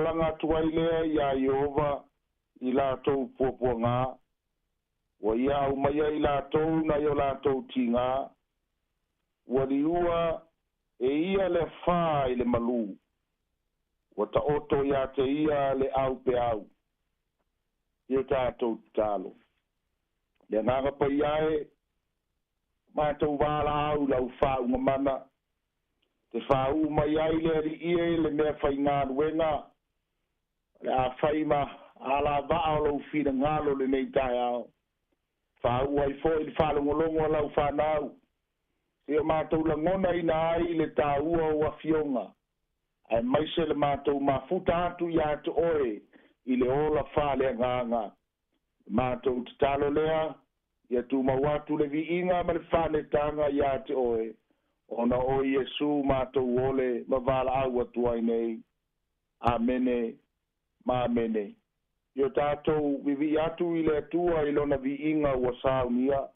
Lagalaga atu ai lea iā Ieova i latou puapuagā, ua ia aumaia i latou nai o latou tigā, ua liua e ia le afā i le malū, ua taoto iā te ia le aupeau. I o tatou tatalo. Le Agaga Paia e, matou valaau i lau faauuga mana, te fāuu mai ai le Alii e le mea faigaluega, o le a fai ma alavaa o lou finagalo lenei taeao. Fāuu ai foi le faalogologo a lau fanau, seia matou lagonaina ai le taua o afioga, aemaise le matou mafuta atu iā te oe i le ola faaleagaga. Matou tatalo lea, ia tumau atu le viiga ma le faanetaga iā te oe, ona o Iesu matou ole ma valaau atu ai nei. Amene ma amene. I o tatou vivii atu i le Atua i lona viiga ua saunia.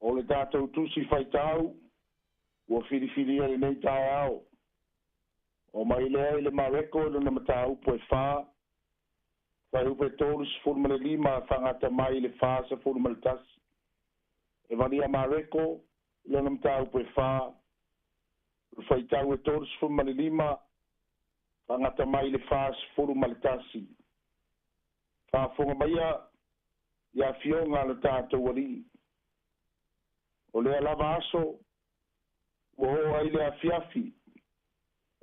O le tatou tusi faitau ua filifilia lenei taeao, o mai lea i le Mareko i lona mataupu e 4, fuaiupu e 35 faagata mai i le 41. E valia Mareko i lona mataupu e 4, le faitau e 35 faagata mai i le 41. Faafofoga maia i afioga a le tatou Alii. O lea lava aso ua oo ai le afiafi,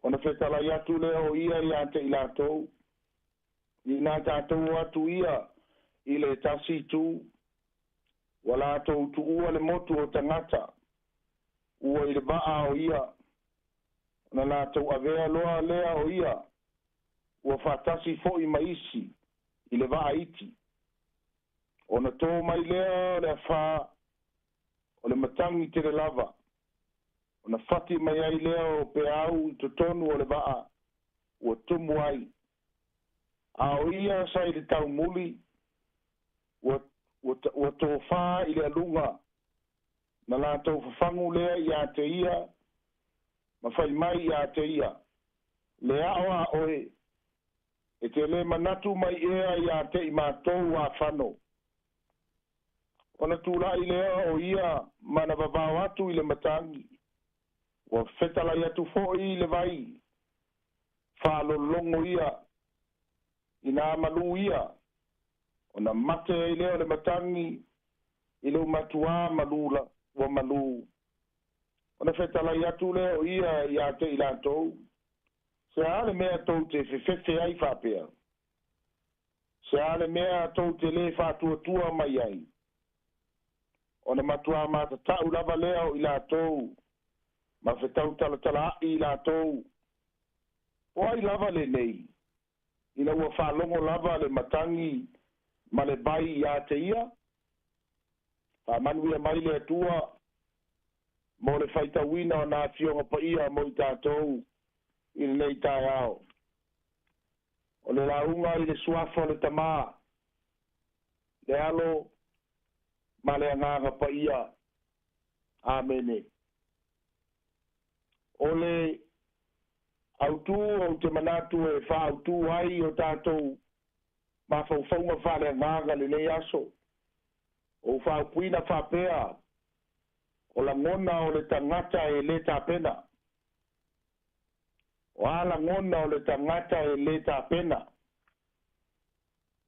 ona fetalai atu lea o ia iā te i latou, ina tatou o atu ia i le tasi itu, ua latou tuua le motu o tagata, ua i le vaa o ia, ona latou avea loa lea o ia, ua faatasi foi ma isi i le vaa iti. Ona tō mai lea o le afā, o le matagi tele lava, ona fati mai ai lea o peau i totonu o le vaa, ua tumu ai. A o ia sa i le taumuli, ua tofā i le aluga, na latou fafagu lea iā te ia, ma fai mai iā te ia, le ao a oe, e te lē manatu mai ea iā te i matou afano. Ona tula'i lea o ia ma na vavao atu i le matagi, ua fetalai atu fo'i i le vai, faalologo ia, ina malū ia, ona mate ai lea o le matagi. I le matuā malū ua malū. Ona fetalai atu lea o ia iā te i latou, se a le mea tou te fefefe ai faapea? Se a le mea tou te lē faatuatua mai ai? Ona matuā matata'u lava lea o i latou ma fetautalatala'i i latou. O ai lava lenei, ina ua faalogo lava le matagi ma le vai iā te ia? Faamanuia mai le Atua mo le faitauina o nā afioga paia mo i tatou i lenei taeao. O le lauga i le suafa o le Tamā, le Alo ma le Agaga Paia. Amene. O le autū ou te manatu e faautū ai o tatou mafaufauga faaleagaga lenei aso. Ou faaupuina faapea, o lagona o le tagata e lē tapena. O a lagona o le tagata e lē tapena?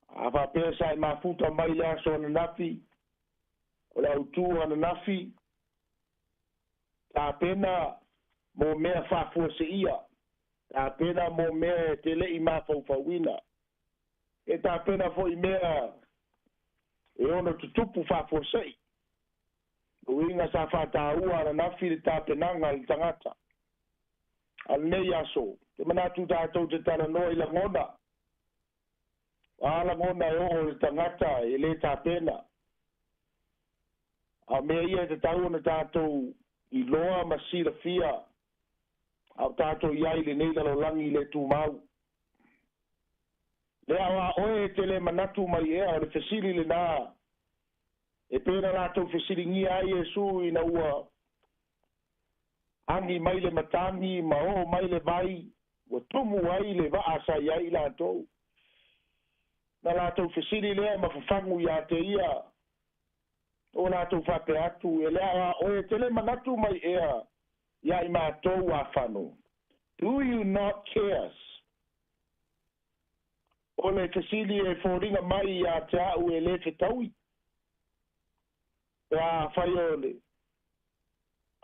A faapea sa e mafuta mai le aso ananafi, o le autū ananafi, tapena mo mea faafuaseia, tapena mo mea e te le'i mafaufauina, e tapena fo'i mea e ono tutupu faafuase'i. Uiga sa faataua ananafi le tapenaga le tagata. A lenei aso, te manatu tatou te talanoa i lagona. A lagona e oo le tagata e lē tapena. A mea ia e tatau ona tatou iloa ma silafia a o tatou i ai lenei lalolagi le tumau. Lea o a oe e te lē manatu mai ea o le fesili lenā e pei ona latou fesiligia ai Iesu ina ua agi mai le matagi ma oo mai le vai ua tumu ai le vaa sa i ai i latou. Na latou fesili lea ma fafagu iā te ia o latou faapea atu, e lea o a oe e te lē manatu mai ea iā i matou afano? Do you not care? O le fesili e foliga mai iā te a'u e lē fetaui. Pe a fai o le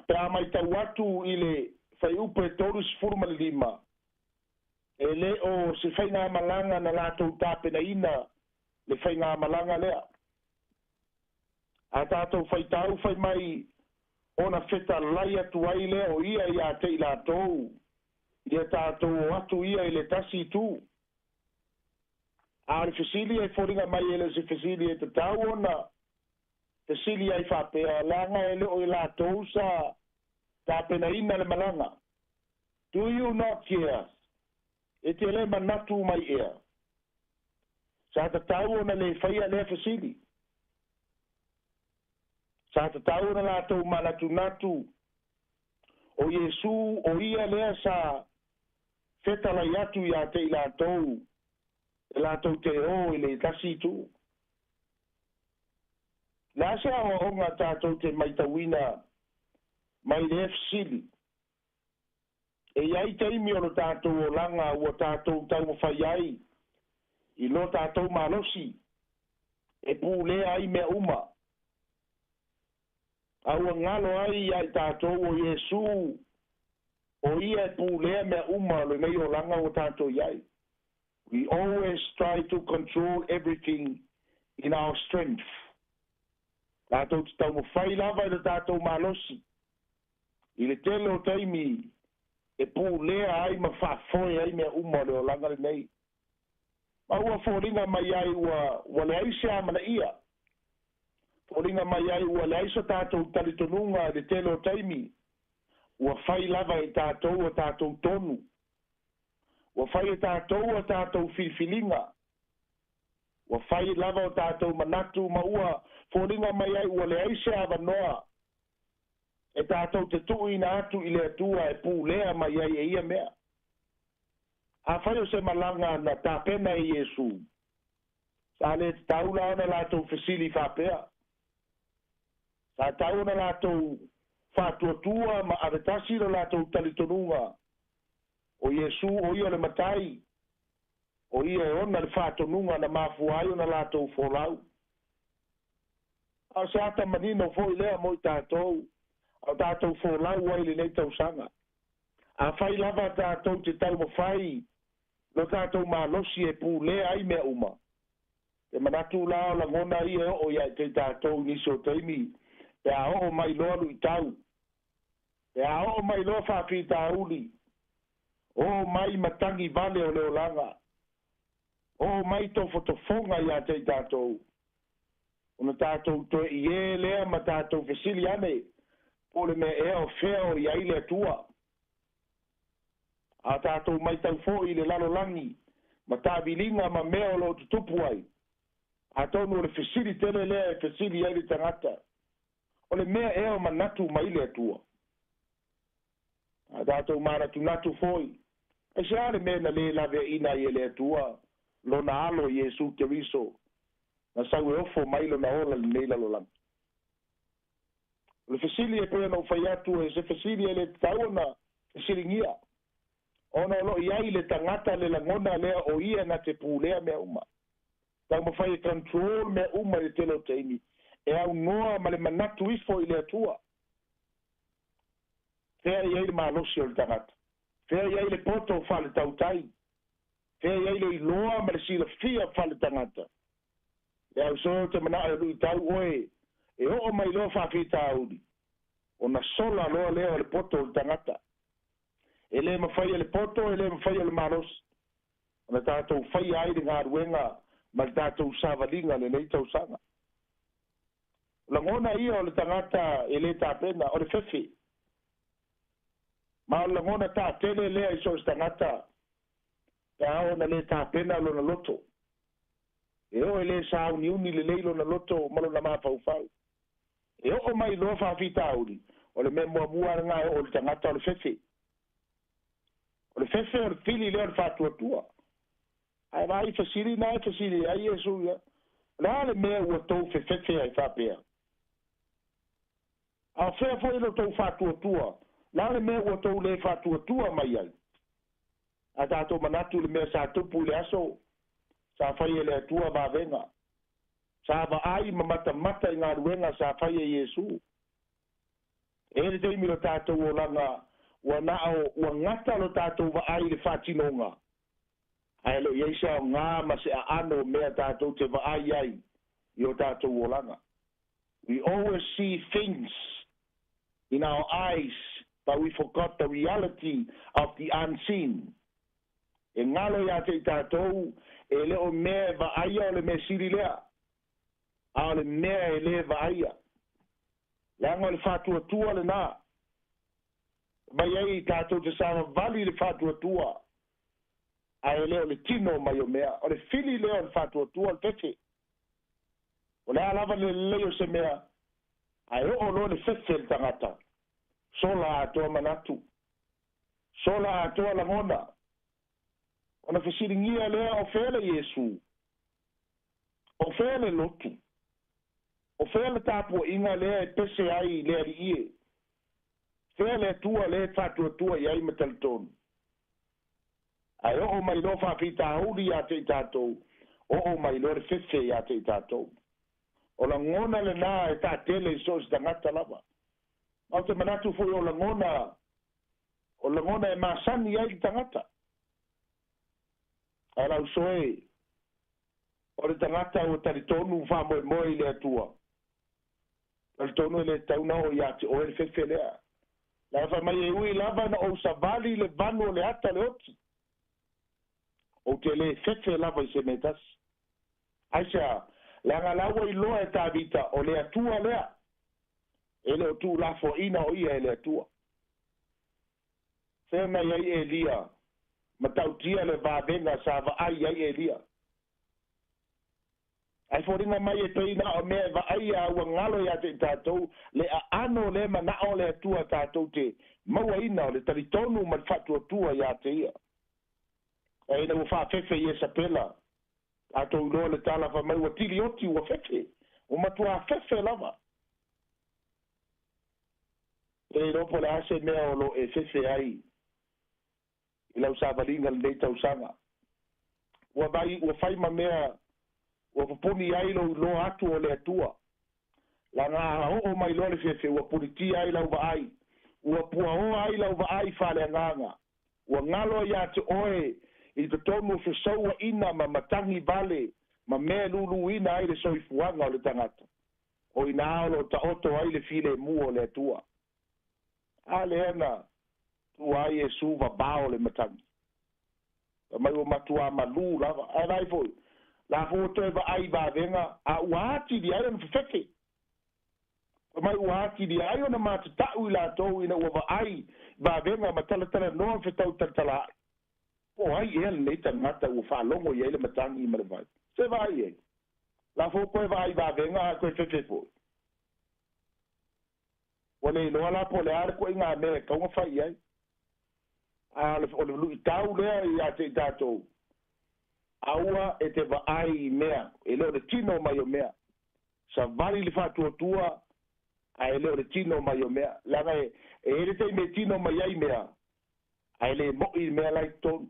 pe a maitau atu i le fuaiupu e 35, e lē o se faigamalaga na latou tapenaina le faigamalaga lea. A tatou faitau fai mai ona fetalai atu ai lea o ia iā te i latou, ia tatou o atu ia i le tasi itu. A o le fesili e foliga mai e le o se fesili e tatau ona fesili ai faapea, leaga e le o i latou sa tapenaina le malaga. Do you not care? E te lē manatu mai ea? Sa tatau ona lē faia lea fesili. Sa tatau ona latou manatunatu o Iesu o ia lea sa fetalai atu iā te i latou e latou te ō i le tasi itu. Le a se aoaoga tatou te maitauina mai lea fesili? E i ai taimi o lo tatou olaga ua tatou taumafai ai i lo tatou malosi e pulea ai mea uma, a ua galo ai iā i tatou o Iesu o ia e pulea mea uma o lenei olaga ua tatou i ai. We always try to control everything in our strength. Tatou te taumafai lava i lo tatou malosi i le tele o taimi e pulea ai ma faafoe ai mea uma o le olaga lenei. Ma ua foliga mai ai ua leai se amanaia. Foliga mai ai ua leai so tatou talitonuga i le tele o taimi. Ua fai lava e tatou o tatou tonu. Ua fai e tatou o tatou filifiliga. Ua fai lava o tatou manatu ma ua foliga mai ai ua leai se avanoa e tatou te tuuina atu i le Atua e pulea mai ai e ia mea. Afai o se malaga na tapena e Iesu, sa lē tatau la ona latou fesili faapea. Sa tau ona latou faatuatua ma avetasi lo latou talitonuga o Iesu o ia o le Matai, o ia e ona le faatonuga na mafua ai ona latou folau. A o se ata manino foʻi lea mo i tatou a o tatou folau ai lenei tausaga. Afai lava tatou te taumafai lo tatou malosi e pulea ai mea uma, e manatu la o lagona ia e oo ia te tatou i nisi o taimi, pe a oo mai loa luitau, pe a oo mai loa faafitauli, oo mai matagi vale o le olaga, oo mai tofotofoga ia te i tatou, ona tatou toe ie lea ma tatou fesili ane, po o le mea ea o fea o i ai le Atua. A tatou maitau foʻi i le lalolagi ma taaviliga ma mea o loo tutupu ai, atonu o le fesili tele lea e fesili ai le tagata, o le mea ea o manatu mai le Atua. A tatou manatunatu foʻi, aisea le mea na lē laveaʻina ai e le Atua lona alo Iesu Keriso na sau e ofo mai lona ola lenei lalolagi. O le fesili e pei ona ou fai atu, e se fesili e lē tatau ona fesiligia, ona o loo i ai le tagata le lagona lea o ia na te pulea mea uma, taumafai e control mea uma i le tele o taimi, e aunoa ma le manatu ifo i le Atua. Fea i ai le malosi o le tagata? Fea i ai le poto faaletautai? Fea i ai le iloa ma le silafia faaletagata? Le auso te manao e luitau oe e oo mai loa faafitauli, ona sola loa lea o le poto o le tagata. E lē mafai e le poto, e lē mafai e le malosi ona tatou faia ai le galuega ma le tatou savaliga lenei tausaga. Lagona ia o le tagata e lē tapena o le fefe, ma o le lagona taatele lea i so o se tagata pe a oo na lē tapena lona loto, e oo e lē sauniuni lelei lona loto ma lona mafaufau. E oo mai loa faafitauli, o le mea muamua lena e oo le tagata o le fefe. O le fefe o le fili lea o le faatuatua. Ae vaai fesili na e fesili ai Iesu ia, o le a le mea ua tou fefefe ai faapea? A o fea foʻi lo tou faatuatua? Le a le mea ua tou lē faatuatua mai ai? A tatou manatu i le mea sa tupu i le aso sa fai e le Atua vavega, sa vaai ma matamata i galuega sa fai e Iesu. E le taimi lo tatou olaga ua nao ua gata lo tatou vaai i le faatinoga, ae le o i ai se aogā ma se aano o mea tatou te vaai ai i o tatou olaga. We always see things in our eyes, but we forgot the reality of the unseen. E galo iā te i tatou, e le o mea e vaaia o le mea sili lea, a o le mea e lē vaaia. Leaga o le faatuatua lenā mai ai tatou te savavali i le faatuatua, ae le o le tino mai o mea. O le fili lea o le faatuatua o le fefe. O le a lava le lelei o se mea, ae oo loa le fefe le tagata, sola atoa manatu, sola atoa lagona. Ona fesiligia lea, o fea le Iesu? O fea le lotu? O fea le tapuaʻiga lea e pese ai le alii e? Fea le Atua lea e faatuatua i ai ma talitonu? Ae oo mai loa faafitauli iā te i tatou, oo mai loa le fefe iā te i tatou. O lagona lenā e taatele i so o se tagata lava. Ma o te manatu foʻi o lagona, o lagona e masani ai le tagata. Ae lau soe, o le tagata ua talitonu faamoemoe i le Atua, talitonu e lē tatau na oo iā te oe le fefe lea. Leaga fai mai e ui lava na ou savali le vanu o le ata o le oti, ou te lē fefe lava i se mea tasi. Aisea? Leaga la ua iloa e Tavita o le Atua lea, e le o tuulafoaʻina o ia e le Atua. Fea mai ai Elia matautia le vavega sa vaai ai Elia? Ae foliga mai e pei na o mea e vaaia ua galo iā te i tatou le aano le manao le Atua tatou te mauaina o le talitonu ma le faatuatua iā te ia. Ae ina ua faafefe Iesapela, tatou iloa le tala fai mai ua tilioti ua fefe, ua matuā fefe lava. E le iloa po o le a se mea o loo e fefe ai i lau savaliga lenei tausaga. Ua vai ua fai ma mea ua poponi ai lou iloa atu o le Atua. Laga a oo mai loa le fefe ua pulitia ai lau vaai, ua puaoa ai lau vaai faaleagaga, ua galo ai ia te oe i totonu o fesauaina ma matagi vale ma mea luluina ai le soifuaga o le tagata. O ina o loo taoto ai le filemu o le Atua. A lea na tua ai Iesu vavao le matagi. Mai ua matuā malū lava. Ae vaai foi, la foi ua toe vaai i vavega, a ua atili ai ona fefefe. Mai ua atili ai ona matata'u i latou ina ua vaai vavega ma talatalanoa fetau talatalaai. Po ai ea lenei tagata ua faalogo i ai le matagi ma le vai. Se vaai ai. La foi toe vaai vavega a toe fefe foi. Ua le iloa la po o le a le koʻiga mea e kauga fai i ai. A o le luʻitau lea ia te i tatou. Aua e te vaai i mea, e le o le tino mai o mea. Savali le faatuatua, ae e le o le tino mai o mea. Leaga e i ai le taimi e tino mai ai mea, ae le moʻi mea la i totonu.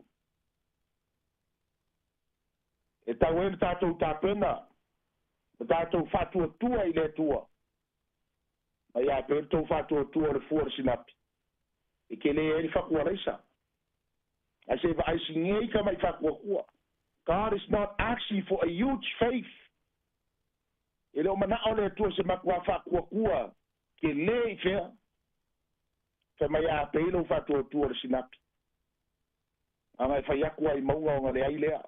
E tau ai le tatou tapena, ma tatou faatuatua i le Atua. Ma ia pe le tou faatuatua o le fua o le sinapi. E tele ai le fatualaisa. Ae se vaai sigia ka mai faatuatua. God is not asking for a huge faith. E le o manao le Atua se matua faatuatua ke le i fea. Fai mai a pei lou faatuatua o le sinapi. Aga e fai atu ai mauga ona le ai lea.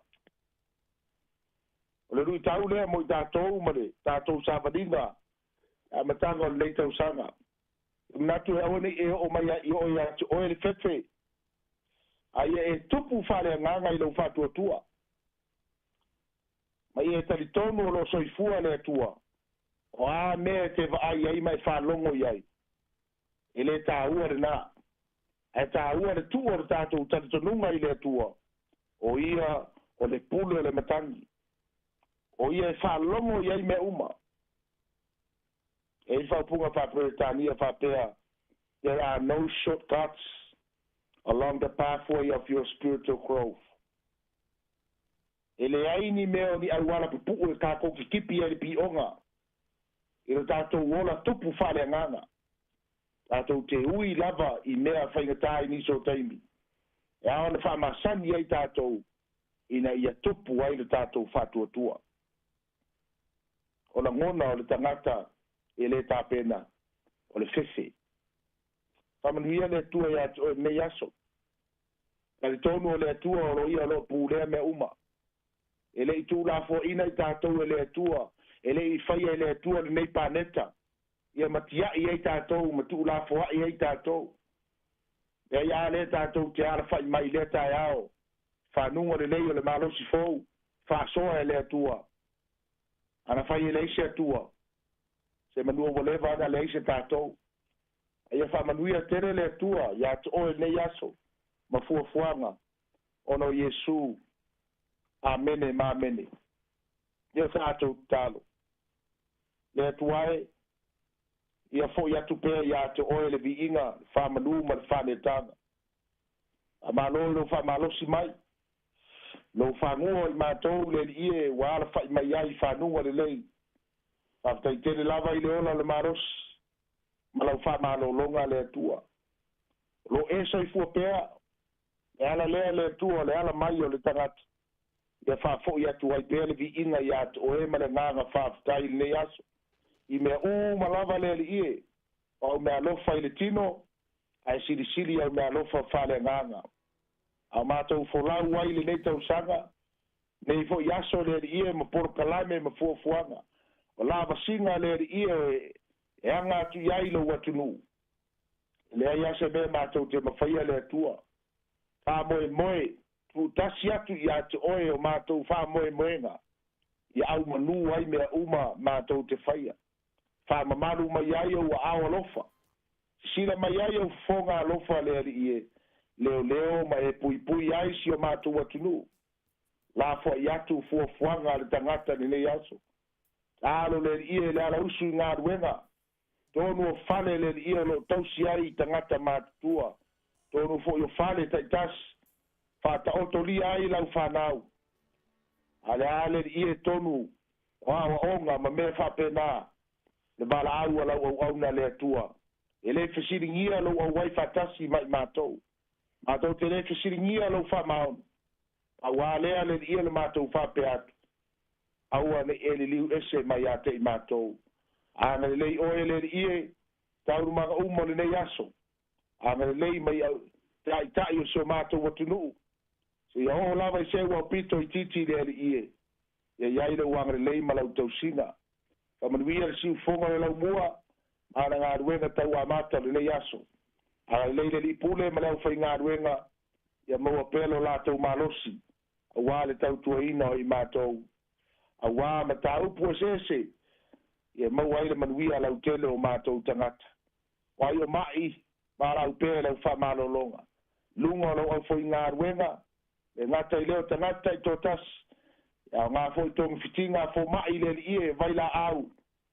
O le luitau lea mo i tatou ma le tatou savaliga amataga o lenei tausaga. E manatu e aua nei e oo mai i oo ia te oe le fefe. A ia e tupu faaleagaga i lou faatuatua. Ma ia e talitonu o loo soifua le Atua. O a mea e te vaai ai ma e faalogo i ai. E le tāua lenā. Ae tāua le tuu o le tatou talitonuga i le Atua. O ia o le pule o le matagi. O ia e faalogo i ai mea uma. E i faaupuga faaperetania faapea, there are no shortcuts along the pathway of your spiritual growth. E leai ni mea o ni auala pupuu e tatou kikipi ai le piʻoga i lo tatou ola tupu faaleagaga. Tatou te ui lava i mea faigatā i nisi o taimi. E ao ona faamasani ai tatou ina ia tupu ai le tatou faatuatua. O lagona o le tagata e le tapena o le fefe. Faamanuia le Atua ia te oe lenei aso. Talitonu o le Atua o lo ia o loo pulea mea uma. E le i tuulafoaina i tatou e le Atua, e le i faia e le Atua lenei paneta. Ia matiai ai tatou, ma tuulafoai ai tatou. E ai a lea tatou te alafai mai lea taeao. Fanuga lelei o le malosi fou, faasoa e le Atua. Ana fai e leai se Atua. Se manua ua leva ana leai se tatou. Aia faamanuia tele le Atua ia te oe lenei aso ma fuafuaga ona o Iesu. Amene ma amene. Ia tatou tatalo. Le Atua e, ia foʻi atu pea ia te oe le viiga, le faamalu ma le faanetaga. Faamalo i lou faamalosi mai. Lou fagua i matou le Alii e ua alafaʻi mai ai i fanuga lelei. Faafetai tele lava i le ola o le malosi ma lau faamalologa le Atua. O loo e soifua pea, le ala lea le Atua o le ala mai o le tagata. Ia faafoʻi atu ai pea le viiga ia te oe ma le agaga faafetai i lenei aso. I mea uma lava le Alii e, o au meaalofa i le tino, ae silisili au meaalofa faaleagaga. A o matou folau ai lenei tausaga, nei foi aso le Alii e ma polokalame ma fuafuaga. O lavasiga le Alii e e aga atu i ai lou atunuu. E leai lava se mea matou te mafaia le Atua. Faamoemoe, tuutasi atu ia te oe o matou faamoemoega, ia aumanū ai mea uma matou te faia. Faamamalu mai ai ou aao alofa. Sisila mai ai ou fofoga alofa le Alii e, leoleo ma e puipui ai si o matou atunuu. Lafoai atu fuafuaga a le tagata lenei aso. Alo le Alii e le alausu i galuega. Tonu o fale le Alii o loo tausi ai i tagata matutua. Tonu foi o fale taitasi. Faataotolia ai lau fanau. A le a le Alii e tonu o aoaoga ma mea faapena. Le valaau a lau auauna le Atua. E lē fesiligia lou auai faatasi ma i matou. Matou te lē fesiligia lou faamaoni. Auā lea le alii e le matou faapea atu, Aua ne i e liliu ese mai ia te i matou. Agalelei oe le Alii e, taualumaga uma o lenei aso. Agalelei mai i taitai o si o matou atunuu, seia oo lava i se uaupito itiiti i le Alii e, ia i ai lou agalelei ma lau tausiga. Faamanuia le siufofoga o le laumua ma ana galuega tau amata o lenei aso. Agalelei le Alii Pule ma le aufaigaluega, ia maua pea lo latou malosi auā le tautuaina o i matou, auā mataupu eseese ia maua ai le manuia lautele o matou tagata. O ai o ma'i, valaau pea i lau faamalologa. Luga o lau aufaigaluega, le gata i lea o tagata taitoatasi, e aoga foi togafitiga a fomai i le Alii e, vailaau,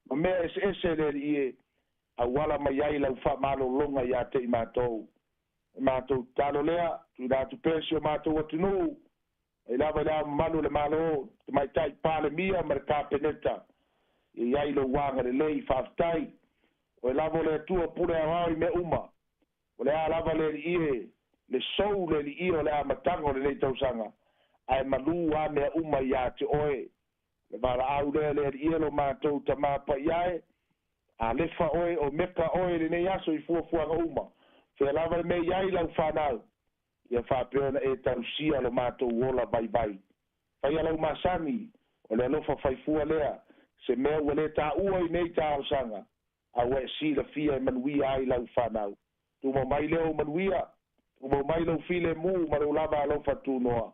ma mea eseese le Alii e, auala mai ai lau faamalologa ia te i matou. E matou tatalo lea, tuuina atu pea si o matou atunuu, mai lava i Le Ao Mamalu o le Malo, Tamaitai Palemia ma le Kapeneta, ia i ai lou agalelei. Faafetai. Oe lava o le Atua pule aoao i mea uma. O le a lava le Alii e, le sou le Alii o le amataga o lenei tausaga, ae malū a mea uma iā te oe. Le valaau lea le Alii e lo matou Tama Paia e, Alefa oe, Omeka oe i lenei aso i fuafuaga uma. Fea lava le mea i ai lau fanau, ia faapea ona e tausia lo matou ola vaivai. Faia lau masani, o le alofa faifua lea, se mea ua le taua i nei talosaga, a ua e silafia e manuia ai lau fanau. Tumau mai lea ou manuia, tumau mai lou filemu ma lou lava alofa tunoa,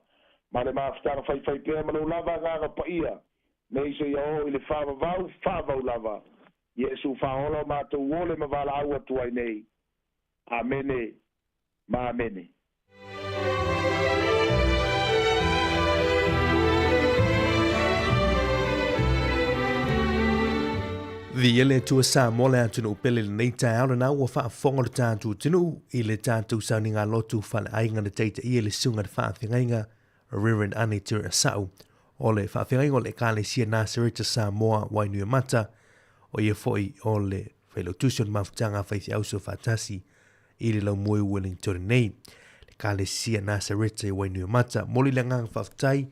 ma le mafutaga faifai pea ma lou lava agaga paia, nei seia oo i le faavavau, faavavau lava. Iesu faaola o matou ole ma valaau atu ai nei. Amene ma amene. Viia le Atua Samoa le atunuu pele i lenei taeao lena ua faafofoga lo tatou atunuu i le tatou sauniga lotu faleaiga na taitaia le susuga i le faafeagaiga Reverend Ane Tureasau o le faafeagaiga o le Ekalesia Nasareta Samoa Wainuiomata o ia foi o le Failautusi o le Mafutaga a Faifeau Soofaatasi i le laumua i Wellington nei. Le Ekalesia Nasareta i Wainuiomata. Momoli le agaga faafetai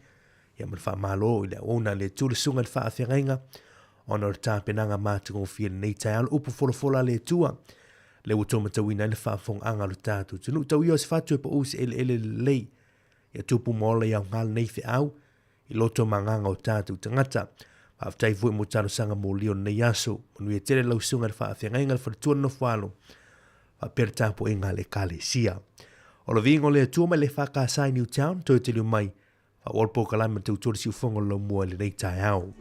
ia ma le faamalo i le auauna a le Atua le susuga i le faafeagaiga ona o le tapenaga matagofie lenei taeao le upu folafola a le Atua lea ua toe matauina ai le faafofogaaga a lo tatou atunuu. Tau ia o se fatu e pau se eleele lelei ia tupu ma ola i aoga lenei feau i loto ma agaga o tatou tagata. Faafetai foi mo talosaga molia o lenei aso. Manuia tele lau susuga i le faafeagaiga le faletua le nofo alo faapea le tapuaiga a le Ekalesia. O le viiga o le Atua mai le EFKS i Newtown, toe taliu mai faaauau le polokalame o le tautua le siufofoga o le laumua i lenei taeao.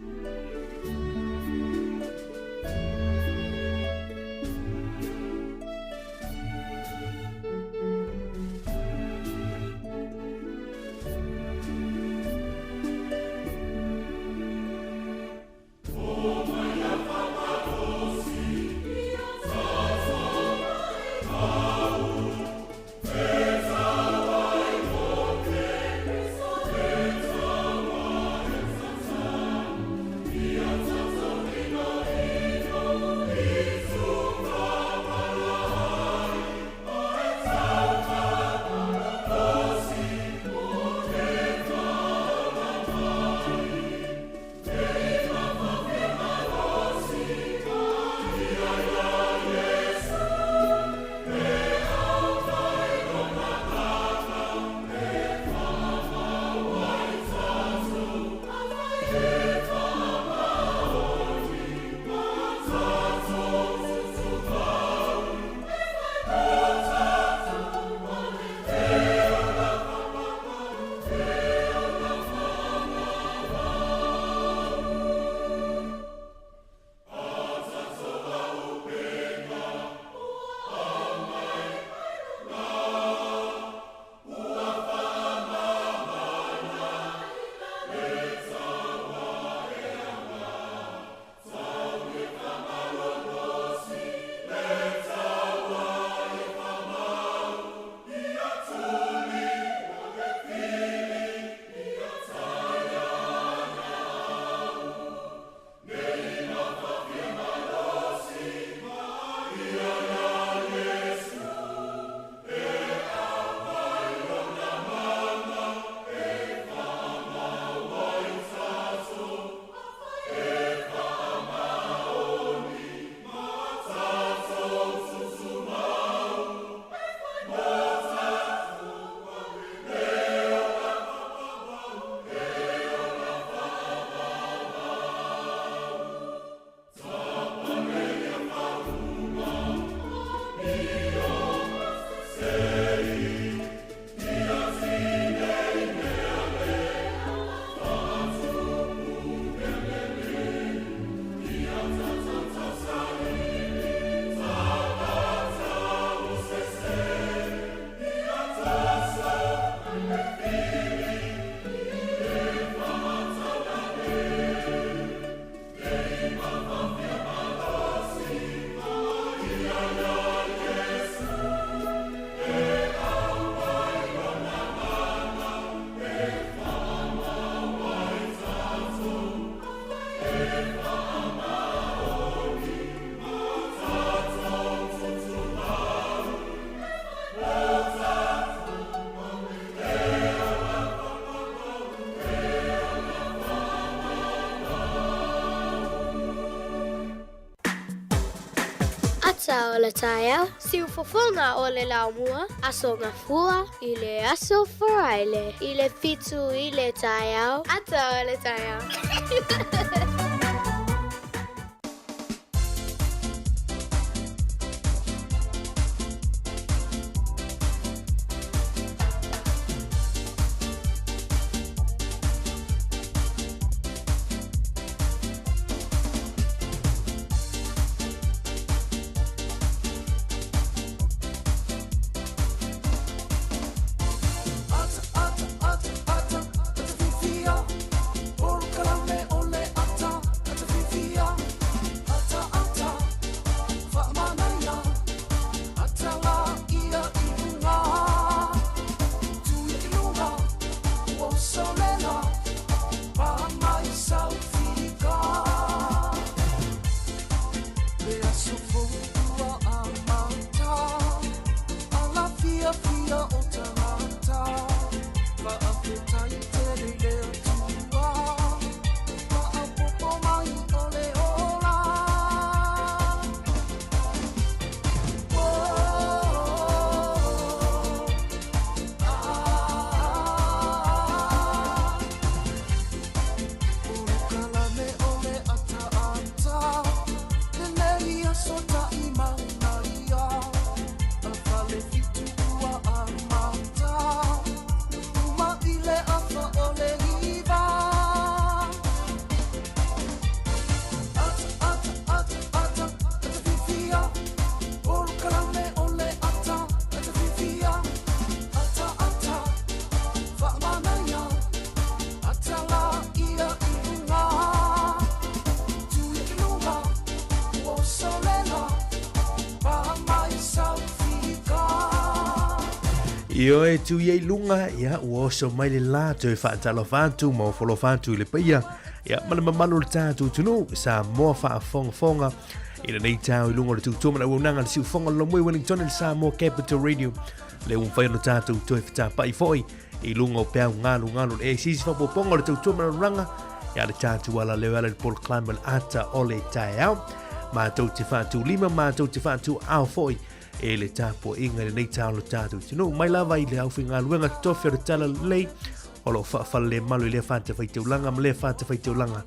Ata o le taeao, siufofoga o le laumua, Aso Gafua i le aso Faraile i le 7 i le taeao, Ata o le taeao. Ioe tu ia i luga, ia ua oso mai le la toe faatalofa atu ma ofolofa atu i le paia, ia ma le mamalu o le tatou atunuu, Samoa faafogafoga i lenei taeao i luga o le tautua ma le auaunaga a le Siufofoga o le Lomoi Wellington i le Samoa Capital Radio, le ua mafai ona tatou toe fetapai foi i luga o peau galugalu o le ACC faaopoopoga o le tautua ma le auaunaga ia le tatou ala leo e ala i le polokalame o le ata o le taeao. Matou te faatulima, matou te faatuaao foi e le tapuaiga i lenei taeao o le tatou atunuu. Mai lava i le aufaigaluega totofi o le Talalelei o lo o faafalelemalu i lea fatafaitaulaga ma lea fatafaitaulaga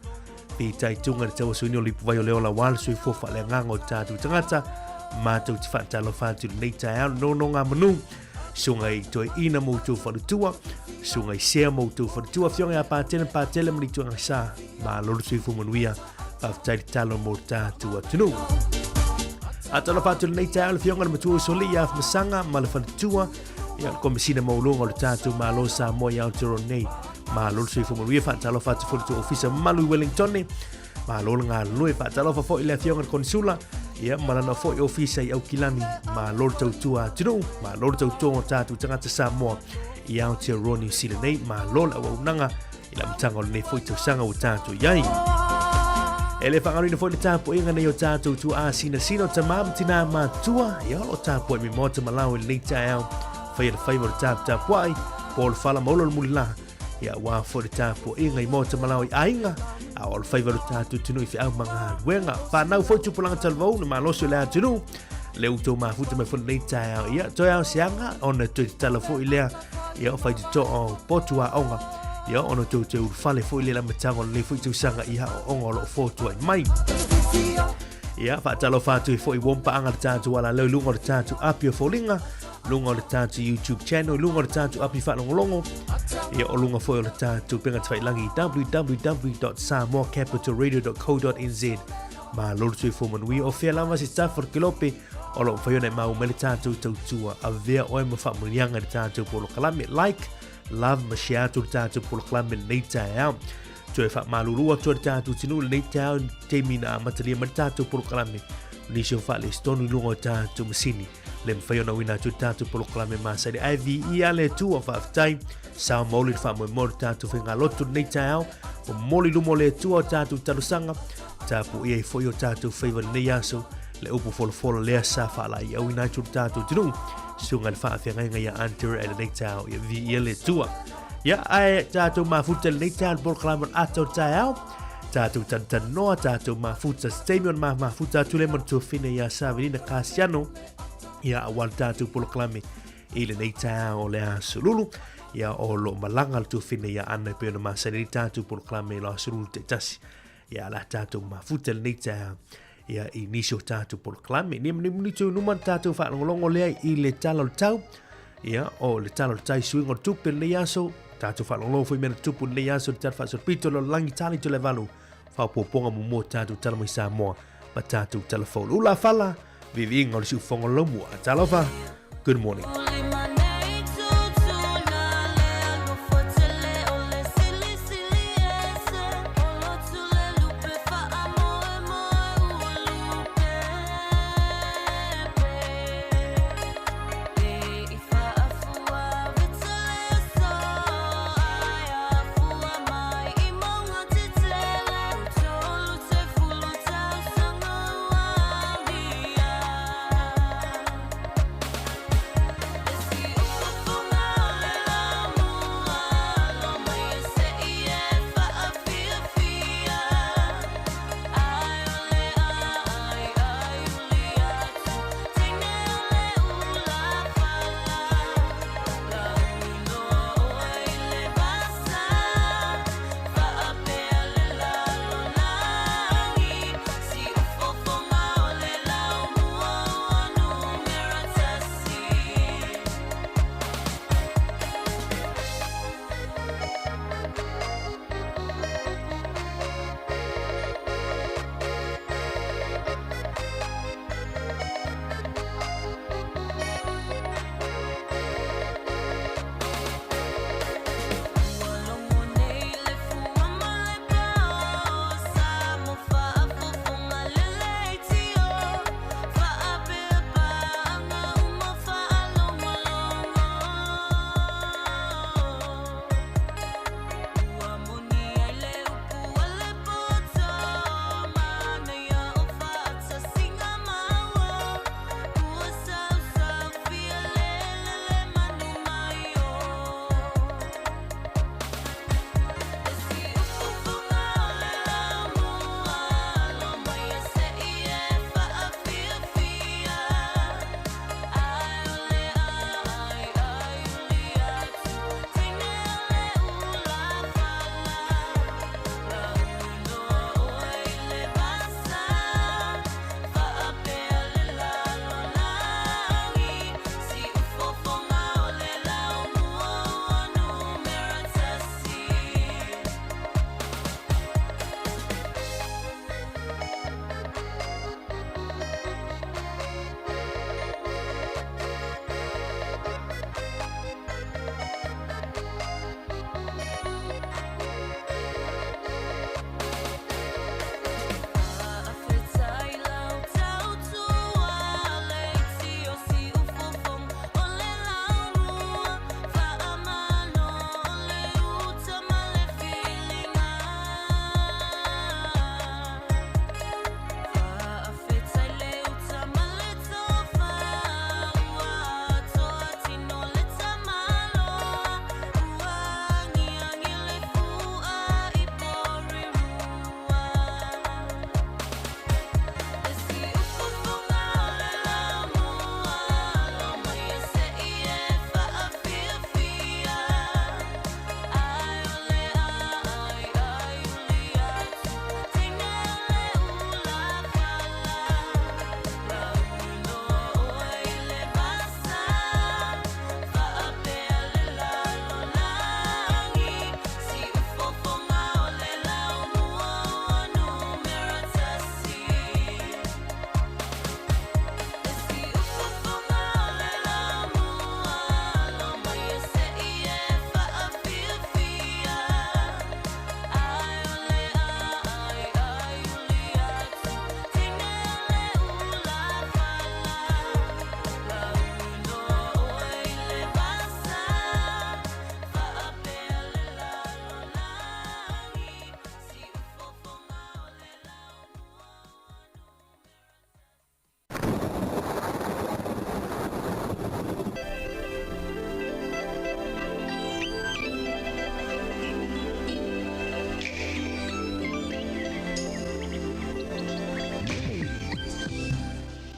fitaituga i le tauasuina o le ipuvai o le ola aua le soifua faaleagaga o tatou tagata. Matou te faatalofa atu i lenei taeao le nonogamanu susuga i Toeaina ma outou faletua, susuga i Sea ma outou faletua, afioga ia Patele ma Patele ma le Ituaga Sa, malo le soifua manuia, faafetai le talo mo le tatou atunuu. Atalofa atu lenei taeao le afioga i le matua Usoli ia Afamasaga ma le faletua, ia le Komesina Maualuga o le tatou Malo Samoa i Aotearoa nei. Malo le soifua manuia, faatalofa atu foi le tou ofisa mamalu i Wellington, Malo le galulue, faatalofa foi i le afioga i le Konisula, ia ma lana foi ofisa i Aukilani. Malo le tautua atunuu, malo le tautua o tatou tagata Samoa i Aotearoa Niu Sila nei, malo le auaunaga i le amataga o lenei foi tausaga ua tatou i ai. E le faagaloina foi le tapuaiga nei o tatou tuaa sinasina o tamā ma tinā matua, ia o lo o tapuai mai maota ma lao i lenei taeao, faia le faiva o le taputapuai, po o le fala ma olo le mulila, Ia aua foi le tapuaiga i maota ma lao i aiga, a o le faiva o le tatou atunuu i feau ma galuega. Whanau foi tupulaga talavou na malosi o le atunuu, le outou mafuta mai foi lenei taeao. Ia, toe ao se aga, ona toe tatala foi lea, ia o faitotoa o potu aoga, ia ona toe toe ulufale foi lea lamataga o lenei foi tausaga i aoaoga o lo o fotuai mai. Ia, faatalofa atu ai foi ua mpaaga le tatou alaleo i luga o le tatou api o foliga, luga o le tatou YouTube channel, luga o le tatou api faalogologo, ia o luga foi o le tatou pega tafailangi www.samoacapitalradio.co.nz. Malo le soifua manuia o fea lava se tafa o le kelope o lo o mafai ona e mau mai le tatou tautua. Avea oe ma faamanuiaga i le tatou polokalame. Like, love ma share atu le tatou polokalame lenei taeao. Toe faamalulu atu ai le tatou atunuu i lenei taeao i le taimi na amatalia mai le tatou polokalame. Nisi o faaletonu i luga o tatou masini. Le mafai ona uina atu i le tatou polokalame masani. Ae viia le Atua, faafetai. Sao maoli le faamoemoe o le tatou faigalotu lenei taeao. Momoli i luma o le Atua o tatou talosaga. Tapuia ai foi o tatou faiva i lenei aso. Le upu folafola lea sa faalaeiauina atu i le tatou atunuu. Susuga i le faafeagaiga ia Andrew i lenei taeao. Ia viia le Atua. Ia, ae tatou mafuta i lenei taeao i le polokalame o le ata o le taeao. Tatou talatalanoa, tatou mafuta se taimi ona mafuta atu lea ma le tuafine ia Savelina Kasiano, ia aua le tatou polokalame i lenei taeao o le aso Lulu. Ia o lo o malaga le tuafine ia Ana e pei ona masani ai tatou polokalame i le aso Lulu taitasi. Ia la tatou mafuta lenei taeao ia i nisi o tatou polokalame. Ni ni ni tu numa tatou faalogologo lea i le tala o le tau. Ia o le tala o le tai suiga o le tupe lenei aso. Tatou faalogologo foi mea na tupu lenei aso le tala faasolopito lo langi tali to le valu. Faaopoopoga muamua tatou tala mai Samoa ma tatou tala fou. Ula fala, viviga o le siufofoga o laumua. Talofa, good morning.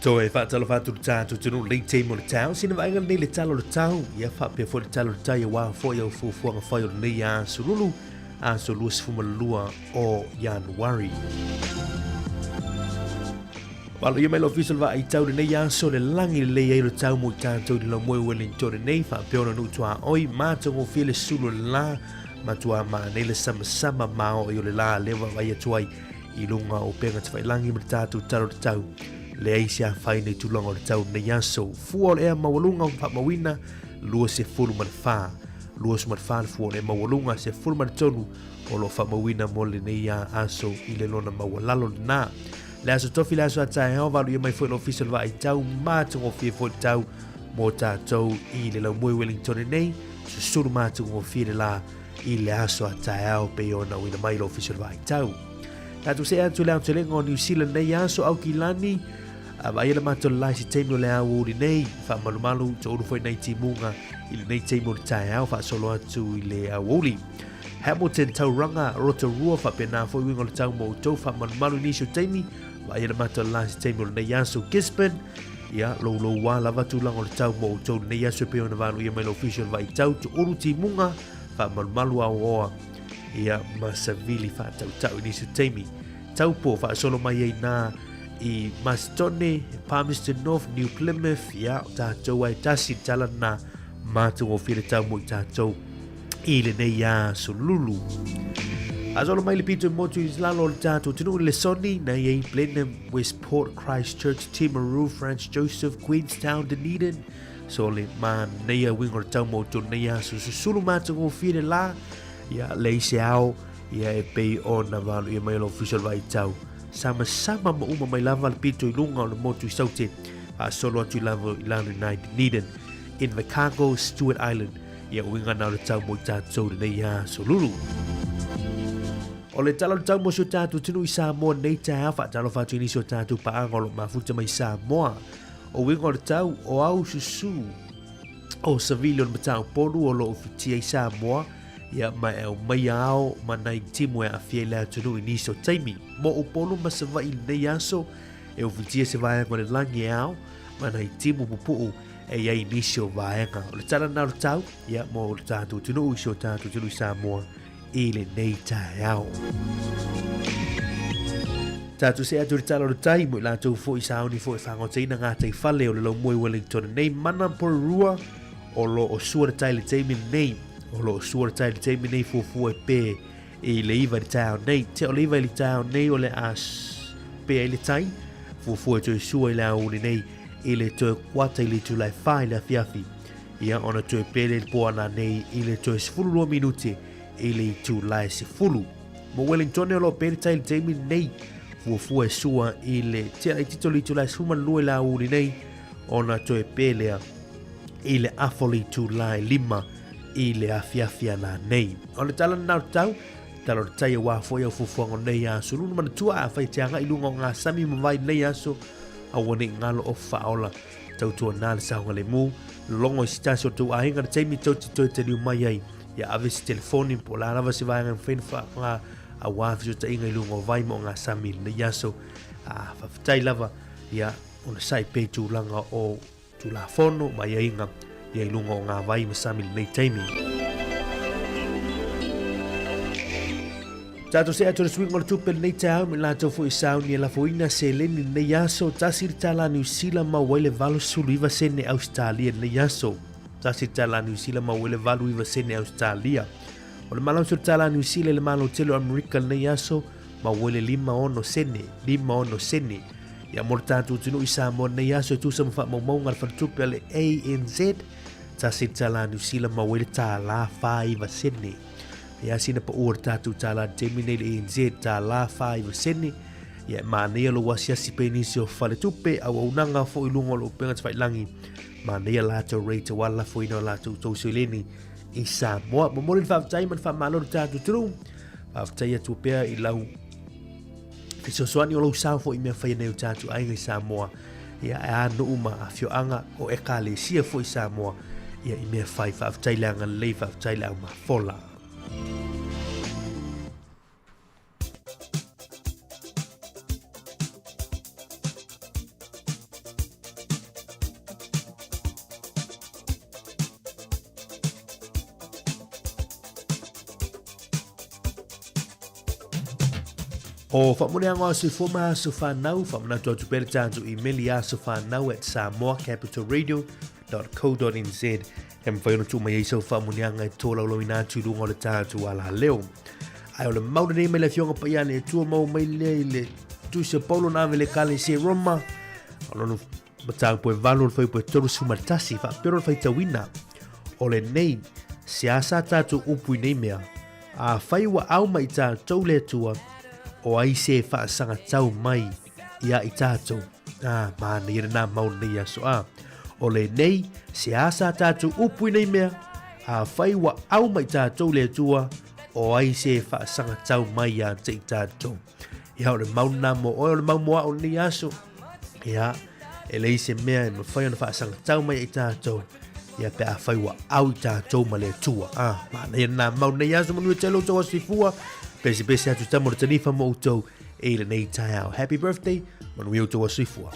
Toe faatalofa atu le tatou atunuu lenei taimi o le tau. Sina vaaiga lenei le tala o le tau. Ia faapea foi le tala o le tai aua foi au fuafuaga fai o lenei aso lulu, aso 22 o Ianuari. Valoia mai le ofisa o le vaai tau lenei aso le lagi lelei ai o le tau mo i tatou i le laumoe Wellington nei faapea ona nuu tuaoi matagofie le sulu o le la matua manei le samasama maoi o le la lea vaavaai atu ai i luga o upega tafailagi ma le tatou tala o le tau. Leai se afaina i tulaga o le tau lenei aso. Fua o le ea maualuga o faamauina 24. 24 le fua o le ea maualuga, 13 o lo o faamauina mo lenei aso i le lona maualalo lena. Le aso tofi le aso a taeao, valuia mai foi le ofisa o le vaai tau, matagofie foi le tau mo tatou i le laumoe Wellington nei, susulu matagofie le la i le aso a taeao pei ona uina mai le ofisa o le vaai tau. Tatou see atu i le aotelega o New Zealand nei aso Aukilani, a vaai le matou le lai se taimi o le aoauli nei, faamalumalu toulu foi nei timuga i lenei taimi o le taeao faasolo atu i le aoauli. Hamilton, Tauranga, Rotorua, faapena foi uiga o le tau mo outou, faamalumalu i nisi o taimi, vaai le matou le lai se taimi o lenei aso. Gisborne, ia, louloua lava tulaga o le tau mo outou lenei aso e pei ona valuia mai le ofisa o le vaai tau, toulu timuga, faamalumalu aoaoa, ia, ma savili faatautau i nisi o taimi. Taupo, faasolo mai ai nā i Masetone, Palmerston North, New Plymouth, ia, o tātou ai tasi le tala nā, mātagofie le tau mo i tātou i lenei aso lulu. Asolo mai le pito i motu i lalo o le tātou atunuu le Soni, na i ai Blenheim, Westport, Christchurch, Timaru, Franz Joseph, Queenstown, Dunedin. So le manaia uiga o le tau mo outou lenei aso. Susulu matagofie le la, ia leai se ao, ia e pei ona valuia mai o le ofisa o le vaitau. Samasama ma uma mai lava le pito i luga o le motu i Saute, faasolo atu i lalo i lalo i nai Dunedin, Invercargill, Stewart Island, Ia uiga na o le tau mo i tātou lenei aso lulu. O le tala o le tau mo si o tātou atunuu i Samoa nei taeao, faatalofa atu i nisi o tātou paaga o lo o mafuta mai Samoa. O uiga o le tau, o au susu o Savili o le Mataupolu o lo o fitia i Samoa, ia ma e aumaia ao ma nai timu e aafia i le atunuu i nisi o taimi. Mo Upolu ma Savaii i lenei aso, e ufitia se vaega o le lagi e ao ma nai timu pupuu e i ai nisi o vaega. O le tala lena o le tau, ia, mo le tātou atunuu i si o tātou atunuu i Samoa i lenei taeao. Tātou se atu le tala o le tai, mo i lātou foi sauni foi whangoteina ngā tai whale o le laumoe Wellington nei mana porua o lo o sua le tai le taimi nei, o lo o sua le tai le taimi nei fuafua e pē i le iva i le taeao nei. Te o le iva i le taeao nei o le a pē ai le tai, fuafua e toe sua i le aouli nei i le toe kuata i le itula e whā i le afiafi, ia ona toe pele le poana nei i le toe 12 minute i le itula e 10. Mo Wellington o lo o pele tai le taimi nei, fuafua e sua i le tea i tito le itula e 12 i le aouli nei, ona toe pelea i le afo le itula e 5 i le afiafi ana nei. O le tala na o le tau, tala o le tai aua foi au fuafuaga o nei aso. Luna manatua a whai te anga i lunga o ngā sami ma vai nei aso, aua ne i ngalo o faaola tautuanā le saogalemu, logo i se tasi o tou aiga le taimi tou te toe taliu mai ai, ia ave se telefoni po o le a lava se vaega e mafai ona faaaoga aua fesootaiga i luga o vai ma o ngā sami i lenei aso. Ā, faafetai lava, ia onosai pea i tulaga o Tulafono ma aiaiga ia i luga o ngā vai ma sami i lenei taimi. Tātou se atu le suiga o le tupe lenei taeao me latou foi sauni e lafoina seleni lenei aso, tasi le tālā Niu Sila maua ai le 89 sene Ausetalia lenei aso. Tasi le tālā Niu Sila maua ai le 89 sene Ausetalia. O le malausi o le tālā Niu Sila i le Malo Tele o Amerika lenei aso, maua ai le 56 sene, 56 sene. Ia mo le tātou atunuu i Samoa nei aso e tusa ma faamaumauga a le faletupe a le ANZ, tasi le tālā Niu Sila maua ai le tālā 49 sene. Ia sina paua le tātou tālā le taimi nei le ANZ, tālā 49 sene. Ia e manaia lou asiasi pea i nisi o faletupe, auaunaga foi i luga o le upega tafailangi. Manaia latou rate aua le lafoina o latou tou seleni i Samoa. Momoli le faafetai ma le faamalo i le tātou atunuu. Faafetai atu pea i lau Fesoasoani o lou sao foi i mea faia nei o tātou aiga i Samoa. Ia, e a nuu ma afioaga o ekalesia foi i Samoa. Ia, i mea fai, faafetai le agalelei, faafetai le aumafola. O faamoneaga o aso soifua ma aso fanau, faamanatu atu pea le tatou imeli asofanau@samoacapitalradio.co.nz e mafai ona tuu mai ai sau faamoneaga e tolaulauina atu i luga o le tatou alaleo. Ae o le mau lenei mai le Afioga Paia a le Atua maua mai lea i le Tusi a Paulo na ave i le Ekalesia i Roma, o lona mataupu e 8 o le fuaiupu e 31, faapea le faitauina o lenei seasa tatou upu i nei mea, afai ua au mai i tatou le Atua, o ai se faasagatau mai ia i tatou? A, manaia lenā mau lenei aso a. O lenei, seasa tatou upu i nei mea, afai ua au mai i tatou le Atua, o ai se faasagatau mai ia te i tatou? Ia, o le mau lenā mo oe, o le mau mo au lenei aso. Ia, e leai se mea e mafai ona faasagatau mai i tatou, ia pe afai ua au i tatou ma le Atua. A, manaia lenā mau lenei aso, manuia tele outou aso soifua, pesepese atu tama o le tanifa mo outou i lenei taeao. Happy birthday, manuia outou aso soifua.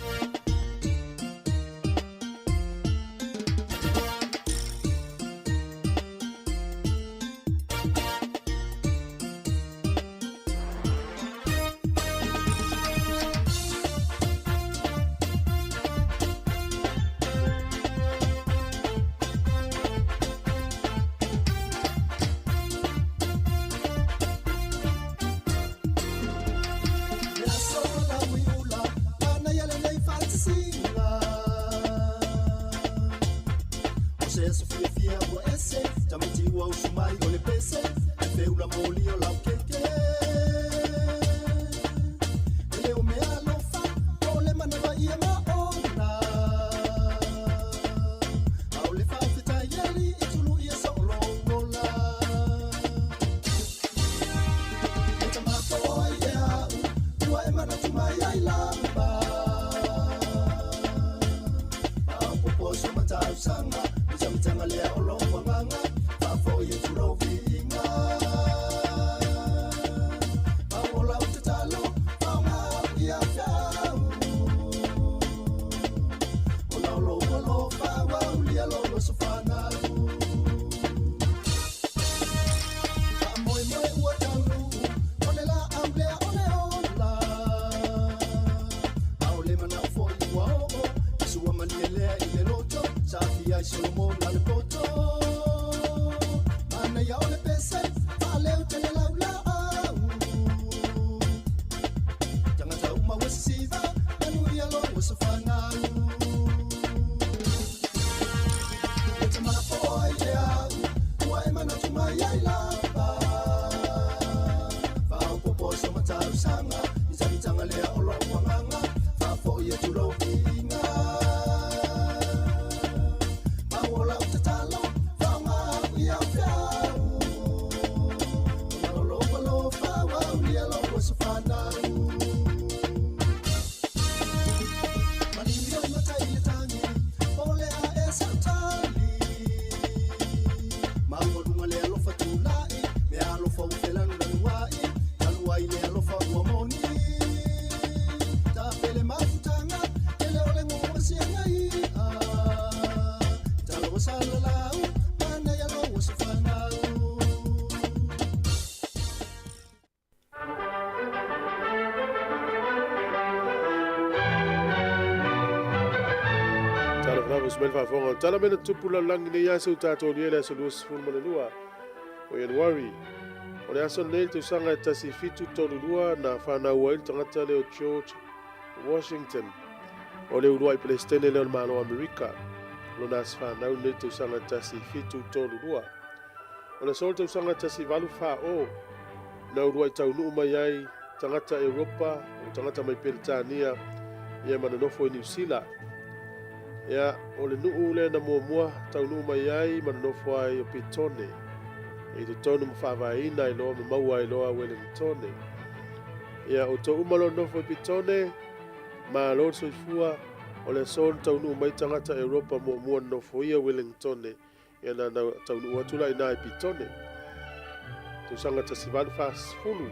Talofa lava uso mai le faafofoga o le tala mai na tupu lalolagi nei aso tatou lia le aso 22 o Ianuari. O le aso lenei le tausaga e 1732 na fanau ai le tagata lea o George Washington. O le uluai Peresetene lea o le Malo o Amerika. O lona aso fanau lenei le tausaga e 1732. O le aso le tausaga e 1840 na uluai taunuu mai ai tagata Europa o tagata mai Peretania ia ma nonofo i Niu Sila. Ia, o le nuu lea na muamua taunuu mai ai ma nonofo ai o Petone. E i totonu ma faavaeina ai loa ma maua ai loa Wellingtone. Ia, o tou uma loa nonofo i Petone, malo le soifua, o le aso na taunuu mai tagata Europa muamua nonofo ia Wellingtone, ia na taunuu atu la i na i Petone. Tausaga 1840.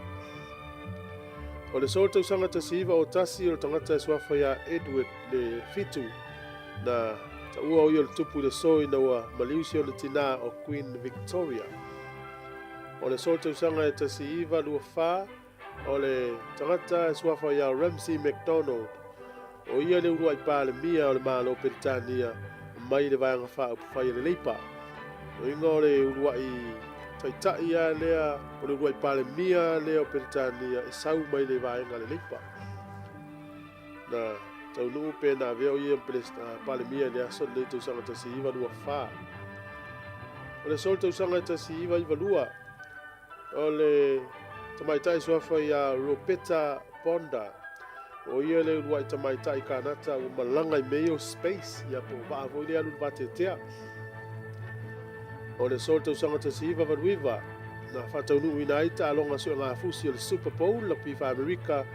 O le aso le tausaga 1901 o le tagata e suafa ia Edward le Fitu na taua o ia o le tupu i le aso ina ua maliu si ona tinā o Queen Victoria. O le aso le tausaga e 1924 O le tagata e suafa ia Ramsay MacDonald, o ia le uluai Palemia o le Malo o Peretania mai le Vaega Faaupufai a le Leipa. O iga o le uluai taitai lava lea, o le uluai Palemia lea o Peretania e sau mai le Vaega a le Leipa. Na taunuu pe na avea o ia ma Palemia i le aso lenei tausaga 1924. O le aso le tausaga 1992, O le tamaitai suafa ia Ropeta Bonda, o ia le uluai tamaitai Kanata ua malaga i mea ia o space, ia po o vaa foi lea alu i le vateatea. O le aso o le tausaga 1989, na faataunuuina ai taaloga suegafusi o le Super Bowl a FIFA Amerika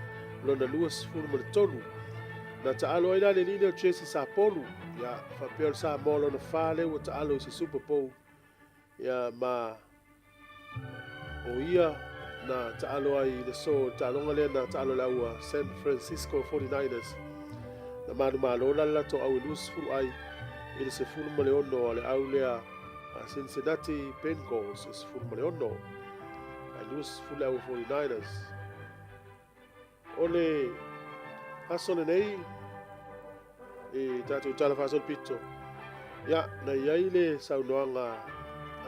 lona 23. Na taalo ai la le alii lea o Jesse Sapolu, ia faapea o le Samoa lona fa lea ua taalo i se Super Bowl, ia ma O ia na taalo ai i le aso o le taaloga lea na taalo i le au a San Francisco 49ers. Na manumalo la le latou au e 20 ai i le 16 a le au lea a Cincinnati Bengals e 16. Ae 20 le au a 49ers. O le aso lenei i tatou tala faasolopito, ia, na i ai le saunoaga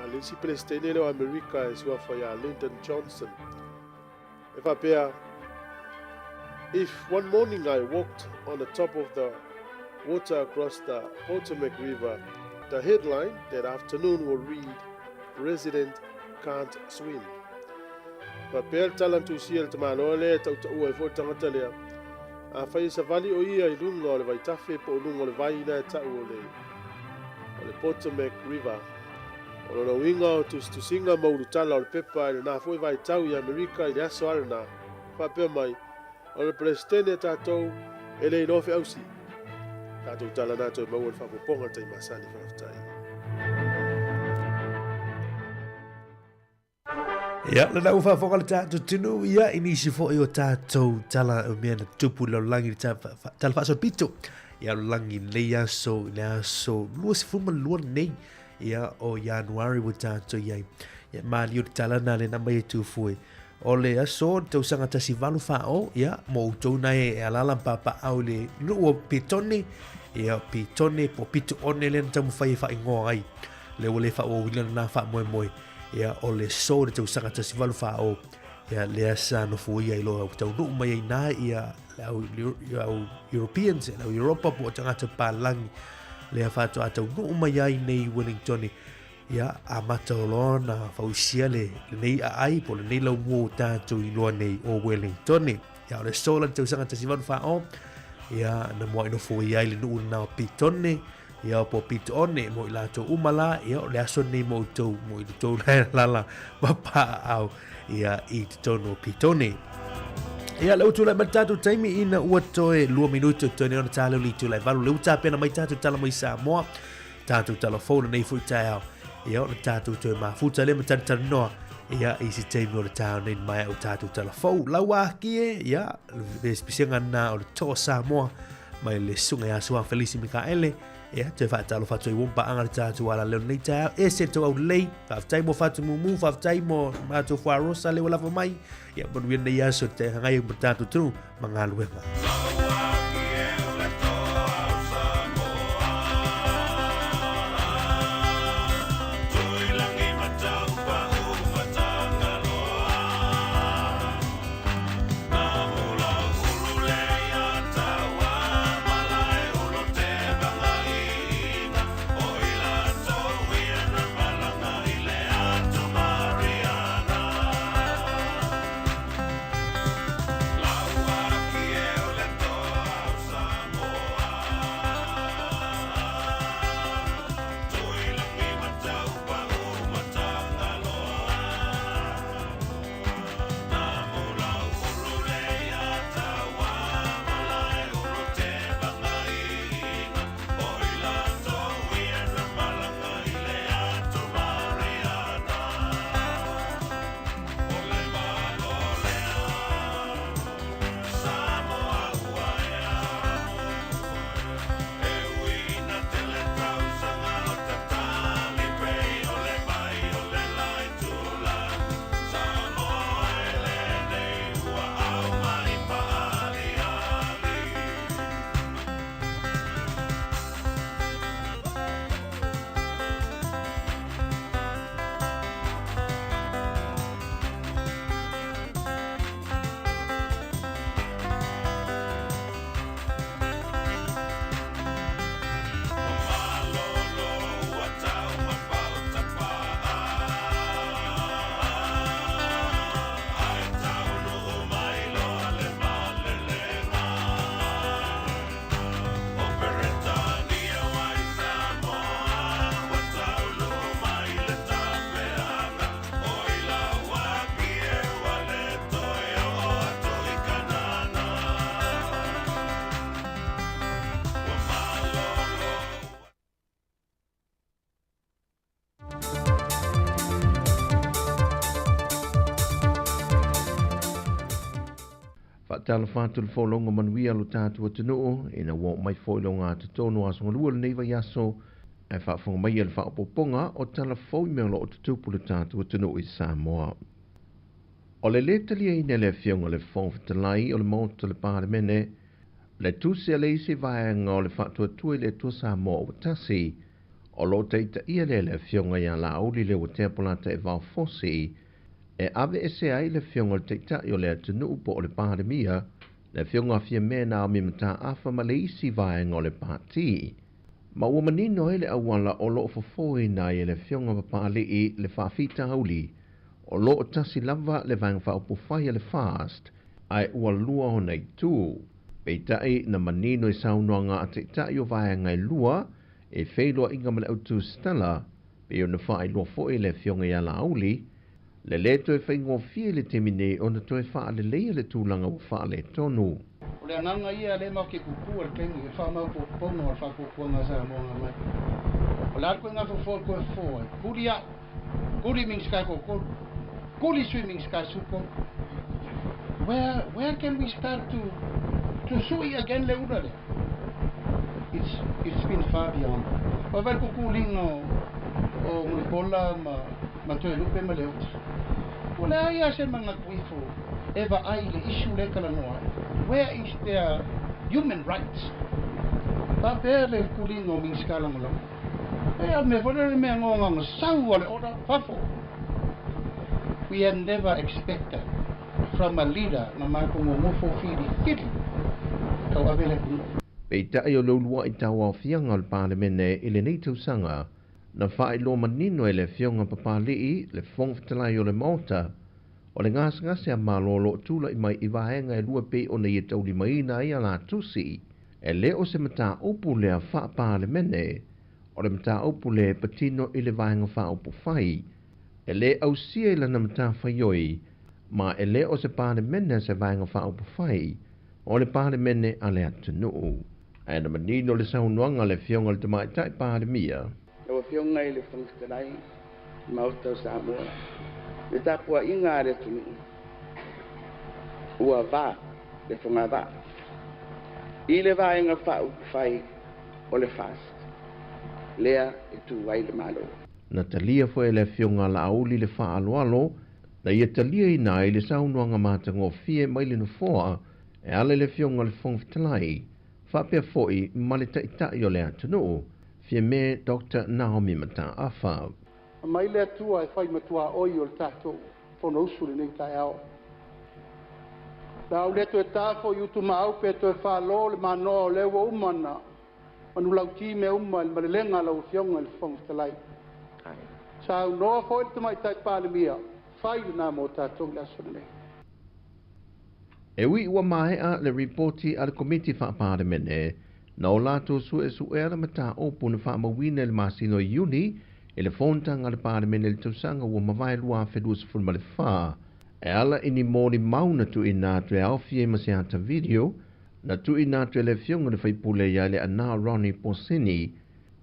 a le isi Peresetene lea o Amerika e suafa ia Lyndon Johnson, e faapea, If one morning I walked on the top of the water across the Potomac River, the headline that afternoon will read, President Can't Swim. Faapea le tala na tusia e le tamaloa lea e tautaua ai foi le tagata lea, Afai e savali o ia i luga o le vaitafe po o luga o le vai lena e tau o le, o le Potomac River, o lona uiga o tusitusiga ma ulutala o le pepa i lena foi vaitau i Amerika i le aso a lena, faapea mai, o le Peresetene a tatou e le iloa feausi. Tatou tala na toe maua i le faaopoopoga i le taimi masani. Faafetai. Ia, lena ua faafofoga le tatou atunuu, ia, i nisi foi o tatou tala o mea na tupu i le lalolagi, le tala faasolopito. Ia, lalolagi i lenei aso, i le aso 22 lenei, ia, o Ianuari ua tatou i ai. Ia, maliu le tala na le na mai e tufue. O le aso, le tausaga 1840, ia, mo outou na e alala ma papaau i le nuu o Petone, ia, Petone po Pitoone lea na taumafai e faaigoa ai. Lea ua le faaauauina lena faamoemoe. Ia, o le so le tausaga 1840, ia, lea sa nofoia i loa ua taunuu mai ai nā ia le au, le au Europeans, le au Europa po o tagata palagi, lea faatoa taunuu mai ai nei Wellingtone, ia, amata o loa na fausia le, lenei aai po lenei laumua o tātou i loa nei o Wellingtone. Ia, o le so la le tausaga 1840, ia, na mua'i nofoia ai le nuu lena o Pitone, Ia o po pito one mo i latou uma la, ia o le aso nei mo outou, mo i tou la lala ma paaau, ia i totonu o Pitone. Ia le utu lai mai tatou taimi ina ua toe 2 minuto toe nei ona tāleu li tū lai valu. Le uta pena mai tatou tala mai Samoa, tatou tala fou nei foi taeao. Ia o le tatou toe mafuta le ma tani noa. Ia i si taimi o le tāo nei mai au tatou tala fou. Lau aki e, ia, le spisenga na o le toa Samoa. Mai le susuga ia Su'a Felisi Mikaele, ia, toe faatalofa atu ai ua paaga le tatou ala leo lenei taeao, e se tou aulelei, faafetai mo Fatumumu, faafetai mo matou fuarosa lea ua lava mai, ia manuia lenei aso te hangai ma tatou tonu ma galuega. Faatalofa atu le folauga manuia lo tatou atunuu ina ua oo mai foi loga totonu aso galua lenei vaiaso ae faafofoga mai le faaopoopoga o tala fou i mea o loo tutupu le tatou atunuu i Samoa. O le lē taliaina le Afioga le Fofoga Fetalai o le Maota le Palemene le tusi a le isi vaega o le Faatuatua i le Atua Samoa ua tasi o loo taitaia lea le Afioga ia Laauli Leuatea Polataivao Fosi e ave ese ai le Afioga le Taitai o le atunuu po o le Palemia le Afioga Fiame Naomi Mataafa ma le isi vaega o le Pati. Ma ua manino ai le auala o loo fofoina ai e le Afioga Papalii le faafitauli o loo tasi lava le vaega faaupufai a le FAST ae ua lua ona itu. Peitai na manino i saunoaga a taitai o vaega e lua e feiloaiga ma le autu Stella pei ona faailoa foi le Afioga ia Laauli le lē toe faigofie le taimi nei ona toe faaleleia le tulaga ua faaletonu. O le agaga ia lea matou te kuku le taimi e faamaopoopoga o le faatuatuaga a Samoa na aumai. O le a le ituaiga fofo e toe fofo ai? Tuli au, tuli Minisita e toatolu, tuli Sui Minisita e 13. Where can we start to sui again le ula lea? It's been far beyond. O vai le kukuliga o Mulipola ma Toelupe ma Leota. O le ai a se manatu ifo e vaai i le issue lea e talanoa ai. Where is their human rights? Faapea le kuliga o Minisita lagolago. E a mea foi lea le mea gogaga sau a le order fafo. We had never expected from a leader na matou nonofo filifili tauave le atunuu. Peitai o le uluai tauaofiaga o le Palemene i lenei tausaga na faailoa manino e le Afioga Papalii le Fofoga Fetalai o le Maota o le gasegase a Malo o loo tula'i mai i vaega e lua pei ona ia taulimaina ai ala tusi e lē o se mataupu lea faapalemene o le mataupu lea e patino i le vaega faaupufai e lē ausia i lana matafaioi ma e lē o se Palemene se vaega faaupufai o le Palemene a le atunuu. Ae na manino le saunoaga le Afioga le Tamaitai Palemia. Lau Afioga i le Fofoga Fetalai, Maota o Samoa, le tapuaiga a le atunuu ua va le fogavaa i le vaega faaupufai o le FAST lea e tu ai le Malo. Na talia foi e le Afioga Laauli le faaaloalo na ia taliaina ai le saunoaga matagofie mai le nofoa e ala i le Afioga le Fofoga Fetalai faapea foi ma le Taitai o le atunuu Fiame Dr Naomi Mataafa. Aumai le Atua e fai matuaoi o le tatou Fonousu lenei taeao. La au le toe tafo i utumaau pe toe falo le manoa o lea ua uma na manulauti mea uma i le malelega a lau Afioga i le Fofoga Fetalai. Saunoa foi le Tamaitai Palemia, fai lena mo tatou i le aso lenei. E ui ua maea le ripoti a le Komiti Faapalemene na o latou suesuea le mataupu na faamauina i le masina o Iuni i le fonotaga a le Palemene i le tausaga ua mavae 2024 e ala i ni molimau na tuuina atu e aofia ai ma se ata video na tuuina atu e le Afioga le faipule ia Leaana Ronnie Posini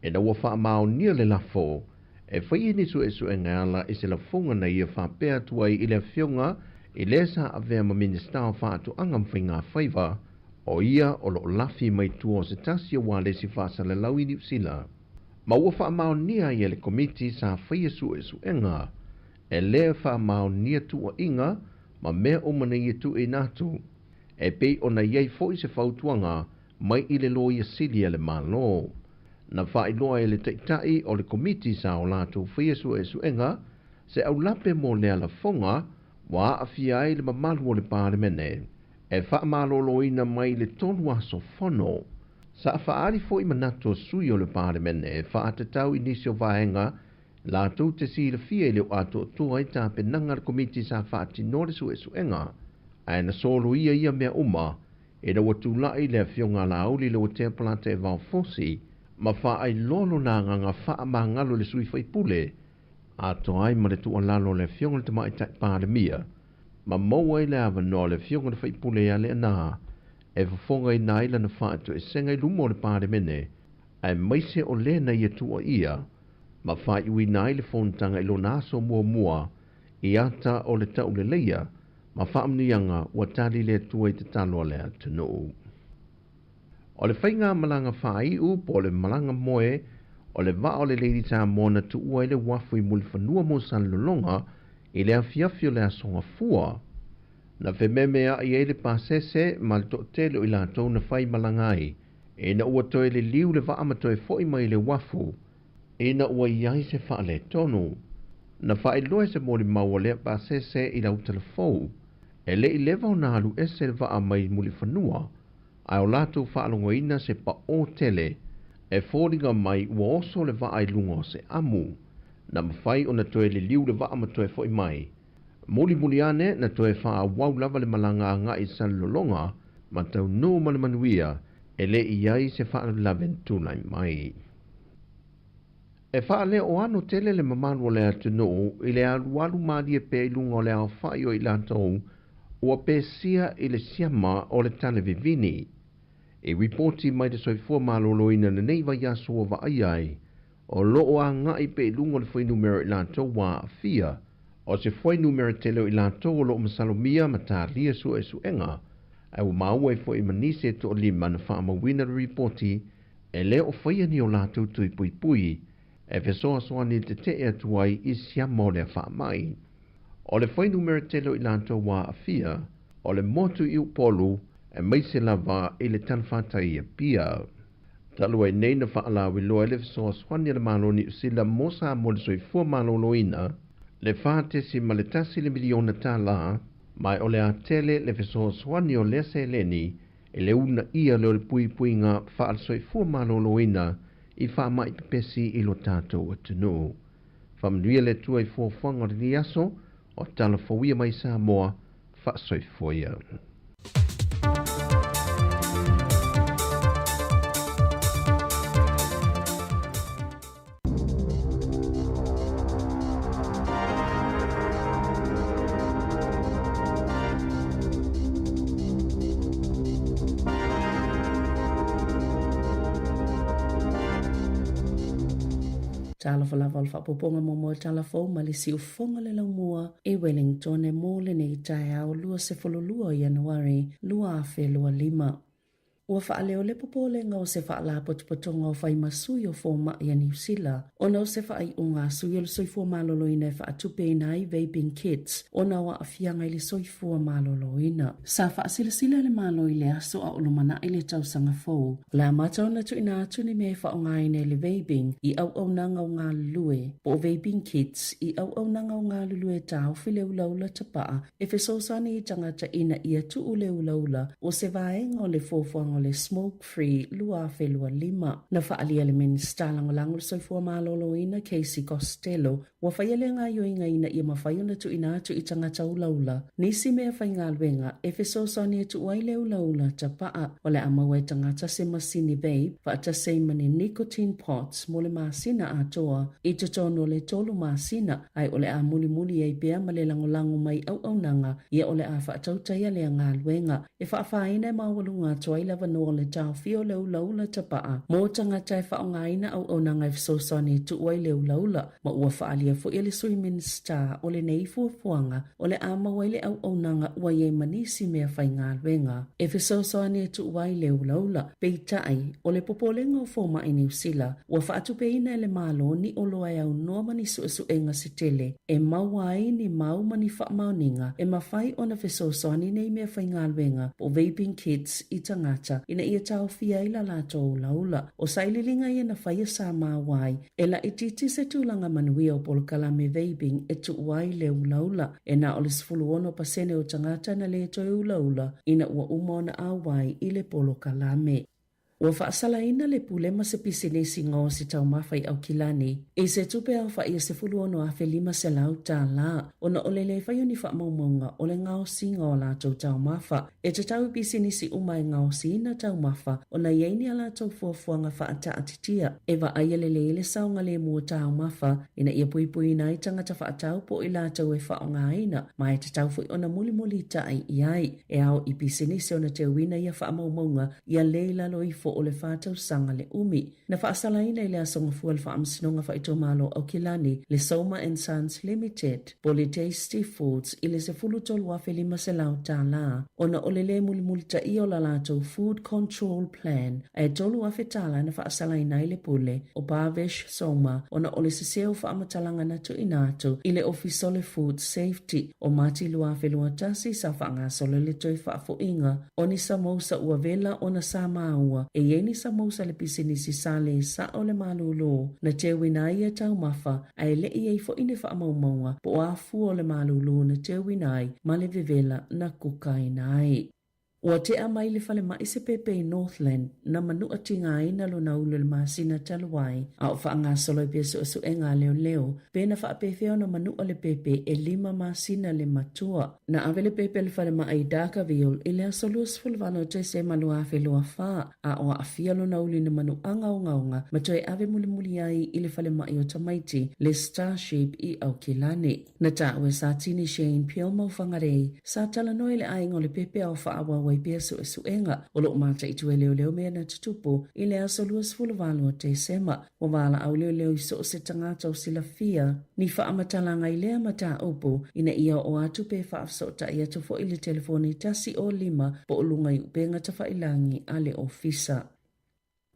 ina ua faamaonia le lafo e faia ni suesuega e ala i se lafoga na ia faapea atu ai i le Afioga i lē sa avea ma Minisita o Faatoaga ma Faigafaiva o ia o loo lafi mai tua o se tasi auā le isi faasalalau i Niusila. Ma ua faamaonia ai e le Komiti sa faia suesuega e lē faamaonia tuuaiga ma mea uma na ia tuuina atu e pei ona i ai foi se fautuaga mai i le Loia Sili a le Malo. Na faailoa e le Taitai o le Komiti sa o latou faia suesuega se aulape mo lea lafoga ua aafia ai le mamalu o le Palemene e faamaloloina mai le 3 aso fono. Sa faaali foi manatu o sui o le Palemene e faatatau i nisi o vaega latou te silafia e le o atoatoa ai tapenaga a le Komiti sa faatinoa le suesuega ae na soloia ia mea uma ina ua tula'i le Afioga Laauli Leuatea Polataivao Fosi ma faailoa lona agaga faamagalo i le sui faipule atoa ai ma le tuualalo a le Afioga le Tamaitai Palemia ma maua ai le avanoa o le Afioga le faipule ia Leaana e fofogaina ai lana faatoesega i luma o le Palemene aemaise o lē na ia tuuaia ma faaiuina ai le fonotaga i lona aso muamua i ata o le tauleleia ma faamanuiaga ua tali le Atua i tatalo a le atunuu. O le faiga malaga faaiu po o le malaga moe o le vaa o le Lady Samoa na tuua ai le uafu i Mulifanua mo Salelologa i le afiafi o le Aso Gafua. Na fememea'i ai le pasese ma le toatele o i latou na fai malaga ai ina ua toe liliu le vaa ma toe fo'i mai i le uafu ina ua i ai se faaletonu. Na faailoa e se molimau o lea pasese i lau talafou, e le i leva ona alu ese le vaa mai Mulifanua, ae o latou faalogoina se paʻō tele e foliga mai ua oso le vaa i luga o se amu. Na mafai ona toe liliu le vaa ma toe fo'i mai. Mulimuli ane, na toe faaauau lava le malaga agai i Salelologa ma taunuu ma le manuia, e le i i ai se faalavelave na tulai mai. E faaleoano tele le mamalu o le atunuu i le alualu malie pea i luga o le aofai o i latou ua pesia i le siama o le tale vivini. I ripoti mai le Soifua Maloloina i lenei vaiaso ua vaaia ai, o lo o agai pea i luga o le fuainumera o i latou ua aafia, o se fuainumera tele o i latou o lo o masalomia ma talia suesuega, ae ua maua ai foi ma nisi e toalima na faamauina le ripoti e le o faia ni o latou tui puipui e fesoasoani i le tetee atu ai i siama o lea faamai. O le fuainumera tele o i latou ua aafia, o le motu i Upolu, aemaise lava i le talafatai i Apia. Talu ai nei na faalauiloa ai le fesoasoani a le Malo Niu Sila mo Samoa i le soifua maloloina, le $4.1 le miliona tala, ma o le a tele le fesoasoani o lea seleni e le uunaia lea o le puipuiga faale-soifua maloloina i faamai pepesi i lo tatou atunuu. Faamanuia le Atua i fuafuaga o lenei aso, o tala fouia mai Samoa, faasoifua ia. Talofa lava o le faaopoopoga muamua o tala fou ma le siufofoga le laumua i Wellington e mo lenei taeao 22 o Ianuari 2025. Ua faaleo le popolega o se faalapotopotoga o fai ma sui o fomai a Niu Sila ona o se faaiuga a sui o le soifua maloloina e faatupeina ai vaping kits ona o aafiaga i le soifua maloloina. Sa faasilasila le Malo i le aso a o lumanai le tausaga fou, o le amata ona tuuina atu ni mea e faaaogaina i le vaping i auaunaga o galulue, po o vaping kits i auaunaga o galulue e taofi le ulaula tapaa E fesoasoani i tagata ina ia tuu le ulaula o se vaega o le fuafuaga o le Smoke Free 2025. Na faaalia le Minisita Lagolago o le Soifua Maloloina Casey Costello, ua faia lea gaoioiga ina ia mafai ona tuuina atu i tagata ulaula nisi mea faigaluega e fesoasoani e tuu ai le ulaula tapaa. O le a maua e tagata se masini vape faatasi ai ma ni nicotine pods mo le masina atoa i totonu o le tolu masina ae o le a mulimuli ai pea ma le lagolago mai auaunaga ia o le a faatautaia lea galuega e faafaina e maualuga atu ai le avanoa o le taofia o le ulaula tapaa mo tagata e faaaogaina auaunaga e fesoasoani e tuu ai le ulaula ma ua faaalia foi e le Sui Minisita o lenei fuafuaga o le a maua ai le auaunaga ua i ai ma nisi mea faigaluega e fesoasoani e tuu ai le ulaula. Peitai, o le popolega o fomai Niu Sila, ua faatupeina e le Malo ni oloa e aunoa ma ni suesuega se tele e maua ai ni mau ma ni faamaoniga e mafai ona fesoasoani nei mea faigaluega po o vaping kits i tagata ina ia taofia ai la latou ulaula. O sailiiliga ia na faia sa maua ai E laitiiti se tulaga manuia o polokalame vaping e tuu ai le ulaula. E na o le 16% o tagata na le toe ulaula ina ua uma ona auai i le polokalame. Ua faasalaina le pule ma se pisinisi gaosi taumafa i Aukilani i se tupe aofai e $16,500 ona o le le fai o ni faamaumauga o le gaosiga o a latou taumafa. E tatau i pisinisi uma e gaosiina taumafa ona i ai ni a latou fuafuaga faataatitia e vaaia lelei ai le saogalemu o taumafa ina ia puipuiina ai tagata faatau po o i latou e faaaogaina ma e tatau foi ona mulimulitai i ai. E ao i pisinisi ona teuina ia faamaumauga ia le i lalo ifo. po o le fa tausaga le umi. Na faasalaina i le Aso Gafua e le Faamasinoga Faaitumalo o Aukilani le Soma and Sons Limited po o le Tasty Foods i le $13,500 ona o le lē mulimulitaia o la latou Food Control Plan ae $3,000 na faasalaina ai le pule o Bhavesh Soma ona o le sesē o faamatalaga na tuuina atu i le Ofisa o le Food Safety. O Mati 2021 sa faagasolo le toe faafoiga o ni samousa ua vela ona sa maua e i ai ni samousa le pisinisi sa lē sa'o le malūlū na teuina ai ia taumafa ae le i ai fo'i ni faamaumauga po o a fua o le malūlū na teuina ai ma le vevela na kukaina ai. Ua tea mai le falemai se pepe i Northland na manu'a tigaina lona ulu i le masina talu ai, a o faagasolo ai pea su'esu'ega a leoleo pe na faapefea ona manu'a le pepe 5 masina le matua. Na ave le pepe i le falemai i Dargaville i le aso 28 o Tesema 2024, a o aafia lona ulu i ni manu'aga ogaoga ma toe ave mulimuli ai i le falemai o tamaiti le Starship i Aukilani. Na taua e Satini Shane Peel mau Whangarei, sa talanoa i le aiga o le pepe ao faaauau ai pea suesuega o lo o mataitu e leoleo mea na tutupu i le aso 28 o Tesema. Ua valaau leoleo i so o se tagata o silafia ni faamatalaga i lea mataupu ina ia oo atu pe faafesootai atu foi i le telefoni 105 po o luga i upega tafailangi a le ofisa.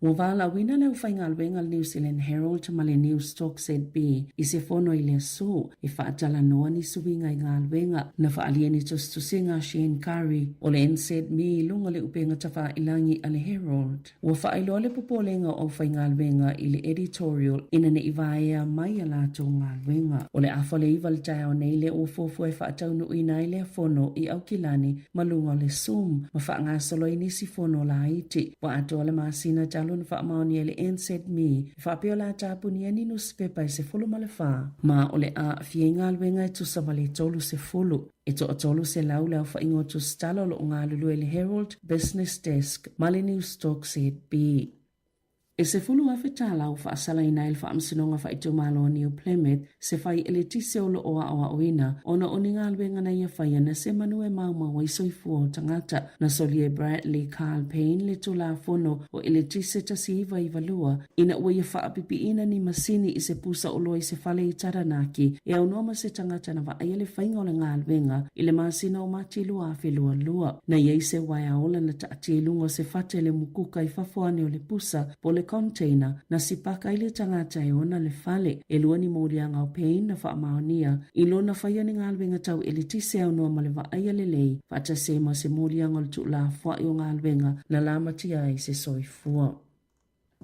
Ua valaauina le aufaigaluega a le New Zealand Herald ma le Newstalk ZB i se fono i le aso e faatalanoa ni suiga i galuega na faaalia ni tusitusiga a Shane Curry o le NZME i luga o le upega tafailangi a le Herald. Ua faailoa le popolega o aufaigaluega i le editorial ina ne i vaea mai a latou galuega. O le afa o le 9 le taeao nei lea ua fuafua e faataunuuina ai lea fono i Aukilani ma luga o le Zoom ma faagasolo ai nisi fono laiti. Ua atoa le masina talu ona faamaonia e le NZME e faapea o le a tapunia ni nusipepa e 14 ma o le a aafia i galuega e tusa ma le 30. E toatolu selau le aofaiga o tusitala o lo o galulue i le Herald Business Desk ma le Newstalk ZB. E $10,000 tala ua faasalaina ai le Faamasinoga Faaitumalo o New Plymouth se fai eletise o lo o aoaoina ona o ni galuega na ia faia na se manu e maumau ai soifua o tagata. Na solia e Bradley Carl Payne le Tulafono o Eletise 1992 ina ua ia faapipiina ni masini i se pusa oloa i se fale i Taranaki e aunoa ma se tagata na vaaia le faiga o le galuega i le masina o Mati 2022. Na i ai se uaea ola na taatia i luga o se fata i le mukuka i fafo ane o le pusa po o le container na sipaka ai le tagata e ona le fale. E lua ni moliaga o Payne na faamaonia i lona faia ni galuega tau eletise aunoa ma le vaaia lelei faatasi ai ma se moliaga o le tuulafoai o galuega na lamatia ai se soifua.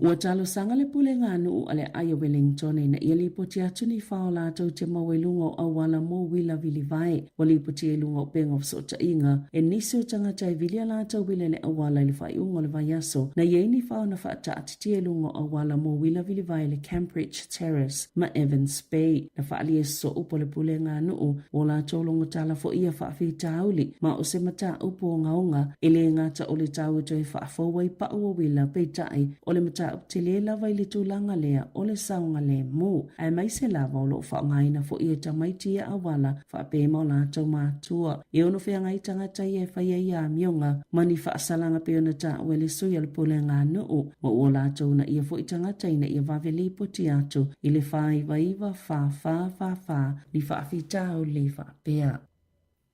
Ua talosaga le Pulega a Nuu a le Aai o Wellington ina ia lipoti atu ni fao latou te maua i luga o auala mo uila vilivae. Ua lipotia i luga o upega o fesootaiga e nisi o tagata e vili a latou uila i le auala i le faaiuga o le vaiaso na i ai ni fao na faataatitia i luga o auala mo uila vilivae i le Cambridge Terrace ma Evans Bay. Na faaalia e soo po le Pulega a Nuu ua latou logotala foi ia faafitauli ma o se mataupu ogaoga e le gata o le tau e toe faafou ai pau o uila peitai o le mataupu tele lava i le tulaga lea o le saogalemu aemaise lava o lo o faaaogaina foi e tamaiti ia auala faapea ma o latou matua. E ono feagai tagata ia e fai ai ia amioga ma ni faasalaga pei ona taua e le sui o le Pulega a Nuu ma ua latou uunaia foi tagata ina ia vave lipoti atu i le 499 4444 ni faafitauli faapea.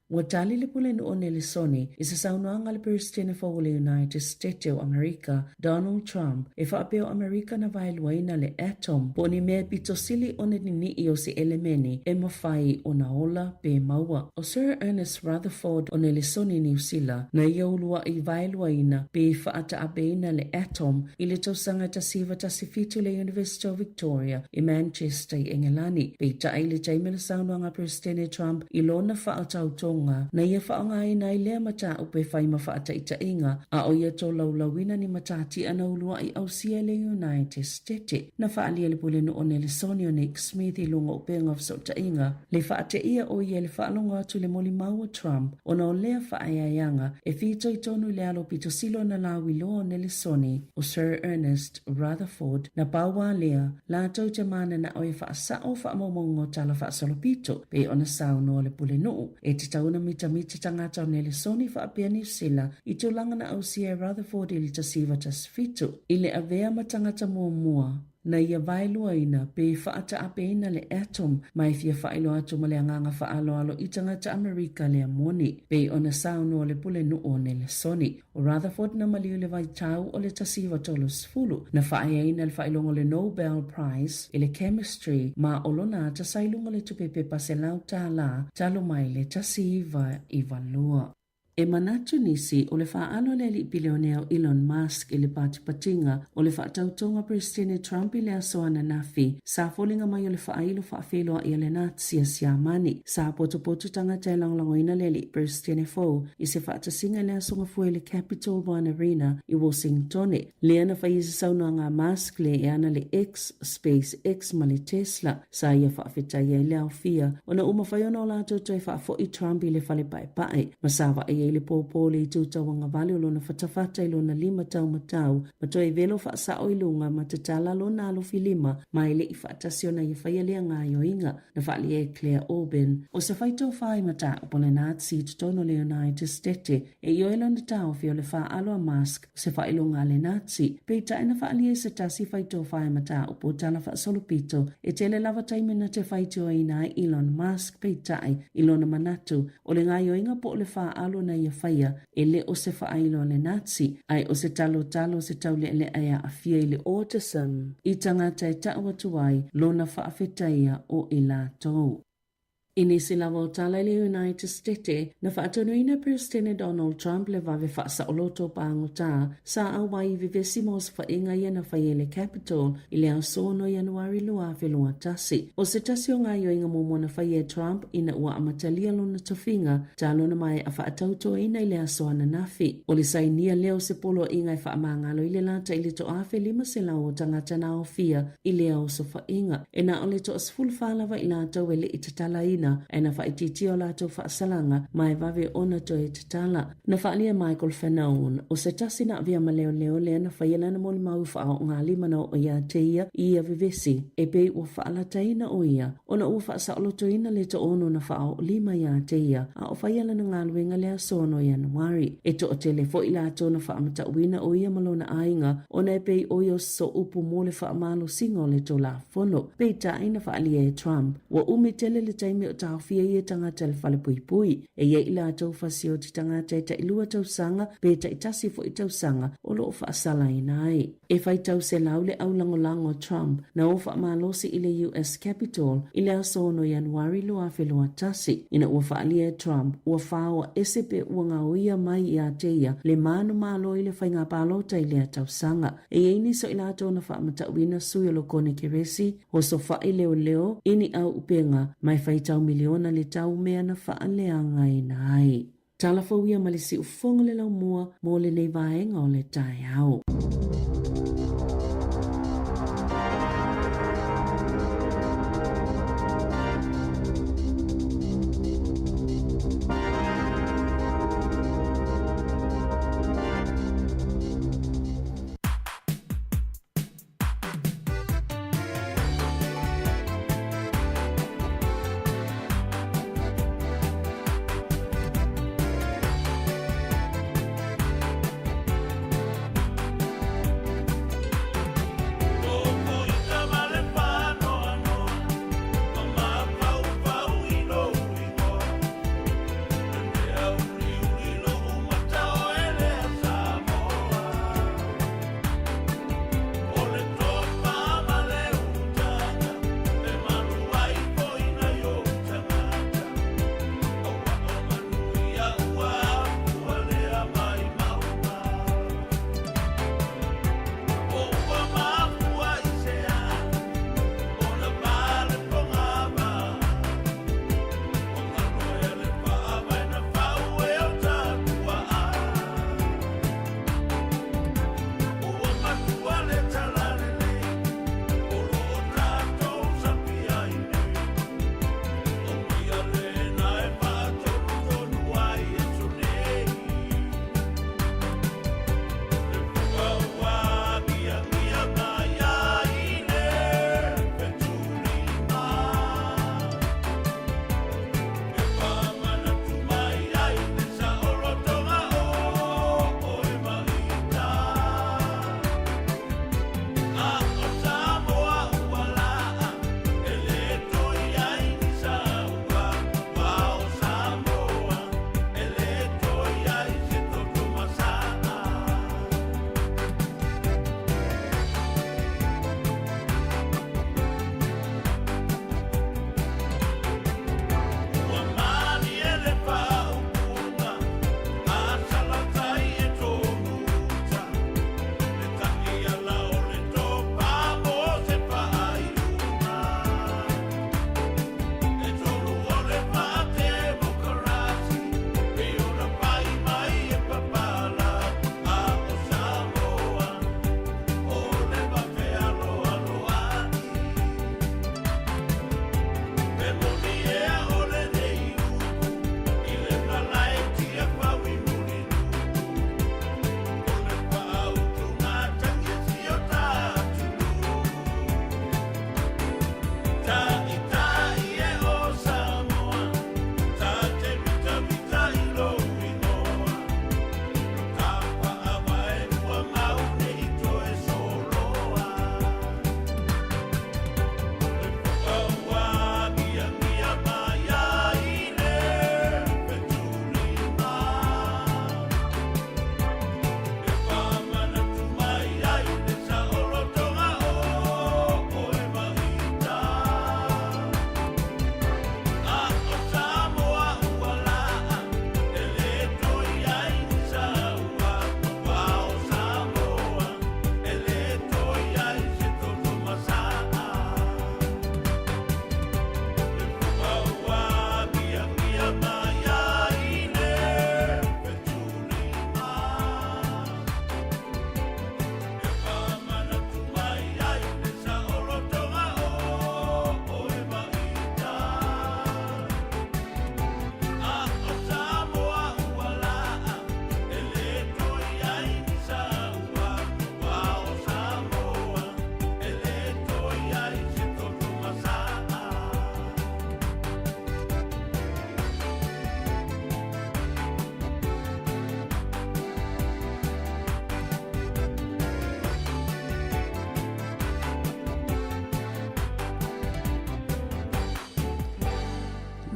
Ua tali le Pulenuu o Nelesone i se saunoaga a le Peresetene fou o le United State o Amerika, Donald Trump, e faapea o Amerika na vaeluaina le atom po o ni mea e pito sili ona nini'i o se elemene e mafai ona ola pe maua. O Sir Ernest Rutherford o Nelesone Niu Sila na ia ulua'i vaeluaina pe faataapeina le atom i le tausaga 1917 i le University of Victoria i Manchester i Engelani. Peitai i le taimi o le saunoaga a Peresetene Trump i lona faautautoga na ia faaaogaina ai lea mataupu e fai ma faataitaiga a o ia tolaulauina ni matatia na ulua'i ausia e le United State. Na faaalia e le Pulenuu o Nelesone o Nick Smith i luga o upega o fesootaiga le faateia o ia i le faalogo atu i le molimau a Trump ona o lea faaeaeaga e fitoitonu i le alo pito sili ona lauiloa o Nelesone o Sir Ernest Rutherford, na pau a lea, latou te mananao e faasao faamaumauga o tala faasolopito pei ona saunoa le Pulenuu e tatau. tatau ona mitamita tagata o Nelesoni faapea Niu Sila i tulaga na ausia e Rutherford i le 1917 i le avea ma tagata muamua na ia vaeluaina pe faataapeina le atom ma e fia faailoa atu ma le agaga faaaloalo i tagata Amerika lea moni, pei ona saunoa le Pulenuu o Nelesoni. O Rutherford na maliu i le vaitau o le 1930, na faaeaina le faailoga o le Nobel Prize i le Chemistry ma o lona ata sa i luga o le tupe pepa $100 talu mai le 1992. E manatu nisi, o le faaalu a le alii pilionea o Elon Musk i le patipatiga o le faatautoga Peresetene Trump i le aso ananafi, sa foliga mai o le faailo faafeiloai a le Nazi a Siamani. Sa potopoto tagata e lagolagoina le alii Peresetene fou i se faatasiga i le aso Gafua i le Capital One Arena i Washingtone, lea na fai ai se saunoaga a Musk le e ana le X, SpaceX ma le Tesla. Sa ia faafetai ai le aofia ona ua mafai ona o latou toe faafo'i Trump i le fale paepae ma sa vaai ai le pōpō o le itu tauagavale o lona fatafata i lona lima taumatau ma toe velo faasao i luga ma tatala lona alofilima ma e le i faatasi ona ia faia lea gaoioiga na faaalia e Claire Orban o se faitofa i mataupu o le Nazi i totonu o le United Stete e ioe lona taofi o le faalo a Musk o se faailoga a le Nazi, peitai na faaalia e se tasi faitofa i mataupu o tala faasolopito e tele lava taimi na te faitioina ai Elon Musk peitai i lona manatu o le gaoioiga po o le faalo na ia faia e le o se faailo a le Nazi ae o se talotalo o se taulealea e aafia i le autism i tagata e tau atu ai lona faafetaia o i latou. I nisi lava o tala i le United Stete, na faatonuina e Peresetene Donald Trump le vave faasaoloto pagota sa auai i vevesi ma osofaiga ia na faia i le Capitol i le aso 6 Ianuari 2021. O se tasi o gaoioiga muamua na faia e Trump ina ua amatalia lona tofiga talu ona maea faatautoina i le aso ananafi. O le sainia lea o se poloaiga e faamagalo i le lata i le 1,500 o tagata na aofia i lea osofaiga. E na o le toasefulufa lava i latou e le i tatalaina, ae na faaitiitia o latou faasalaga ma e vave ona toe tatala. Na faaalia e Michael Fanone, o se tasi na avea ma leoleo lea na faia lana molimau faaoogalima na oo ia te ia i ia vevesi, e pei ua faalataina o ia ona ua faasaolotoina le toaono na faaoolima ia te ia a o faia lana galuega le aso 6 Ianuari. E toatele foi latou na faamatauina o ia ma lona aiga ona e pei o ia o se upu mo le faamalosiga o le Tulafono. Peitai na faaalia e Trump, ua umi tele le taimi o taofia ia tagata i le falepuipui. E i ai i latou fasioti tagata e tailua tausaga pe taitasi foi tausaga o lo o faasalaina ai. E faitau selau le aulagolago a Trump na o faamalosi i le US Capitol i le aso 6 Ianuari 2021, ina ua faaalia e Trump ua faoa ese pe ua gaoia mai ia te ia le manumalo i le faiga palota i lea tausaga. E i ai nisi o i latou na faamatauina sui o lo Konekeresi, osofai leoleo i ni au upega ma e faitau miliona le tau mea na faaleagaina ai. Tala fou ia ma le siufofoga le laumua mo lenei vaega o le taeao.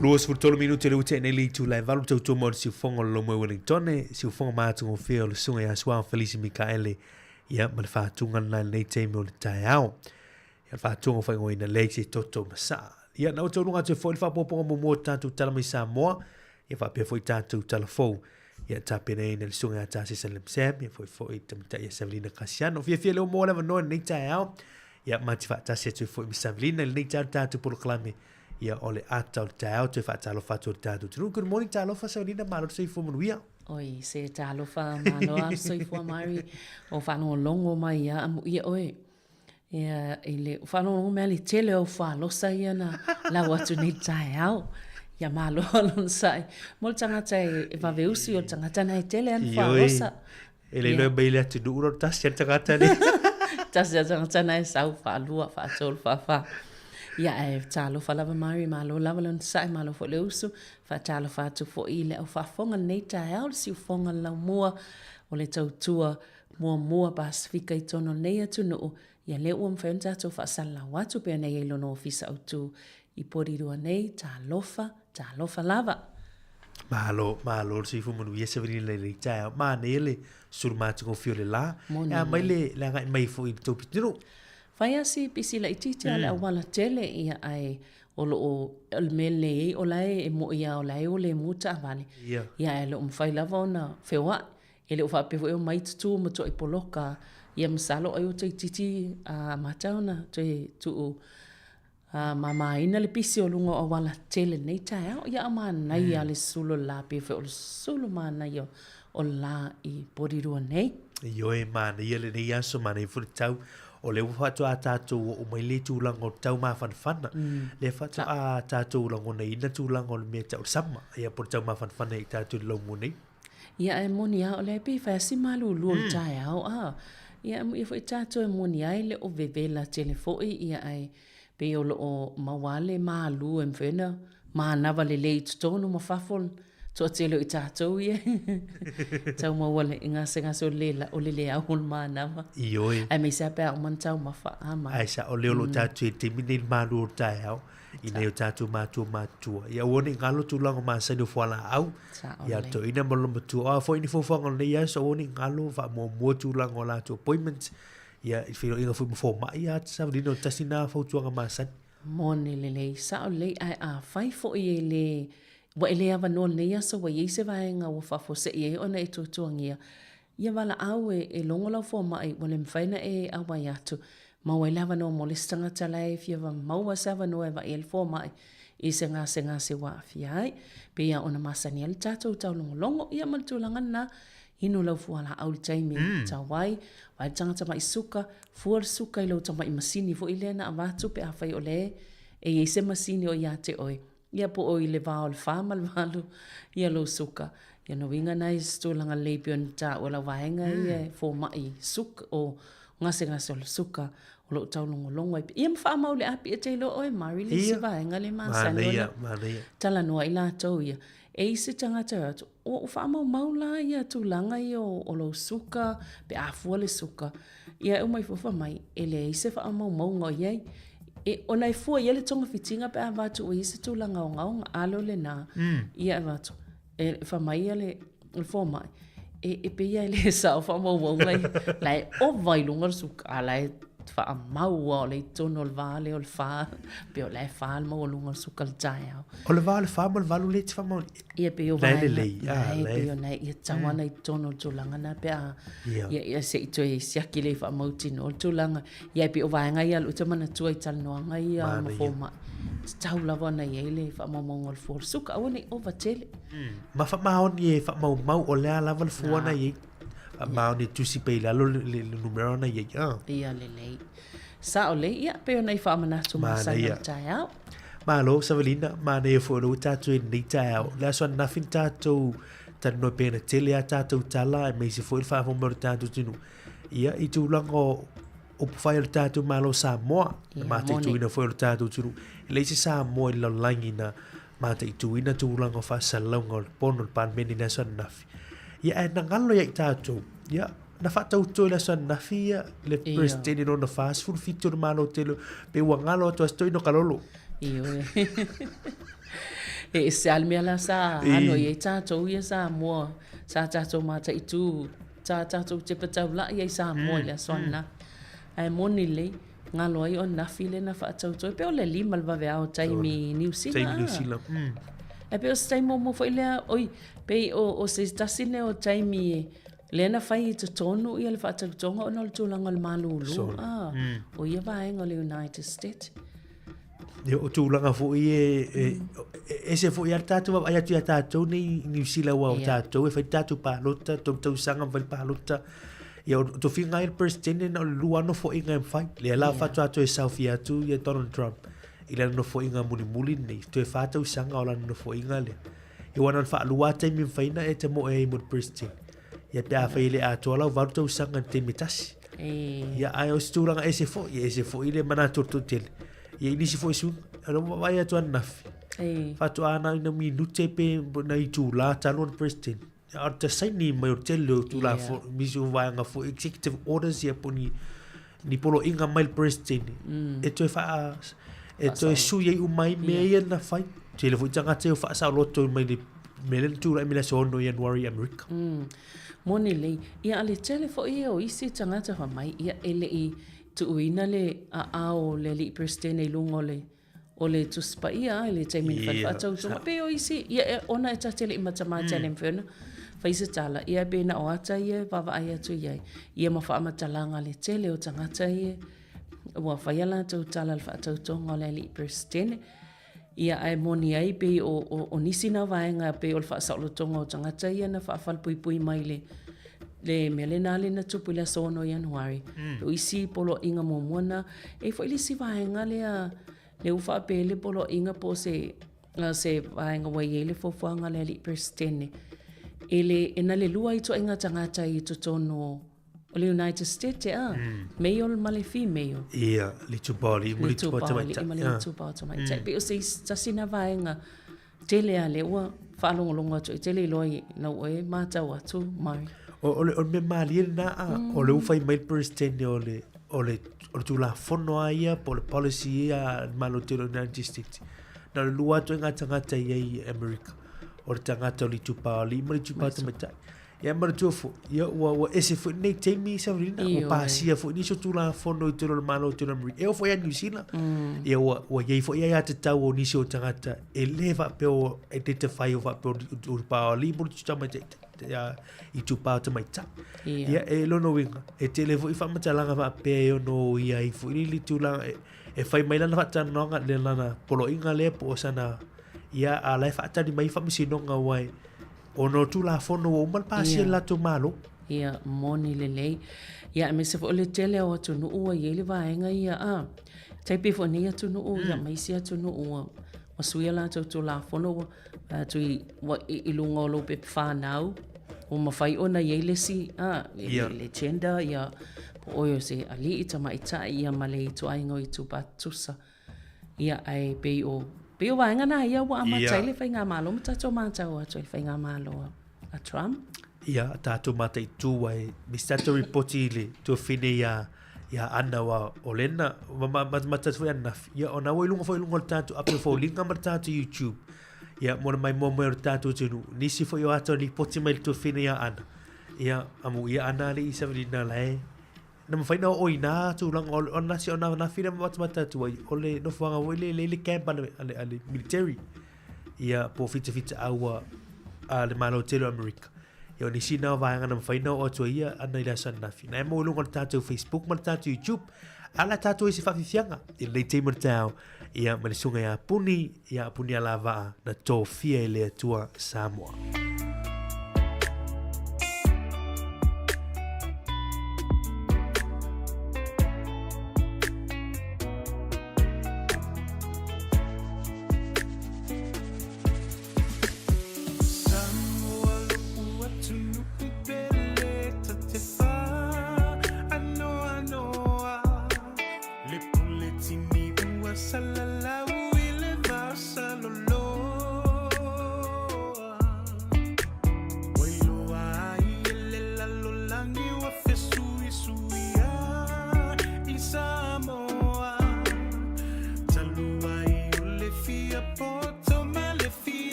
23 minute le ua nei le itula e valu tautua mo le siufoga o le Lomue Wellingtone, siufoga matagofie o le susuga ia Suao Felisi Mikaele, ia ma le faatuga lena i lenei taimi o le taeao. Ia le faatuga o faaigoaina lea i se toto ma saa. Ia na ua taunuga atu ai foi le faapopoga muamua o tatou tala mai Samoa, ia faapea foi tatou tala fou. Ia tapenaina le susuga ia Tasesa Lemsam, ia foi foi tamatai ia Savelina Kasiano. Fiafia leo mo le avanoa i lenei taeao. Ia ma te faatasi atu ai foi ma Savelina i lenei taeao le tatou polokalame. Ia o le ata o le taeao toe faatalofa atu o le tatou atunuu. Good morning talofa Savelina, malo le soifua manuia. Oi, se talofa malo a le soifua Mari o faalogologo mai ia amuia oe. Ia, i le faalogologo mai le tele o falosa ia na lau atu nei taeao. Ia malo lona sai. Mo le tagata e vave usi o le tagata na e tele ana falosa. E le iloa mai le atunuu lo tasi a le tagata le. Tasi a tagata na e sau faalua, faatolu, faafa. Ia, ae talofa lava Mari, malo lava lona sa'i, malo foi le usu. Faatalofa atu foi i le au faafofoga lenei taeao, le siufofoga o le laumua o le tautua muamua Pasefika i totonu o lenei atunuu, ia lea ua mafai ona tatou faasalalau atu pei ona i ai lona ofisa autu i Porirua nei, talofa, talofa lava. Malo, malo le soifua manuia Savelina i lenei taeao. Manaia le sulu matagofie o le la. E a mai le, le agai mai foi i le tou pitonuu. Fai lava si pisi laitiiti a le auala tele, ia ae o lo o, o le mea lelei ai o la e mo'i lava o la e o lemu taavale. Ia ae le o mafai lava ona feoai. E le o faapea foi e omai tutū ma toai poloka. Ia masalo ai ua toeitiiti amata ona toe tuu mamaina le pisi o luga o auala tele i lenei taeao. Ia a manaia le sulu o le la pei foi o le sulu manaia o le la i Porirua nei. Ioe, manaia lenei aso, manaia foi le tau. O lea ua faatoa tatou oo mai le tulaga o le tau mafanafana. Lea faatoa tatou lagonaina tulaga o le mea e tau o le sama. Ia po o le tau mafanafana i tatou i le laumua nei. Ia ae moni a o lea pei e fai a si malulu o le taeao a. Ia amuia foi tatou e moni ai le o vevela tele foi ia ae pei o lo o maua a le malu e mafai ona manava lelei i totonu ma fafo toatele o i tatou ia tau maua le gasegase o le o le le au o le manava. Ioe. Aemaise a pe a uma ona taumafa a ma. Ae sao lea o lo o tatou i le taimi nei i le malu o le taeao. I nei o tatou matua matutua. Ia aua ne i galo tulaga o masani o fualaau. Ia toeaina ma lona matua. O a foi ni fuafuaga o lenei aso, aua ne i galo faamuamua tulaga o latou appointments. Ia i feiloaiga foi ma fomai, ia savalina o tasi na fautuaga masani. Moni lelei, sao lelei, ae afai foi e le, ua e le avanoa i lenei aso ua i ai se vaega ua faafuasei ai ona e tuatuagia, Ia valaau e, e logo lau fomai ua le mafai ona e auai atu, maua ai le avanoa mo le isi tagata la e fia maua se avanoa e vaai ai le fomai i se gasegase ua aafia ai. Pei lava ona masani ai le tatou taulogologo, ia ma le tulaga lena, inu lau fualaau i le taimi e tau ai, vaai le tagata mai suka, fua le suka i lou tamai masini foi lea na avatu pe afai o lea e i ai se masini o ia te oe. Ia po o i le va o le 4 ma le 8 ia lou suka. Ia na uiga na i se tulaga lelei pei ona taua lau vaega ia e fomai suka o gasegase o le suka o lo o taulogologo ai. Ia ma faamau le api e te iloa oe Mari le isi vaega le masani ona talanoa i latou ia. E i se tagata e o atu, ua ou faamaumau la ia tulaga ia o lou suka pe a fua le suka. Ia e uma ifo fai mai, e leai se faamaumauga o i ai. E, ona e fua i ai le togafitiga pe a avatu ua i ai se tulaga ogaoga, a lea o lena, ia e avatu. E fai mai ia le, le fomai, e, e pei lava e le sao faamaumauga ia. La e ova i luga le suka, a la e faamau lava o lea i totonu o le va lea o le fa, pei o la e fa le maualuga o le suka i le taeao. O le va o le fa ma le valu lea e te faamau. Ia pei o vaega. Lelei. Ah, e pei ona ia tau ana i totonu o le tulaga na pe a ia, ia se i toe siaki lea i faamautinoa le tulaga. Ia e pei o vaega ia lou te manatua i talanoaga ia ma fomai. Tatau lava ona i ai le faamaumauga o le fua o le suka, aua ne i ova tele. Ma faamaoni e faamaumau o le a lava le fua na i ai. Faamaoni e tusi pea i lalo le numera na i ai. Ah. Ia lelei. Sao lelei, ia pei ona i faamanatu masani o le taeao. Malo, Savelina, manaia foi o lea ua tatou i lenei taeao. Le aso ananafi na tatou talanoa pei ona tele a tatou tala aemaise foi le faafofoga mai o le tatou atunuu. Ia, i tulaga o upufai o le tatou Malo Samoa, na mataituina foi o le tatou atunuu. E leai se Samoa i le lalolagi na mataituina tulaga o faasalalauga o le pono o le Palemene i le aso ananafi. Ia, ae na galo ia i tatou, ia, na faatauto i le aso ananafi ia le Peresetene lona 47 o le Malo tele, pe ua galo atu a se toeaina o Kalolo. Ioe. E ese lava le mea la sa ano i ai tatou ia Samoa, sa tatou mataitu, sa tatou tepa taulai ai Samoa i le aso ananafi. Ae moni lelei, galo ai o ananafi lea na faatauto ai, pei o le 5 le vaveao taimi Niu Sila. Taimi Niu Sila. Ae pei o se taimi muamua foi lea, oi, pei o se tasi lenei o taimi lea na fai i totonu ia le faatautoga ona o le tulaga o le malūlū, a, o ia vaega o le United States. Ia, o tulaga foi e, e, e ese foi a le tatou vaavaai atu ia tatou nei i Niu Sila ua o tatou e fai le tatou palota, tolu tausaga ma fai le palota. Ia, o tofiga ai le President na o le lua nofoaiga e mafai. Lea la faatoa toe saofia atu ia Donald Trump i lana nofoaiga mulimuli lenei, toe fa tausaga o lana nofoaiga lea. Ia ua na o le faalua lava taimi e mafai ona e tamoe ai mo le President. Ia pe afai e le atoa lau valu tausaga i le taimi e tasi. Ia ae o se tulaga ese foi, ia ese foi le manatu o le toatele. Ia i nisi foi suiga, o le vaavaai atu ananafi, faatoa na o ina minute pe nai itula talu ona President. A o le saini mai o le tele o Tulafono, nisi o vaega foi, executive orders ia po o ni, ni poloaiga mai le President e toe faa, e toe sui ai uma ai mea ia na fai. Tele foi tagata ia ua faasaoloto mai le mea lea na tulai mai le aso 6 o Ianuari i Amerika. Moni lelei. Ia a le tele foi ia o isi tagata fai mai, ia e le i tuuina le aao o le alii Peresetene i luga o le o le Tusi Paia i le taimi na fai faatautoga. Pei o isi, ia e, ona e ta te le i matamata mm. le mafai ona fai se tala, ia pei na o ata ia e vaavaai atu i ai, ia ma faamatalaga le tele o tagata ia ua fai a latou tala le faatautoga o le alii Peresetene. Ia ae moni ai pei o, o, o nisi na vaega pei o le faasaolotoga o tagata ia na faafalepuipui mai le le mea lena le na tupu i le aso 6 Ianuari. Mm. O isi poloaiga muamua na, e i foi le isi vaega lea, le ua faapea le poloaiga po o se, se vaega ua i ai le fuafuaga a le alii Peresetene, e le, e na le lua ai ituaiga tagata i totonu o, o le United States e a, mm. male ma le female. Ia, le itupa o alii ma le itupa o tamaitai. Ma le itupa o tamaitai. Mm. Pei o se tasi na vaega Tele a lea ua faalogologo atu ai, tele iloa i lau oe matau atu mai. O, o, le, o le mea malie lena a, mm. o le ua fai mai le President o le, o le, o le tulafono a ia, po o le policy ia a le Malo Tele o United States. Na o le lua atu ai ngā tagata i ai i Amerika. O le tagata o le itupa o alii ma le itupa o tamaitai. Ia manatua foi, ia ua, ua ese foi lenei taimi Sabrina, ua pasia foi nisi o Tulafono i totonu o le Malo tele o Amerika, e oo foi ia Niu Sila. Mm. Ia ua, ua iai foi aiatatau o nisi o tagata e le faapea o identify o faapea o itupa o alii ma le tamaitai itupa o tamaitai. Ia, ia e lona uiga, e tele foi faamatalaga faapea e ono i ai foi le tulaga e, e fai mai lana faatalanoaga le lana poloaiga lea po o sana ia a la e faatali mai faamasinoga ua e Ona o Tulafono ua uma ona pasia e le latou Malo. Ia, moni lelei. Ia, aemaise foi o le tele o atunuu ua i ai le vaega ia, a, tai pei foi nei atunuu, ia, ma isi atunuu ua, ua sui a latou Tulafono ua, atu i, ua, i, i luga o lou pepa fanau, ua mafai ona i ai le isi, a, le, le, le gender, ia, po o oe o se alii, tamaitai, ia, ma le ituaiga o itupa tutusa. Ia, ae pei o, pei o vaega na ia ua amata ai le Faigamalo ma tatou matau atu ai le Faigamalo a Trump. Ia, tatou mataitu ai, me se tatou ripoti i le tuafine ia, ia Ana wa o lena, ma, ma, ma, ma tatou foi ananafi. Ia, ona ua i luga foi i luga o le tatou ape foliga ma le tatou YouTube. Ia, mo le maimoa mai o le tatou atunuu. Nisi foi o ata ripoti mai le tuafine ia Ana. Ia, amu ia Ana le i Savelina la e, Na mafai na oo i nā tulaga o o nasi o nā nā whina matamata atu ai o le nofoaga foi le le le camp a le a le, a le military ia po whitawhita aua a le Malo Tele o Amerika. Ia o nisi nā o vaega na mafai na oo atu ai ia ana i le aso ananafi. Na e mau i luga o le tātou Facebook ma le tātou YouTube a la tātou i se whawhiwhianga i lenei taimi o le taeao ia ma le susuga ia Puni ia Puni Alavaa na tofia e le Atua Samoa.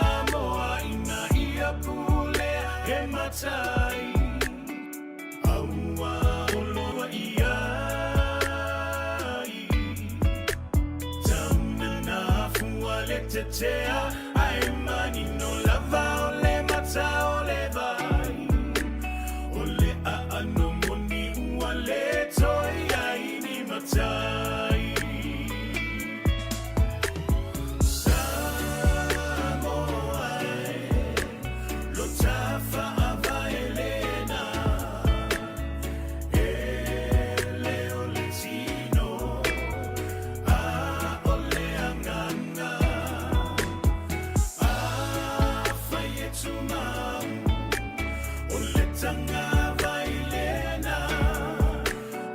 Samoa ina ia pulea e matai Aua oloa i ai Tauna na afua le tetea Ae manino lava o le mata o le vai O le aano moni ua le toe i ai ni matai Samoa e Lo tafaavae lena E le o le tino A o le agaga Afai e tumau O le tagavai lena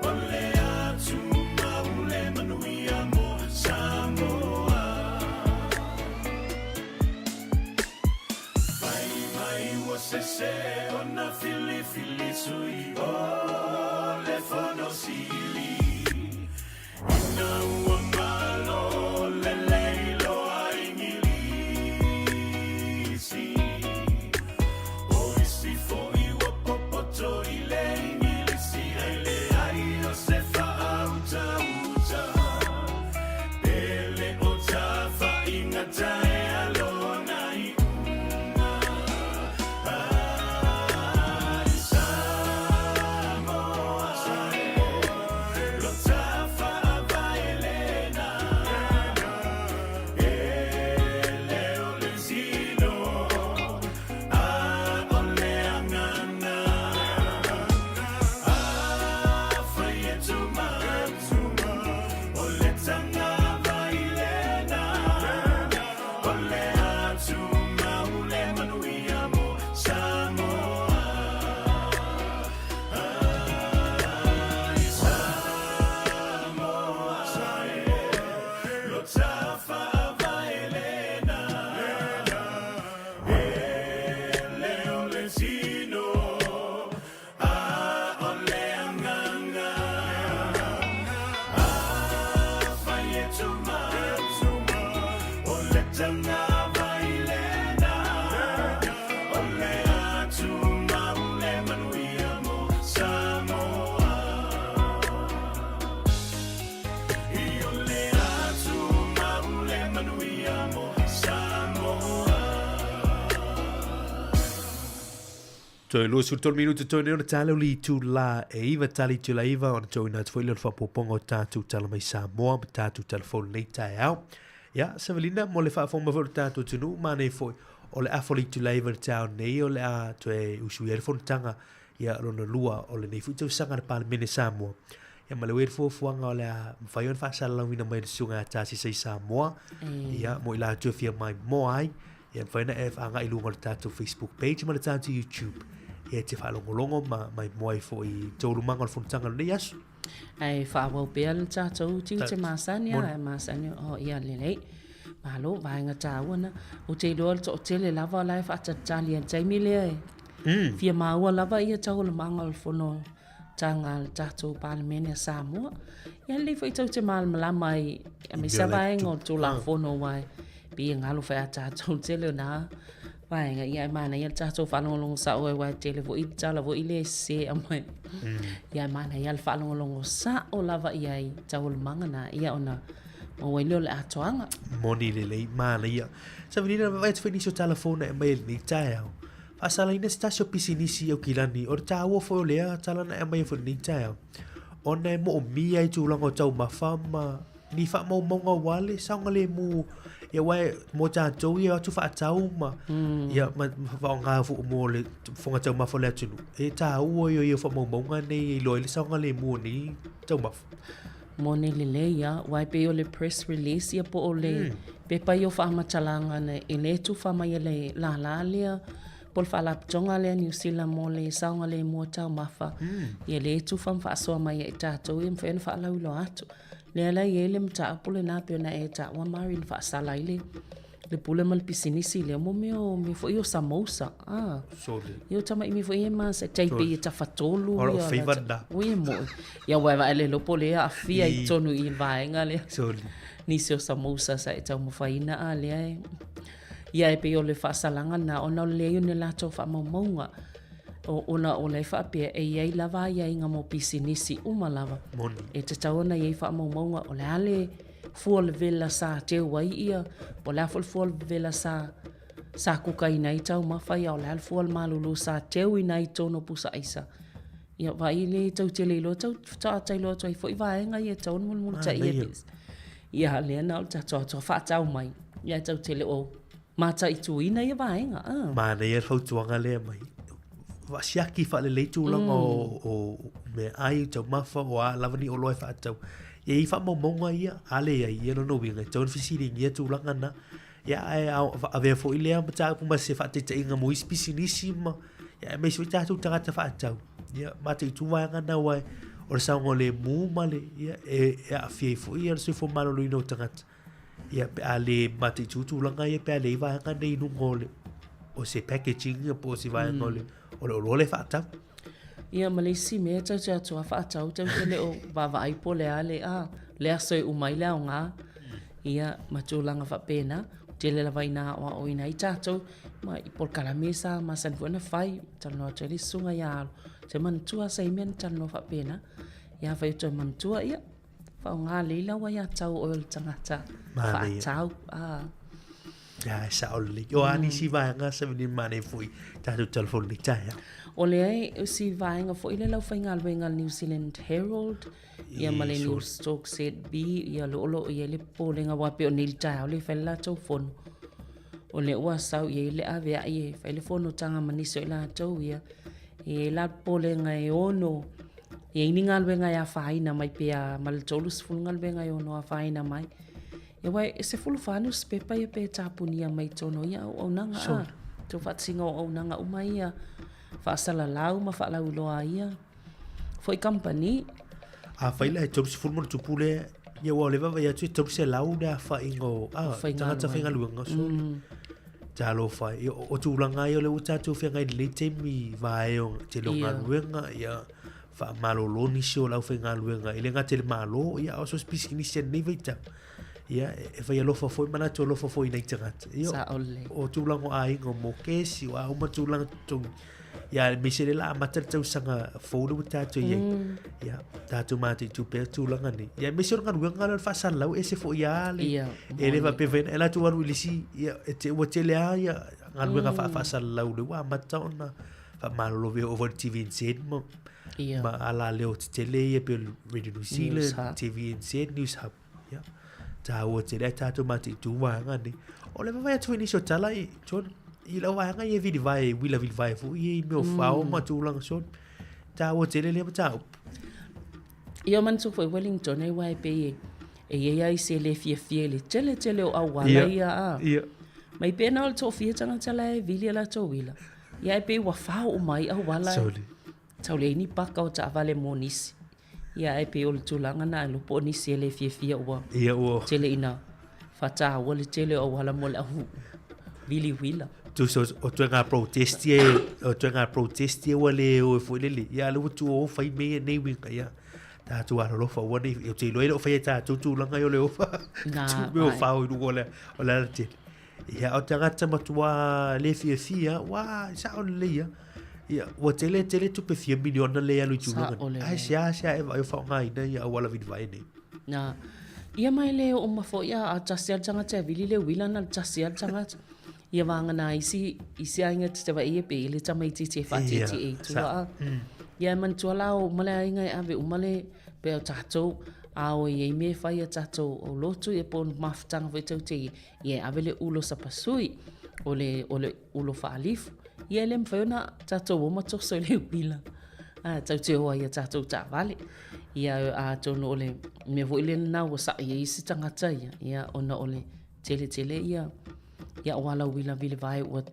O le atumau le manuia mo Samoa. Fai mai ua sese ona filifili sui o le Fono Sili Ina ua malo lelei loa Igilisi O isi foi ua popoto i le Igilisi Ai leai o se faautauta Pe le o tafaiga taea lona iuga Ai Samoa Lo tafaavae lena E le o le tino A o le agaga Afai e tumau O le tagavai lena O le atumau le manuia mo Samoa Ai Samoa Lo tafaavae lena E le o le tino A o le agaga Afai e tumau O le tagavai lena O le atumau le manuia mo Samoa I o le atumau le manuia mo Samoa. Toe 23 minute toe nei ona tala o le itula e iva tali itula iva ona toe atu foi lea o le faaopoopoga o tatou tala mai Samoa ma tatou tala fou lenei taeao. Ia, Savelina, mo le faafofoga mai foi o le tatou atunuu, manaia foi o le afa o le itula iva i le taeao nei o le a toe usuia ai le fonotaga ia lona lua o lenei foi tausaga a le Palemene Samoa. Ia ma le ue le fuafuaga o le a mafai ona faasalalauina mai e le Susuga ia Tasisa i Samoa, ia mo i latou e fia maimoa ai. Ia mafai ona e agai i luga o le tatou Facebook page ma le tatou YouTube. Ia e te faalogologo ma maimoa ai foi i taualumaga o le fonotaga o lenei aso. Ae faaauau pea le tatou tiute masani a, e masani o ia lelei. Malo, vaega taua na. Ou te iloa le toatele lava la e faatalitali i le taimi lea e fia maua lava ia taualumaga o le fono taga a le tatou Palemene a Samoa. Ia lelei foi tou te malamalama ai aemaise lava vaega o le Tulafono aua e pei e galo foi ia tatou le tele o na vaega. Ia ae manaia le tatou faalogologo sao ai aua e tele foi tala foi lea e sese e aumai. Ia ae manaia le faalogologo sao lava i ai i taualumaga na ia ona maua ai lea o le atoaga. Moni lelei, manaia. Savelina, vaai atu foi nisi o tala fou na e aumai i lenei taeao. Faasalaina se tasi o pisinisi i Aukilani, o le taua foi o lea tala na e aumaia foi i lenei taeao, ona e moomia i tulaga o taumafa ma ni faamaumauga aua le saogalemu ia aua e mo tatou ia atu faatau ma ia ma faaaoga foi mo le fofoga taumafa o le atunuu. E taua ia ia o faamaumauga nei e iloa ai le saogalemu o nei taumafa. Moni lelei a, aua e pei o le press release ia po o le pepa ia o faamatalaga na e le tufa mai e le lālā lea po o le faalapotopotoga lea a Niu Sila mo le saogalemu o taumafa. Ia le tufa ma faasoa mai ai i tatou ia mafai ona faalauiloa atu. Lea la e i ai le mataupu lena pei ona e taua Mari na faasala ai le le pule ma le pisinisi lea mo mea o mea foi o samousa ah Sole. Ia o tama'i mea foi e masa tai pei e tafatolu Ora o faiva na. Ui e mo'i. Ia ua e vaai le lopo lea aafia i totonu i le vaega lea. Sole. Nisi o samousa sa e taumafaiina a lea e. Ia e pei o le faasalaga lena ona o le leai o ni latou faamaumauga. O, ona o la e faapea e i ai lava aiaiga mo pisinisi uma lava. Moni. E tatau ona i ai faamaumauga o le a le fua o le vela sa teu ai ia, po o le a foi le fua o le vela sa sa kukaina ai taumafa ia, o le a le fua o le malulu sa teuina ai totonu o pusa aisa. Ia vaai le tau tele iloa tau faatoa iloa atu ai foi vaega ia e tatau ona mulimulitaia Manaia. pe ia lea na o le tatou atoa faatau mai ia tau tele o mataituina ia vaega ah. Manaia le fautuaga lea mai. Siaki faalelei tulaga o, o meaai, taumafa, o a lava ni oloa e faatau. Ia i ai faamaumauga ia, a leai, ia lona uiga, e tatau ona fesiligia tulaga na. Ia, ae avea foi lea mataupu ma se faataitaiga mo isi pisinisi ma, ia, aemaise foi tatou tagata faatau. Ia, mataitu vaega na aua o le saogalemu ma le, ia, e, e aafia ai foi ia le soifua maloloina o tagata. Ia, pe a le mataitu tulaga ia, pe a leai vaega nei i luga o le, o se packaging ia po o se vaega o le, o le oloa lea e faatau. Ia, ma le isi mea tau te atoa faatau, tau te le o vaavaai po o le a le, a, le aso e uma ai le aoga. Ia, ma tulaga faapena, tele lava ina aoaoina ai tatou, ma i polokalame sa masani foi ona fai, talanoa atu ai le susuga ia Alo, se manatua sa i mea na talanoa faapena. Ia, afai o toe manatua, ia, faaaoga lelei lau aiatatau o oe o le tagata faatau. Ah. Ia, e sao lelei. O a nisi vaega sa vini manaia foi tatou telefoni nei taeao. O lea e si vaega foi le aufaigaluega a le New Zealand Herald, ia ma le News Talk ZB, ia lo o lo o i ai le popolega aua pei o nei le taeao lea e fai le latou fono. O lea ua sau i ai le aveai e fai le fonotaga ma nisi o i latou ia. E i ai la popolega e ono i ai ni galuega e afaina mai pe a ma le 30 galuega e ono afaina mai. Ia aua e 14 nusipepa ia pe tapunia mai totonu o ia auaunaga a. Tau faatasiga o auaunaga uma ia faasalalau ma faalauiloa ai ia foi kamupani. Afai la e 30 ma ona tupu lea, ia aua o lea e vaavaai atu e 300 le aofaiga o tagata faigaluega. So, talofa e. O tulaga ia o lea ua tatou feagai i lenei taimi vae o tele o galuega, ia faamalolo nisi o le aufaigaluega e le gata i le Malo, ia a o so o se pisinisi a lenei vaitau. Ia, e fai alofa foi ma latou alofa foi i nai tagata. Ia, Sao lelei. o tulaga o aiga, o mokesi, o a uma tulaga totogi. Ia, aemaise lea la amata le tausaga fou lea ua tatou i ai. Ia, tatou mataitu pea tulaga nei. Ia, aemaise o le galuega lea o le faasalalau, ese foi lava le... Ia, E le faapea foi, e latou alu i le isi, ia, e te, ua tele lava ia galuega mm. faasalalau lea ua amata ona faamalolo e oo foi i le TVNZ ma, Ia. ma alaleo tetele ia pei o le Radio New Zealand, TVNZ, News Hub. Ia, tāua tele ai tātou mataitu vaega nei. O le vaavaai atu foi i nisi o tala i, John, i lau vaega ia e vilivae, uila vilivae foi ia i mea o fao ma tulaga so. Tāua tele lea mataupu. Ia manatua foi Wellington e aua e pei e e i ai lava isi e le fiafia i le tele tele o auala Ia, ia a. ia. Mai pe na o le toafia tagata la e vili a latou uila. Ia e pei ua fao uma ai auala. Sorry. Tau leai ni paka o taavale mo nisi. Ia ae pei o le tulaga na iloa po o nisi e le fiafia ua Ia ua tele ina faataua le tele o auala mo le au vili uila. Tusa o toega protest ia o toega protest ia ua le o e foi lele. Ia ale ua tua o fai mea ia nei uiga ia. Tatou alolofa aua nei ou te iloa e le o faia e tatou tulaga ia o le ofa. Na, Tu mea o ai. fao i luga o le o le alatele. Ia o tagata matua le fiafia, ua sao lelei ia. Ia ua tele tele tupe fia miliona lea e alu i tulaga. Sao lelei. Ae sea e vaai o faaaogaina ia auala vilivae nei. Na, ia mai le oo ma foi a a tasi lava le tagata e vili le uila na o le tasi lava le tagata. Ia vagana isi isi aiga te vaai ia pe i le tamaitiiti e faatietie i tua a. Ia e manatua la o uma le aiga e ave uma le pe o tatou a o i ai mea e fai a tatou o lotu ia po o mafutaga foi tou te i Ia e ave le ulo sapasui, o le, o le ulo faalifu. Ia e le mafai ona tatou o ma toso i le uila. A, tau te o ai ia tatou taavale. Ia atonu o le mea foi lea lena ua sa'i ai isi tagata ia, ia ona o le tele tele ia, ia auala uila vilivae ua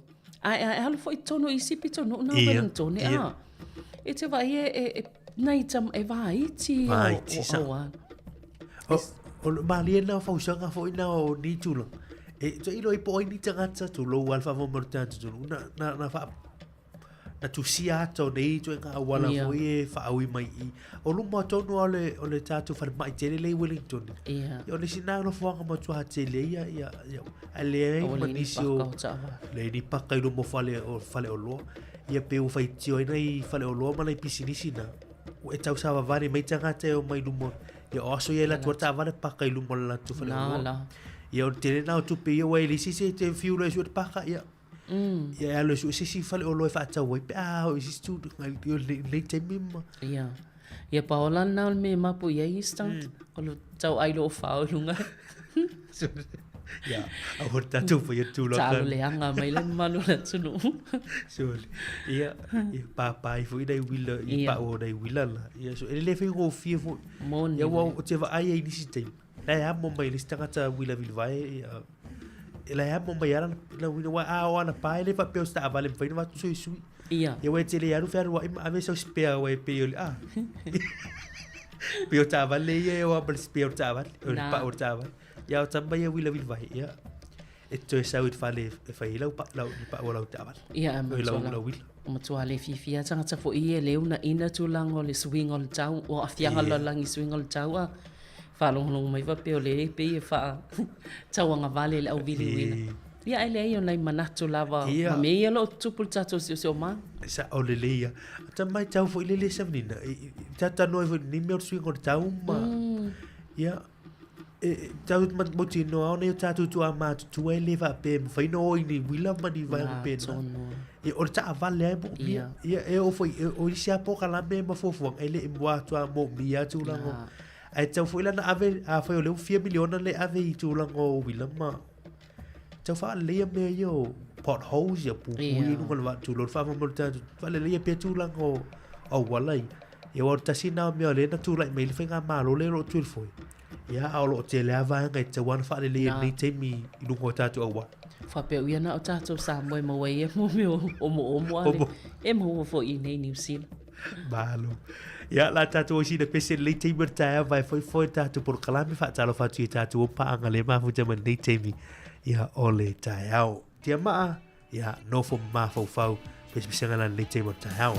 Ae, ae alu foi i totonu i isi pitonuu na Ia, Wellington, ia. a. E te vaai e, e, e nai tam, e vaiti ia o, Vaiti, o sa. auala. O, o le malie na o fausaga foi na o ni tulaga. E, te ilo i po ai ni tagata tulou alfa fo mo le tātu tulu. Na, na, na wha, Na tusia ata o nei ituaiga auala foi e faaui mai i o luma tonu o le o le tatou falemai tele le i Wellington. Ia o le isi na nofoaga matuā tele ia ia ia ae leai ma nisi o leai ni paka i luma o fale o faleoloa. Ia pe ua faitio ai nai faleoloa ma nai pisinisi na ua e tausavavali mai tagata e omai luma ia o aso ia e alu atu ai le taavale paka i luma o le latou faleoloa. Ia o le tele na o tupe ia ua e leai se isi e te fiu loa e sue le paka ia Ia e alu e sue se isi faleoloa e faatau ai pe a oo i se isi tulaga i lenei taimi ma. Ia. Ia paola lena o le mea e mapu i ai instant. O le tau ai loo fao i luga. Ia, aua le tatou faia tulaga. Taalo leaga mai le mamalu o le atunuu. Surely. Ia, ia pāpā ai foi nai uila, i pau o nai uila la. Ia, so e le faigofie foi. Moni. Ia, ua ou te vaai ai i nisi taimi. La e amo mai le isi tagata uila vilivae, ia, e la e amo mai ala la uila, ua a o ana pā e le faapea o se taavale e mafai ona avatu sui sui. Ia. Ia ua e tele alu fealuai ma ave sau spare ua e pei o le a. Pei o taavale ia e o a ma le spare o le taavale, o le pau o le taavale. Ia o tama ia uila vilivae, ia. E toe sau i le fale e fai ai lau pa, lau, le pau o lau taavale. Ia, e Oi lau, lau uila. Matua le fiafia tagata foi e le uunaina tulaga o le suiga o le tau, o aafiaga o le lalolagi i suiga o le tau a faalogologo mai faapea o lea e pei e faa tauagavale i le auwiliwila. Ia ae leai o nai manatu lava ma mea ia o lo o tutupu i le tatou siosiomaga. Sao lelei ia. Ata matau foi lele Savanina, i talanoa ai foi i lenei mea o le suiga o le tau ma ia e tau mautinoa ona i o tatou tuamatutua e le faapea e mafai ona o i ni uila ma ni vaega pena. Ia o le taavale lava e moomia. Ia e oo foi o isi lava polokalame ma fuafuaga e le i matua moomia lava tulaga. Ae tatau foi la ona ave, afai o lea ua fia miliona le ave i tulaga o uila ma tau faaleleia mea ia o potholes ia pupui i luga o le vaa tulou le faamoemoe o le tatou faaleleia pea tulaga o auala ia. Ia aua o le tasi lena o mea o lea na tulai mai ai le faigamalo lea o lo o tu i le foe. Ia a o lo o tele lava vaega e tatau lava ona faaleleia i lenei taimi i luga o tatou auala. Faapea uia na o tatou Samoa e maua ai ia mea o omoomo a le e maua foi i inei Niu Sila. Malo. Ia, la tatou o sina pese lenei taimi o le taeao vai foi foi tatou polokalame faatalofa atu i tatou o paaga le mafuta ma lenei taimi ia o le taeao. Tia maa, ia nofo mafaufau pesepesega la lenei taimi o le taeao.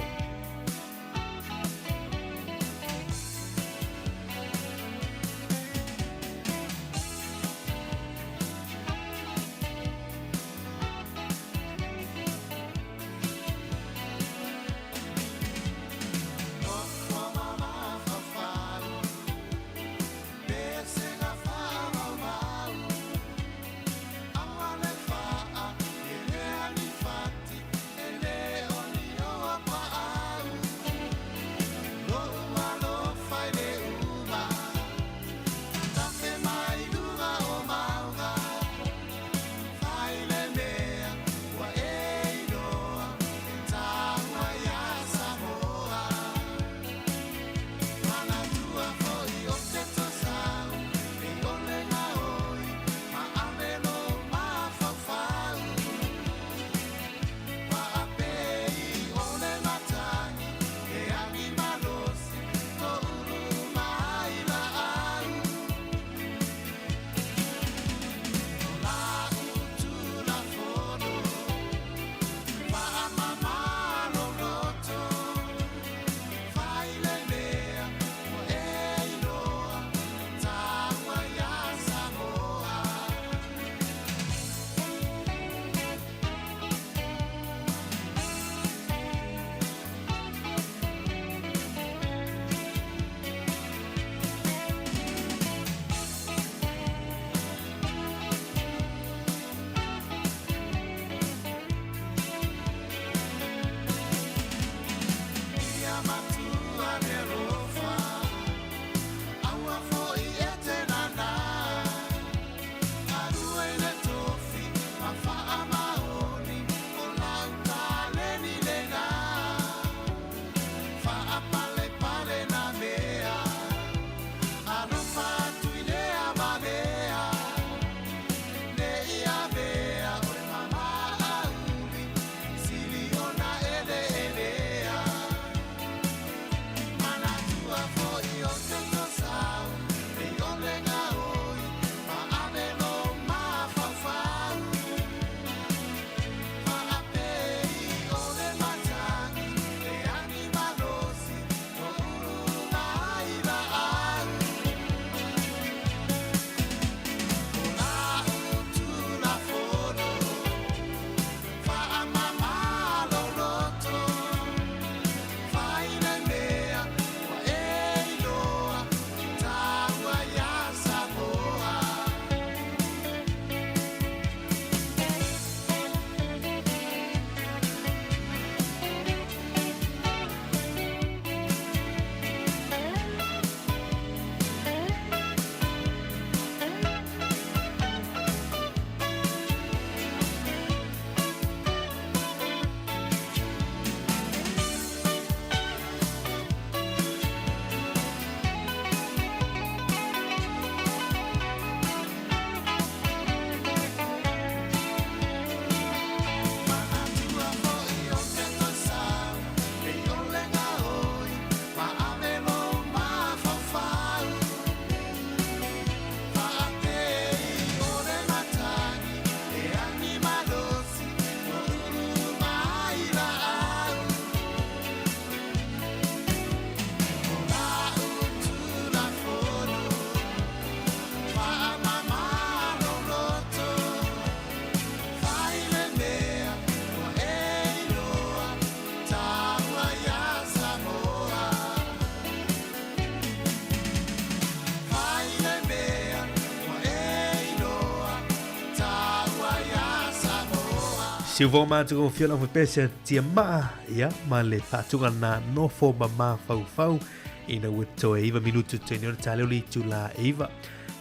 Siufoga matagofie o le aufaipesia tiamaa, ia, ma le faatuga na nofo ma mafaufau ina ua toe 9 minutu toe nei ona taleo le itula e 9.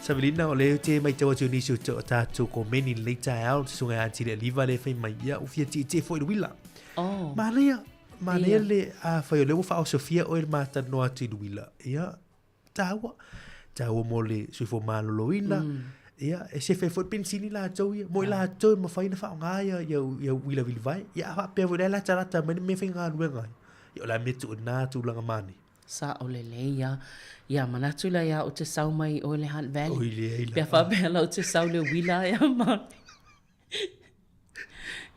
Savelina, o lea ou te matau atu i nisi o o tatou komeni i lenei taeao, le susuga ia Atili Aliva lea e fai mai, ia, ua fia tietie foi i le uila. Oh. Manaia, manaia Ia. le, afai o lea ua faaosofia oe i le matalanoa atu i le uila, ia, taua. Taua mo le soifua maloloina. Ia, e sefe ai foi le penisini latou ia. Mo i latou e mafai ona faaaoga ia, ia, ia uila vilivae. Ia, a faapea foi la e latalata mai le mea e faigaluega ai. Ia, o le a mea tuuina tulaga manaia. Sao lelei lava. Ia, manatu la ia ou te sau mai i o i le Hutt Valley. Oi leai la. Pe a faapea la ou te sau i le uila ae a manaia.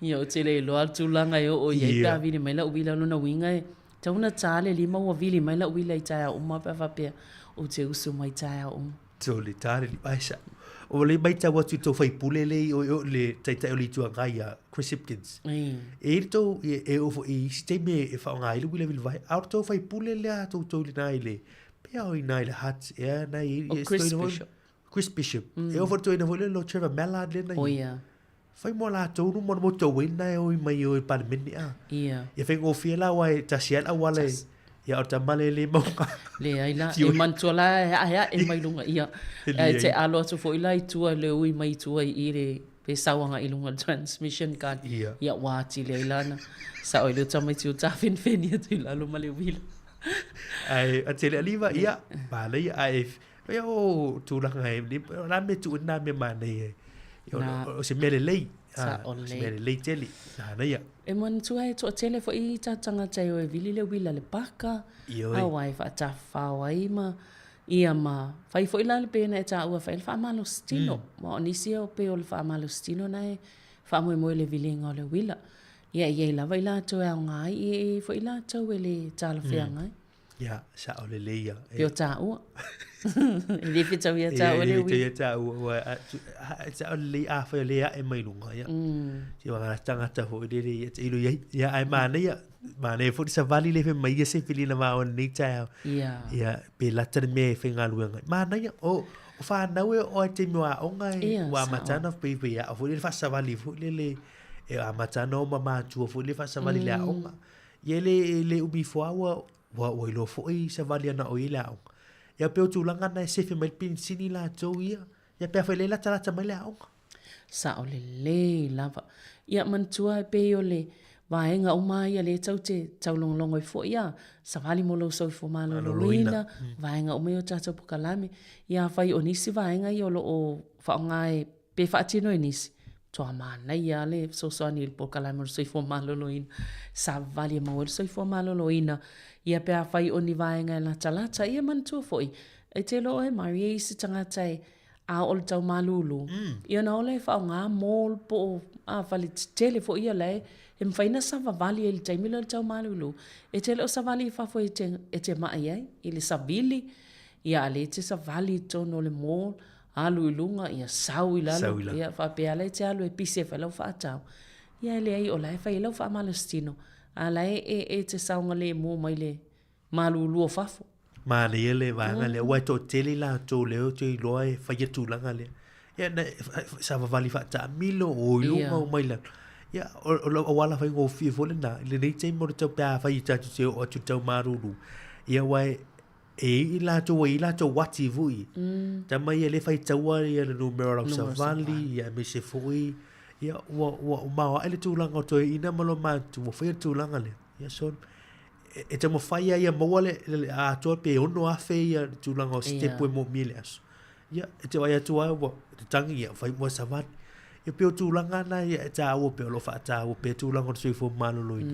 Ia, ou te le iloa le tulaga e oo i ai pe a vili mai lau uila. O lona uiga e tatau ona ta le lima ua vili mai lau uila i taeao uma pe a faapea ou te usu mai taeao uma. So le ta le lima, ai sa. O le matau atu i tou faipule le i o o le taitai o le Itu Agai ia Chris Hipkins. E i le tou, e, e oo foi i isi taimi e faaaoga ai le uila vili vae. A o le tou faipule lea a toutou i lena i le, pe a o i ina i le Hutt, ea na i, O Chris Bishop. Chris Bishop. E oo foi toeaina foi lea lo Trevor Mallard lea na i. Oh ia. Fai mo latou nu mo tou ai na e oi mai o i Palemene a. Ia. Ia faigofie la aua e tasi ai le auala e ia o le tama lea e le mauga. Leai la, e manatua la e aeae mai luga ia. Ae te alo atu foi la i tua i le ui mai i tua i i le pe sau agai i luga o le transmission card. Ia. Ia ua atili ai la na sao ai lea o tamaiti o tafenifeni atu i lalo ma le uila. Ae a tele aliva ia, manaia ae Ia o tulaga e, o la mea tuu nā mea manaia e. O se mea lelei. Sa o Se mea lelei tele. Manaia. E manatua e toatele foi i tatou tagata e o e vili le uila le paka, Ioe. aua e faatafafao ai ma ia ma fai foi la le pei ona e taua e fai ai le faamalositino. Aua o nisi e pei o le faamalositino na e faamoemoe i le viliga o le uila. Ia e i ai lava i latou e aoga ai, e i ai foi i latou e le talafeagai. Ia, sao lelei ia. Pei o taua. E le fetau ia taua le ui. E le fetau ia taua. Sao lelei a whai o le ae mai lunga. Ia. Si wanga tangata fo i lele ia te ilo iai. Ia, ai manaia. Manaia fo sa vali le whai mai ia se whilina mā o nei taeao. Ia. Ia, pe lata le mea e whai ngā luenga. Manaia, o, o whanau e o ai te mua aonga e. Ia, Ua sao. matana pe pe ia. O fo le whasavali fo lele. E a matana o mamatua fo le whasavali le aonga. Ia le, le umi fo aua, ua, ua iloa foi savali ana o ia i le aoga. Ia pei o tulaga na e sefe mai le penisini latou ia, ia pe afai le latalata mai le aoga. Sao lelei lava. Ia manatua e pei o le vaega uma ia lea tou te taulogologo ai foi a, savali mo lou soifua maloloina, vaega uma ia o tatou pokalame. Ia afai o nisi vaega ia o lo o faaaoga e Pe faatino e nisi, matua manaia lava le fesoasoani i le polokalame o le soifua maloloina. Savali e maua ai le soifua maloloina, ia pe afai o ni vaega e latalata, ia manatua foi, e te iloa oe Mari e isi tagata e a oo i le tau malulu, ia ona ola e faaaoga mall po o a fale tetele foi ia la e mafai ona savavali ai i le taimi lea o le tau malulu. E te le o savali i fafo e te, e te ma'i ai i le savili, ia a le e te savali i totonu o le mall, Alu i luga, ia sau i lalo, Sau i lalo. ia faapea la e te alu e pisi e fai lau faatau. Ia e leai o la e fai ai lau faamalositino, a la e e e te saogalemu mai le malulu o fafo. Manaia le vaega lea, aua e toatele i latou lea ou te iloa e faia tulaga lea. Ia na, savavali faataamilo, o i luga, o mai lalo. Ia, o lau auala faigofie foi lena, i lenei taimi o le tau pe afai tatou te oo atu i le tau malulu. Ia aua e, E i latou ua i latou ati foi. Tama ia le faitaua ia le numera o lau savali, ia aemaise foi, ia ua, ua maoae le tulaga o toeaiina ma lo matua, ua faia le tulaga lea. Ia so, e, e taumafai lava ia maua le, le atoa pe 6,000 ia le tulaga o sitepu e moomia i le aso. Ia, e te vaai atu lava ua tangi ia, fai mua savali. Ia pei o tulaga na ia e tāua pea o lo o faataua pea tulaga o le soifua maloloina.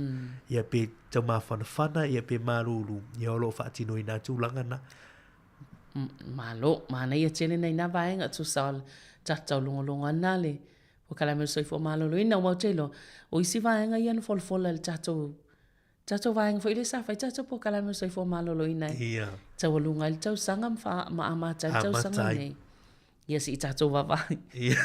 Ia pe taumafanafana, ia pe malūlū, ia o lo o faatinoina tulaga na. Malo, manaia tele nei nā vaega tusa o le tatou taulogologo ana le polokalame o le soifua maloloina. Aua ou te iloa, o isi vaega ia na folafola e le tatou Tatou vaega foi lea sa fai tatou polokalame o le soifua maloloina e taualuga ai le tausaga ma, fa, ma amata ai le tausaga nei. Ia se i tatou vaavaai. Ia,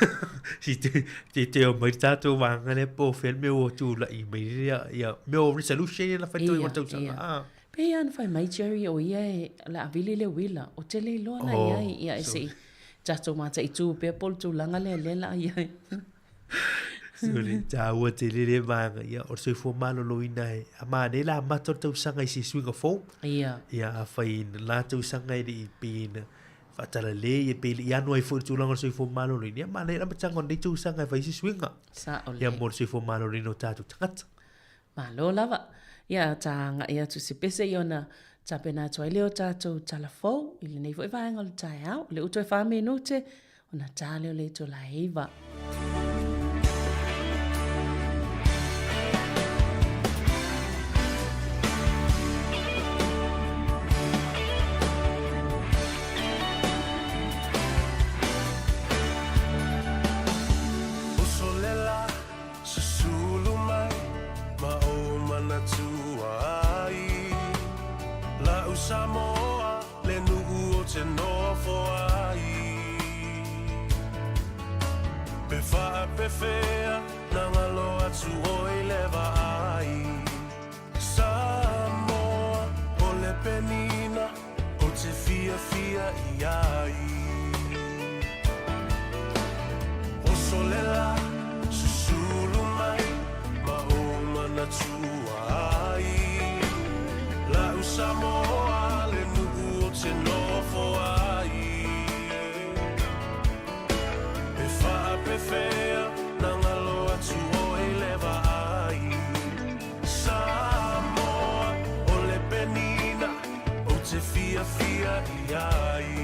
si te, te, te o mai le tatou vaega lea po o fea le mea ua tulai mai ia, ia mea o resolution ia na fai toi o tausaga. Ia. Pei lava ona fai mai Jerry o ia e o le a vili le uila, o te le iloa na iai, ia e se i tatou mataitu pea po o le tulaga lea lea la a iai. So le tāua tele le vaega, ia, o le soifua maloloina e, a manaia le amata o le tausaga i se suiga fou. Ia. Ia, afai na tausaga e le i pei na faatalale ia pe le i anu ai foi le tulaga o le soifua maloloina, ia manaia le amataga o lenei tausaga e fai se suiga. Sao Ia, mo le soifua maloloina o tatou tagata. Malo lava. Ia, ta agai atu se pese i ona tapena atu ai lea o tatou tala fou i lenei foi vaega o le taeao. O le utu e 4 minute, ona ta lea o le itula e 9. Susulu mai ma ou manatua ai La'u Samoa le nu'u o te nofo ai Pe faapefea na galo atu oi le vaai Samoa o le penina o te fiafia i ai Oso le la, susulu mai ma ou manatua ai La'u Samoa le nu'u o te nofo ai Pe faapefea na galo atu oi le vaai Samoa o le penina ou te fiafia i ai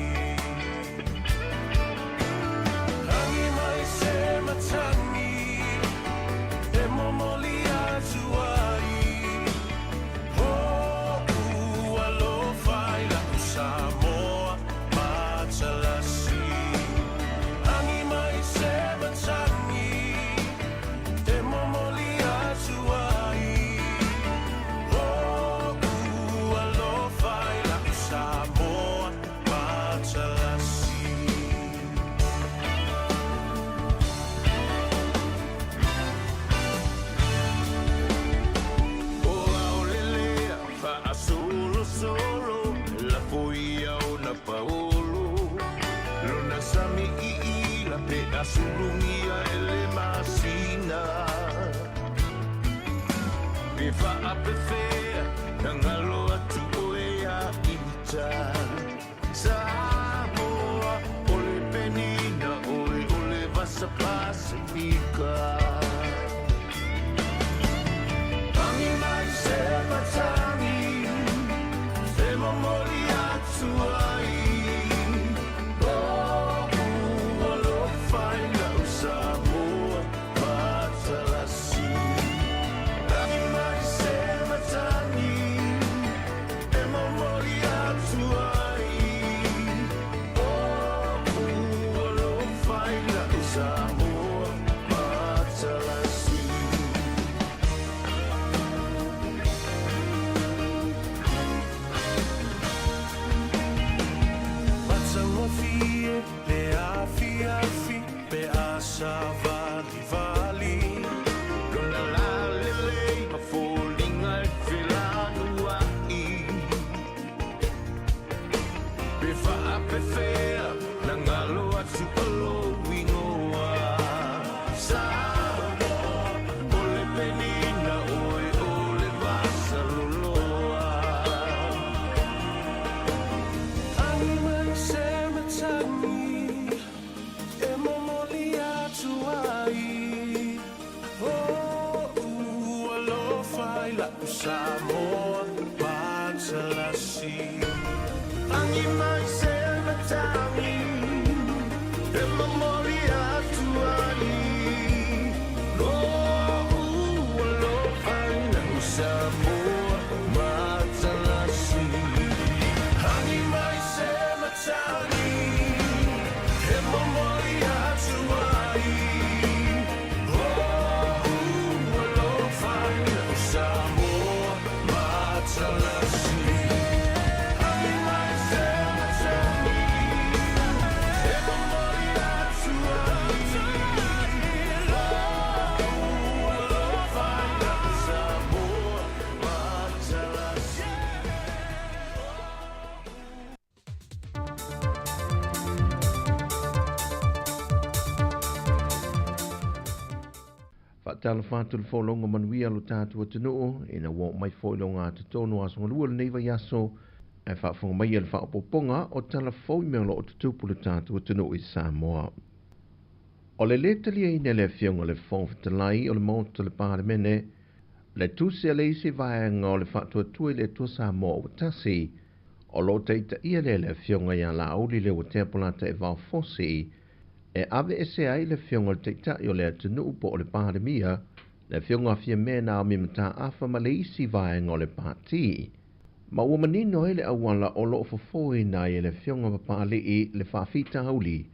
Agi mai se matagi e momoli atu ai Ho'u alofa i la'u Samoa matalasi Agi mai se matagi e momoli atu ai Ho'u alofa i la'u Samoa matalasi. O aolelea faasolosolo lafo ia ona paolo lona sami iila pe asulugia e le masina pe faapefea na galo atu oe ia ita Samoa o le penina oe o le vasa Pasifika Agi mai se matagi e momoli atu ai O'u alofa i la'u Samoa matalasi Agi mai se matagi e momoli atu ai O'u alofa i la'u Samoa matalasi. Matagofie le afiafi pe a savalivali Lona lalelei ma foliga e felanua'i pe faapefea na galo atu o lou igoa Samoa o le penina oe o le vasaloloa. Agi mai se matagi e momoli atu ai O'u alofa i la'u Samoa matalasi Agi mai se matagi e momoli atu ai O'u alofa i la'u Samoa matalasi Agi mai se matagi e momoli atu ai O'u alofa i la'u Samoa matalasi Agi mai se matagi e momoli atu ai. Faatalofa atu le folauga manuia lo tatou atunuu ina ua oo mai foi i logatotonu o aso galua lenei vaiaso ae faafofoga mai le faaopoopoga o tala fou i mea o lo o tutupu le tatou atunuu i Samoa. O le lē taliaina e le Afioga i le Fofoga Fetalai o le Maota o le Palemene le tusi a le isi vaega o le Faatuatua i le Atua Samoa ua Tasi o lo o taitaia lea e le Afioga ia Laauli Leuatea Polataivao Fosi e aveese ai le Afioga i le Taitai o le atunuu po o le Palemia, le Afioga a Fiame Naomi Mataafa ma le isi vaega o le Pati. Ma ua manino ai le auala o lo o fofoina ai e le Afioga Papalii le faafitauli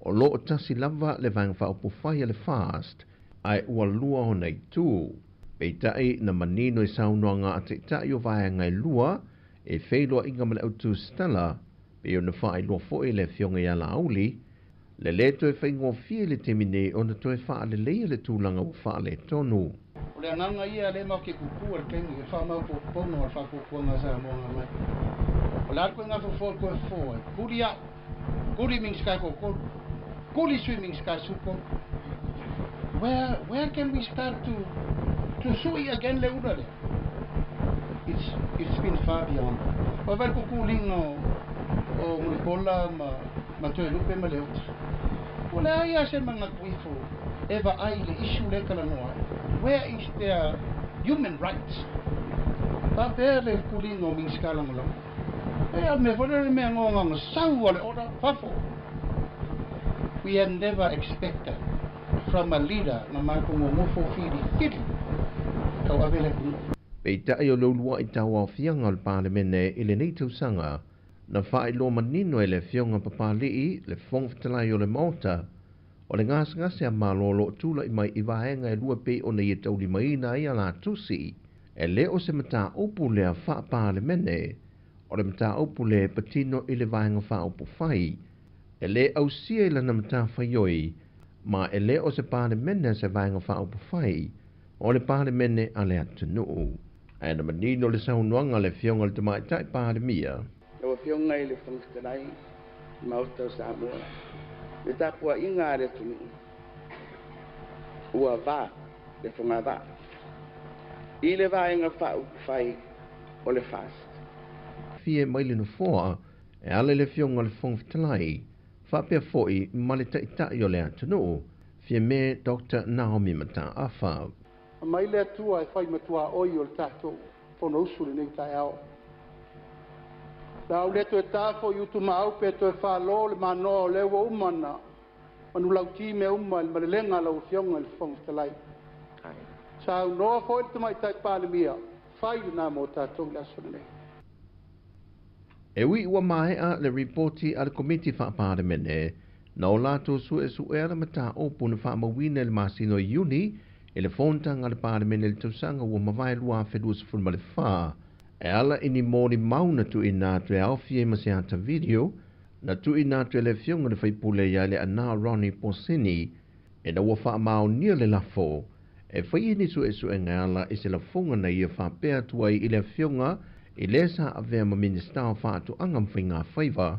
o lo o tasi lava le Vaega Faaupufai a le FAST ae ua lua ona itu. Peitai na manino i saunoaga a Taitai o vaega e lua e feiloaiga ma le Autu Stella, pei ona faailoa foi e le Afioga ia Laauli, le lē toe faigofie i le taimi nei ona toe faaleleia le tulaga ua faaletonu. O le agaga ia lea matou te kuku ai le taimi e faamaopoopoga o le faatuatuaga a Samoa nga mai. O le a le koiga fofo e toe fofo ai? Kuli au, kuli Minisita e toatolu, kuli Sui Minisita e 13. Where, where can we start to, to sui again le ula lea? It's, it's been far beyond. Ua vaai le kukuliga o, o Mulipola ma, ma Toelupe ma Leota. Ua leai lava se manatu ifo e vaai i le issue lea e talanoa ai. Where is their human rights? Faapea le kukuliga o Minisita Lagolago. E a le mea foi lea le mea gogaga sau a le order fafo. We had never expected from a leader na matou nonofo filifili e tauave le atunuu. Peitai o le uluai tauaofiaga o le Palemene i lenei tausaga, na faailoa manino e le Afioga Papalii, le Fofoga Fetalai o le Maota, o le gasegase a Malo o lo o tulai mai i vaega e lua pei ona ia taulimaina ai a la tusi, e le o se mataupu lea faa-Palemene, o le mataupu lea e patino i le Vaega Faaupufai, e lē ausia i lana matafaioi, ma e lē o se Palemene a se Vaega Faaupufai, o le Palemene a le atunuu. Ae na manino le saunoaga a le Afioga i le Tamaitai Palemia. Lau Afioga i le Fofoga Fetalai, Maota o Samoa, le tapuaiga a le atunuu, ua va le fogavaa i le Vaega Faaupufai o le FAST. Fie mai le Nofoa e ala i le Afioga i le Fofoga Fetalai, faapea foi ma le Taitai o le atunuu, Fiame Doctor Naomi Mataafa. Aumai le Atua e fai matuaoi o le tatou Fonousu i lenei taeao. La au le toe ta foi i Utumaau pe toe faalo le manoa o lea ua uma ona manulauti mea uma i le malelega a lau Afioga i le Fofoga Fetalai. Saunoa foi le Tamaitai Palemia, fai lena mo tatou i le aso lenei. E ui ua maea le ripoti a le Komiti Faa-Palemene na o latou suesuea le mataupu na faamauina i le masina o Iuni i le fonotaga a le Palemene i le tausaga ua mavae 2024, e ala i ni molimau na tuuina atu e aofia ai ma se ata video na tuuina atu e le Afioga i le Faipule ia Leaana Ronnie Posini ina ua faamaonia le lafo e faia ni suesuega e ala i se lafoga na ia faapea atu ai i le Afioga i le sa avea ma Minisita o Faatoaga ma Faigafaiva,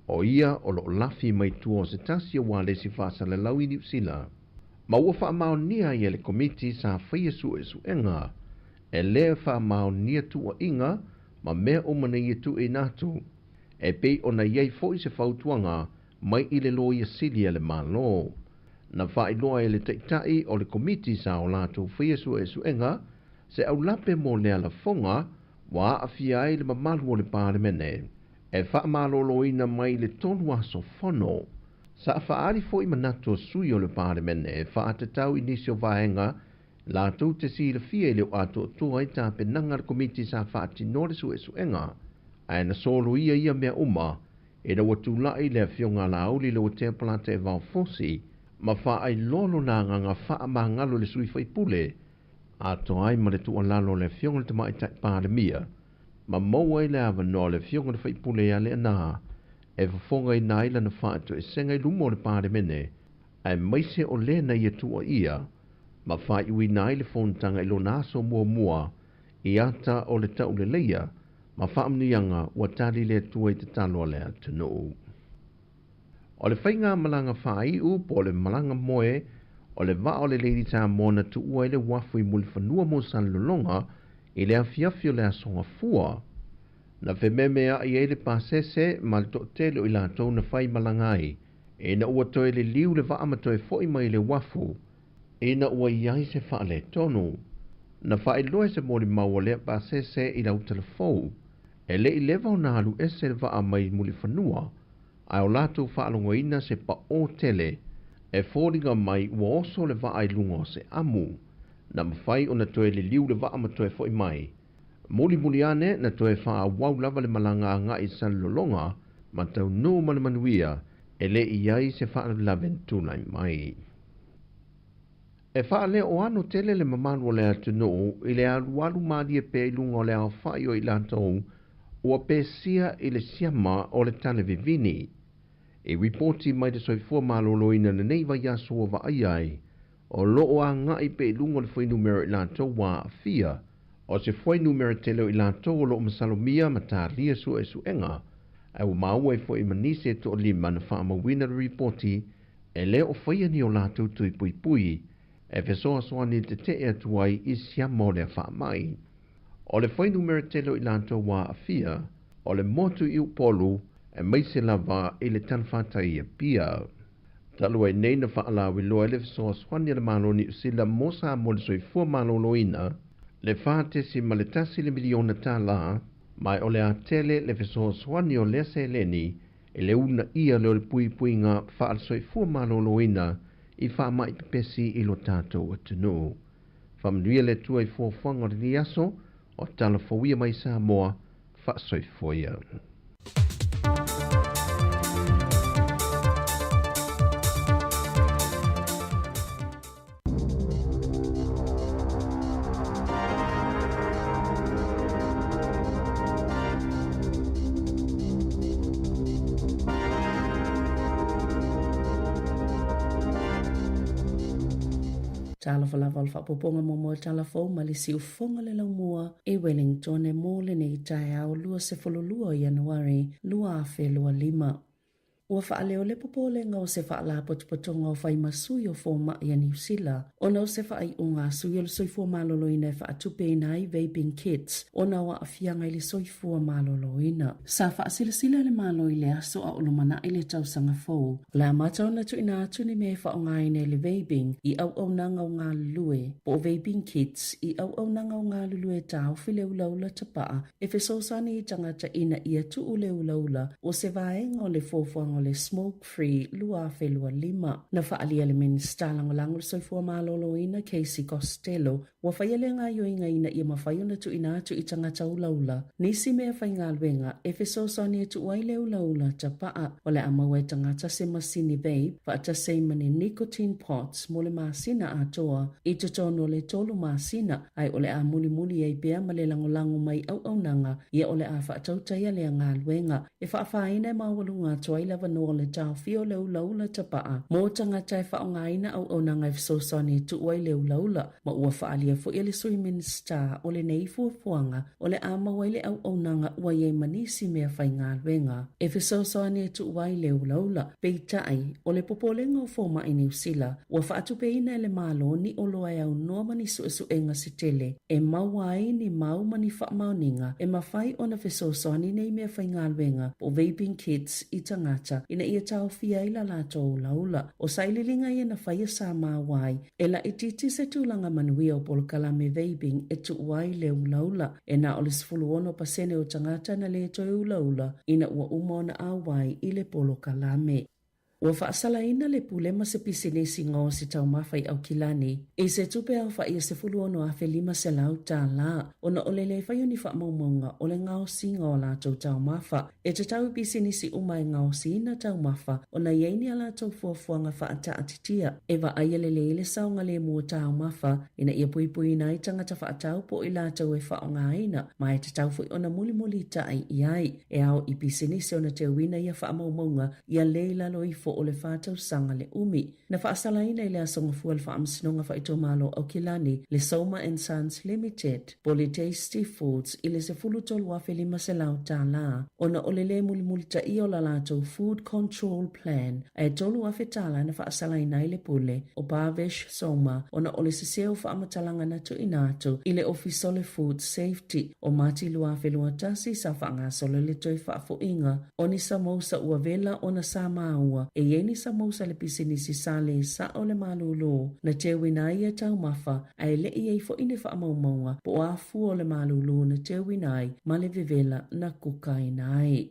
o ia o lo o lafi mai tua o se tasi aua le isi faasalalau i Niu Sila. Ma ua faamaonia ai e le Komiti sa faia suesuega e lē faamaonia tuuaiga ma mea uma na ia tuuina atu, e pei ona i ai foi se fautuaga mai i le Loia Sili a le Malo. Na faailoa e le Taitai o le Komiti sa o latou faia suesuega se aulape mo lea lafoga ua aafia ai le mamalu o le Palemene e faamaloloina mai i le tolu aso fono. Sa faaali foi manatu o sui o le Palemene e faatatau i nisi o vaega latou te silafia e le o atoatoa ai tapenaga a le Komiti sa faatinoa le suesuega, ae na soloia ia mea uma ina ua tulai le Afioga a Laauli Leuatea Polataivao Fosi ma faailoa lona agaga faamagalo i le sui faipule, atoa ai ma le tuualalo a le Afioga i le Tamaitai Palemia, ma maua ai le avanoa o le Afioga i le Faipule ia Leaana e fofogaina ai lana faatoesega i luma o le Palemene, aemaise o lē na ia tuuaia ma faaiuina ai le fonotaga i lona aso muamua i ata o le tauleleia ma faamanuiaga ua tali le Atua i tatalo a le atunuu. O le faiga malaga faaiu po o le malaga moe o le vaa o le Lady Samoa na tuua i le uafu i Mulifanua mo Salelologa i le afiafi o le Aso Gafua. Na fememea'i ai le pasese ma le to'atele o i latou na faimalaga ai, ina ua toe liliu le vaa ma toe fo'i mai i le uafu, ina ua i ai se faaletonu. Na faailoa e se molimau o lea pasese i le autalavou, e le i leva ona alu ese le vaa mai Mulifanua, ae o latou faalogoina se paʻō tele e foliga mai ua oso le vaa i luga o se amu. Na mafai ona toe liliu le vaa ma toe fo'i mai. Mulimuli ane, na toe faaauau lava le malaga agai i Salelologa ma taunuu ma le manuia, e le i i ai se faalavelave na tulai mai. E faaleoano tele le mamalu o le atunuu i le alualu malie pea i luga o le aofai o i latou ua pesia i le siama o le tale vivini. I ripoti mai le Soifua Maloloina lenei vaiaso ua vaaia ai, o lo o agai pea i luga o le fuainumera o i latou ua aafia, o se fuainumera tele o i latou o lo o masalomia ma talia suesuega, ae ua maua ai foi ma nisi e toalima na faamauina le ripoti e le o faia ni o latou tui puipui e fesoasoani i le tetee atu ai i siama o lea faamai. O le fuainumera tele o i latou ua aafia, o le motu i Upolu, aemaise lava i le talafatai i Apia. Talu ai nei na faalauiloa ai le fesoasoani a le Malo o Niu Sila mo Samoa i le soifua maloloina, le $4.1 le miliona tala, ma o le a tele le fesoasoani o lea seleni i le uunaia lea o le puipuiga faale-soifua maloloina i faamai pepesi i lo tatou atunuu. Faamanuia le Atua i fuafuaga o lenei aso, o tala fou ia mai Samoa, faasoifua ia. Talofa lava o le faaopoopoga muamua o le tala fou ma le siufofoga le laumua i Wellington e mo lenei taeao 22 o Ianuari 2025. Ua faaleo le popolega o se faalapotopotoga o fai ma sui o fomai a Niu Sila ona o se faaiuga a sui o le soifua maloloina e faatupeina ai vaping kits ona o aafiaga i le soifua maloloina. Sa faasilasila le Malo i le aso a o lumanai le tausaga fou, o le amata ona tuuina atu ni mea e faaaogaina i le vaping i auaunaga o galulue, po o vaping kits i auaunaga o galulue e taofi le ulaula tapaa e fesoasoani i tagata ina ia tuu le ulaula o se vaega o le fuafuaga o le Smoke Free 2025. Na faaalia le Minisita Lagolago o le Soifua Maloloina Casey Costello ua faia le gaoioiga ina ia mafai ona tuuina atu i tagata ulaula nisi mea faigaluega e fesoasoani e tuu ai le ulaula tapaa. O le a maua e tagata se masini vape faatasi ai ma ni nicotine pods mo le masina atoa i totonu o le tolu masina ae o le a mulimuli ai pea ma le lagolago mai auaunaga ia o le a faatautaia lea galuega e faafaina e maualuga atu ai le avanoa o le taofia o le ulaula tapaa mo tagata e faaaogaina auaunaga e fesoasoani e tuu ai le ulaula ma ua faaalia foi e le Sui Minisita o lenei fuafuaga o le a maua ai le auaunaga ua i ai ma nisi mea faigaluega e fesoasoani e tuu ai le ulaula. Peitai, o le popolega o fomai Niu Sila, ua faatupeina e le Malo ni oloa e aunoa ma ni suesuega se tele e maua ai ni mau ma ni faamaoniga e mafai ona fesoasoani nei mea faigaluega po o vaping kits i tagata ina ia taofia ai la latou ulaula. O sailiiliga ia na faia sa maua ai E laitiiti se tulaga manuia o polokalame vaping e tuu ai le ulaula. E na o le 16% o tagata na lē toe ulaula ina ua uma ona auai i le polokalame. Ua faasalaina le pule ma se pisinisi gaosi taumafa i Aukilani i se tupe aofai e $16,500 ona o le lē fai o ni faamaumauga o le gaosiga o a latou taumafa. E tatau i pisinisi uma e gaosiina taumafa ona i ai ni a latou fuafuaga faataatitia e vaaia lelei le saogalemu o taumafa ina ia puipuiina ai tagata faatau po o i latou e faaaogaina ma e tatau foi ona mulimulitai i ai. E ao i pisinisi ona teuina ia faamaumauga ia le i lalo ifo. fo o le 4 tausaga le umi. Na faasalaina i le Aso Gafua e le Faamasinoga Faaitumalo o Aukilani le Soma and Sons Limited po o le Tasty Foods i le $13,500 ona o le lē mulimulitaia o la latou Food Control Plan ae $3,000 na faasalaina ai le pule o Bhavesh Soma ona o le sesē o faamatalaga na tuuina atu i le Ofisa o le Food Safety. O Mati 2021 sa faagasolo le toe faafoiga o ni samousa ua vela ona sa maua e i ai ni samousa le pisinisi sa lē sa'o le malūlū na teuina ai ia taumafa ae le i ai fo'i ni faamaumauga po o a fua o le malūlū na teuina ai ma le vevela na kukaina ai.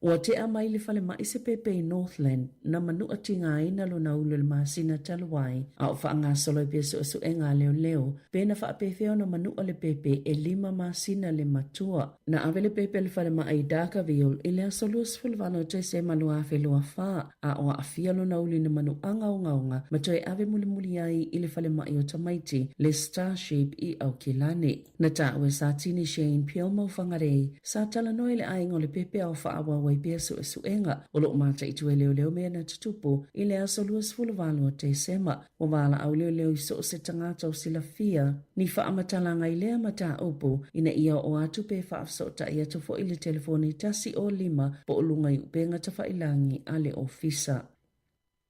Ua tea mai le falemai se pēpē i Northland na manu'a tigaina lona ulu i le masina talu ai, a o faagasolo ai pea su'esu'ega a leoleo pe na faapefea ona manu'a le pēpē 5 masina le matua. Na ave le pēpē i le falemai i Dargaville i le aso 28 o Tesema 2024, a o aafia lona ulu i ni manu'aga ogaoga ma toe ave mulimuli ai i le falemai o tamaiti le Starship i Aukilani. Na taua e Satini Shane Peel ma Whangarei, sa talanoa i le aiga o le pēpē a o faaauau ai pea su'esu'ega o lo'o mataitu e leoleo mea na tutupu i le aso 28 o Tesema. Ua valaau leoleo i so o se tagata o silafia ni faamatalaga i lea mataupu ina ia oo atu pe faafesootai atu foi i le telefoni 105 po o luga i upega tafailagi a le ofisa.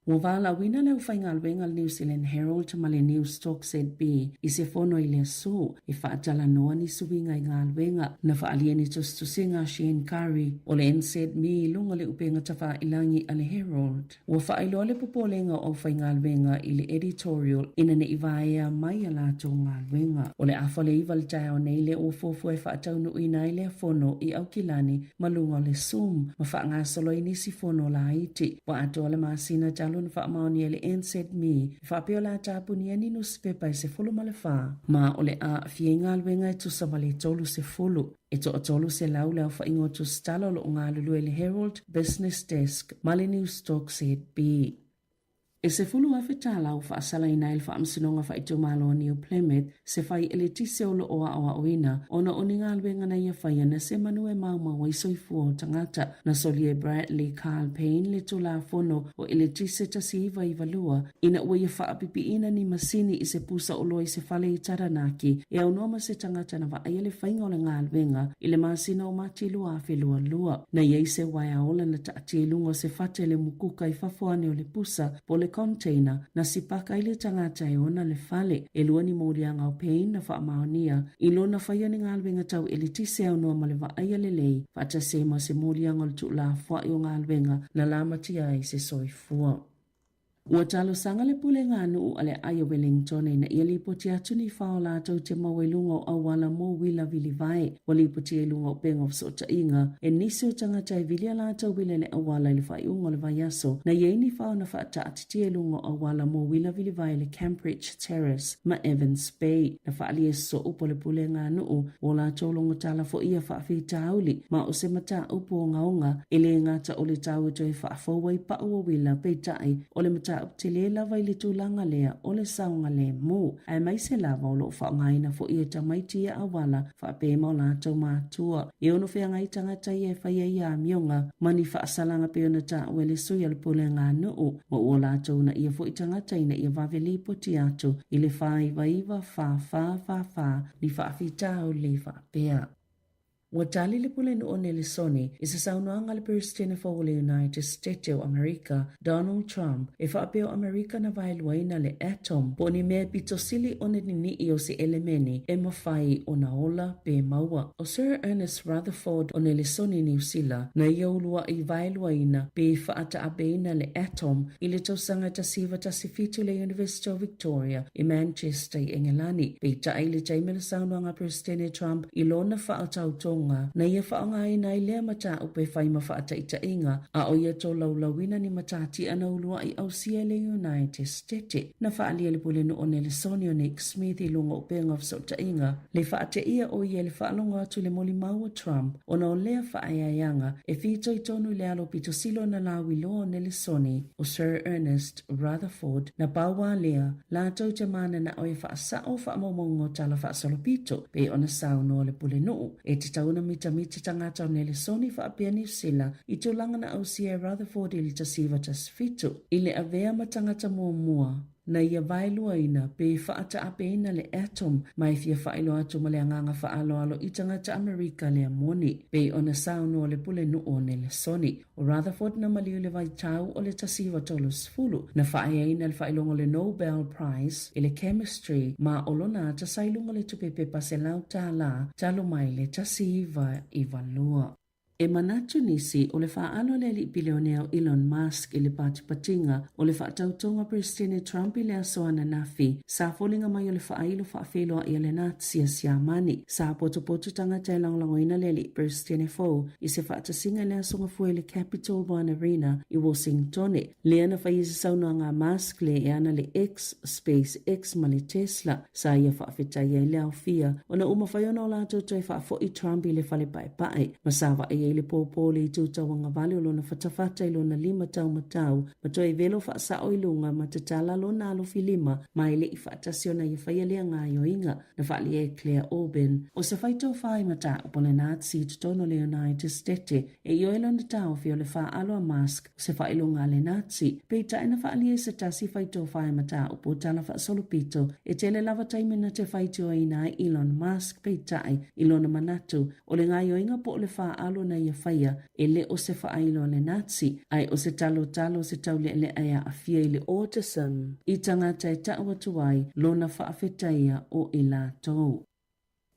Ua valaauina le aufaigaluega a le New Zealand Herald ma le Newstalk ZB i se fono i le aso e faatalanoa ni suiga i galuega. Na faaalia ni tusitusiga a Shane Curry o le NZME i luga o le upega tafailagi a le Herald. Ua faailoa le popolega o aufaigaluega i le editorial ina ne i vaea mai a latou galuega. O le afa o le 9 i le taeao nei lea ua fuafua e faataunuuina ai lea fono i Aukilani ma luga o le Zoom ma faagasolo ai nisi fono laiti. Ua atoa le masina talu ona faamaonia e le NZME e faapea o le a tapunia ni nusipepa e 14 ma o le a aafia i galuega e tusa ma le 30. E 300 le aofaiga o tusitala o lo o galulue i le Herald Business Desk ma le Newstalk ZB. E $10,000 ua faasalaina ai le Faamasinoga Faaitumalo o New Plymouth se fai eletise o lo o aoaoina ona o ni galuega na ia faia na se manu e maumau ai soifua o tagata. Na solia e Bradley Carl Payne le Tulafono o Eletise 1992 ina ua ia faapipiina ni masini i se pusa oloa i se fale i Taranaki e aunoa ma se tagata na vaaia le faiga o le galuega i le masina o Mati 2022. Na i ai se uaea ola na taatia i luga o se fata i le mukuka i fafo ane o le pusa po o le container na sipaka ai le tagata e ona le fale. E lua ni moliaga o Payne na faamaonia i lona faia ni galuega tau eletise aunoa ma le vaaia lelei faatasi ai ma se moliaga o le tuulafoai o galuega na lamatia ai se soifua. Ua talosaga le pulega a nuu a le Aai o Wellington ina ia lipoti atu ni fao latou te maua i luga o auala mo uila vilivae. Ua lipotia i luga o upega o fesootaiga e nisi o tagata e vili a latou uila i le auala i le faaiuga o le vaiaso na i ai ni fao na faataatitia i luga o auala mo uila vilivae i le Cambridge Terrace ma Evans Bay. Na faaalia e soo po o le pulega a nuu ua latou logotala foi ia faafitauli ma o se mataupu ogaoga e le gata o le taua toe faafou ai pau o uila peitai o le mataupu tele lava i le tulaga lea o le saogalemu aemaise lava o lo o faaaogaina foi e tamaiti ia auala faapea ma o latou matua. E ono feagai tagata ia e fai ai ia amioga ma ni faasalaga pei ona taua e le sui o le pulega a nuu ma ua latou uunaia foi tagata ina ia vave lipoti atu i le 499 4444 ni faafitauli faapea. Ua tali le Pulenuu o Nelesone i se saunoaga a le Peresetene fou o le United State o Amerika, Donald Trump, e faapea o Amerika na vaeluaina le atom po o ni mea e pito sili ona nini'i o se elemene e mafai ona ola pe maua. O Sir Ernest Rutherford o Nelesone Niu Sila na ia ulua'i vaeluaina pe faataapeina le atom i le tausaga 1917 i le University of Victoria i Manchester i Engelani. Peitai i le taimi o le saunoaga a Peresetene Trump i lona faautautoga na ia faaaogaina ai lea mataupu e fai ma faataitaiga a o ia tolaulauina ni matatia na ulua'i ausia e le United State. Na faaalia e le Pulenuu o Nelesone o Nick Smith i luga o upega o fesootaiga le faateia o ia i le faalogo atu i le molimau a Trump ona o lea faaeaeaga e fitoitonu i le alo pitosilo na lauiloa o Nelesone o Sir Ernest Rutherford na pau a lea latou te mananao e faasao faamaumauga o tala faasolopito pei ona saunoa le Pulenuu e tatau. tatau ona mitamita tagata o Nelesoni faapea Niu Sila i tulaga na ausia e Rutherford i le 1917 i le avea ma tagata muamua na ia vaeluaina pe faataapeina le atom ma e fia faailoa atu ma le agaga faaaloalo i tagata Amerika lea moni, pei ona saunoa le Pulenuu o Nelesoni. O Rutherford na maliu i le vaitau o le 1930, na faaeaina le faailoga o le Nobel Prize i le Chemistry ma o lona ata sa i luga o le tupe pepa $100 talu mai le 1992. E manatu nisi, o le faaalu a le alii pilionea o Elon Musk i le patipatiga o le faatautoga Peresetene Trump i le aso ananafi, sa foliga mai o le faailo faafeiloai a le Nazi a Siamani. Sa potopoto tagata e lagolagoina le alii Peresetene fou i se faatasiga i le aso gafua i le Capital One Arena i Wosingtone. Lea na faia se saunoaga a Musk le e ana le X, SpaceX ma le Tesla, Sa ia faafetai ai le aofia ona ua mafai ona o latou toe faafo'i Trump i le fale paepae ma sa vaai ai le pōpō le itu tauagavale o lona fatafata i lona lima taumatau ma toe velo faasao i luga ma tatala lona alofilima ma e le i faatasi ona ia faia lea gaoioiga na faaalia e Claire Orban o se faitofa i mataupu o le Nazi i totonu o le United Stete e ioe lona taofi o le faaalu a Musk o se faailoga a le Nazi, peitai na faaalia e se tasi faitofa e mataupu tala faasolopito e tele lava taimi na te faitioina ai Elon Musk peitai i lona manatu o le gaoioiga po o le faaalu na ia faia e le o se faailo a le Nazi ae o se talotalo o se taulealea e aafia i le autism i tagata e tau atu ai lona faafetaia o i latou.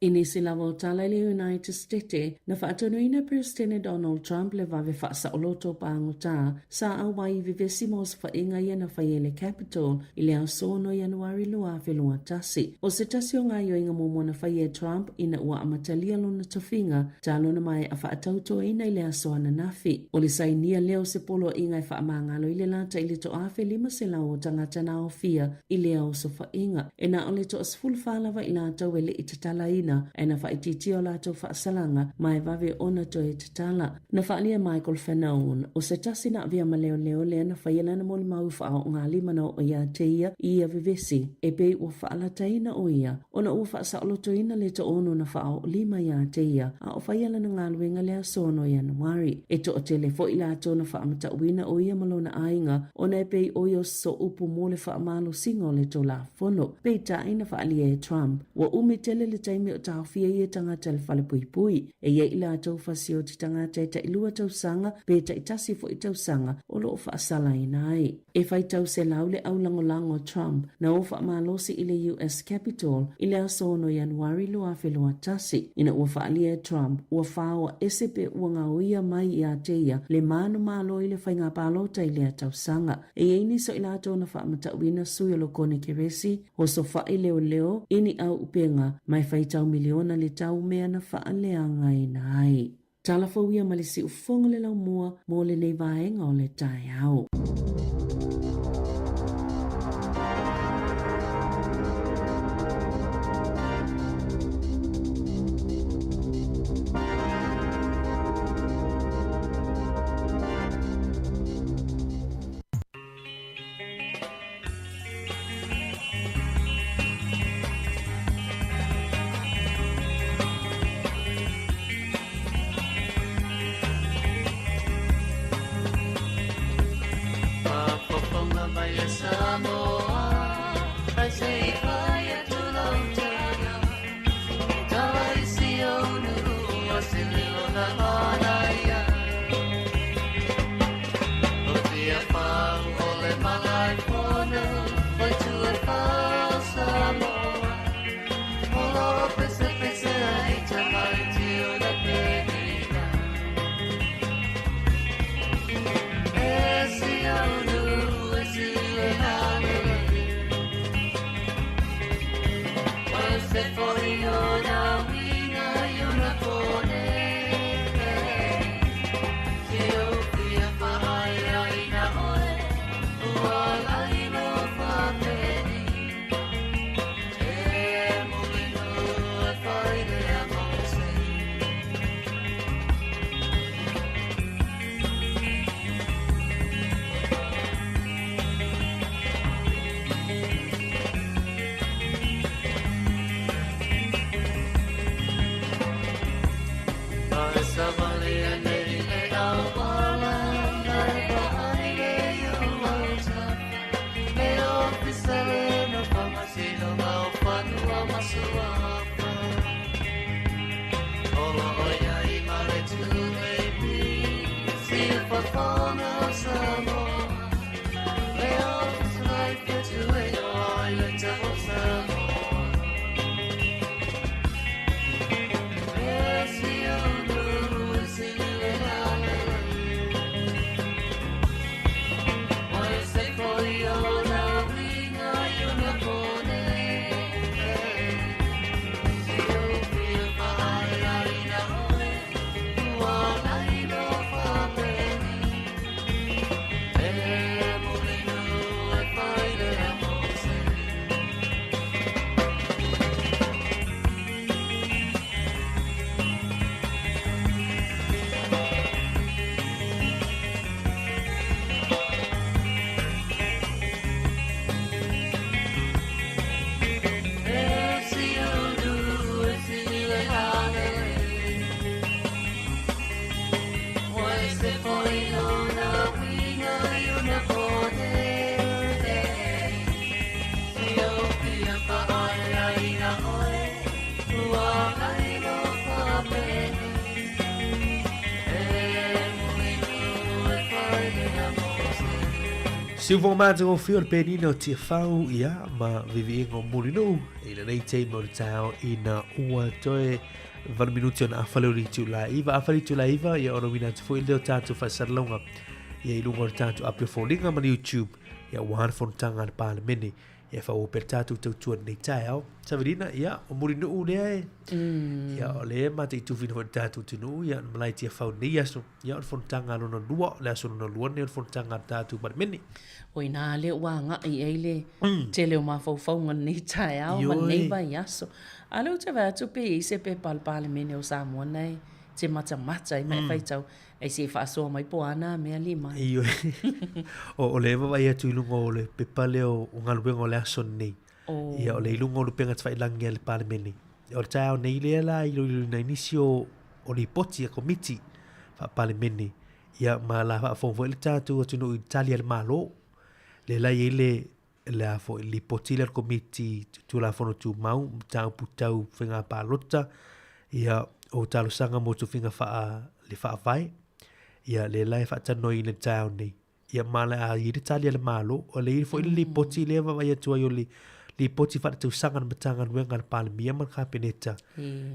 I nisi lava o tala i le United Stete, na faatonuina e Peresetene Donald Trump le vave faasaoloto pagota sa auai i vevesi ma osofaiga ia na faia i le Capitol i le aso 6 Ianuari 2021. O se tasi o gaoioiga muamua na faia e Trump ina ua amatalia lona tofiga talu ona maea faatautoina i le aso ananafi. O le sainia lea o se poloaiga e faamagalo i le lata i le 1,500 o tagata na aofia i lea osofaiga. E na o le toa-14 lava i latou e le i tatalaina, ae na faaitiitia o latou faasalaga ma e vave ona toe tatala. Na faaalia e Michael Fanone, o se tasi na avea ma leoleo lea na faia lana molimau faaoogalima na oo ia te ia i ia vevesi, e pei ua faalataina o ia ona ua faasaolotoina le toaono na faaoolima ia te ia a o faia lana galuega le aso 6 Ianuari. E toatele foi latou na faamatauina o ia ma lona aiga ona e pei o ia o se upu mo le faamalosiga o le Tulafono. Peitai na faaalia e Trump, ua umi tele le taimi o taofia ia tagata i le falepuipui. E i ai i latou fasioti tagata e tailua tausaga pe taitasi foi tausaga o lo o faasalaina ai. E faitau selau le aulagolago a Trump na o faamalosi i le US Capitol i le aso 6 Ianuari 2021, ina ua faaalia e Trump ua faoa ese pe ua gaoia mai ia te ia le manumalo i le faiga palota i lea tausaga. E i ai nisi o i latou na faamatauina sui o lo Konekeresi, osofai leoleo i ni au upega ma e faitau miliona le tau mea na faaleagaina ai. Tala fou ia ma le siufofoga le laumua mo lenei vaega o le taeao. Siufoga matagofie o le penina o Tiafau, ia, ma viviiga o Mulinuu, i lenei taimi o le taeao ina ua toe 8 minuti ona afa lea o le itula e 9, afa le itula e 9, ia ona uina atu foi lea o tatou faasalalauga, ia i luga o le tatou api o foliga ma le YouTube, ia aua le fonotaga a le Palemene. Ia faaauau pea le tatou tautua i lenei taeao. Savelina, ia, o Mulinuu lea e, ia, o lea e mataitufiina foi i le tatou atunuu, ia, na malae i Tiafau i lenei aso, ia, o le fonotaga lona lua, o le aso lona lua lenei o le fonotaga a le tatou Palemene. O i ina lea ua agai i ai le tele o mafaufauga i lenei taeao ma lenei vaiaso. A o lea ou te vaai atu pe i ai se pepa a le Palemene o Samoa na e te matamata ai ma e faitau Ai se i faasoa mai po o a nā mea alii mai. Ioe. O, o lea e vaavaai atu i luga o le pepa lea o, o galuega o le aso lenei. Oh. Ia, o lea i luga o Lupega Tafailagi a le Palemene. O le taeao nei lea la iloiloina ai nisi o, o lipoti a komiti faa-Palemene. Ia, ma la faafofoga foi le tatou atunuu i tali a le Malo. Lea la i ai le, le a foi, lipoti lea a le Komiti Tulafono Tumau, mataupu tau faiga palota, ia, o talosaga mo tofiga faa, le faavae, ia, lea la e faatalanoaina i le taeao nei. Ia, ma le a i ai le tali a le Malo, o le i ai foi le lipoti lea e vaavaai atu ai o le lipoti faaletausaga a le Matagaluega a le Palemia ma le Kapeneta,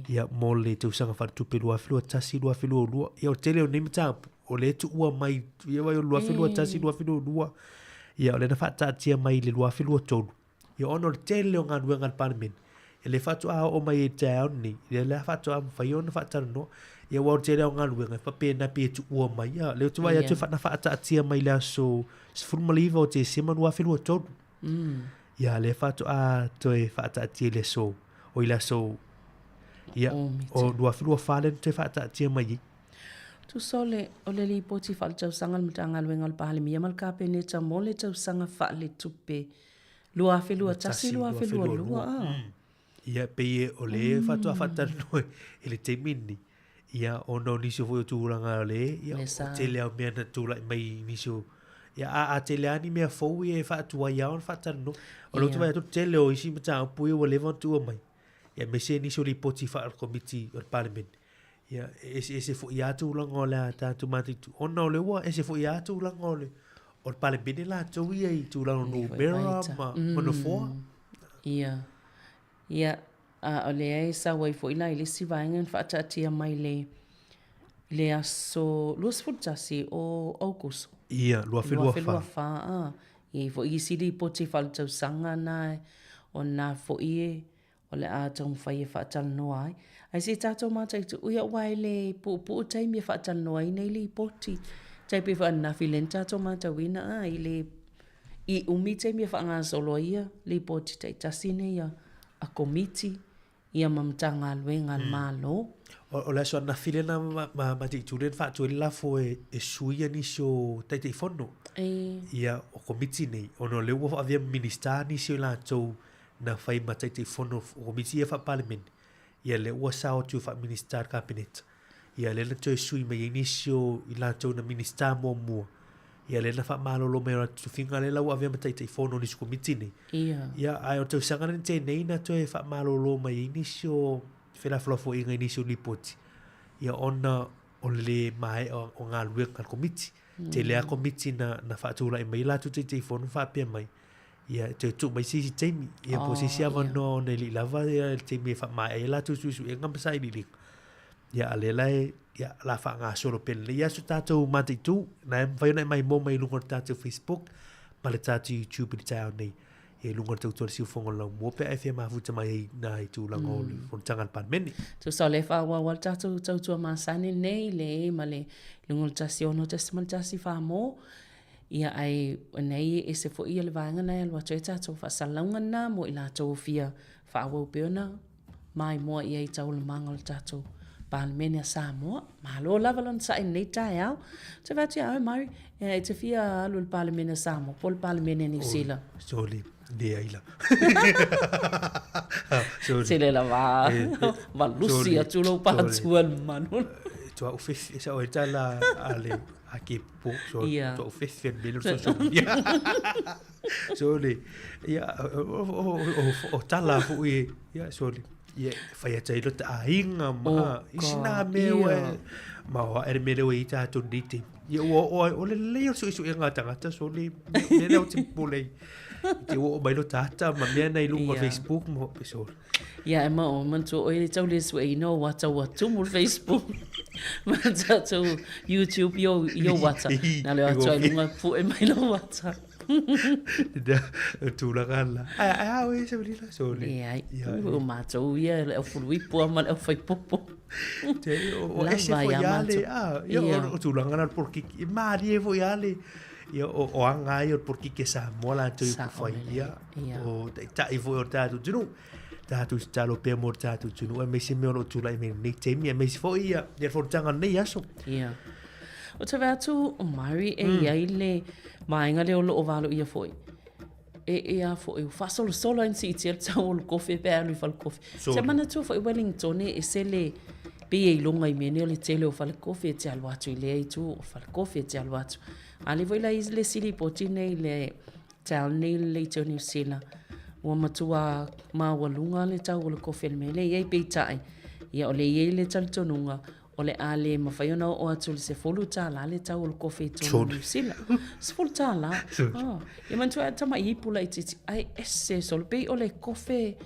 ia, mo le tausaga faaletupe 2021/2022. Ia, o le tele o nei mataupu, o lea e tuua mai, ia, vai o le 2021/2022, Ia, o lea na faataatia mai i le 2023, ia ona o le tele o galuega a le Palemene, ia lea faatoa oo mai ai i le taeao lenei, ia lea faatoa mafai ona faatalanoa. Ia aua o le tele o galuega e faapena pei e tuua mai, ia lea ou te vaai atu na faataatia mai i le aso 19 o Tesema 2023. Ia lea faatoa toe faataatia i le aso, o i le aso, ia, o 2024 lea na toe faataatia mai ai. Tusa o le, o le Lipoti Faaletausaga a le Matagaluega o le Palemia ma le Kapeneta mo le tausaga faaletupe 2021/2022, a. Ia, pei o le faatoa faatalanoa i le taimi lenei, ia, ona o nisi foi o tulaga o le, ia, o tele lava o mea na tulai mai i nisi o, ia, a tele lava ni mea fou ia e faatuai lava ona faatalanoa. O lea ou te vaai atu o le tele o isi mataupu ia ua leva ona tuua mai, ia, aemaise nisi o Lipoti faale-Komiti o le Palemene. Ia, e eseese foi lava tulaga o le a tatou mataitu, ona o lea ua ese foi lava tulaga o le, o le Palemene latou ia i tulaga o numera ma, ma nofoa. Ia, ia, a o lea e sau ai foi la i le isi vaega na faataatia mai le, le aso 21 o Aokuso. Ia, 2024. 2024, a. E i ai foi isi lipoti faaletausaga na, o na foi e o le a taumafai e faatalanoa ai. Ae se i tatou mataitu, ui aua e le puupuu taimi e faatalanoa ai nei lipoti. Tai pei foi ananafi lea na tatou matauina a i le i umi taimi e faagasolo ai ia lipoti taitasi nei a a Komiti ia ma Matagaluega a le Malo. O le aso ananafi lea na mataitu lea na faatu ai le lafo e sui nisi o Taitaifono ia o Komiti nei ona o lea ua avea ma Minisita nisi o i latou na fai ma Taitaifono o Komiti ia Faa-Palemene, ia lea ua sao atu i Faa-Minisita le Kapeneta. Ia lea na toe sui mai ai nisi o i latou na Minisita muamua, ia lea na faamalolo mai o latou tofiga lea la ua avea ma Taitaifono o nisi Komiti nei. Ia. Ia, ae o le tausaga lea na tea nei na toe faamalolo mai ai nisi o felafolafoaiga i nisi o Lipoti, ia ona o le lē maea o galuega a le Komiti. Tele lava Komiti na, na faatulai mai latou Taitaifono faapea mai, Ia, e toe tuu mai se isi taimi. Ia, po o se isi avanoa ona e le i lava ia le taimi e faamaea ai a latou suesuega ma sailiiliga. Ia, a o lea la e, ia, o le a faagasolo pea lenei aso tatou mataitu. Na e mafai ona e maimoa mai i luga o le tatou Facebook ma le tatou YouTube i le taeao nei. Ia, i luga o le tautua a le siufofoga o le laumua pe a e fia mafuta mai ai i nā i tulaga o le fonotaga a le Palemene. Tusa o lea e faaauau lava le tatou tautua masani lenei, le ma le luga o le 16.14 mo Ia ae nei e ese foi ia le vaega na e alu atu ai tatou faasalalauga na mo i latou o fia faaauau pea ona maimoa i ai i taualumaga o le tatou Palemene a Samoa. Malo lava lona sa'i i lenei taeao. Ou te vaai atu ia oe Mari, e te fia alu i le Palemene a Samoa po o le Palemene a Niu Sila? Sorry, leai la. Sorry. Tele lava valusi atu lou patua i le manu. Tua'u fefe, sa oe tala a le a ke po so yeah. to fefe me le social media. Sorry. Ia o tala foi ia sorry. Ia, fai atu ai lo ta aiga ma oh, isi nā mea ua ma o ae le mea lea ua i tātou nei taimi. Ia ua oo ai, o le lelei o le suesuega a tagata so le mea lea o te pule i te ua oo mai lo tata ma mea nei luga o Facebook ma hope so. Ia e ma o manatua oi le tau le sueina o wata ua tumu le Facebook ma tātou YouTube i o, i o wata. Nā leo atu ai lunga pu'e mai lo wata. Tulaga la. Ai ai au e se lila so le. Leai. O mātou ia le au fuluipo ma le au whaipopo. Te o ese fo ia le a ia o tulaga la porkiki. E mārie fo ia le ia o o anga ai o porkiki sa mo la tu ku fai ia. O tai fo o tātou tunu. Tātou talo pea mo tātou tunu. E me se mea o tula i me nei taimi e me se fo ia ia fo tanga nei aso. Ia. O te wea atu o Mari e mm. iai le maenga lea o loo valoia foi. E e a foi, o faasolosolo ai na siitia le tau o le kofe pe alu i fale kofe. Se manatua foi Wellington e ese le pei e iloga i mea nei o le tele o fale kofe e te alu atu i lea itu o fale kofe e te alu atu. A le foi la i le isi lipoti nei le town nei le leite o Niu Sila ua matua maualuga le tau o le kofe i le mea lea i ai peitai ia o lea i ai le talitonuga O le a le mafai ona oo atu i le $10 le tau o le kofe i totonu o Niu Sila. $10. Oh. Ia manatua e tama'i ipu laitiiti, ai ese solo. Pei o le kofe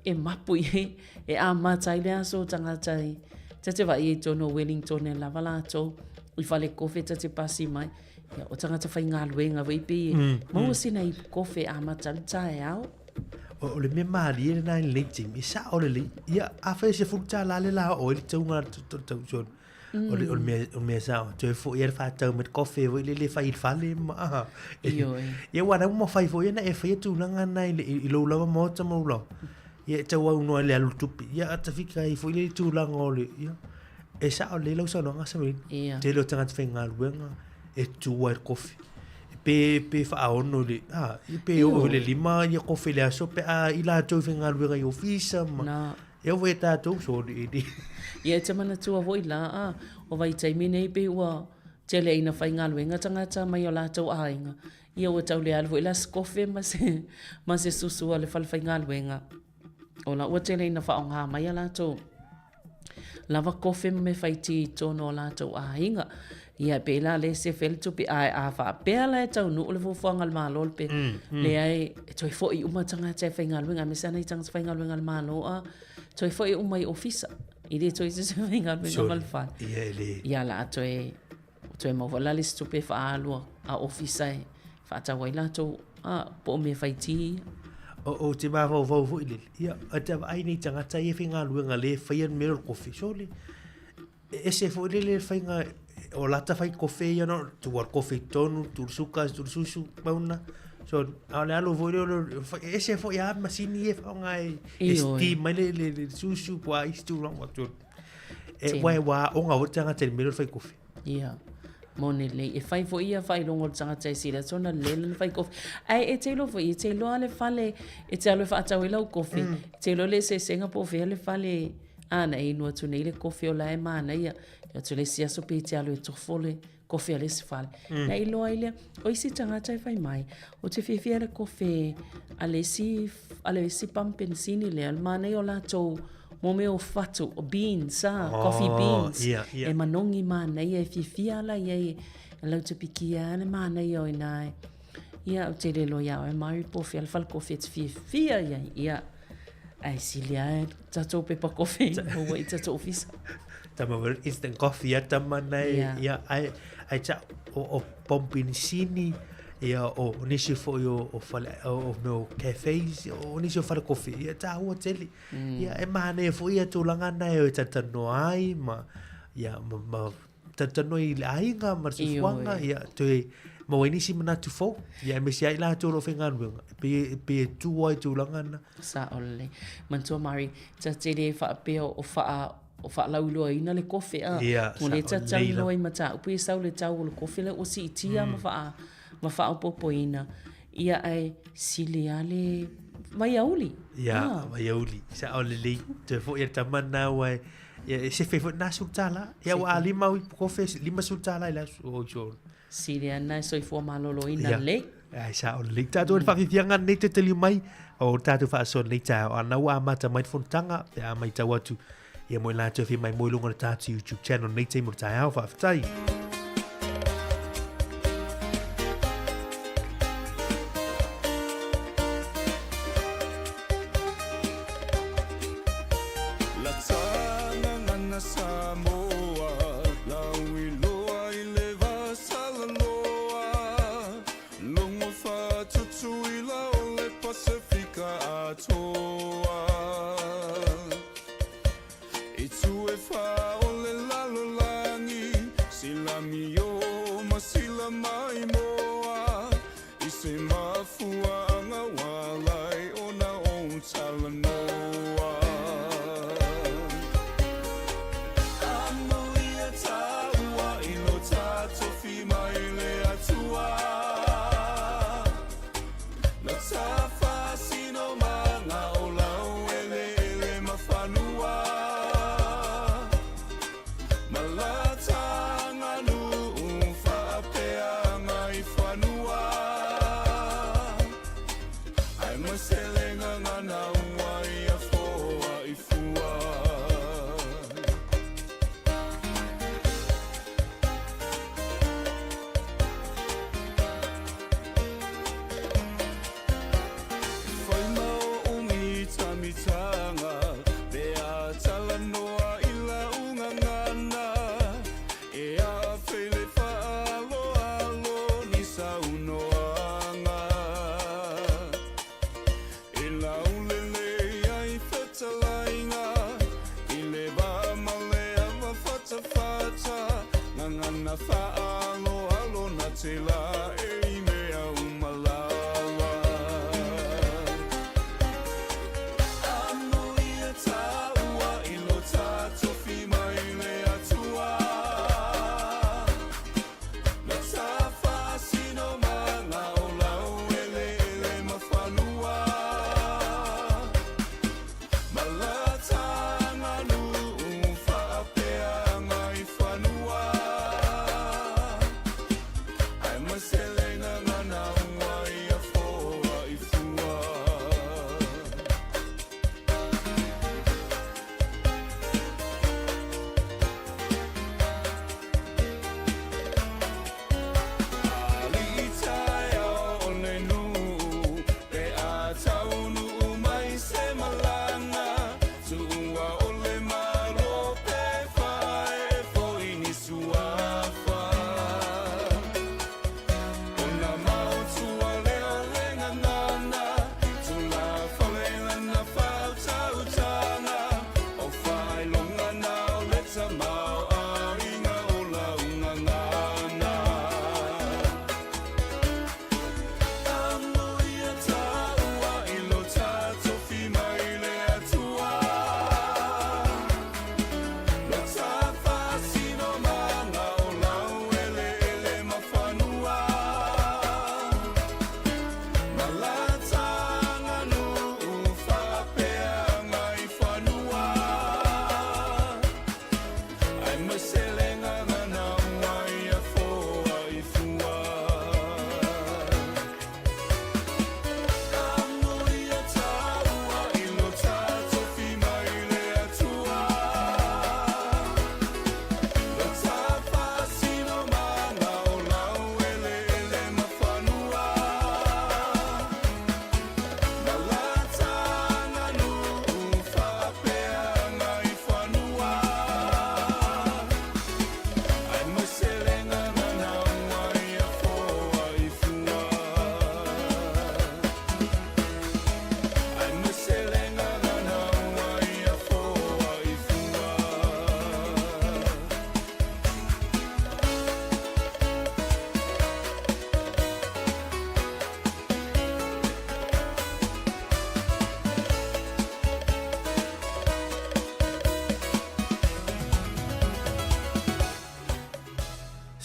e mapu i ai, e amata ai le aso o tagata i. Ta te vaai i totonu o Wellington e lava latou i fale kofe ta te pasi mai. Ia, o tagata faigaluega foi pei e maua sina ipu kofe e amata ai le taeao. O le mea mālie lena i lenei taimi, e sao lelei. Ia, afai e $10 le la oo ai le tauga o le tau solo. O le, o le mea, o le mea sao, toe foi ai le whātau me te kofe foi le le whai i le whale ma aha. Ioe. Ia, ua rau ma whai foi ana e whai tūlanga na i, le, i lou lava maota ma lou lava. Ia, e tau au noa le alu tupi. Ia, ata fika ai foi le tūlanga o le, ia. E sao lelei lau saunoaga Samuelina. Ia. Tele o tagata faigaluega e tu ai le kofi. Pe, pe faaono i le, a, pe oo i le 5 ia kofi i le aso pe a i latou faigaluega i ofisa ma. Na. E oo foi e tatou so i le. Ia e te manatua foi la, a, o vaitaimi nei pei ua tele ina faigaluega tagata mai o latou aiga. Ia ua tau le alu foi la se kofe ma se, ma se susu a le fale faigaluega. O la ua tele ina faaaoga mai a latou. Lava kofe ma mea fai tī i tonu o latou aiga. Ia, pei la le sefe le tupe, ae a faapea la e taunuu le fuafuaga a le Malo le pe, leai, e toe foi uma tagata e faigaluega, aemaise lava nai tagata faigaluega a le Malo, a toe foi uma i ofisa. E le toe isi se faigaluega ma le fale. Ia, e le. Ia, la a toe, toe maua foi la le isi tupe e faaalu a ofisa e faatau ai latou, a, po o mea fai tī ia. O te mafaufau foi lele, ia, e te vaai nei tagata ia e faigaluega le faia le mea o le kofi, sole, e ese foi lele le faiga o lata fai kofe ia no, tuu le kofe i totonu, tuu le suka, tuu le susu, mauna, so, a o le alu foi lea o le, e ese foi lava masini ia e faaaoga e steam ai le, le, le susu po o a isi tulaga, e, ua e ua aoga foi le tagata i le mea lea o le fai kofe. Ia, moni lelei. E fai foi ia faailoga o le tagata e sili atu ona lelei lana fai kofi. Ae e te iloa foi, e te iloa le fale e te alu e faatau ai lau kofi. E te iloa le eseesega po o fea le fale āna e inu atu nei le kofi o la e manaia. E atu le isi aso pe te alu e tofo le kofi a le isi fale. Na iloa ai lea, o isi tagata e fai mai, ou te fiafia i le kofe a le isi, a le isi pamu penisini lea, o le manaia o latou Mo mea o fatu, o beans, ah, oh, coffee beans. Yeah, yeah. E manogi manaia, e fiafia ala ia i lau te pikia le manaia o ina e. Ia, o te lelo ia oe, Mari po fea le fale kofi e te fiafia ia. Ia, ai sili ae tatou pepa kofi maua i tatou ofisa. Tama wera instant coffee ia tama nei. Yeah. Ia, ai, ai cha, o pompinisini, ia o nisi foi o fale, o mea o cafes, o nisi o fale kofi. Ia, tāua tele. Ia, e manaia foi ia tulaga na e talatalanoa ai ma, ia, ma, ma talatalanoa i le aiga ma le soifuaga, ia, toe maua ai nisi manatu fou, ia, aemaise ai latou o lo o faigaluega, e pei, e pei e tu ai tulaga na. Sao lelei. Manatua Mari, ta te le faapea o faa, o faalauiloaina le kofe a. Ia, Ua le sao lelei talatalanoa lava. i mataupu ia sau le tau o le kofe lea ua siitia ma faa, ma faaopoopoina. Ia ae sili lava le vaiauli. Ia, vaiauli. Sao lelei. Toe foi le tama lena ua e, ia, e sefe foi lena $10. Ia ua 5 au ipu kofe, $50 i le aso. Oi sole. Sili lava lena e soifua maloloina Ia. lelei. Ai, sao lelei. Tatou i le faafiafiaga lenei toe taliu mai. O tātou whaasoa nei tāo, a nau a mata mai fonotaga, pe a mai tau atu, ia mo i lātou whia mai mo i lunga o le tātou YouTube channel nei te mo le taeao, whaafetai.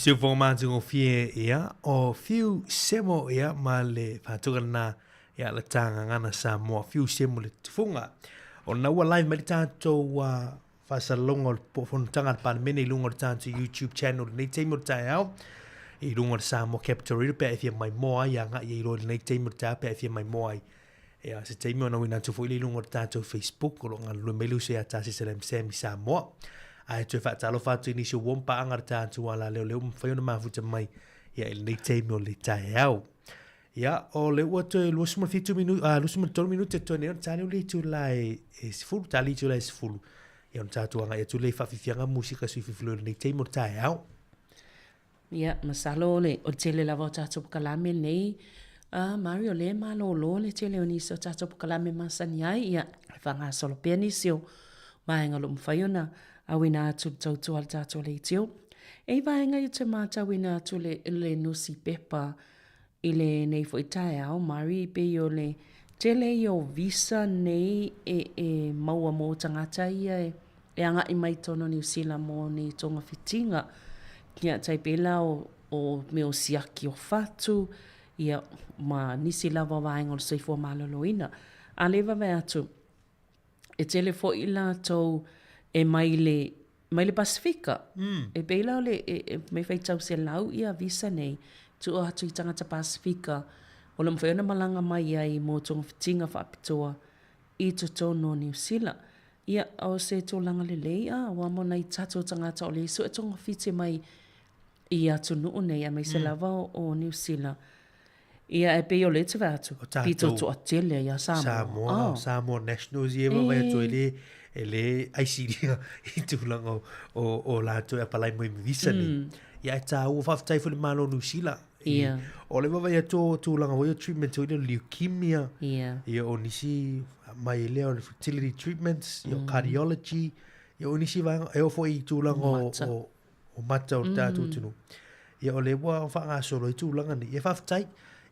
Siufoga matagofie ia o Fiu Semo ia ma le faatoga lena ia la tagagana Samoa Fiu Semo le tufuga. O lena ua live mai le tatou faasalaloga o le fonotaga a le Palemene i luga o le tatou YouTube channel i lenei taimi o le taeao i luga o le Samoa Capital Radio pe a e fia maimoa ai agai ai loa i lenei taimi o le taeao pe a e fia maimoa ai Ia, se taimi ona uina atu foi lea i luga o le tatou Facebook, o lo o galulue mai le uso ia Tasi Salam Sam i Samoa. Ae toe faatalofa atu i nisi o uo ma paaga o le tatou alaleo lea ua mafai ona mafuta mai ia i lenei taimi o le taeao. Ia, o lea ua toe 27 minute, 23 minute totoe nei ona ta lea o le itula e 10, ta le itula e 10. Ia ona tatou agai atu lea i faafiafiaga musika sui filifili o lenei taimi o le taeao. Ia, masalo o le, o le tele lava o tatou polokalame nei, a Mario, o lea e malolo le tele o nisi o tatou polokalame masani ai, ia, e faagasolo pea nisi o vaega o lo o mafai ona auina atu i le tautua a le tatou leitio. E i vaega ia ou te matauina atu le, le nusipepa I lenei foi taeao, Mari, pei o le tele ia o visa nei e, e maua mō tagata ia e, e agai mai totonu o Niu Sila mō ni togafitiga. Ia, tai pei la o, o mea o siaki o fatu, ia, ma nisi lava o vaega o le soifua maloloina. A lea e vaavaai atu, e tele foi latou e mai le mai le Pasefika. E pei la o le e, e mei faitau selau ia visa nei, tua atu i tagata Pasefika o lo o mafai ona malaga mai ai mo togafitiga faapitoa i totonu o Niu Sila. Ia, o se tulaga lelei a, aua mo nai tatou tagata o lea e sue togafiti mai i atunuu nei aemaise lava o Niu Sila. Ia, e pei o lea e te vaai atu, O tatou- pito toatele ai a Samoa. Samoa, Oh. Samoa Nationals ia e vaavaai atu e le, e le aisilia i tulaga o, o, o latou e apalai mai ma visa nei. Ia e tāua, faafetai foi i le Malo o Niu Sila. Ia. O le vaavaai atu o tulaga foi o treatment foi lea o leukemia, Ia. ia o nisi mai lea o le fertility treatments, ia o cardiology, ia o nisi vaega, e oo foi i tulaga o, Mata. o, o mata o le tatou atunuu. Ia o lea ua faagasolo ai tulaga nei. Ia faafetai.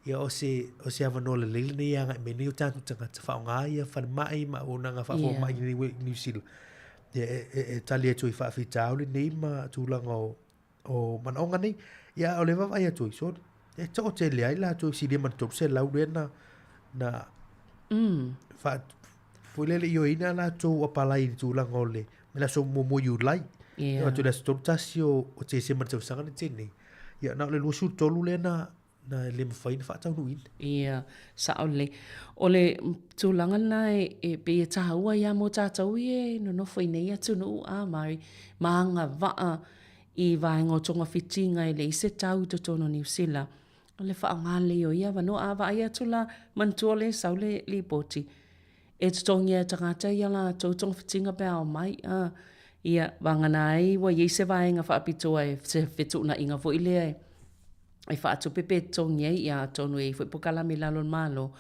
Ia o se, o se avanoa lelei lenei e agai mai nei o tatou tagata faaaoga ia falemai ma auaunaga faafomai i nei Niu Sila. Ia e, e, e tali atu ai faafitauli nei ma tulaga o, o manaoga nei. Ia o le vaavaai atu ai, so, e toatele ai latou e silia ma le 300 lea na, na fa, foi lele ioeina latou apalai i le tulaga o le, mai le aso muamua o Iulai. Ia. E oo atu i le aso 31 o, o Tesema i le tausaga na tea nei. Ia, na o le 23 lea na, na le mafai ona faataunuuina. Ia, sao lelei. O le tulaga lena e, e pei e tāua ia mō tātou ia e nonofo i nei atunuu, a Mari, ma agavaa i vaega o togafitiga e leai se tau i totonu o Niu Sila. O le faaaoga lelei o ia avanoa. A vaai atu la, manatua lea e sau le lipoti, e totogia e tagata ia latou togafitiga pe a omai, a, ia, vagana ai ua i ai se vaega faapitoa e, se fetuunaiga foi lea e, e faatupe pe totogi ai, ia atonu e i ai foi polokalame i lalo o le Malo.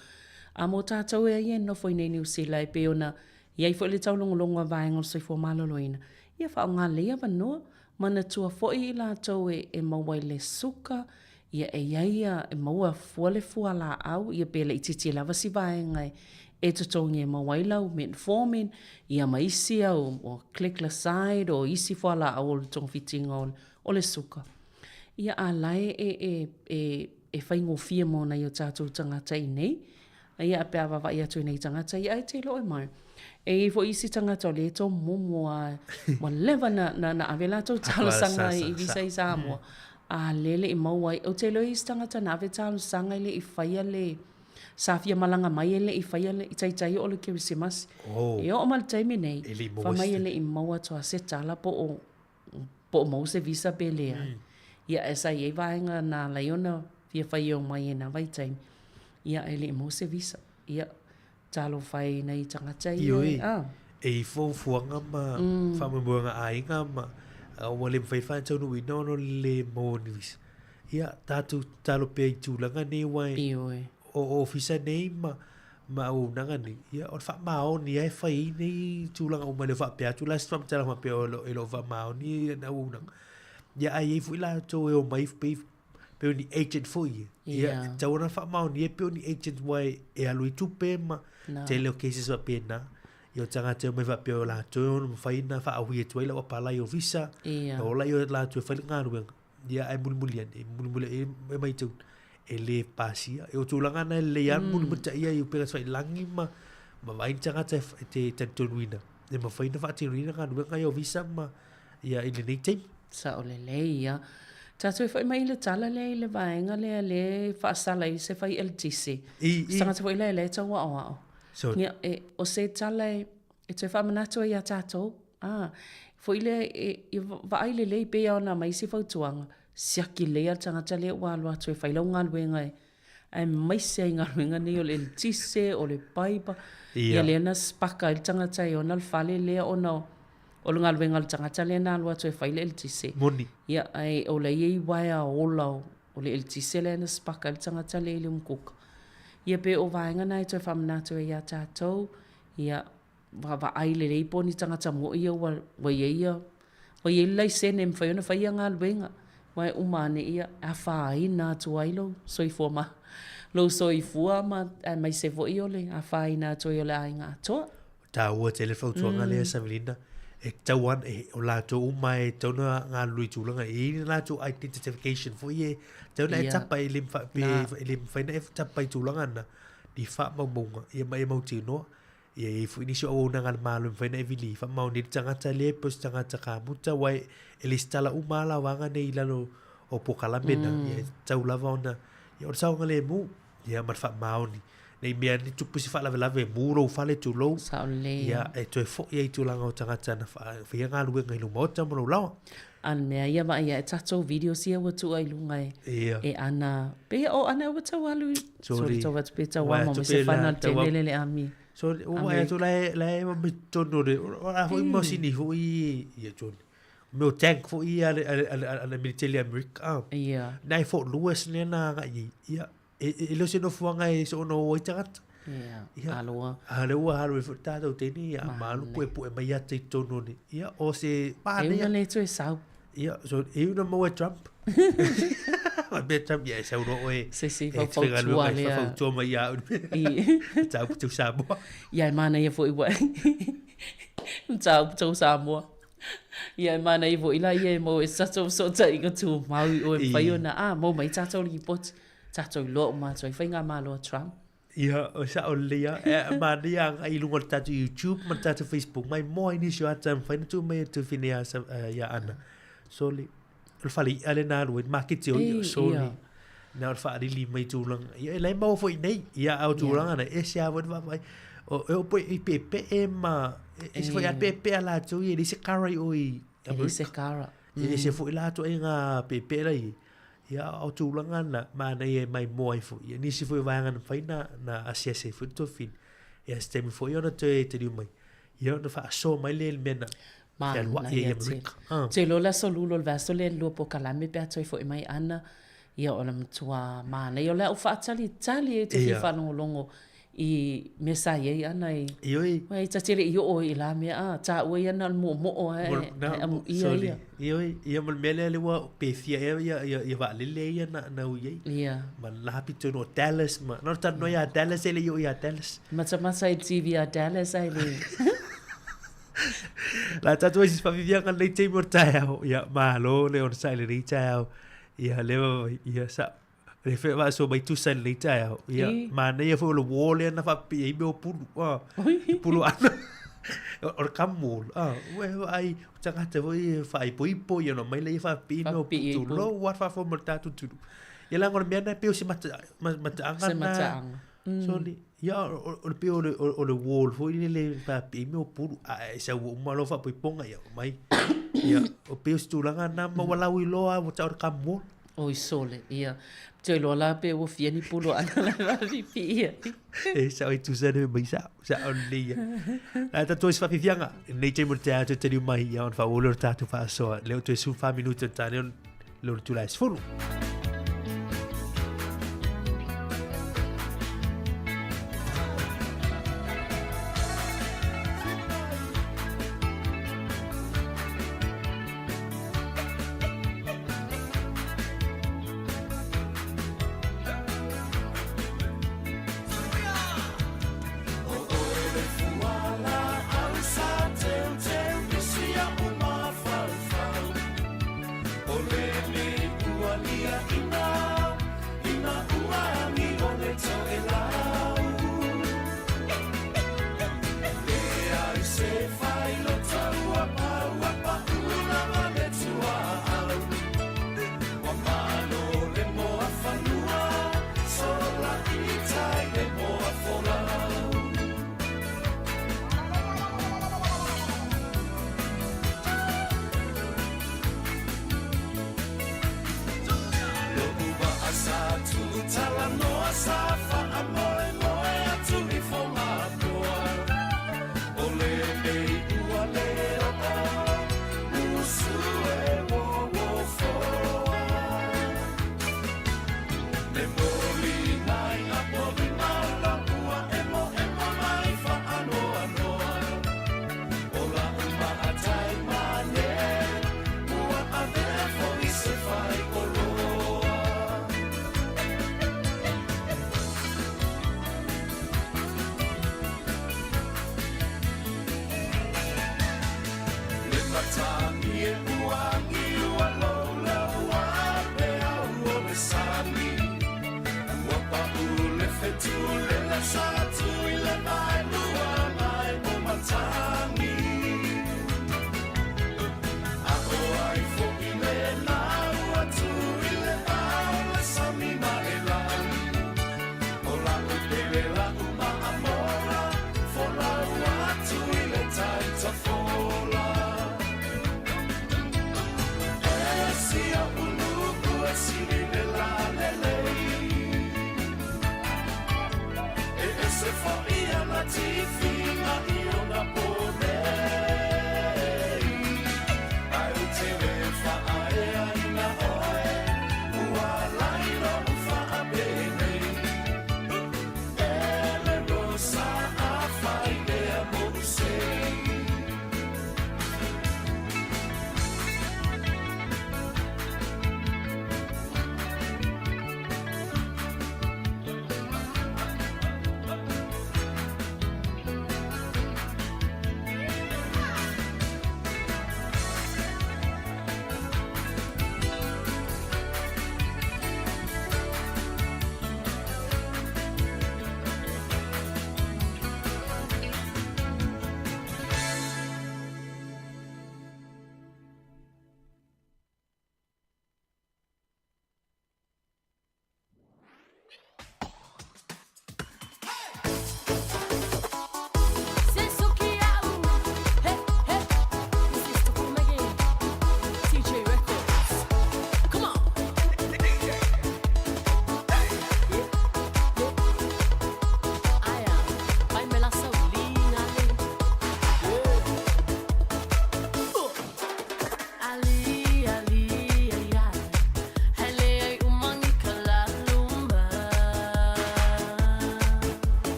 A mo tatou ia e nonofo i nei Niu Sila e pei ona i ai foi le taulogologo a vaega o le soifua maloloina, ia faaaoga lelei avanoa, manatua foi i latou e maua i le suka, Ia e i ai ia, e maua fua le fualaau, ia pe laitiiti lava si vaega e totogi e maua ai lau metformin, ia ma isi au o gliclazide o isi fualaau o le togafitiga o le suka. Ia a la e e e e faigofie mo nai o tatou tagata i nei, Ia, pe a vaavaai atu i nei tagata, ia, e te iloa e mai. E i ai foi isi tagata o lea e tomomo a, ua leva na, na, na ave latou talosaga i visa i Samoa, a lea e le i maua ai. Ou te iloa e i ai isi tagata na ave talosaga e le i faia le, sa fia malaga mai e le i faia le, i taitai oo le Kerisimasi. E oo mai le taimi nei, fai mai e le i maua atu lava se tala po o po o maua se visa pe leai. Ia, ae sa i ai vaega na ala ai ona fia fai e omai i na vaitaimi, ia ae le i maua se visa. Ia, talofa e i nai tagata ia. Ioe, Ah. e i fuafuaga ma faamoemoega aiga ma ua le mafai faataunuuina ona o le le maua o ni visa. Ia, tatou tatalo pea i tulaga nei aua e, Ioe. o ofisa nei ma ma auaunaga nei, ia, o le faamaoni lava e fai ai nei tulaga uma, e le o faapea atu la se faamatalaga faapea o lo, e le o faamaoni ana auaunaga. Ia, ae i ai foi latou e omai pei, pei o ni agent foi ia. Ia, Ia. e tatau ona faamaonia e pei o ni agent aua e, e alu ai tupe ma Na. tele o cases faapena. Ia o tagata e omai faapea o latou e ono mafai ona faaui atu ai lau apalai o visa, Ia. na ola ai o latou e fai le galuega. Ia, ae mulimuli ane, mulimuli e, e matau, e le pasia. E o tulaga na e lelei lava mm. mulimulitaia i upega tafailagi ma, ma vaai ni tagata e, e te talitonuina. E mafai ona faatinoina galuega ia o visa ma ia i lenei taimi. Sao lelei ia. Tatou e foi mai i le tala lea i le vaega lea lea e faasala ai se fai eletise. Se tagata foi lea lea e tau aoao. Ia, e, o se tala e, e toe faamanatu ai iā tatou, a, foi lea e, e vaai lelei pei lava ona aumai isi fautuaga, siaki lelei lava le tagata lea ua alu atu e fai lau galuega e, aemaise ai galuega nei o le eletise, o le paipa, ia lea na spaka ai le tagata e ona le fale lea ona o le galuega a le tagata lea na alu atu e fai le eletise. Moni. Ia, ae o la e i ai uaea ola o le eletise lea na spaka ai le tagata lea i le umukuka. Ia pe o vaega na e toe faamanatu ai ia tatou, ia vaavaai lelei po o ni tagata moi ia ua i ai ia ua i ai le laisene e mafai ona fai ia galuega. Aua e uma ane ia, e afaina atu ai lou soifua ma lou soifua ma aemaise foi o le afaina atu ai o le aiga atoa. Taua tele fautuaga lea Savelina, e tatau lava e, o latou uma e tatau ona galulue i tulaga e i ai le latou identification foi e tatau ona e tapa e le e le mafai ona e tapa i tulaga na ni faamaumauga ia ma e mautinoa. Ia e i ai foi nisi o auaunaga a le Malo e mafai ona e vili faamaonia le tagata lea pe o se tagata kamuta aua e lesitala uma lava la vaega nei i lalo o polokalame na ia e tatau lava ona ia o le saogalemu ia ma le faamaoni nei mea ni tupu se faalavelave mu lou fale tulou Sao lelei. ia e toe foi ai i tulaga o tagata na faia galuega i lou maota ma lou laoa. A le mea ia vaai ae tatou videos ia ua tuu ai luga e Ia. e ana pei o ana ua tau alu i Sorry. sorry tau atu pe tau Ua ama atu mai se pe la fana le tau tele am- le le ami. Sorry, ua vaai atu la e la e ma tonu le o a foi masini foi ia tonu. Mea o tank foi ia a le a le a le militeli Amerika. Ah. Ia. Nai Fort Lewis lea na agai i ai. Ia e le o se nofoaga e soona o ai tagata. Ia, Ia. aloa. A lea ua alu ai foi le tatou teine, ia, malu puepue mai ata i totonu o le, ia, o se E manaia. una le toe sau. Ia, so, e una maua e Trump. Faapea Trump, ia, e sau loa oe. Se se e faufautua e lea. Faufautua mai ia au. I. Mataupu tau Samoa. Ia, e manaia foi ua. Mataupu tau Samoa. Ia, e manaia foi la ia e maua e se tatou fesootaiga tumau i oe mafai ona, a, maua mai tatou lipoti. Tatou iloa uma atu ai faigamalo a Trump. Ia, o sao lelei lava. E manaia agai i luga o le tatou YouTube ma le tatou Facebook mai moa i nisi o ata e mafai ona tuu mai e Tufine ia, ia Ana. Soli, o le fale i'a lea na alu ai, le maketi o i'a, soli. Na o le faalili mai tulaga. Ia, e la e maua foi i nei. Ia, a o tulaga na, e ese lava foi le vaavaai. O, e oo po i peepee ma, e ese foi a peepee a latou ia, e leai se kara i o i E leai se kara. E ese foi la ituaiga peepee la i ai. Ia, o tulaga na, manaia e maimoa ai foi. Ia, nisi foi o vaega na mafai na, na asiasi ai foi le tofili. Ia, se taimi foi ona toe taliu mai. Ia, ona faasoa mai lea i le mea na fealuai ai i Manaia tele. Amerika. Ah. Te iloa le aso lula o le vaiaso lea e lua polokalame pe a toe foi mai Ana, ia o le matua manaia o le au faatalitali ai te fia faalogologo i mea sa i ai ana i. Ioe. Ua e ta te le i oo i la mea, a, taua ia na o le moomoo ae, ae amuia ia. Ioe, ia ma le mea lea lea ua pefia ea ia, ia, ia vaalele ia na, na ui ai. Ia. Ma le laha pito o Dallas, ma, na o le talanoa ia Dallas e le i oo ia Dallas. Matamata i le TV a Dallas ai le. La tatou ai se faaviviaga lenei taimi o le taeao. Ia, malo le onosai i lenei taeao. Ia, lea, ia, sa, Le fe faasoa mai tusa i lenei taeao. Ia, I. manaia foi o le wall lea na faapipii ai mea o pulu. Ah, pulu ana. O le gum wall. Ah, ua e vaai, o tagata foi e faaipoipo ia ona omai lea faapipii mea o Faapipii ai pulu. pulu. Tulou lava le faafofoga o le tatou atunuu. Ia leaga o le mea lena e pei o se mata, mataaga Se lena. mataaga. Soli, ia o le pei o le, o le wall foi lele e faapipii ai mea o pulu. Ae e sau uma loa faapoipoga ia omai. Ia, o pei o se tulaga lena ma ua lauiloa lava ua tau o le gum wall. Oi sole, ia. Te iloa la pe ua fia ni pulu ana la faapiipii ai. E sao i tusa ne mai sao, sao lelei ia. La tatou ai se faafiafiaga, lenei taimi o le taeao toe taliu mai ia ona faaauau lea o le tatou faasoa. Lea ua toe 14 minute o le taeao lea o le itula e 10. sili le lalelei. E ese fo'i ana tifiga i ona po nei. Ae ou te le fa'aeaina oe, ua alai lo'u fa'apenei. E le Rosa afai lea mo'u sei.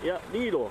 Ia, lilo.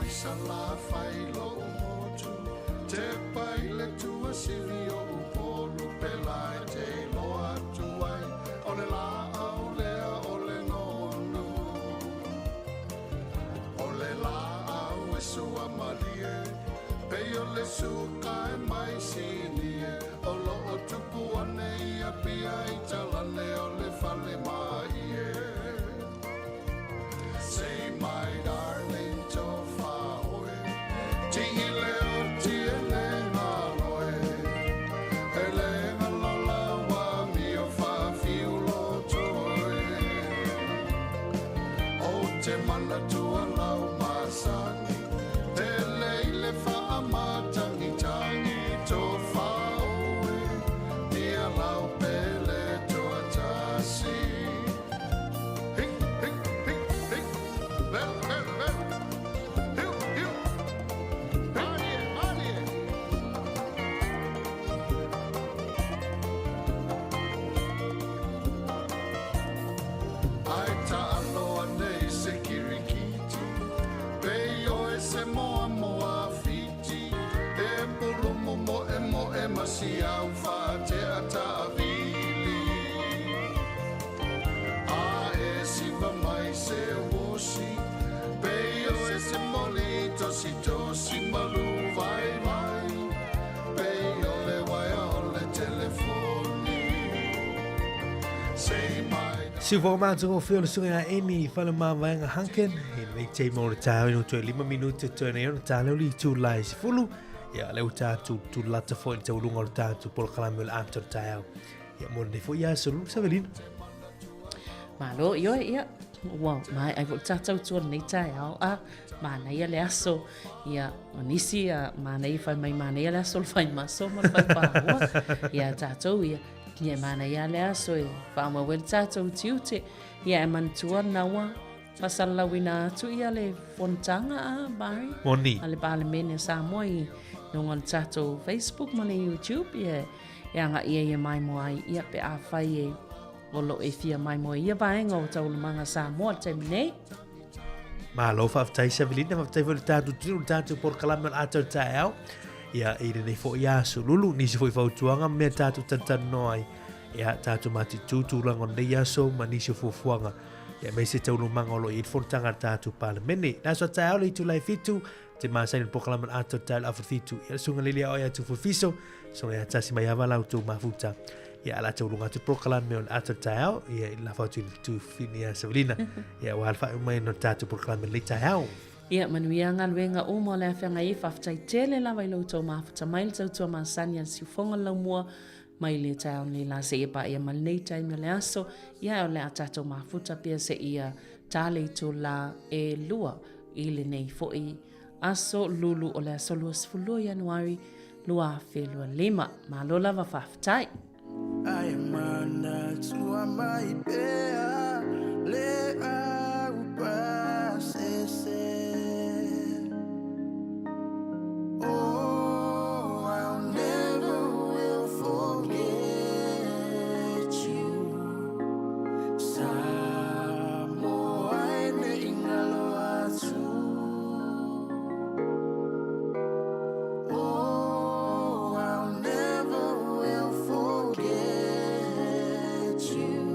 i Salafai lo'u motu, tepa i le tuasili o Upolu pela e te iloa atu ai o le laau lea o le nonu. O le laau e suamalie, pei o le suka e mai sinie, o loo tupu ane i Apia i talane o le fale maie. Say my darling tofa oe, ti ile o ti ele ngaloe, ele ngalola wa mio fa fiulo toe. O te manatua lau masani, pele ile faamatagitagi tofa oe, ia lau pele toatasi. Hi, hi, hi, hi. Velo, velo, velo. Hiu, hiu. Malie, malie. Ai taalo ane i se kirikiti, pe i oe se moa moa fiti, e pulumu mo e mo e masi au whaatea taavili. A e siva mai se wosi, pe i oe se moli tosi tosi malu vai vai, pe i ole waia o le telefoni. Say my Si fo ma tu o le sunga eni fale ma vaenga hanken e nei te mo le tau ino toe 5 minute toe nei ona tā leo li tu lai si fulu ia leo tā tu tu lata fo i te ulunga o le tā tu polo kalame o le ata o le taeao ia mo nei fo ia sulu Savelina. Malo, ioe, ia, ua mai ai fo tātou tua nei taeao, a manaia le aso, ia, o nisi, a manaia whai mai manaia le aso le whai maso ma le whai pāhua, ia tātou, ia, ia manaia le aso e whaamau e le tātou tiute, ia e manatua naua, fasalalauina atu ia le fonotaga a Barry. Moni. A le Palemene Samoa i luga o le tatou Facebook ma le YouTube ia e agaʻi ai e maimoa ai ia pe afai e o loo e fia maimoa i ia vaega o taualumaga Samoa i le taimi nei. Malo faafetai Savelina, faafetai foi le tatou tino, le tatou polokalame o le ata o le taeao. Ia, i lenei foi aso lulu, nisi foi fautuaga ma mea tatou talatalanoa ai. Ia, tatou mataitu tulaga o lenei aso ma nisi o fuafuaga. Ia, aemaise taualumaga o lo o i ai le fonotaga a le tatou Palemene. Le aso a taeao le itula e 7, te masani le polokalame o le ata o le taeao i le afa 7. Ia, le susuga Lili Aoa ia Tufu Fiso, susuga ia Tasi Maiava la outou mafuta. Ia, ala tauluga atu le polokalame o le ata o le taeao, ia, i le lafo atu i le tufini ia Savelina. Ia, ua alafai mai no le tatou polokalame lenei taeao. Ia, manuia galuega uma o le afeaga ai, faafetai tele lava i lo outou mafuta mai le tautua masani a le siufoga le laumua mai le taeao nei la seia paia ma lenei taimi o le aso, ia o le a tatou mafuta pea seia tā le itula e 2 i lenei foi aso lulu o le aso 22 Ianuari 2025. Malo lava faafetai. Ai manatua mai pea le au pasese. Oh, I'll never will forget you. Samoa e nei ngalo atu. Oh, I'll never will forget you.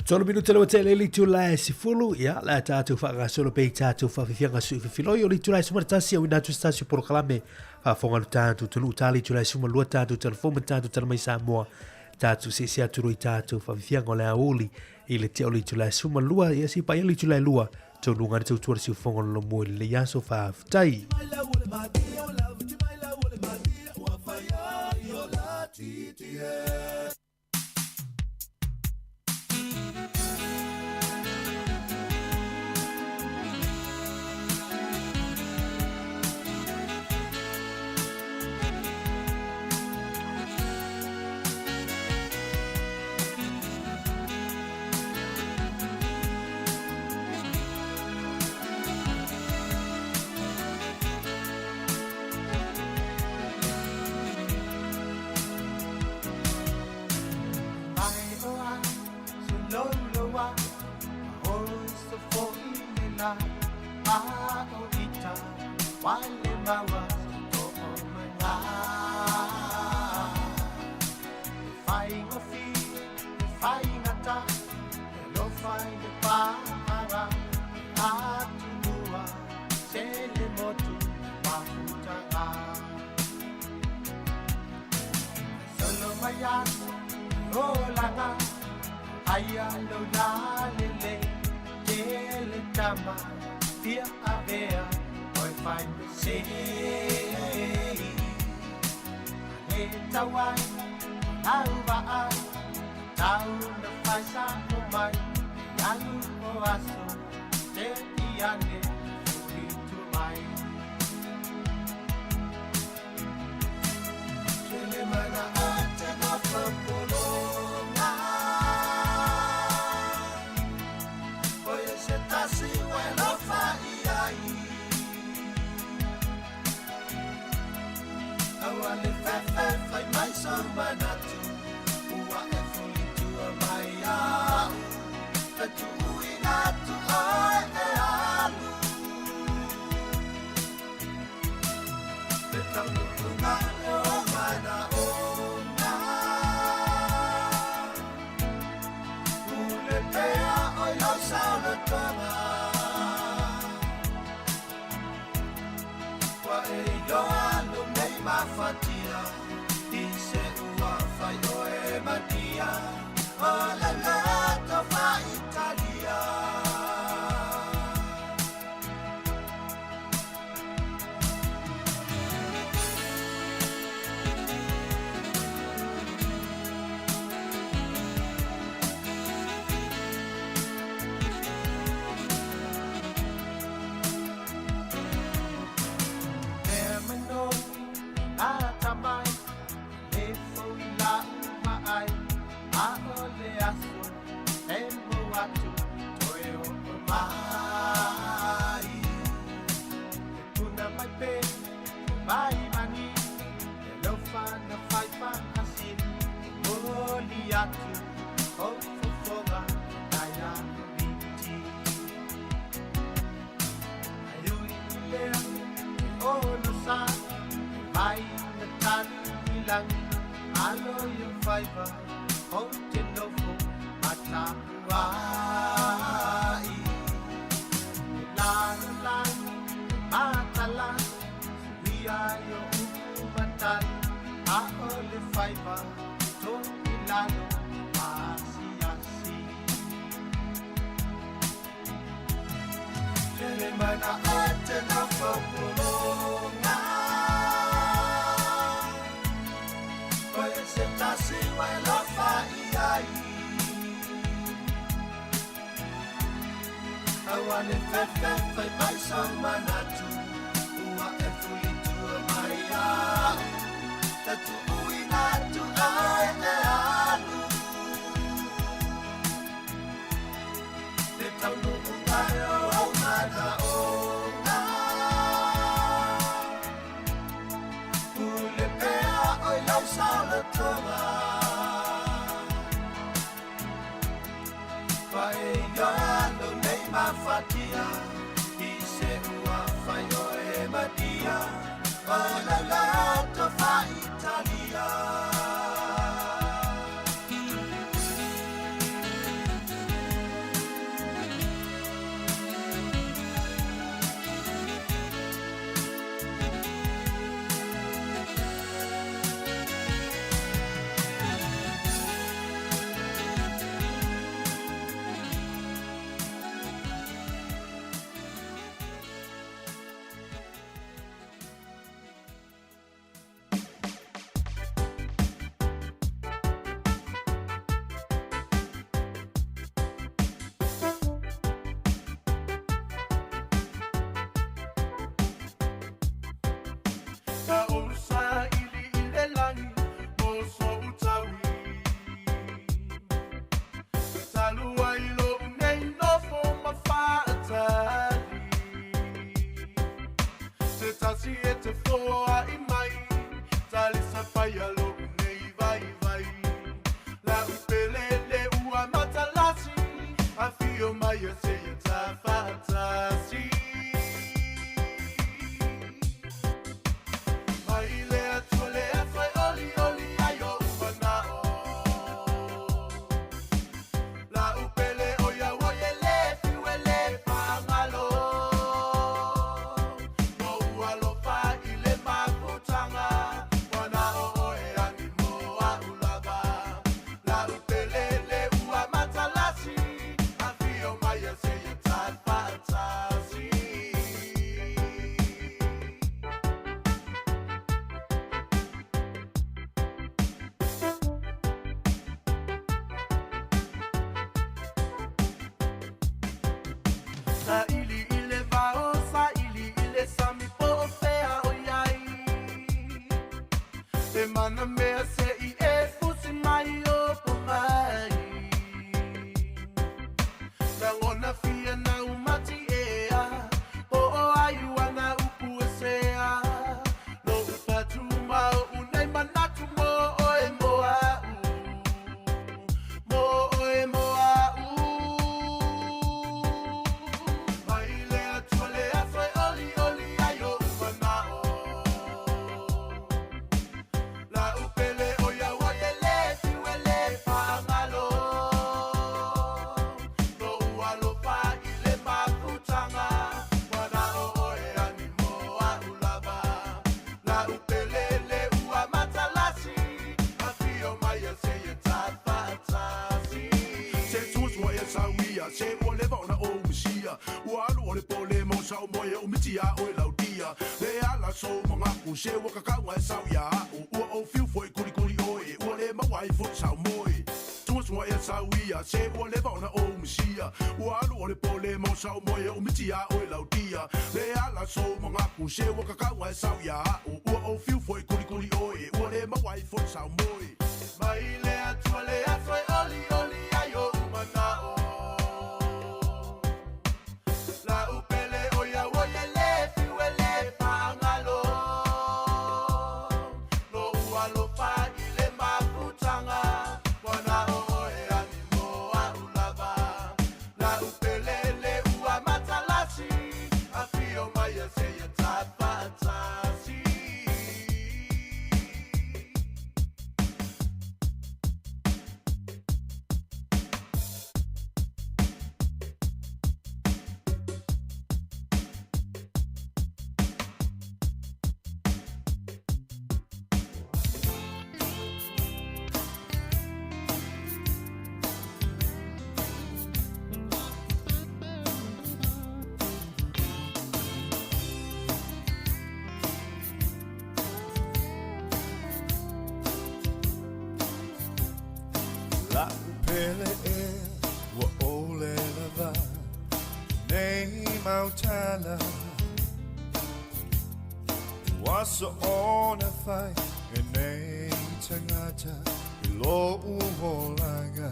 Tolu minuta le tele le itula e sifulu ia la tātou whaakasolo pe i tātou whawhiwhianga sui whiwhiloi o le itula e suma tasi au ina tu stasi porokalame whaafonga lo tātou tonu tali itula e suma lua tātou telefoma tātou tala mai Samoa tātou se se aturo i tātou whawhiwhianga o le aoli i le te o le itula e suma lua ia si pa ia le itula e lua tonu ngā tau tuara si ufonga lo mua le iaso whawhitai. Solo maya, oh langa, aya lo la. tama fia avea oe fai mesei. Le tauai lau vaai tau na fai sa o mai alu o aso te iane fuli tu mai. Tele mana o te na whapolonga Oia se tasi wailofa i ai Aua le fefe fai mai so manatu Ua e fulitua mai au Fetuuina atu oe e alu Le taunuuga le o mana ona Ule pea oi lau saolotoga Ua e iloa lo nei mafatia I se ua fai oe matia O le loto faaitalia Mea mai noi a tamai Le fou i lau vaai A o le aso e mo atu Toe o o mai E puna mai pe mai mani E lofa na fai whakasili Moli atu o fofoga Nai a miti Ai ui i lea e ono sa E mai na tali i langi Alo i o faiva o te nofo Matapuai E lalo lalo e matala Suia i o upu matali A o le faiva to i lalo Maasiasi Tele mana o te na whapolonga Oia se tasi wailofa i ai Aua le fefe fai mai so manatu Ua e fulitua mai au Tatuuina atu oe e alu Le taunuuga e o mana ona Ule pea oi lau saolotoga Ua e iloa lo nei mafatia I se ua fai oe matia O lau loto faaitalia Sa ou saili i le lagi mo so'u taui Talu ai lo'u nei nofo ma fa'atali Se tasi e te foa'i mai Talisa paia lo'u nei vaivai La'u pele le ua matalasi Afio mai e seia tafa'atasi Mai le Atua le fai olioli ai o'u mana'o La'u pele o ia ua e lē fiu e lē pagalo Lo'u alofa i le Ana mea se i e fusi mai o po mai. Rangona fia na umati ea, po o aiu ana upu e sea. Lo upatu mau unei manatu mo oe mo au. Mo oe mo au. Mai le atua le aso e oli oli ai o umanao. La upele o ia ua e le fiu e le whaangalo. Lo ua lofa i le mafutanga, wana o oe ani mo a ulava. La upele le ua matalasi, a fio mai a se e tawhaatasi. Se tua tua e sauia, se ua leva ona o umisia. Ua alu o le pole mo sao moe o miti a oe laudia. Le ala so mangaku, se ua kakaunga e sau ia au. Ua o fiu foi kuri kuri oe, ua le mawai foi sau moe. Tua tua e sauia, se ua leva ona o umisia. Ua alu o le pole mo sao moe o miti a oe laudia. Le ala so mangaku, se ua kakaunga e sau ia au. Ua o fiu foi kuri kuri oe, ua le mawai foi sau moe. Mai le atua le aso e oli oli ai o umanao. La upele o ia ua e le fiu e le whaangalo. Lo ua lofa i le mafutanga, wana o oe ani mo a ulava. La upele le ua matalasi, a fio mai a se ia tawhaatasi. La upele e ua ole lava nei mautala. Ua so ona fai e nei tangata i lo uholanga.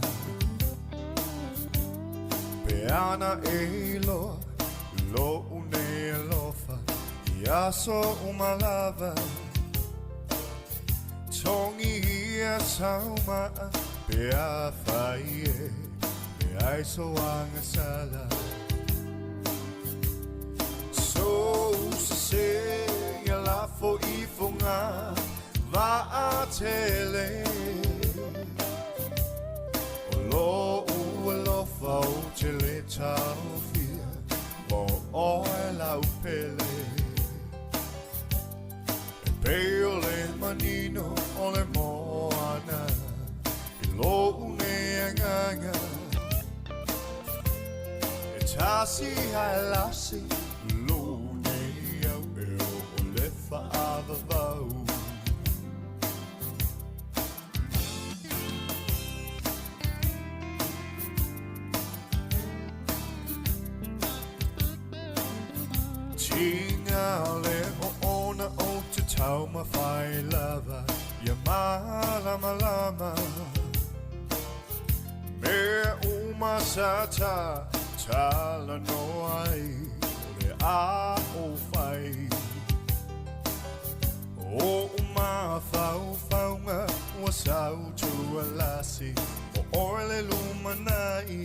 Pe ana e loa lo une alofa i aso umalava. Tongi ia saumaa pe a fai e me ai so anga sala. So se ia lafo i fonga va a tele. O lo ua lofa o te le taofia mo oe lau pele. E pei o le manino o le moana i lo une anganga. E tasi hae lasi lo nei au e o le whaavavau. Tinga le o ona o te tauma whai lava ia malama lama. Me uma sata tala no ai o le a o whai. O uma whau whaunga ua sau tua lasi o oe le lumanai.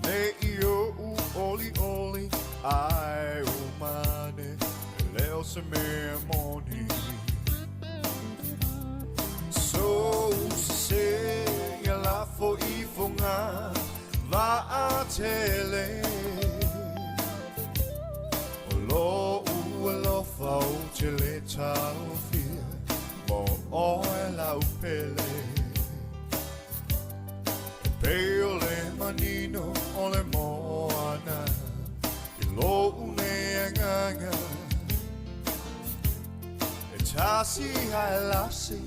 Ne i o u oli oli ai o mane e leo se mea moni. So se ia lafo i fonga va a tele. O lo ua lofa o te le taofia mo oe lau pele. E pei o le manino o le moana i lo une anganga. E tasi hae lasi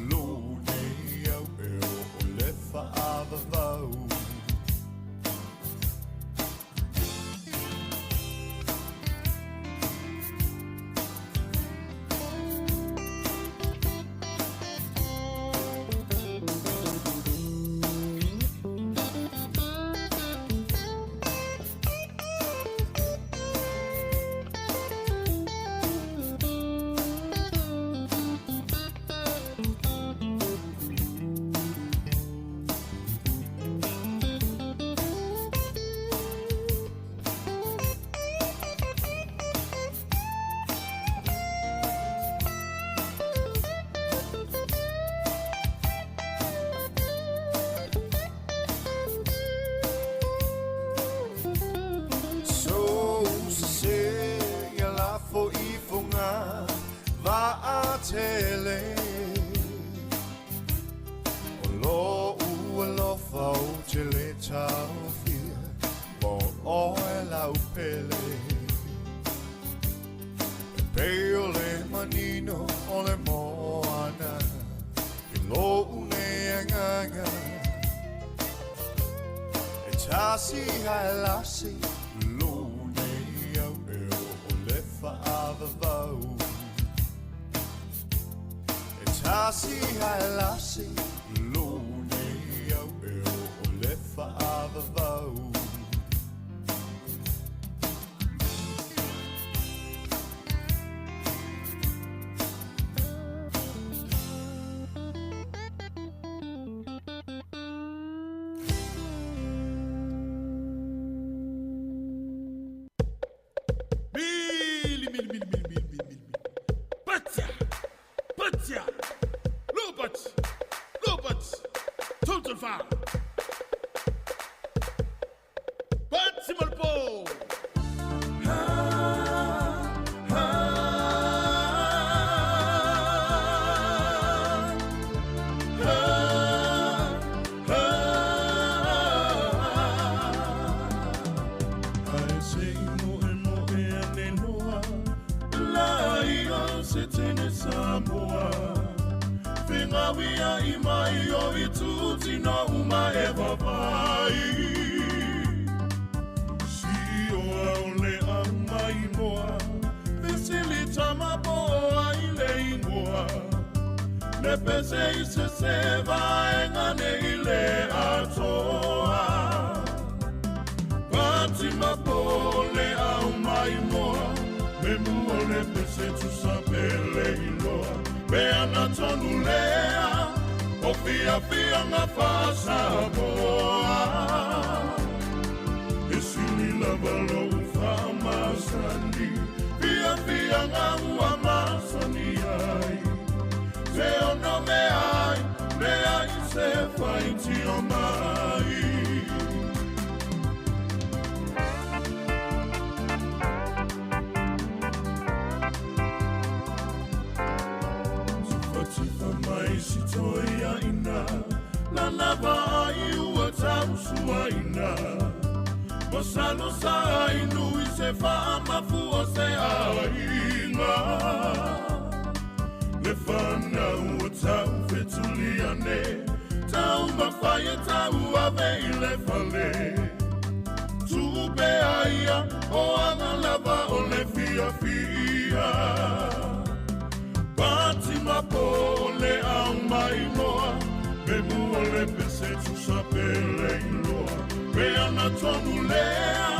lo nei au e o le whaavavau. pele E pei o le manino o le moana I lo une agaga E tasi hae lasi lo nei au e o le faavavau E tasi hae lasi lo nei au e o le faavavau. Mili, mili, mili, mili, mili, mili, mili. Patia! Patia! Lopat! Lopat! Total foul! Pati Malpo! Ae se i moe moe ane noa La ia se tene Samoa Fingawia i mai o i tuti no uma e vavai Si oa o le au mai moa Fisili tama poa i le ingoa Le pese i se se vaenga ne i le atoa Pati mapole au mai moa Me mua le pese tusa pele iloa Me ana tonu lea O fia fia ngā whasamoa E sili lava lou whamasani Fia fia ngā ua masani ai Te ono me ai Le ai se whaiti o mai. Tifa mai si toi ina La lava ai ua tausua ina Masalo sa inu i se whaamafu o se ainga Le whanau o tau fetuliane Tau mawhaia tau ave i le fale Tupe aia o anga lava o le fia fia Pati mapole au mai moa Me mua le pese tusa pele iloa Pe ana tonu lea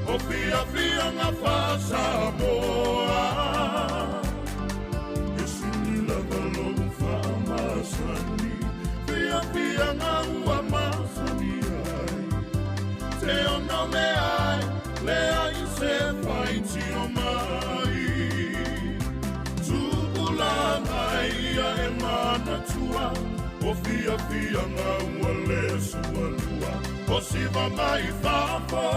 O fia fia ngā whasamoa E sili lava lou whaamasani Fia fia ngā ua masani ai Te ono me ai Le ai se whaiti o mai Tupula mai ia e manatua O fia fia ngā ua le sualua O siva mai fafo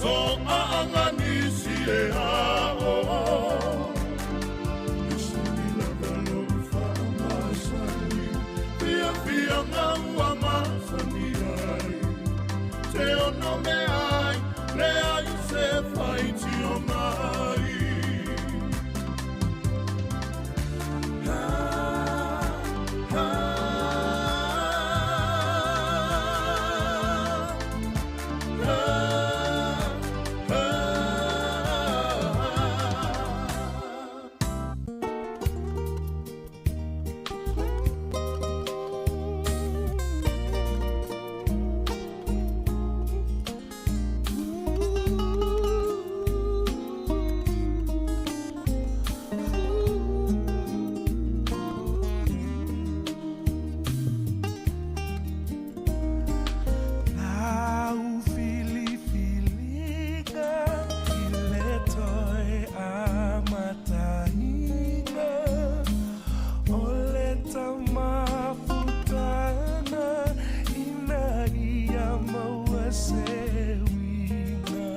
To aanga nisi e ao E sili lava lou whaamasani Fia fia ngā ua masani ai Te ono me ai Le ai se whaiti o mai. Lau filifiliga i le toe amataina o le tamafutana ina ia maua se uiga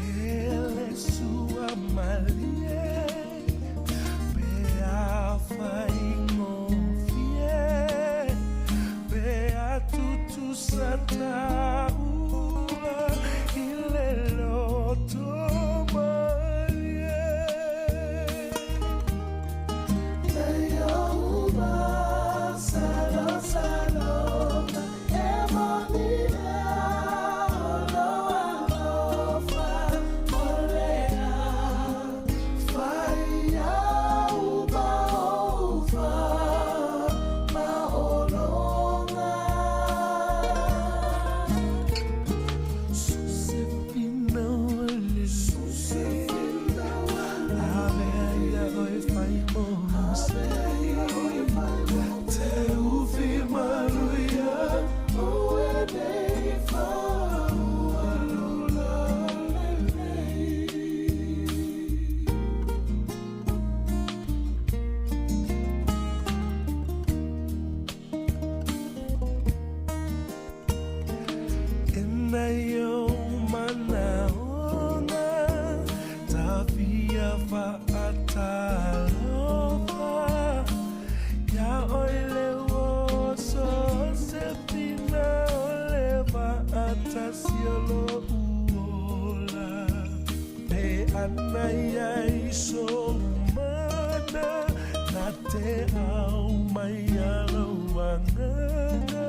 e le sua malie pe afaigofie pe atutusa taua i le ana i ou manaoga Ta fia faatalofa Ia oe le uoso o se pina o le faatasi o lo'u ola Pe ana iai sou mana Na te aumai lou agaga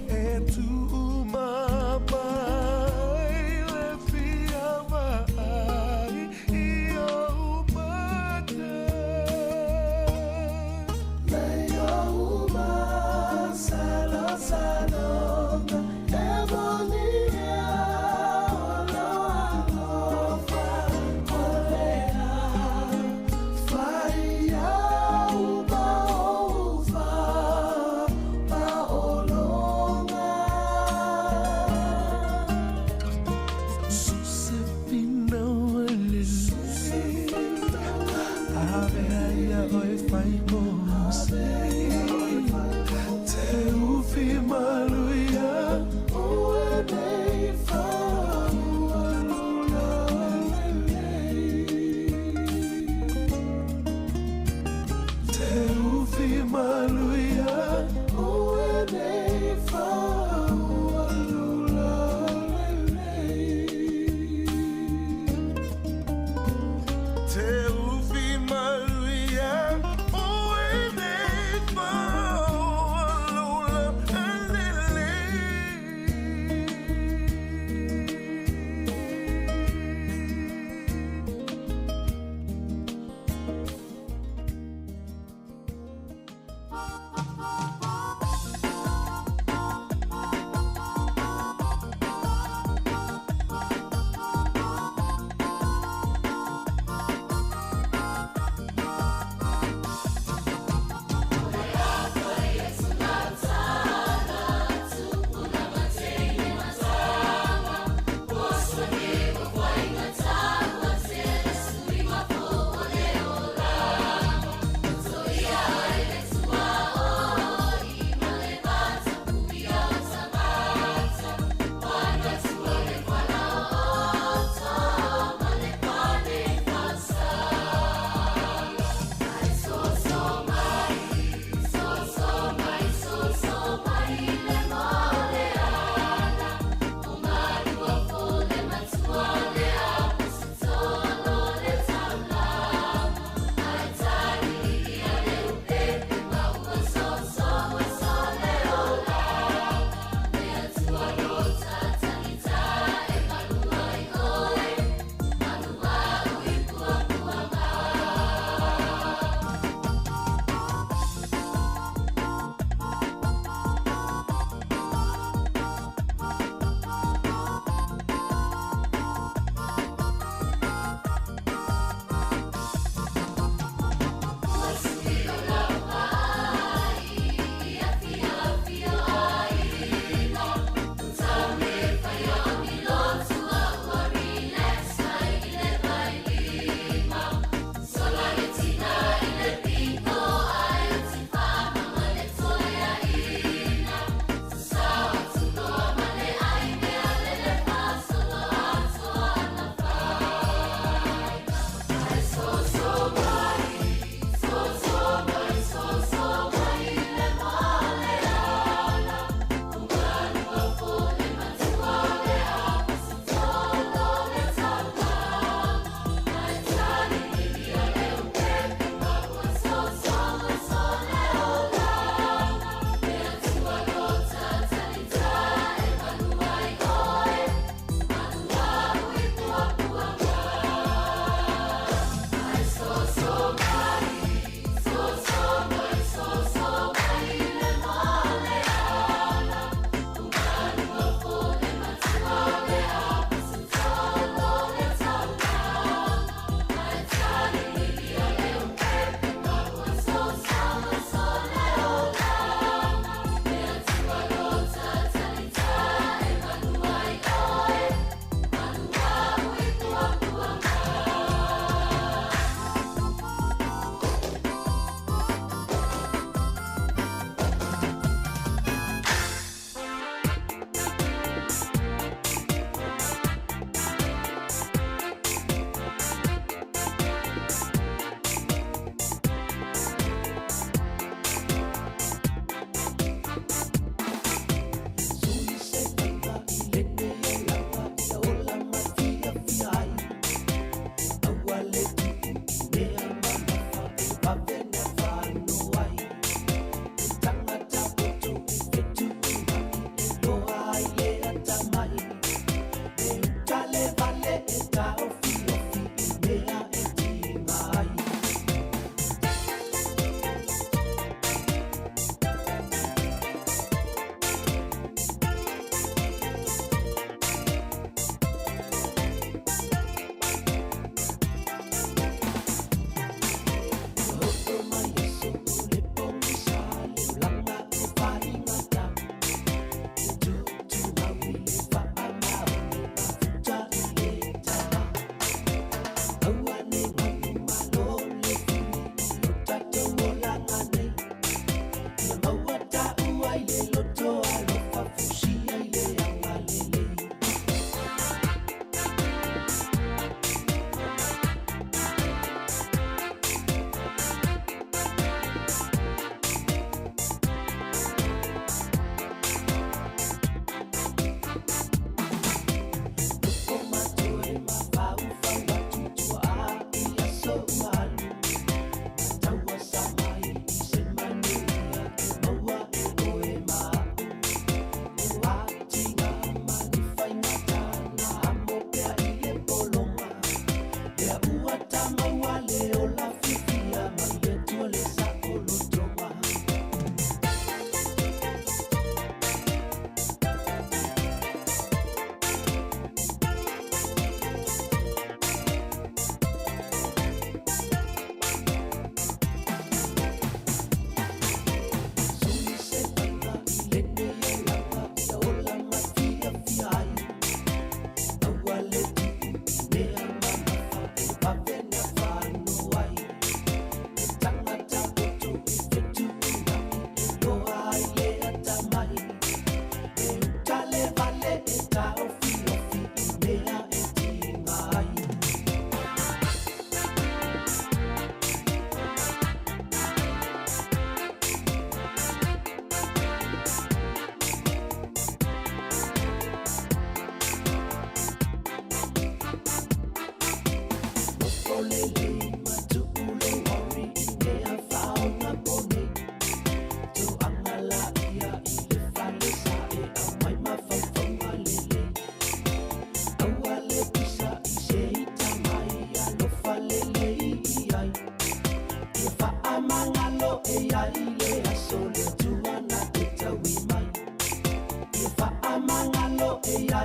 E tuumamai le fia vaai i ou mata. Lei ou masalosaloga e molia o lou alofa o lea fai au ma ou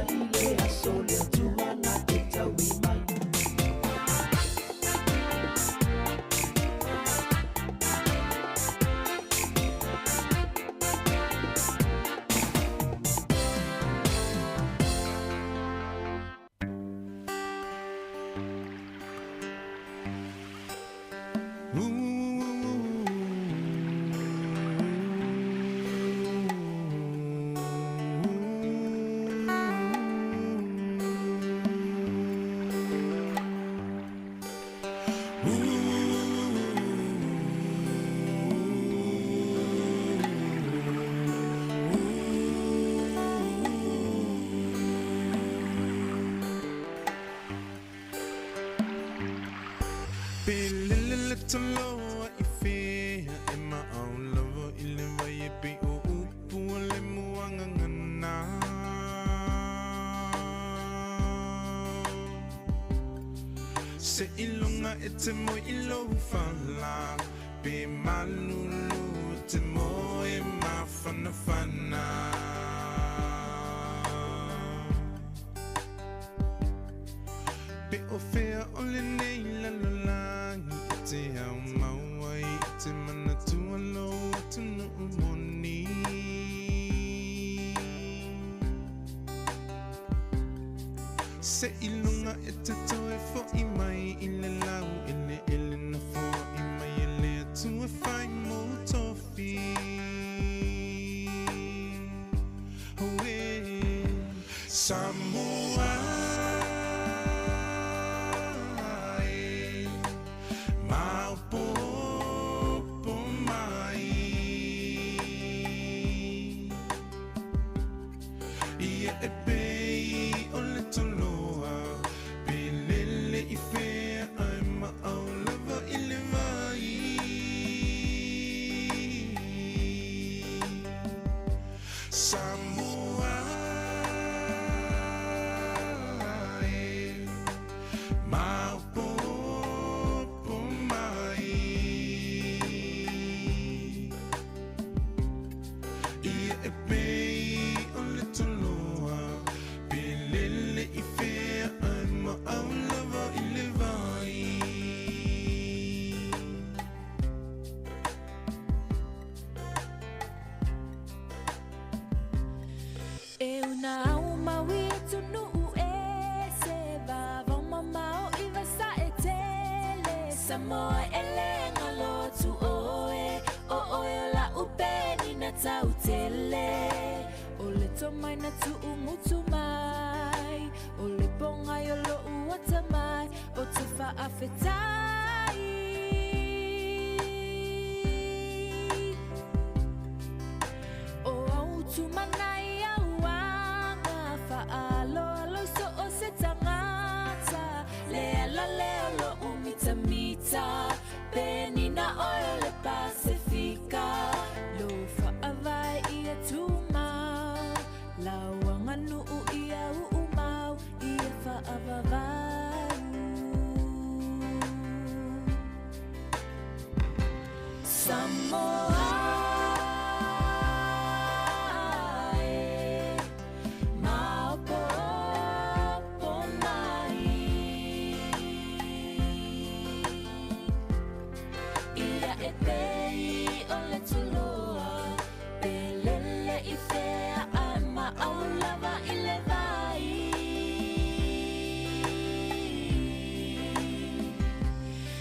i le aso le Atua na te taui mai. Taloa i fea e maʻaulava i le vai e pei o upu o le muagagana. Se iloga e te moe i lou fala, pe malulu te moe mafanafana. Pe o fea o lenei lalolagi e te au maua i te manatua lou atunuu moni. Se iloga e te toe foʻi mai i le lau eleele na foaʻi mai e le Atua fai mo tofi. Oe, Samoa e, maopopo mai. Ia e pei o le toloa, pe lele i fea ai maʻau lava i le vai. Samoa e, maopopo mai. Ia e pei o le toloa, pe lele i fea ai maʻau lava i le vai. E una au maui tunuu e se vavau mamao i vasa e tele. Samoa e le ngalo tu oe, o oe o la upeni na tau tele. O le tomai na tuu mutu mai, o le ponga i o lo uata mai, o te faafetai. O au tumanai auanga, faaloalo i so o se tangata. Le ala lea o lo umitamita, penina oe o le Pasifika. Lo faavae ia tumau, lauanga nuu ia uumau, ia faavavau. Samoa e, maopopo mai. Ia e pei o le toloa, pe lele i fea ai maʻau lava i le vai.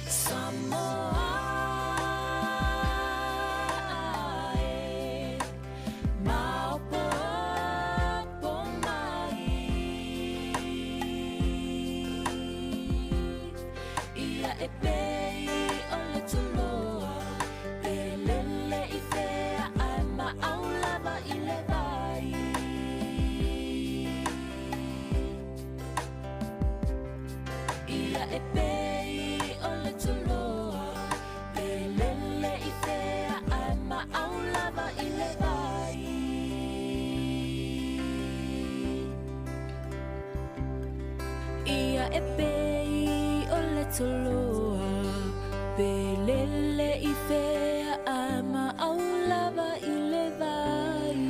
Samoa e, maopopo mai. Ia e pei o le toloa, pe lele i fea ai maʻau lava i le vai. Ia e pei o le toloa, pe lele i fea ai maʻau lava i le vai. Ia e pei o le toloa, pe lele i fea ai maʻau lava i le vai.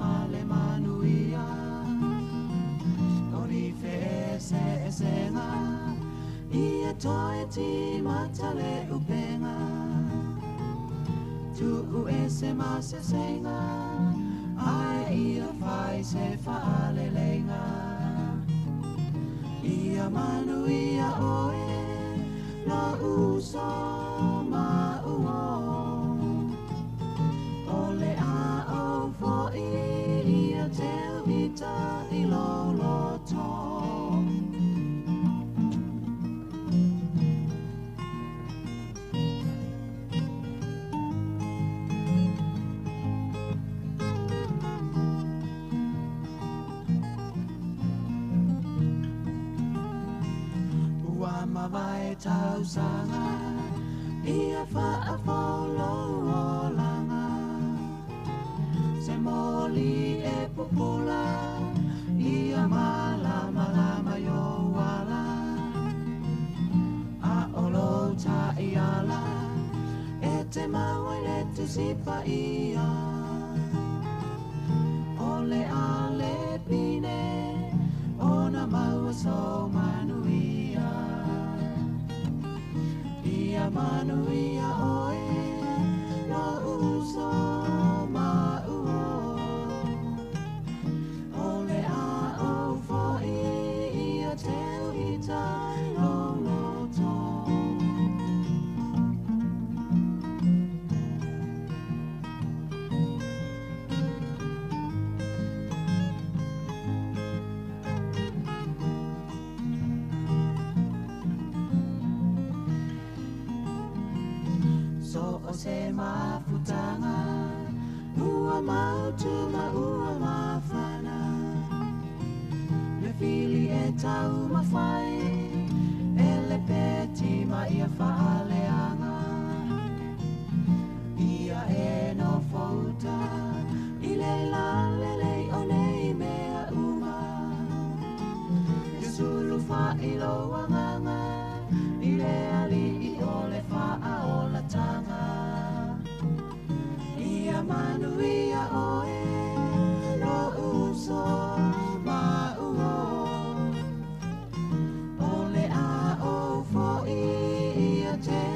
ma le manuia. O ni feeseesega ia toe timata le upega. Tuu ese ma sesega ae ia fai se faaleleiga. Ia manuia oe lou uso ma uo. O le a o fo'i ia te ita i lo loto. Ua mavae tausaga ia faafolo olaga. Se moli e pupula ia malamalama yo ala. A o lou ta'iala e te mau ai le Tusi Paia. O le a le pine ona maua so manuia. Ia manuia oe lou uso ma uo. O le a o fo'i ia te ita i lou loto. So o se mafutanga ua mautu ma ua mafana. Le fili e tau mawhai e le peti ma ia whaaleanga. Ia e no fouta i le lalele o nei mea uma. Ia sulu wha i lo anganga i le ali i o le whaaolatanga. Ia manuia oe lo uso ma uo. O le a o fo'i ia te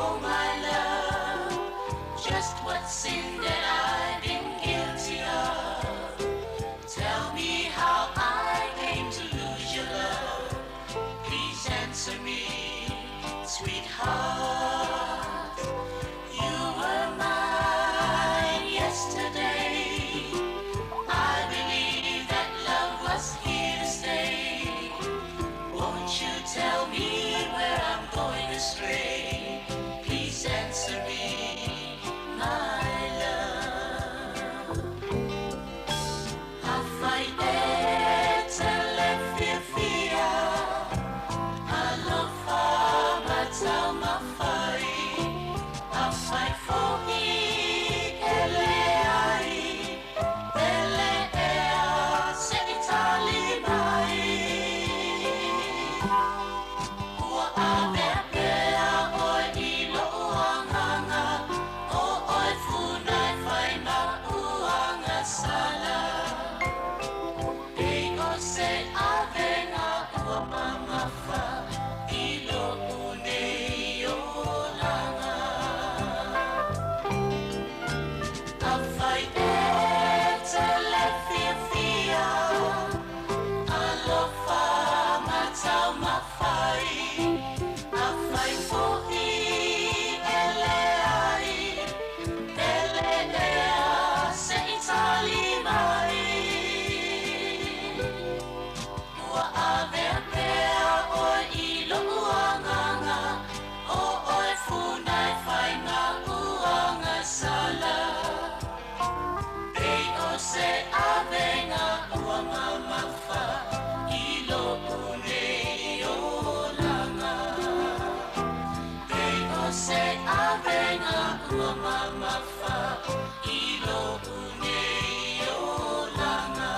Oh my love, just what sin that I've been guilty of? Tell me how I came to lose your love. Please answer me, sweetheart. You were mine yesterday. I believe that love was here to stay. Won't you tell me where I'm going astray? Please answer me, my love. Afai e te le fiafia, alofa matau mafai. Afai fo'i e leai, pele ea se i tali mai. Ua avea pea oe i lo'u agaga, o oe funa e fai ma'u agasala. Pei o se avega ua mamafa i lo'u nei olaga. Afai e te le fiafia, alofa matau mafai. Afai fo'i e leai, pele ea se i tali mai. Ua avea pea oe i lo'u agaga, o oe funa e fai ma'u agasala. Pei o se avega ua mamafa i lo'u nei olaga. Pei o se avega ua mamafa i lo'u nei olaga.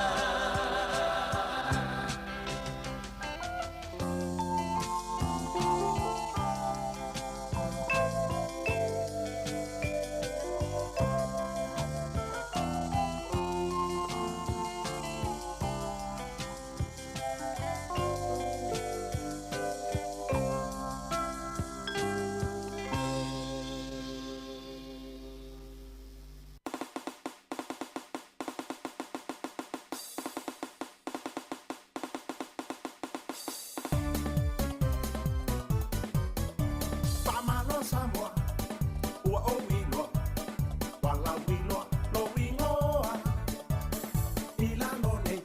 Faamalo Samoa, ua ou iloa, walau iloa lou igoa. I lalo nei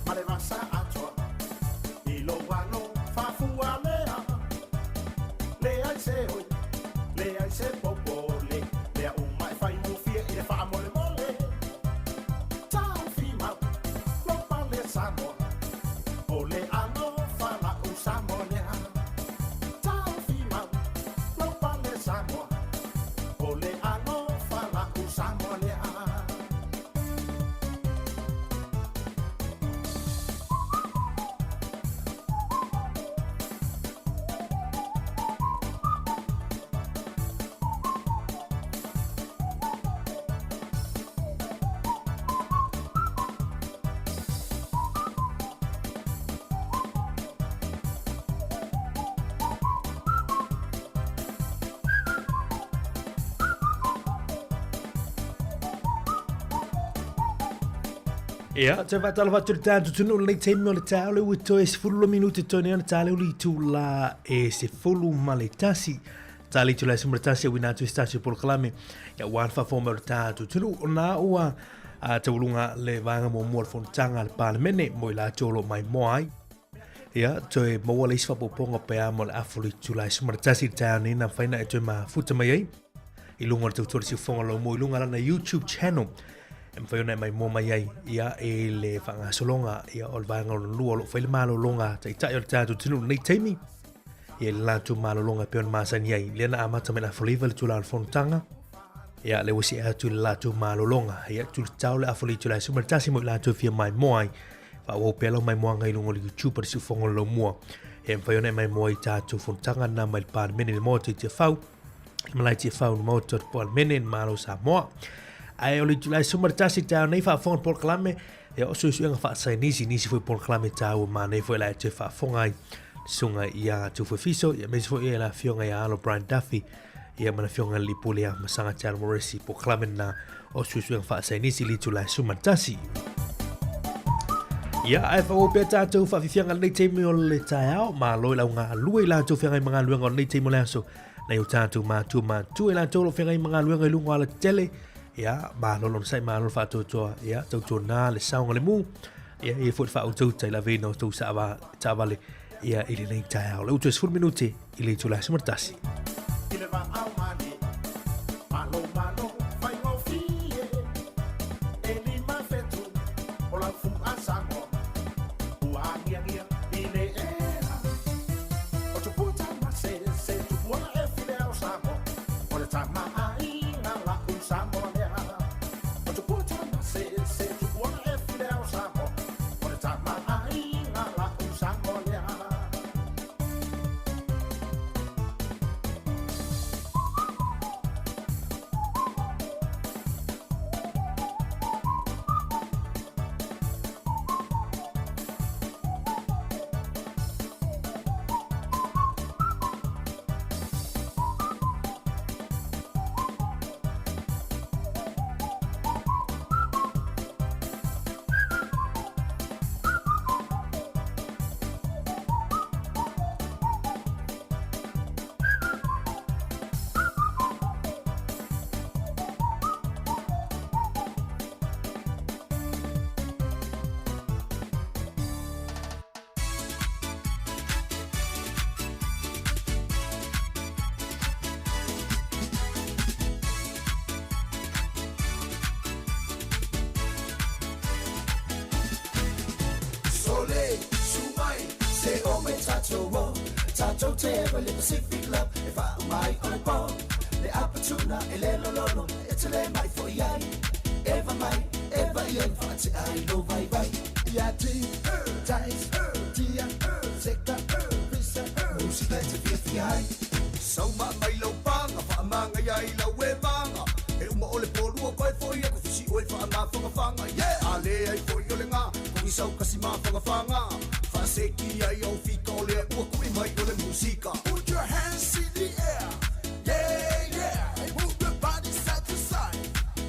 ma le vasa atoa, i lou alofa fualea. Leai se oi, leai se popole, mea uma e faigofie i le faamolemole. Taofimau lou pale Samoa, o le alofa la'u Samoa lea. Taofimau lou pale Samoa, o le alofa la'u Samoa lea. Ia, toe faatalofa atu i le tatou atunuu i lenei taimi o le taeao lea ua toe 12 minute toe nei ona ta lea o le itula e 11. Ta le itula e 11 e uina atu i se tasi o polokalame ia ua le faafofoga mai o le tatou atunuu ona ua taualuga le vaega muamua o le fonotaga a le Palemene mo i latou o lo o maimoa ai. Ia, toe maua le isi faaopoopoga pe a mo le afa o le itula e 11 i le taeao nei na mafai ona e toe mafuta mai ai i luga o le tautua le siufofoga o Laumua i luga lana YouTube channel e mafai ona e maimoa mai ai ia i le faagasologa ia o le vaega lona lua o lo o fai le malologa taitai o le tatou atunuu i lenei taimi ia i le latou malologa e pei ona masani ai lea na amata mai le afa o le 9 le tulaga o le fonotaga ia lea ua see atu i le latou malologa ia tulitao le afa o le itula e 11 mo i latou e fia maimoa ai faaauau pea lau maimoaga i luga o le YouTube a le siufofoga o le Laumua e mafai ona e maimoa i tatou fonotaga na mai le Palemene i le Maota i Tiafau i malae Tiafau i le Maota o le Palemene i le Malo o Samoa. Ae o le itula e 11 i le taeao nei faafofoga le polokalame ia o suesuega faasaienisi nisi foi polokalame taua manaia foi la e toe faafofoga ai susuga ia Tufuefiso ia aemaise foi le afioga ia Alo Brian Duffy. Ia ma le Afioga i le Alii Pule ia Masaga Charles Moresi po kalame lena o suesuega faasaienisi i le itula e 11. Ia, ae whaau pea tātou whawhiwhianga lenei taimi o le taeao, malo i lau ngā lua i lātou whengai ma ngā luenga o lenei taimi o le aso, nei o tātou mātua mātua i lātou lo whengai ma ngā luenga i lunga ala tele, ia, malo lona sai, malo whaatoatoa, ia, tautua nā le saonga le mū, ia, ia fo le whaau tai la veina o tau saavale, ia, i lenei taeao. Le utu e 10 minute i le itula e 11. I le vaao male, malo malo, faigofie, e lima fetu, o lau fu'a Samoa, ua agiagia i le ea. O tupua tama se, se tupuola e file ao Samoa, o le tama aiga la'u Samoa lea. O tupua tama se, se tupuola e file ao Samoa, o le tama aiga la'u Samoa lea. Sole, sumai, se o me tātou o Tātou te ewa le Pacific Love E wha mai o le pō Le apatuna e le lololo E te le mai fo iai Eva mai, eva i en wha te ai lo vai vai Ia ti, tais, tia, seka, pisa Musika e te fia fia ai Sauma mai lau panga, whaamanga ia i lau e vanga. E uma o le pōlua koe foi aku fisi oe whaamawhangawhanga. Yeah! A le ai foi o le ngā, kongi sau kasi mawhangawhanga. Whaaseki ai au fika o lea ua kui mai o le musika. Put your hands in the air. Yeah, yeah. Hey, move your body side to side.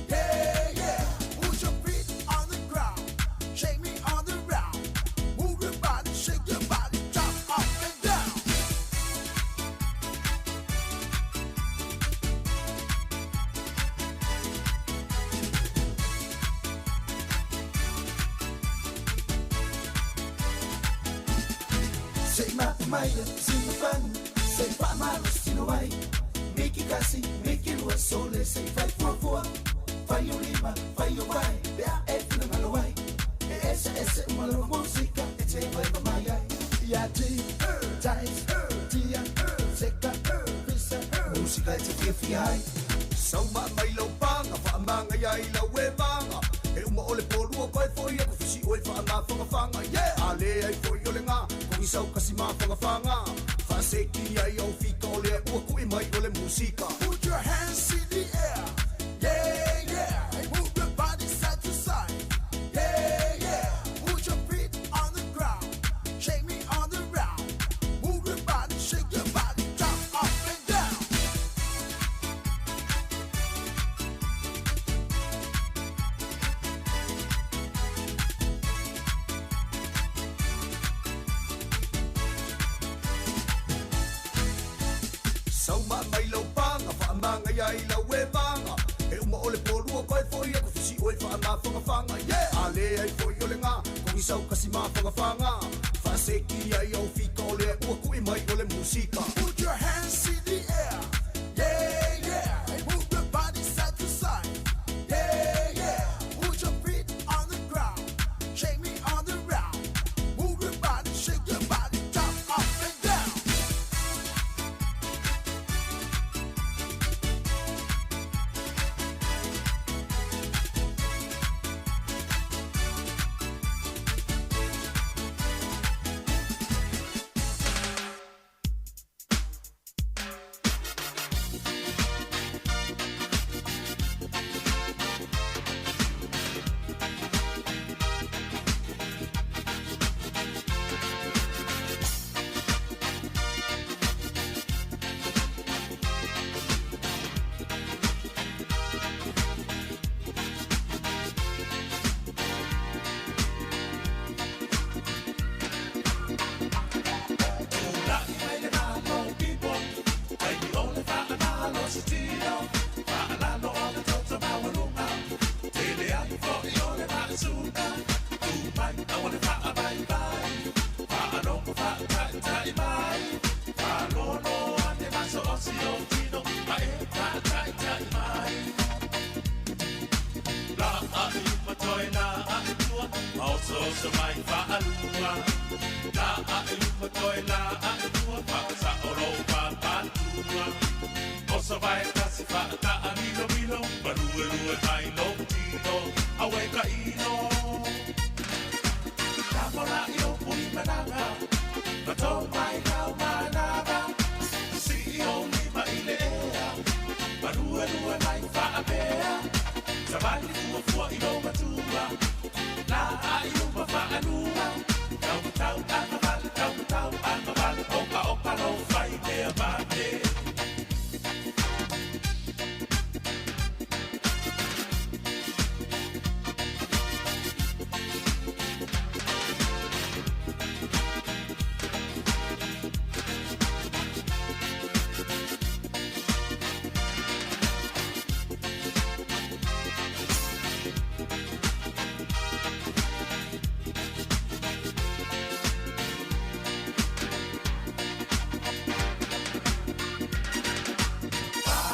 Yeah, yeah. Put your feet on the ground. Shake me on the round. Move your body, shake your body, jump up and down. Say ma maia, sino fan, say fa malo sino ai. Miki kasi, miki lua sole, say fai fua fua. Fai o lima, fai o vai, bea e fina malo ai. E ese ese uma lova música, e te vai pa mai ai. Ia ti, tais, tia, seka, pisa, música e te fia fia ai. Sauma mai lau panga, whaamanga ia i lau e vanga. E uma o le pōlua koe foi aku fisi oe whaamawhangawhanga. Yeah! A le ai foi o le ngā, kongi sau kasi mawhangawhanga. Whaaseki ai au fika o lea ua kui mai o le musika. Put your hands in the air. Yeah, yeah. Hey, move your body side to side. Yeah, yeah. Put your feet on the ground. Shake me on the round. Move your body, shake your body, jump up and down. Sauma mai lau panga, whaamanga ia i lau e vanga. E uma o le pōlua koe foi aku fisi oe whaamawhangawhanga. Yeah! A le ai foi o le ngā, kongi sau kasi mawhangawhanga. Whaaseki ai au fika o lea ua kui mai o le musika. Put your hands in the air. Yeah, yeah. Hey, move your body side to side. Yeah, yeah. Put your feet on the ground. Shake me on the round. Move your body, shake your body, jump up and down. oso mai faalua. La a e luma toe la a e tua Faasao lou papatua. Oso vae tasi faataa milomilo Maluelue mai lou tino Aue ka ino. Tamola i lou pui managa Ma tō mai lau manava. Si o lima i le ea Maluelue mai faapea. Savali fuafua i lou matua La a i luma faalua. Tau matau agavale, tau matau agavale Oka oka lou fai mea vave.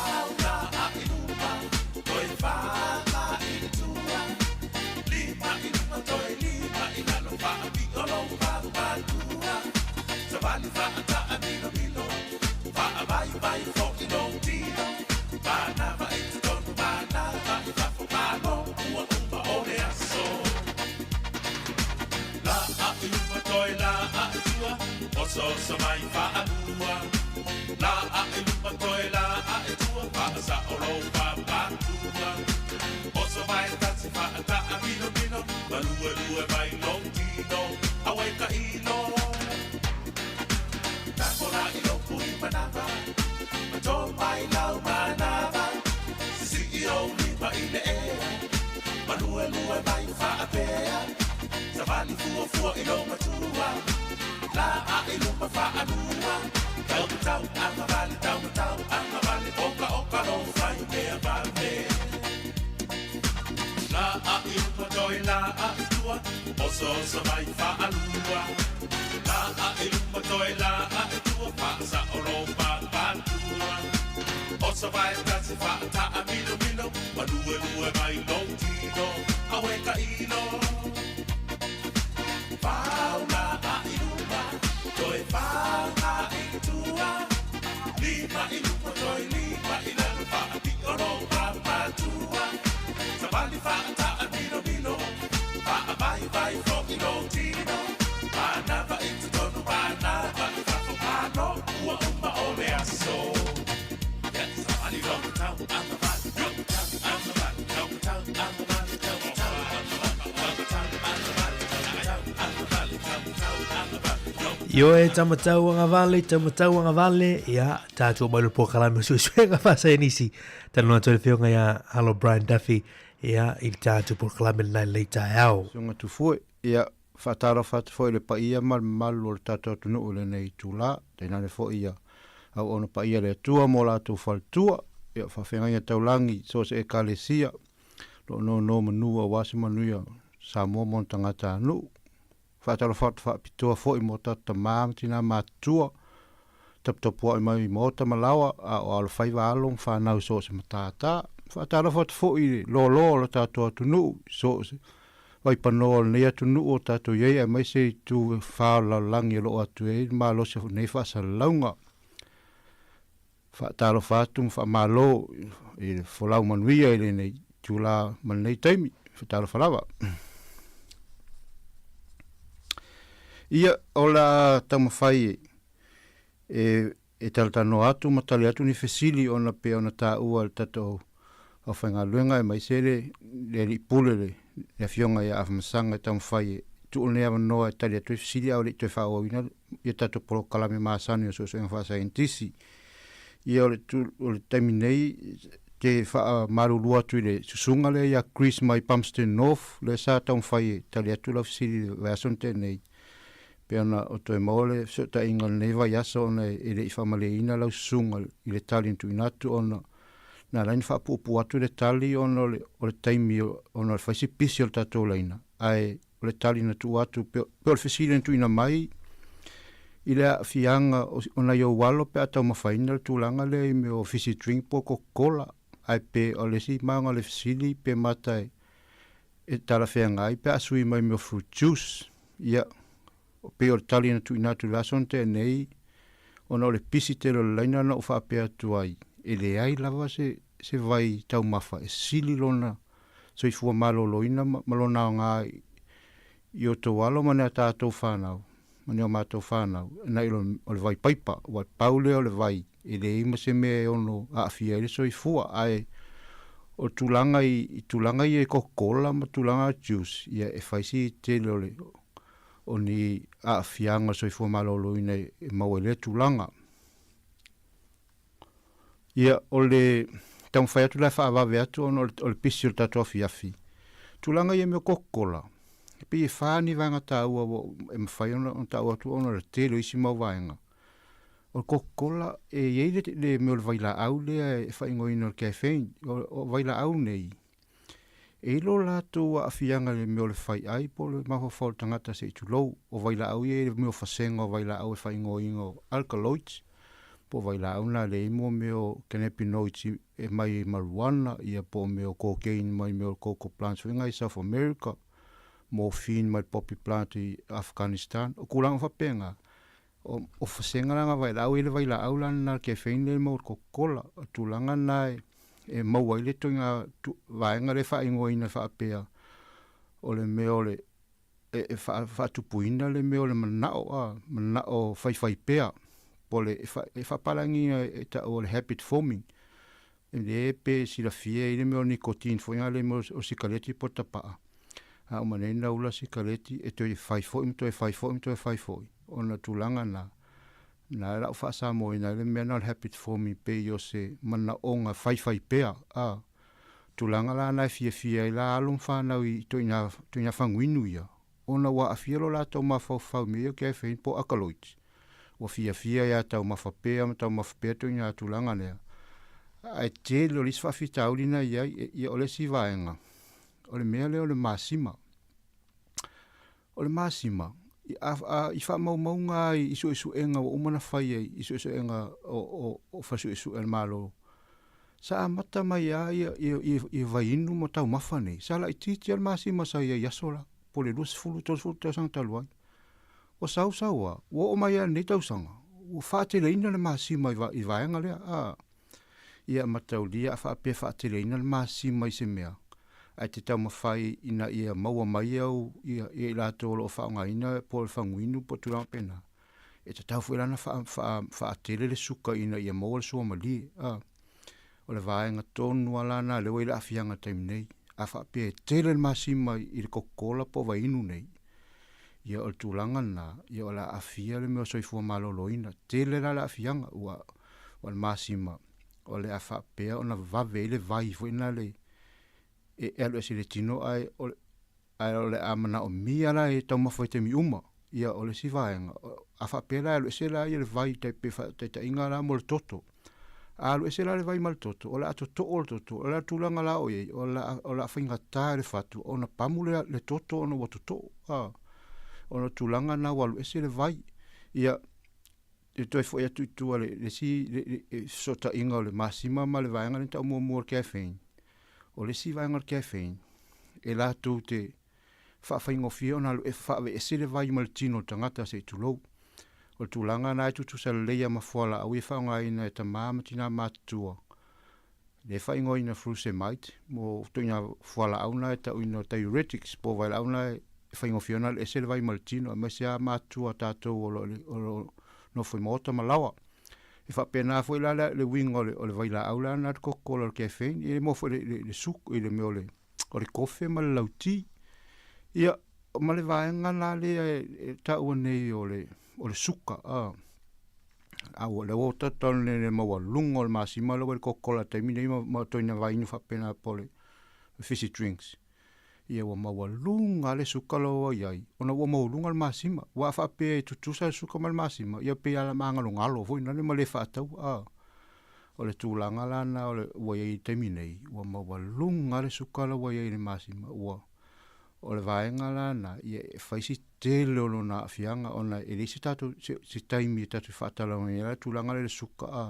Paula a i luma, toe fāga i tua. Lima i luma toe lima i lalo Faapio lou papatua. Savali faataa milomilo Faavaivai fo'i lou tino. Manava i totonu manava i fafo Malo ua uma o le aso. La a i luma toe la a i tua Oso oso mai faalua. La a i luma toe la a i tua Faasao lou papatua. Oso vai tasi faataa milomilo Maluelue mai lou tino Aue ka ilo. Takola i lou pui manava Ma tō mai lau manava. Sisii ou lima i le ea Maluelue mai faapea. Savali fuafua i lou matua La a i luma faalua. Tau matau agavale, tau matau agavale Oka oka lou fai mea vave. La a i luma toe la a i tua Oso oso mai faalua. La a i luma toe la a i tua Faasao lou papatua. Oso vai tasi faataa milomilo Maluelue mai lou tino Aue ka ilo. Paula a i luma Toe fāga i tua. Lima i luma toe lima i lalo Faapio lou papatua. Savali faataa milomilo Faavaivai fo'i lou tino. Manava i totonu manava i fafo Malo ua uma o le aso. Yes, savali lou matau agavale, tau matau agavale, tau matau agavale, tau matau agavale, tau matau agavale, tau matau agavale, tau matau agavale. Ioe tamatau agavale, tamatau agavale, ia, tātou mai le polokalame o suesuega faasaienisi. Talanoa atu ai le afioga ia Alo Brian Duffy, ia, i le tātou polokalame lenei lenei taeao. Susuga Tufue, ia, faatalofa atu foi i le paia ma le mamalu o le tatou atunuu i lenei itulā, tainane foi ia auauna paia a le Atua mo latou faletua, ia faafeagaiga taulagi i so o se Ekalesia, o lo o nonomanu aua se manuia o Samoa ma ona tagatanuu. Faatalofa atu faapitoa foi mo tatou tamā ma tinā matutua, taputapua'i mai i maota ma laoa, a o alofaiva alo ma fanau i so o se matātā. Faatalofa atu foi i le lōlō o le tatou atunuu i so o se vaipanoa o lenei atunuu o tatou i ai, aemaise i itu e fa o le lalolagi o lo o atu ai le malosi o nei faasalalauga. Faatalofa atu ma faamalo i le folau manuia i lenei itulā ma lenei taimi. Faatalofa lava. Ia, o le a taumafai e e talatalanoa atu ma tali atu ni fesili ona pei ona taua e le tatou aufaigaluega aemaise le le alii pule le le afioga ia Afamasaga e taumafai e tuu lenei avanoa e tali atu ai fesili a o le i toe faaauauina ia tatou polokalame masani o suesuega faasaienitisi. Ia o le o le taimi nei te faamalulu atu i le susuga lea ia Chris mai Palmerston North lea sa taumafai e tali atu lau fesili i le vaiaso na tea nei pei ona o toe maua le fesootaiga o lenei vaiaso ona e le i faamalieina lau susuga i le tali na tuuina atu ona na ala ai ona faapuupuu atu le tali ona o le o le taimi ona o le fai si pisi o le tatou laina ae o le tali na tuu atu pei o le fesili na tuuina mai i le aafiaga o nai ou alo pe a taumafaina le tulaga lea i mea o fizzy drink po o Coca-Cola ae pe o le isi maga o le fesili pe mata e e talafeagai pe a sui mai mea o fruit juice. Ia, pei o le tali na tuuina atu i le aso na tea nei, ona o le pisi tele o le laina na ou faapea atu ai, e leai lava se, se vai taumafa e sili lona soifua maloloina ma, ma lona aoga i, i o outou alo ma ni a tatou fanau, ma ni o matou fanau, nai lo o le vai paipa, ua pau lea o le vai, e leai ma se mea e ono aafia ai le soifua, ae o tulaga i, i tulaga ia i Coca-Cola ma tulaga juice, ia e fai si tele o le o ni aafiaga o le soifua maloloina e maua i lea tulaga. Ia, o le taumafai atu la e faavave atu ona o le pisi o le tatou afiafi, tulaga ia mea o Coca-Cola, e pei e fa ni vaega taua ua e mafai ona ta'u atu ona o le tele o isi mau vaega. O le Coca-Cola e i ai le, le mea o le vailaau lea e faaigoaina o le caffeine. O, o vailaau nei, e i lo latou aafiaga i le mea o le fai'ai po o le mafaufau o le tagata se i tulou. O vailaau ia i le mea o fasega o vailaau e faaigoaina o alkaloids, po o vailaau na lea i ai mo mea o cannabinoids e mai i marijuana, ia po o mea o cocaine mai mea o coca plants foi na i South America, morphine mai le poppy plant i Afghanistan. O tulaga faapena, o, o fasega la na vailaau e le vailaau la na le caffeine lea e maua i le Coca-Cola. O tulaga na e, e maua ai le toiga vaega lea e faaigoaina faapea o le mea o le e, e faatupuina le mea o le manao a manao faifaipea po o le e, fa, e faapalagiina e ta'u o le habit forming. E lē pe silafia i le mea o nicotine foi na le mea o sikaleti po o tapa'a. A uma nei na ula sikaleti e toe fai foi ma toe fai foi ma toe fai foi ona tulaga na na la'u faasamoaina ai le mea na o le habit forming pei o se manaoga faifaipea a tulaga la na e fiafia ai la alo ma fanau i ituaiga ituaiga faguinu ia ona ua aafia lo latou mafaufau i mea ia o caffeine po o alkaloids ua fiafia ia taumafa pea ma taumafa pea ituaiga tulaga lea. Ae tele o le isi faafitauli na i ai, ia o le isi vaega, o le mea lea o le masima. O le masima, i, a, a, i faamaumauga ai i suesuega ua uma na fai ai i suesuega o, o, o fale-suesue a le Malo, sa amata mai lava ia, ia, ia, ia vaiinu ma taumafa nei, sa laitiiti lava le masima sa i ai i aso la, po o le 20, 30 tausaga talu ai. Ua sau sau a, ua oo mai lava i lenei tausaga, ua faateleina le masima i, va, i vaega lea. A, ia mataulia a faapea faateleina le masima i se mea, ae te taumafai ina ia maua mai au ia, ia i latou o lo o faaaogaina po o le faguinu po o tulaga faapena, e tatau foi la ona faa, faa, faatele le suka ina ia maua le suamalie. A, o le vaega tonu lava la lena lea ua i le aafiaga i le taimi nei. A faapea e tele le masima i le Coca-Cola po o vaiinu nei, ia o le tulaga lena, ia o le a aafia le mea o soifua maloloina. Tele la le aafiaga, ua, ua le masima, o le a faapea ona vave ai le vai foi lena le, e, e alu ese i le tino, ae o le, ae o le a manaomia la e taumafa i taimi uma. Ia o le isi vaega, a faapea la e alu ese la ia le vai tai pe faataitaiga la mo le toto. A alu ese la le vai ma le toto, o le a toto'o le toto, o le a tulaga la o i ai, o le a, o le a faigata i le fatu ona pamu le, le toto ona ua toto'o. A, o le tulaga na ua alu ese le vai. Ia, e toe fo'i atu i tua le, le isi le, le, le fesootaiga o le masima ma le vaega lea na ta'u muamua o le caffeine. O le isi vaega o le caffeine, e latou te faafaigofie ona alu e faaveese le vai ma le tino o le tagata se i tulou. O le tulaga lena e tutusa lelei ma fualaau ia faaaogaina e tamā ma tinā matutua, le faaigoaina frusemide, mo ituaiga fualaau na e ta'uina o diuretics po o vailaau na e faigofie ona alu ese le vai ma le tino, aemaise lava matua tatou o lo o lo nofo i maota ma laoa. E faapena foi la le uiga o le, o le vailaau la na le Coca-Cola o le caffeine, e maua foi le, le, le suku i le mea o le, o le kofe ma le lauti. Ia, ma le vaega la lea e, e taua nei o le, o le suka, a. A ua le ua tata le, le maualuga o le masima lea ua i le Coca-Cola taimi nei ma, ma toina vainu faapena po o le fizzy drinks. Ia ua maualuga le suka la ua i ai, ona ua maualuga le masima. Ua a faapea e tutusa le suka ma le masima, ia pei a magalogalo foi nale ma le faatau, a. O le tulaga la na o le ua i ai i le taimi nei, ua maualuga le suka la ua i ai i le masima, ua o le vaega la na, ia e fai si tele o lona aafiaga ona e leai se tatou se, se taimi e tatou faatalanoaina ai le tulaga lea i le suka a,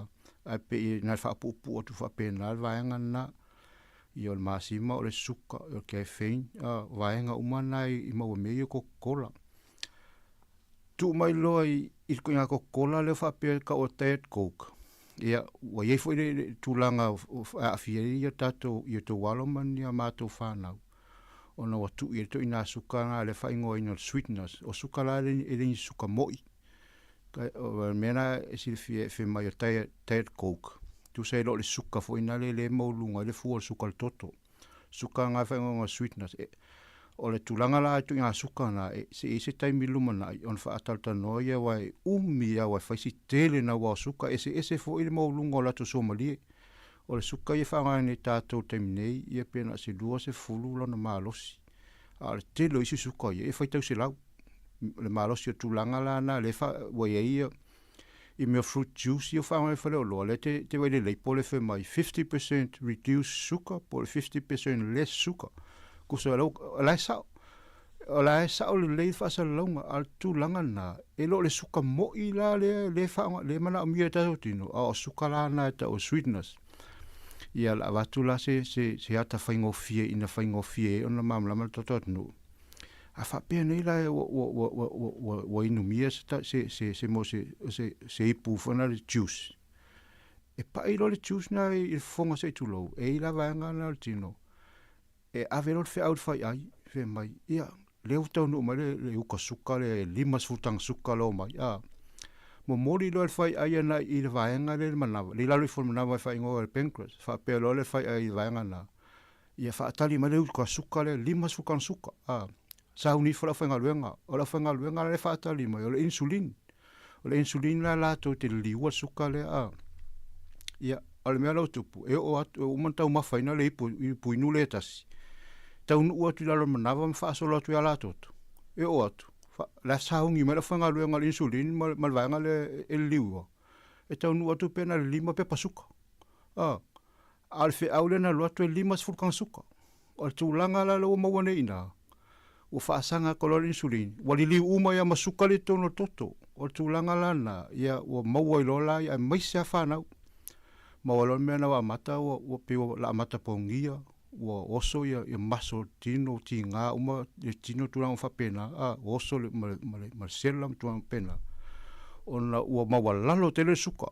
ae pei na o le faapuupuu atu faapena le vaega lena. Ia o le masima o le suka, o le caffeine, a vaega uma na i maua mea ia Coca-Cola. Tuu mai loa i le ituaiga Coca-Cola lea faapea e tau o Diet Coke. Ia, ua i ai foi le tulaga e aafia ai ia tatou, i outou alo ma ni a matou fanau, ona ua tuu i ai le ituaiga suka lena lea e faaigoaina o le sweeteners. O suka la e le ni suka moi. O le mea lena e silafia e fai mai o Diet Coke, tusa e le o le suka foi lena lea e maualuga ai le fua o le suka o le toto. Suka lena e faaigoaina o sweeteners. O le tulaga la i ituaiga suka na, se i ai se taimi lumanai ona faatalatalanoa ia aua e umi lava aua e fai si tele naua o suka, e eseese foi le maualuga o latou suamalie. O le suka ia e faaaoga nei e tatou i le taimi nei, ia pe na o se 20 lona malosi, a o le tele o isi suka ia, e faitau 100 le malosi. O tulaga la na lea ua i ai ia i mea fruit juice ia ua faaaoga i faleoloa, lea e te vaai i le label e fai mai 50% reduced sugar po o le 50% less sugar. Tusa o la e sao, o la e sao lelei le faasalalauga, a o le tulaga lena, e le o le suka moi la lea lea faaaoga lea e manaomia e tatou tino, a o suka la na e tau o sweeteners. Ia o le a avatu la se ata faigofie ina faigofie ai ona malamalama le tatou atunuu. A faapea nei la ua inumia se ipu foi lena le juice, e pai loa le juice lena i le fofoga se i tulou, e i ai la vaega na o le tino e ave loa le feau i le faiai, fai mai, ia, lea ua taunuu mai le uka suka lea e 50 taga suka lea omai, a. Momoli loa le faiai ana i le vaega lea i le manava, le i lalo ifo o le manava e faaigoa e le pancreas, faapea loa le faiai i le vaega lena, ia faatali mai le uka suka lea, 50 taga suka, a. Sauni ifo le aufaigaluega, o le aufaigaluega la e faatali mai, o le insulin. O le insulin la latou te liliua le suka lea, a. Ia, o le mea la ua tupu, e oo atu, ua uma ona taumafaina le ipu, ipu inu lea e tasi, taunuu atu i lalo o le manava ma faasolo atu ia latoto. E oo atu, la e sauni mai le aufaigaluega o le insulin ma le vaega lea e liliua, e taunuu atu pe na o le 5 pepa suka. A, a o le feau lea na alu atu e 50 taga suka. O le tulaga la lea ua maua nei i ina, ua faasaga atu loa le insulin, ua liliu uma ia ma suka le i totonu o le toto. O le tulaga la lena, ia ua maua ai loa la, aemaise lava fanau. Maua loa le mea lena ua amata ua pei ua la amata pogia, ua oso ia maso o le tino, tiga uma le tino tulaga uma faapena, a, ua oso le, ma le, ma le, ma le sela ma tulaga faapena, ona ua maualalo tele le suka.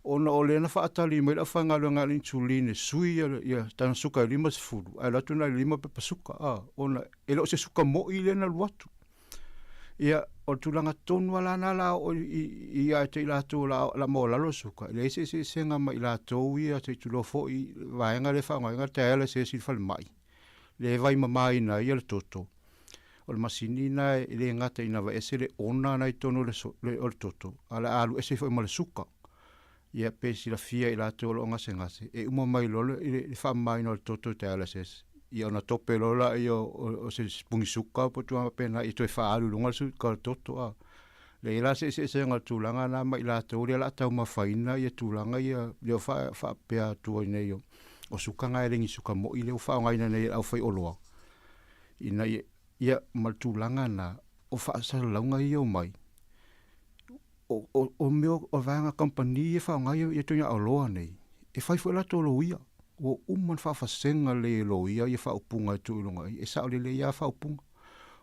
Ona o lea na faatali mai le aufaigaluega a le insulin e sui ia tana suka e 50, ae alu atu na o le 5 pepa suka, a, ona e le o se suka moi lea na alu atu. Ia, o le tulaga tonu lava la na la oo ia te i latou o le a maualalo le suka, e leai se eseesega ma i latou ia se i tulou foi vaega lea e faaaogaina le dialysis i le falemai, lea e vaimamaina ai le toto. O le masini lena e le gata ina aveese le ona na i totonu o le toto, a o le a alu ese foi ma le suka. Ia pe silafia i latou o lo o gasegase, e uma mai loa le faamamaina o le toto dialysis, ia ona tope loa laia o se sipuni suka po o tulaga faapena ia toe faaalu i luga le suka o le toto. A leai la se eseesega o le tulaga lena ma i latou lea o le a taumafaina ia tulaga ia lea o faapea atu ai nei o suka na e le ni suka moi lea ua faaaogaina nei e le aufaioloa ina ia, ia ma le tulaga lena o faasalalauga ia omai o mea o vaega kamupani ia e faaaoga ia ituaiga oloa nei, e fai foi latou loia. Ua uma ona faafasega lelei e loia ia faaupuga e tuu i luga i, e sao lelei lava faaupuga,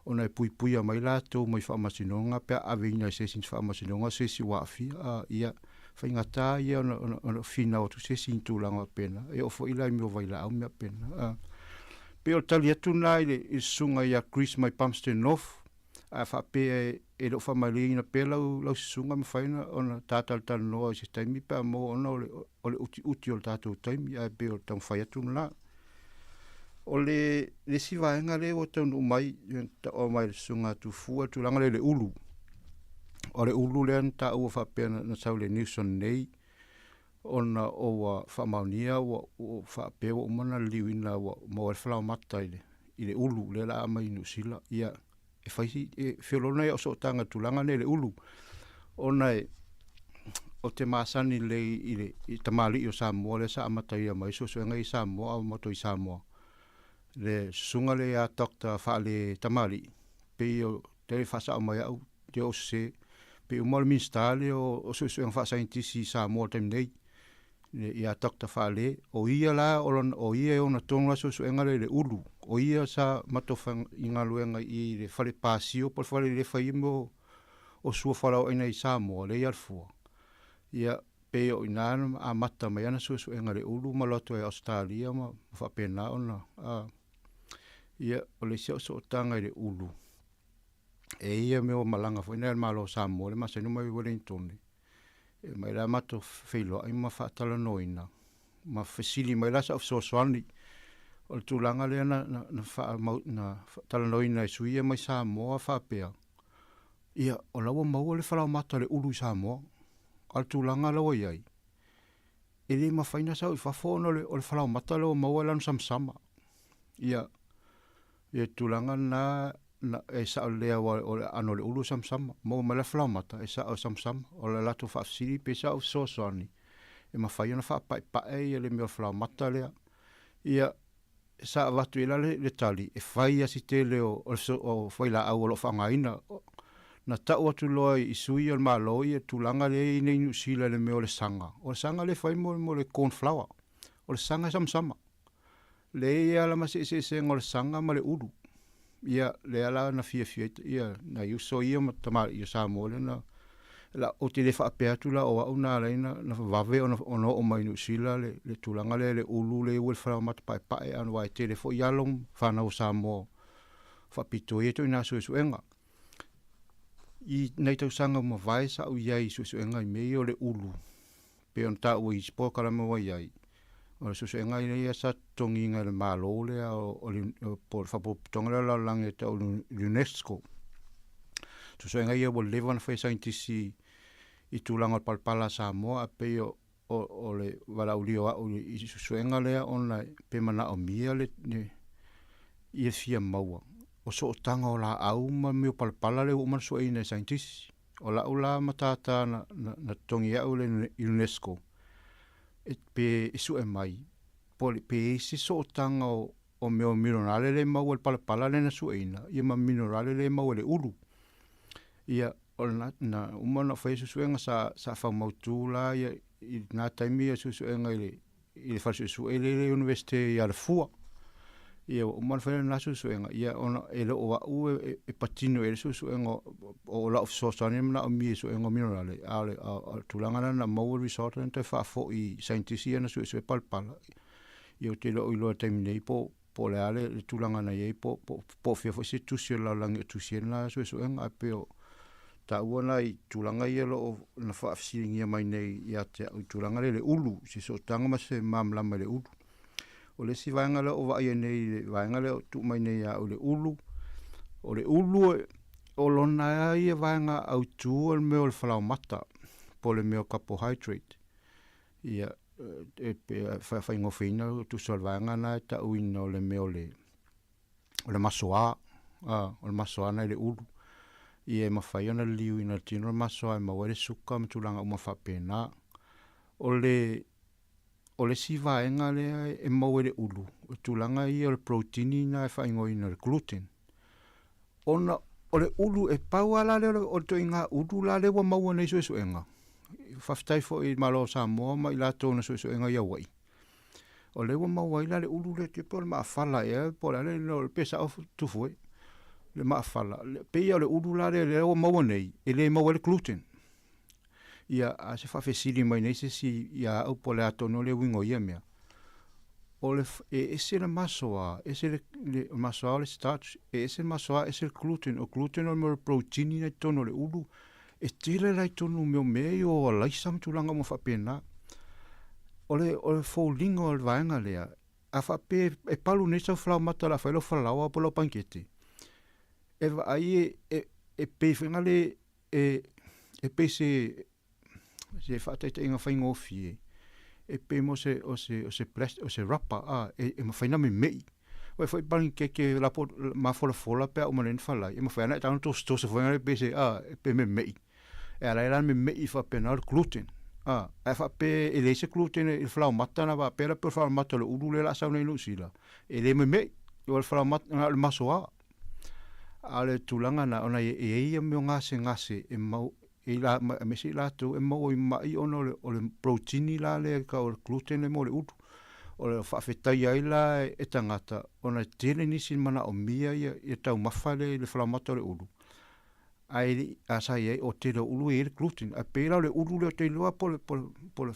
ona e puipuia mai latou mai faamasinoga pe a aveina e se isi faamasinoga se isi ua aafia. A, ia, faigata ia ona finau atu se isi i tulaga faapena, e oo foi la i mea o vailaau ma mea faapena. A, pei o le tali atu lena i le susuga ia Chris mai Palmerston North, a faapea e le o faamalieina pea lau susuga, mafai ona ta talatalanoa i se taimi pe a maua ona o le utiuti o le tatou taimi, ae pei o le taumafai atu lena. O le isi vaega lea ua taunuu mai, taua mai le susuga a Tufua, le tulaga lea i le ulu. O le ulu lea na taua faapea na sau i le news nei, ona o ua faamaonia ua faapea ua uma ona liliuina ua maua ai le falaoamata i le ulu lea o le a aumai i Niu Sila. Ia, e fai si, e feololo ia o sootaga i tulaga nei i le ulu, ona e, o te masani lelei i le i tamalii o Samoa lea sa amataia mai suesuega i Samoa a o matou i Samoa. Le susuga lea ia Doctor Faale Tamalii, pei o te faasao mai au, te o sese, pei uma o le Minisita lea o suesuega faasaienitisi i Samoa i le taimi nei. Ia Dr Faale, o ia la o lona, o ia e ona tonu la suesuega lea i le ulu. O ia sa matou faigaluega i le fale pasio po o le fale le fai mo o sua falaoaina i Samoa lea i Alafua. Ia pei o i ina na amata mai ana suesuega i le ulu ma alu atu ai i Ausetalia ma faapena ona a ia o le isi au sootaga i le ulu e ia mea ua malaga foi nai a le Malo o Samoa le masani mai Wellington e mai la matou feiloai ma faatalanoaina ma fesili mai la sau fesoasoani o le tulaga lea na na na faamau na talanoaina e sui ia mai Samoa faapea ia o la ua maua le falaoamata o le ulu i Samoa a o le tulaga la ua i ai e le mafai ona sau i fafo ona o le falaoamata lea ua maua e lanu samasama ia ia tulaga lena na e sao lelei aua o le aano o le ulu e samasama maua mai la falaoamata e sao e samasama o le latou faafesili pe sao fesoasoani e mafai ona faapaepae ia le mea o le falaoamata lea ia sa avatu i ai la le tali e fai lava si tele o o fuailaau o lo o faaaogaina. Na tau atu loa i sui o le Malo ia tulaga lea e i ai nei Niu Sila i le mea o le saga. O le saga lea e fai mo le corn flour. O le saga e samasama. Leai lava la ma se eseesega o le saga ma le ulu. Ia, lea la na fiafia ai ia nai uso ia ma tamalii o Samoa lea na la, ou te le faapea atu la o au na ala ai na vave ona ona oo mai Niu Sila le le tulaga lea le ulu lea ua i le falaoamata paepae a aua e tele foi alo ma fanau o Samoa faapito ai ituaiga suesuega. I nai tausaga ua mavae sa ou i ai i suesuega i mea ia o le ulu pei ona taua i isi polokalame ua i ai, o le suesuega ia sa totogiina e le Malo lea o le po o le Faapotopotoga lea o le Lalolagi e tau o le UNESCO. Suesuega ia ua leva ona fai e saienitisi i tulaga o le palapala a Samoa ae pei o o le valaaulia o au i suesuega lea ona pe manaomia le ia fia maua o sootaga o laau ma mea o palapala lea ua uma ona sueina e saienitisi. O lau la matata na, na, na totogi au le UNESCO e, pe e sue mai po pe i ai se sootaga o, o mea o minerale le maua i le palapala lea na sueina ia ma minerale le maua i le ulu. Ia o lena na uma ona faia suesuega sa sa faamautu la ia i lena taimi ia suesuega i le i le fale suesue lea i le Universite i Alafua. Ia ua uma ona fai lena suesuega, ia ona e le o au e, e patino i ai le suesuega o lau fesoasoani e manaomia i suega o minerale, a o le, a, o le tulaga lena na maua le result lena toe faafoi i saienitisi ia na suesue palapala. Ia ou te le o iloa i le taimi nei po po o le a le, le tulaga na i ai po, po, po o fea foi se tusi o le lalolagi o tusi ai lena suesuega, ae pei o taua na i tulaga ia o lo o na faafesiligia mai nei ia te au i tulaga lea i le ulu, se sootaga ma se malamalama i le ulu. O le isi vaega lea o vaai ai nei i le vaega lea o tuu mai nei ia au i le ulu, o le ulu o lona ia vaega autu o le mea o le falaoamata po o le mea o carbohydrate. Ia, e faigofieina tusa o le vaega lena e tauina o le mea o le o le masoa, a, o le masoa na i le ulu. Ia e mafai ona liliuina e le tino le masoa e maua ai le suka ma tulaga uma faapena. O le, o le isi vaega lea e maua i le ulu, o le tulaga ia o le protein na e faaigoaina o le gluten. Ona o le ulu e pau lava la lea o le ituaiga ulu la lea ua maua nei suesuega. Faafetai foi i le Malo o Samoa ma i latou na suesuega i Hawaii. O lea ua maua ai la le ulu lea pe o le maafala ea po o le a le pe sao tufu e le maafala. Pei o le ulu la lea lea ua maua nei e le maua ai le gluten. Ia a se faafesili mai nei se isi ia au po o le a tonu le uiga o ia mea. O le e ese le masoa, ese le, le masoa o le starch, e ese le masoa, ese le gluten. O gluten o le mea o le protein na i totonu o le ulu. E tele la i totonu o mea o mea ia o alaisa ma tulaga uma faapena. O le, o le foliga o le vaega lea, a faapea e palu nei sau falaoamata o le a fai lau falaoa po o lau panikete, e vaai e, e, e pei foi na le, e, e pei se, se faataitaiga faigofie, e pei mo se, o se, o se plastic, o se rapa, a, e, e mafai ona memei. Ua foi panikeke lapo mafolafola pe a uma nei ona falai, e mafai ona e tago ona tosetose foi na pei se, a, e pei memei. E ala ai la memei faapena o le gluten. A, ae faapea e leai se gluten i le falaoamata na faapea la pei o le falaoamata o le ulu lea o le a sau nei i Niu Sila, e le memei, o le falaoamata na o le masoa. A o le tulaga na, ona e i ai ia mea o gasegase e mau, e la aemaise i latou e maua i ma'i ona o le o le protein la lea e tau o le gluten lea e maua i le ulu. O le faafetaia ai la e tagata ona e tele nisi e manaomia ia ia taumafa lea i le falaoamata o le ulu, ae le i a sa i ai o tele o ulu e i ai le gluten. Ae pei la o le ulu lea ou te iloa po o le po o le po o le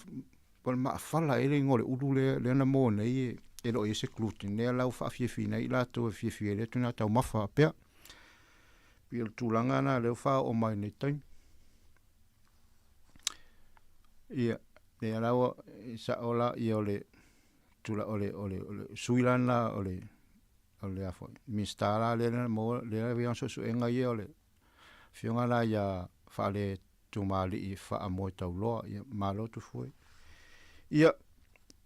po o le maafala ea le igoa o le ulu lea lea na maua nei e le o i ai se gluten lea la ua faafiafiaina ai i latou e fiafia ai lea ituaiga taumafa faapea. Pei o le tulaga lena lea ua faaoo mai nei taimi. Ia, lea la ua sa'o la ia o le tula o le o le o le sui la lena o le o le a foi Minisita la lea na maua lea e suesuega ia o le afioga la ia Faaletumalii Faamoetauloa. Ia malo Tufue. Ia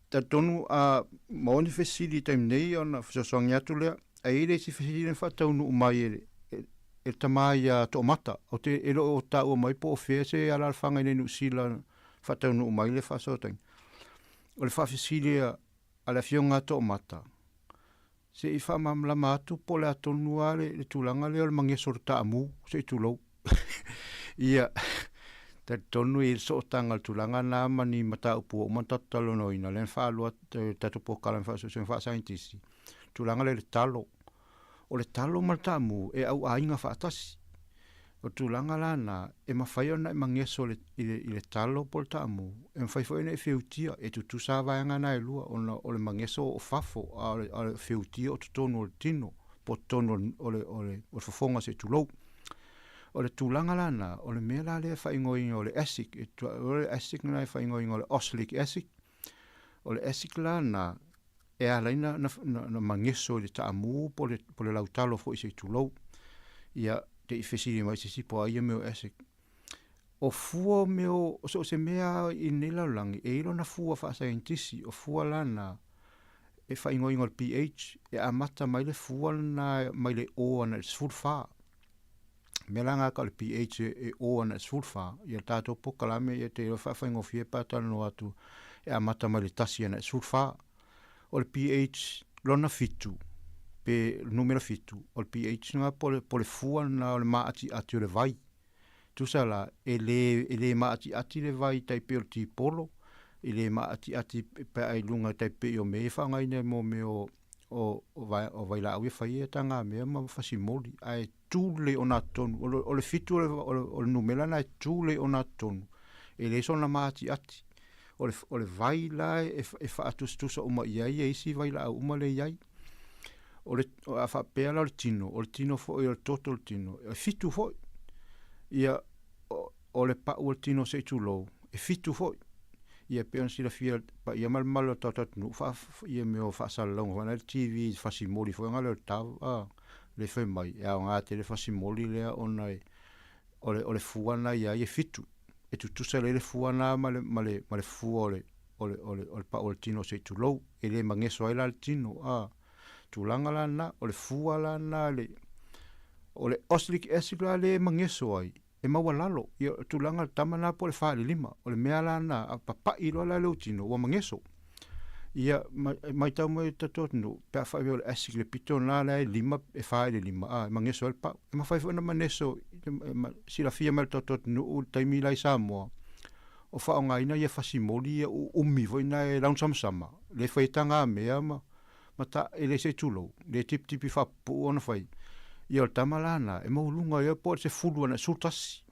talitonu a maua ni fesili i taimi nei ona fesoasoani atu lea. Ae i ai le isi fesili na faataunuu mai e le e le tama ia Toomata. Ou te e le o taua mai po o fea se alaalafaga i inei Niu Sila faataunuu mai le faasootaiga. O le faafesili a le afioga a Toomata, se i faamalamalama atu po o le a tonu lava le, le tulaga lea o le mageso o le taamu, se i tulou. Ia, talitonu i le sootaga o le tulaga lena ma ni mataupu ua uma ona tatou talanoaina, lea na faalua le tatou polokalame faasuesuega faasaienitisi, tulaga lea i le talo. O le talo ma le taamu e auaiga faatasi. O le tulaga la lena, e mafai ona e mageso i le, i le talo po o le taamu, e mafai foi ona e feutia, e tutusa lava vaega na e lua, ona o le mageso o fafo, a o le, a o le feutia o totonu o le tino, po o totonu o le, o le, o le fofoga se i tulou. O le tulaga la lena, o le mea la lea e faaigoaina o le acid, e, o le acid lena e faaigoaina o le oxalic acid, o le acid la lena, e ala ai na, na, na, na mageso i le taamu po o le, po o le lautalo foi se i tulou. Ia, te i fesili mai se isi po o ai ia mea o acid. O fua o mea o, so o se mea i lenei lalolagi, e i ai lona fua faasaienitisi, o fua la na, e faaigoaina o le pH, e amata mai le fua lena mai le o ana i le 14. Mea la ngā ka o le pH e o ana i le 14, ia le tatou polokalame ia te iloa faafaigofie pe a talanoa atu e amata mai le tasi ana i le 14. O le pH lona fitu, pe numera fitu, o le pH lena po o le, po o le fua lena o le maatiati o le vai. Tusa la, e lē, e lē maatiati le vai tai pei o le tipolo, e lē maatiati pe a i luga tai pei o mea ia e faaaogaina mo mea o, o, o, vai, o vailaau ia fai e tagamea ma fasimoli, ae tu lelei ona totonu. O le, o le fitu o le, o le, o le numera lena e tu lelei ona totonu, e leai sona maatiati. O le, o le vai la e, e faatusatusa uma i ai isi vailaau uma lea e i ai. O le, a faapea la o le tino, o le tino foi, o le toto o le tino, e fitu foi. Ia, o, o le pau o le tino se i tulou, e fitu foi. Ia, e pei ona silafia paia ma le mamalu o le tatou atunuu, faa, ia mea o faasalalauga foi na i le TV, fasimoli foi na lea o le tava, a, le fai mai, e aoga tele fasimoli lea ona e, o le, o le fua lena i ai e fitu. E tutusa lelei le fua lena ma le, ma le, ma le fua o le, o le, o le, o le pau o le tino se i tulou. E le mageso ai la le tino, a. Tulaga la lena, o le fua la lena le, o le oxalic acid la lea e mageso ai, e maualalo. Ia, o le tulaga o le tama lena po o le fa i le lima. O le mea la lena, a papai loa la le autino, ua mageso. Ia, ma, matau mai le tatou atunuu, pe a faapea o le acid i le pito lena la e lima, e fa i le lima, a, e mageso ai le pau. E mafai foi ona mageso, silafia mai e le tatou atunuu i le taimi la i Samoa, o faaaogaina ia fasimoli ia uumi foi na e launasamasama, le fai e tagamea ma, ma ta, e le se tulou, le tipitipi faapupuu ona fai. Ia o le tama la na, e maualuga ia po o le sefulu ana 11.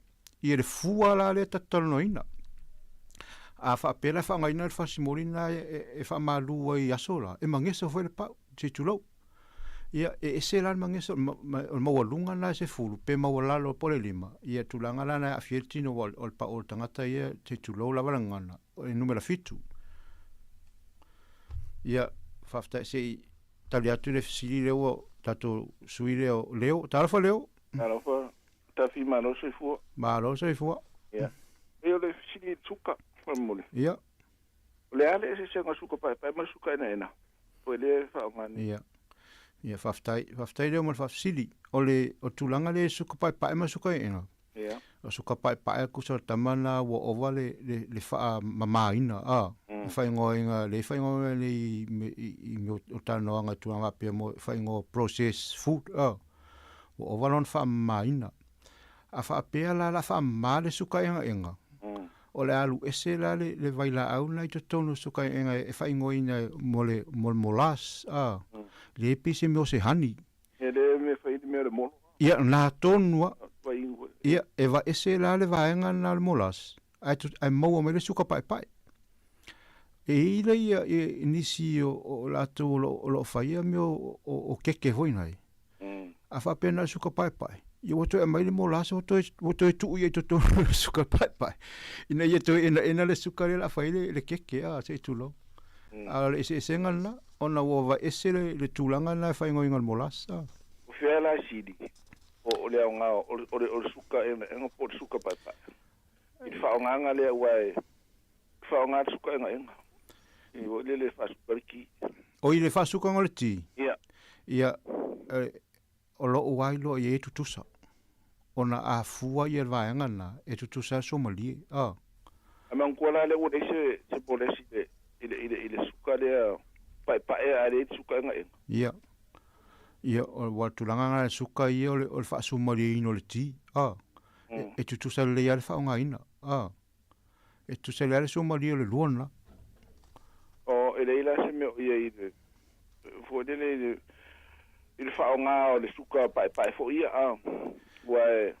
Ia le fua la lea tatou talanoaina. A faapea la e faaaogaina le fasimoli lena e, e, e faamalu ai i aso la, e mageso foi le pau, se i tulou. Ia, e ese la le mageso, o le maualuga lena e sefulu, pe maualalo po o le lima, ia tulaga la na e aafia ai le tino, aua o le pau o le tagata ia, se i tulou lava le gagana, o le numera fitu. Ia, faafetai, se i tali atu le fesili lea ua tatou sui lea o Leo. Talofa Leo. Talofa, Tafi, malo soifua. Malo soifua. Ia. Ia o le fesili i le suka, faamolemole. Ia. O le a le eseesega o suka paepae ma le suka enaena? Po o lea e faaaoga nei. Ia. Ia, faafetai. Faafetai Leo mo le faafesili. O le, o le tulaga lea i suka paepae ma le suka enaena. Ia. O suka paepae tusa o le tama lena ua ova le, le, le faamamaina, a, le faaigoaina, le faaigoaina le i, i, i mea o talanoaga i tulaga faapea mo faaigoa processed food, a, ua ova lona faamamaina. A faapea la o le a faamama le suka egaega, o le a alu ese la le, le vailaau lena i totonu o le suka egaega e faaigoaina mo le, mo le molas, a. Le pei se mea o se honey. E le mea fai le mea o le molo. Ia, na tonu lava. Ia, e vaese la le vaega lena o le molas, ae, ae maua mai le suka paepae. E i ai la ia, nisi o, o latou o lo, o lo o faia mea o, o, o keke foi nai. A faapea na o le suka paepae, ia ua toe aumai le molas ua toe, ua toe tuu i ai i totonu o le suka paepae, ina ia toe enaena le suka lea o le a fai ai le, le keke, a, se i tulou. A o le eseesega lena, ona ua vaese le, le tulaga lena e faaigoaina o le molas, a. O fea la e sili, o, o le aoga o le, o le, o le suka enaena po o le suka paepae? I le faaaogaga lea aua e faaaoga le suka egaega i foi lele e faasuka le ti. O i le faasukaga o le ti? Ia. Ia, o lou lava iloa i ai e tutusa, ona a fua ia le vaega lena, e tutusa lava le suamalie, a. A manatua la lea ua leai se, se polesi i le, i le, i le, i le suka lea paepae ae leai le suka egaega. Ia. Ia, o le tulaga lena i le suka ia o le, o le faasumalieina o le ti, a. E tutusa lelei lava le faaaogaina, a. E tutusa lelei lava le suamalie o le lua lena. O, e leai la se mea o i ai i le, foi lele i le, i le faaaoga o le suka paepae foi ia, a. Ua e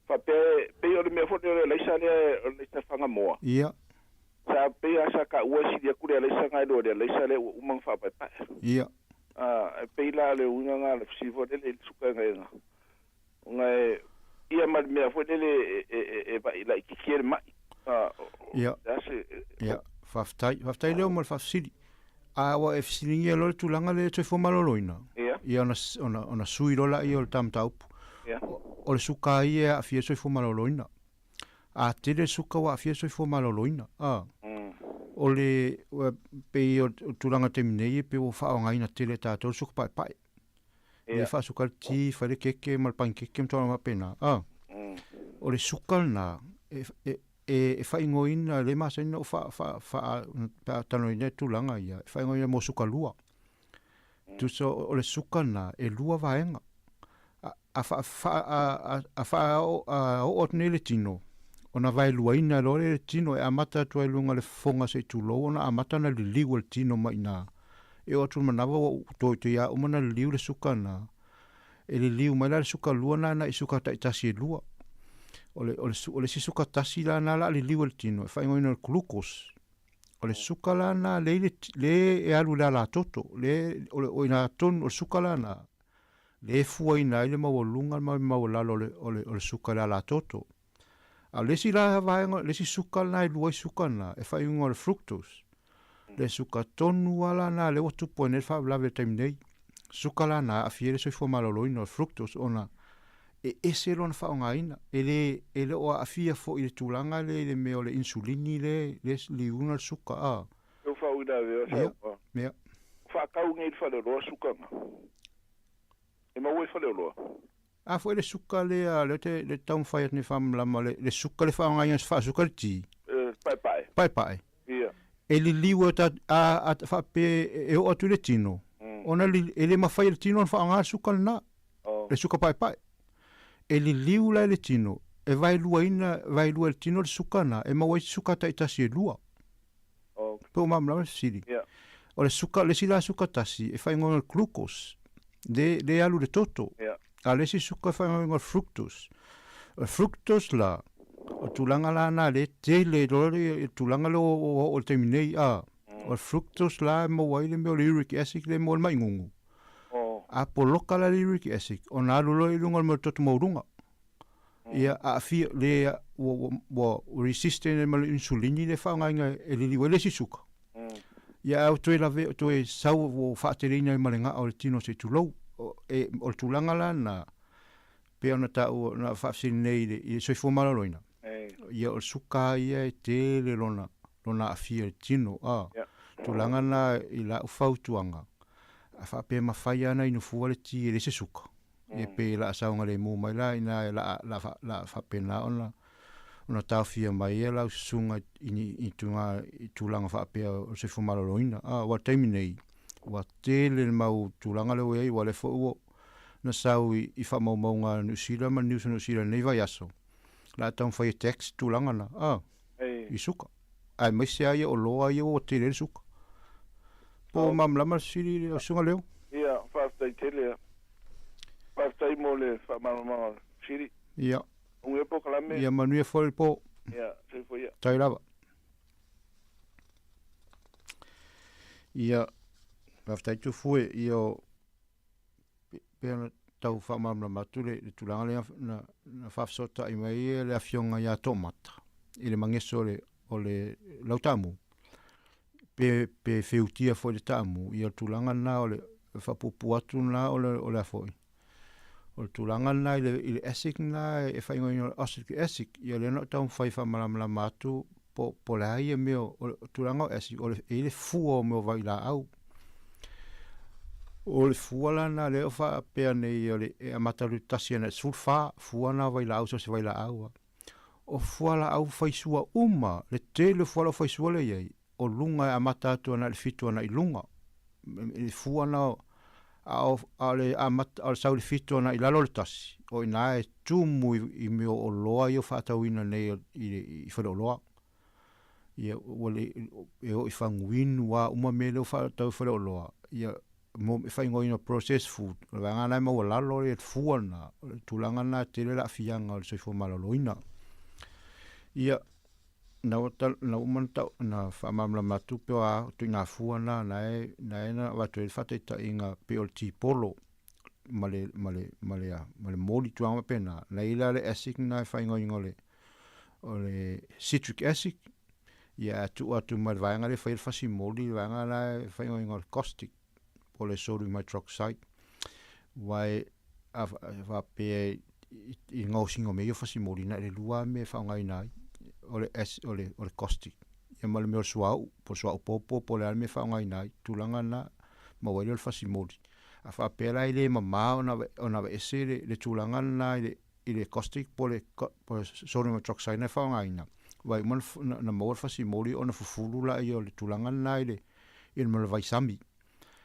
faapea e, pei o le mea foi lea o le alaisa lea, o le alaisa fagamoa. Ia. Sa pei lava sa taua e sili atu le alaisa na i lo le alaisa lea ua uma ona faapaepae. Ia. A, e pei la o le uiga lena o le fesili foi lele i le suka egaega. Ona e ia ma le mea foi lele e, e, e, e vaai laitiiti ai le mai. A, Ia. o le a se... Ia, faafetai. Faafetai leo mo le faafesili. A ua e fesiligia loa le tulaga lea i le soifua maloloina, Ia. ia ona, ona, ona sui loa laia o le ta mataupu. Ia. O le suka ia e aafia ai le soifua maloloina. A tele le suka ua aafia le soifua maloloina. A. O le, ua, pei o le tulaga taimi nei e pei ua faaaogaina tele e tatou le suka paepae. Ia faasuka le ti, fai le keke ma le panikeke ma tulaga faapena. A. O le suka lena, e, e, e, e faaigoaina, le masani ona ou faa, faa, faa, faatalanoaina i tulaga ia, e faaigoaina mo suka lua. Tusa o le suka lena, e lua vaega. A, a faa, faa, a, a, a faa, a oo atu nei le tino, ona vaeluaina loa lea le tino e amata atu ai i luga o le fofoga se i tulou ona amata ona liliu e le tino mai i ina. E oo atu i le manawa ua toe ia uma ona liliu le suka lena. E liliu mai la le suka lua lena agai i suka taitasi e lua. O le, o le, o le isi suka tasi la lena o le a liliu e le tino e faaigoaina o le glucose. O le suka la lena le i le, le e alu i le alatoto, le, o le, o i ina tonu, o le suka la lena, le e fuaina ai le maualuga ma le maualalo o le, o le, o le suka i le alatoto. A o le isi la vaega, le isi suka lena e lua ai suka lena, e faaiuga o le fructose. Le suka tonu lava la lena lea ua tupu ai nei le faalavelave i le taimi nei. Suka la lena e aafia ai le soifua maloloina o le fructose ona e ese lona faaaogaina. E le, e le o aafia foi i le tulaga lea i le mea o le insulini le, le liuina le suka, a. Tau faauilavea Ia, saunoa. ia. Faatau nei i le faleoloa suka na. E maua i faleoloa. A foi le suka lea, lea te, le taumafai atu nei faamalamalama, le, le suka le faaaogaina faasuka le ti. E, paepae. Paepae. Ia. E liliu e ta, a, a faapea e oo atu i le tino, ona li, e le mafai e le tino ona faaaoga le suka lena, Oh. le suka paepae. E liliu la i le tino, e vaeluaina, vaelua e le tino le suka lena, e maua ai suka taitasi e lua. Oh. Pe ua malamalama le fesili. Ia. O le suka, le isi la suka tasi, e faaigoaina o le glucose, le, le alu i le toto. Ia. A o le isi suka e faaigoaina o le fructose. O le fructose la, o le tulaga la lena lea e tele loa le tulaga lea ua oo i le taimi nei, a. O le fructose la e maua ai le mea o le uric acid lea e maua i le ma'i-gugu. Oh. A poloka la le uric acid, ona alu loa lea i luga o le mea o le toto maualuga. Ia aafia le ua ua ua resistant ai ma le insulini le faaaogaina e liliu ai le isi suka. Ia ae ua toe lave toe sau ua faateleina ai ma le ga'a o le tino se i tulou. O e o le tulaga la lena pei ona taua na faafesili nei i le i le soifua maloloina. Ia o le suka lava ia e tele lona lona aafia i le tino a. Tulaga lena i la'u fautuaga, a faapea e mafai lava ona inu fua le ti e leai se suka. Ia pe la saogalemu mai la ina e la la la faapena ona ona taofia mai ai lau susuga i ni i tulaga i tulaga faapea o le soifua maloloina. A, aua o le taimi nei, ua tele le mau tulaga lea ua i ai, aua o lea foi ua na sau i faamaumauga a Niu Sila ma le News o Niu Sila i lenei vaiaso, o le a taumafai e tax tulaga na, a, i suka. Aemaise lava ia oloa ia ua tele ai le suka. Po o malamalama le fesili lau Susuga Leo? Ia, faafetai tele. Faafetai mo le faamalamalamaga o le fesili. Ia. Manuia polokalame. Ia manuia foi le po. Ia, soifua ia. Tai lava. Ia, faafetai Tufue, ia o pei ona tau faamalamalama atu le, le tulaga lea na, na faafesootai mai le afioga ia Toomata i le mageso o le, o le lautaamu pe, pe feutia foi le taamu, ia o le tulaga lena o le faapuupuu atu lena o le, o le a foi o le tulaga lena i le, i le acid lena e faaigoaina o le oxalic acid, ia lea na ou taumafai e faamalamalama atu po, po o le a ia mea o, o le tulaga o acid, o le, e i ai le fua o mea o vailaau. O le fua la lena lea o faapea nei o le e amata atu i le tasi agai i le 14 fua na o vailaau so o se vailaau lava. O fualaau faisua uma, le tele o fualaau faisua lea e i ai, o luga e amata atu ana i le fitu ana i luga i le fua na a o a o le amata a o le sau i le fitu ana i lalo o le tasi o i ina e tumu i mea o oloa ia ua faatauina nei i i faleoloa. Ia ua le e oo i faguinu a uma mea lea ua faatau i faleoloa ia mo e faaigoaina processed food o le vaega lena e maualalo le fua lena o le tulaga lena e tele le aafiaga o le soifua maloloina. Ia na ua tal, na uma na tau, na faamalamalama atu pe o a tuuina fua na na e na e na avatu ai le faataitaiga pei o le tipolo ma le ma le ma le a ma le moli tulaga faapena. Na i ai la le acid na e faaigoaina o le o le citric acid ia ae tuu atu ma le vaega lea e fai ai le fasi moli le vaega la e faaigoaina o le caustic po o le sodium hydroxide aua e a faapea i le gaosiga o mea ia o fasi moli na o le lua lava mea e faaaogaina ai o le o le o le caustic ia ma le mea o le suauu po o le suauu popo po o le a le mea e faaaogaina ai tulaga na maua ai lea o le fasi moli. A faapea la e le mama ona ona aveese le tulaga lena i le i le caustic po o le sodium hydroxide na e faaaogaina, aua e uma ona maua le fasimoli ona fufulu lea o le tulaga lena i le i le vaisami.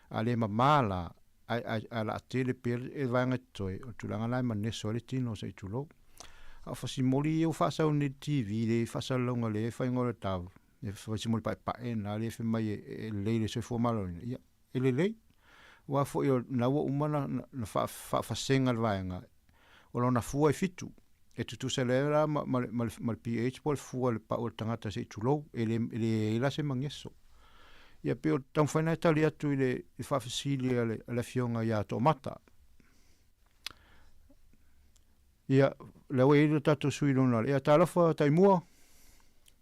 A le mama la, ae o le a tele pea le vaega e totoe, o le tulaga lena e maneso ai le tino se i tulou. A o fasimoli ia ua faasau nei i le TV, le faasalalauga lea e faiga o le tau, le fasimoli paepae lena lea e fai mai e lelei i le soifua maloloina, ia e lelei. Aua foi o lena ua uma ona faafasega le vaega, o lona fua e fitu. E tutusa lea la ma, ma, ma, ma le pH po o le fua i le pau o le tagata se i tulou, e le, e leai la se mageso. Ia pei o le taumafai lena e tali atu i le, i faafesili a le, a le afioga ia Toomata. Ia, lea ua i ai le tatou sui lona. Ia, talofa Taimua.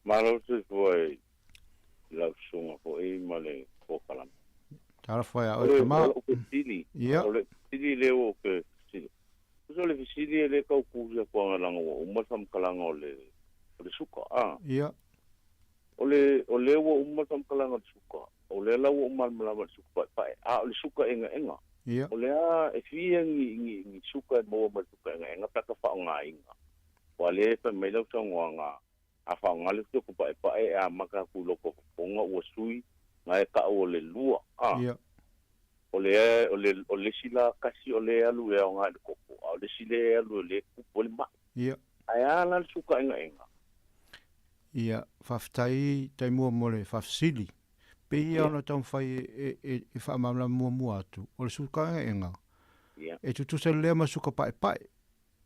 Malo soifua i lau susuga foi ma le polokalame. Talofa ia oe tama. O lou fesili, o le fesili lea ua ou ke fesili, tusa o le fesili e le tau tusi atu langa ua uma le faamatalaga o le o le suka a. Ia. O le o lea ua uma le faamatalaga o le suka, o lea la ua ou malamalama i le suka paepae, a o le suka egaega. Ia. O le a e fia ni ni ni suka e maua mai le suka egaega pe a ka faaaogaina. Aua lea e fai mai lau saunoaga A faaaoga le suka paepae e amata atu i loko fofoga ua sui na e tau o le lua a. Ia. O le o le o le isi la kasi o lea e alu e aoga i le toto a o le isi lea e alu o lea e tupu ai le mai. Ia. Ae a la le suka egaega? Ia, faafetai Taimua mo le faafesili. Pei ia ona taumafai e, e, e faamalamalama muamua atu, o le suka egaega, Ia. e tutusa lelei ma le suka paepae.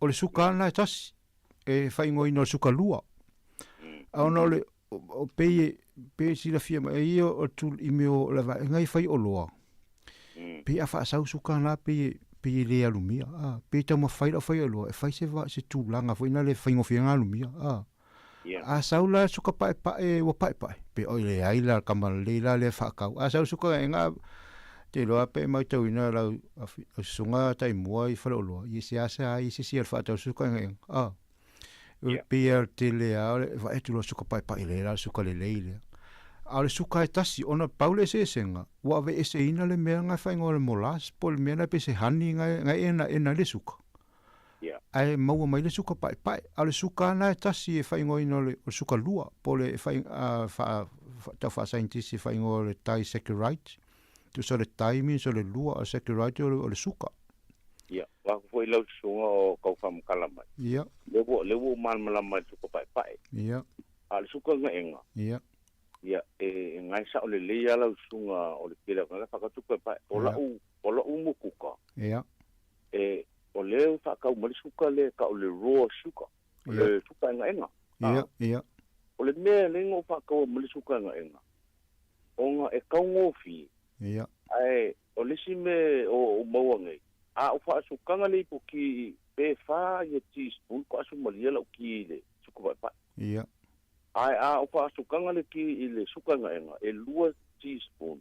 O le suka lena e tasi, e faaigoaina o le suka lua. A ona o le, o pei e, pei e silafia mai, e ia o tu, i mea o le vaega i fai oloa, pei a faasau suka lena pei e, pei e le alumia, a, pei e taumafai lau fai oloa, e fai se, va, se tulaga foi na le faigofie ona alumia, a. A sau la suka paepae ua paepae, pe oi leai la kama lelei la lea faakau. A sau suka egaega, te iloa pe maitauina lau susuga taimua i faleoloa, ia seasea ai se isi alu faatau suka egaega. A, pei lava o le tele lava o le vaai atu loa suka paepae lea la le suka lelei lea. A o le suka e tasi, ona pau le eseesega, ua aveeseina le mea lena e faaigoa o le molasses po o le mea lena pei se honey na e enaena ai le suka. Ae maua mai le suka paepae. A o le suka lena e tasi e faaigoaina o le suka lua, po o le tau faasaienitisi e faaigoa o le disaccharide. Tusa o le di means o le lua, o le saccharide o le suka. Ia, ua aku fo'i lau susuga o kau faamatala mai. Ia. Lea ua lea ua ou malamalama i le suka pa'epa'e. Ia. A o le suka ga'ega. Ia. Ia, e, e gae sa'o lelei a lau susuga o le tele o tagata faatau suka pa'epa'e. O la'u, o la'u mukuka. Ia. E, o lea ua faatau mai le suka lea e ta'u o le raw sugar. O le suka egaega. Ia, ia. O le mea e ala ai ona ou faataua mai le suka egaega, ona e taugofie. Ia. Ae o le isi mea o ou maua nei, a ou faasukaga le ipu ki pe fa ia teaspoon faatoa sumalia lau ki i le suka paepae. Ia. Ae a ou faasukaga le ki i le suka egaega, e lua teaspoon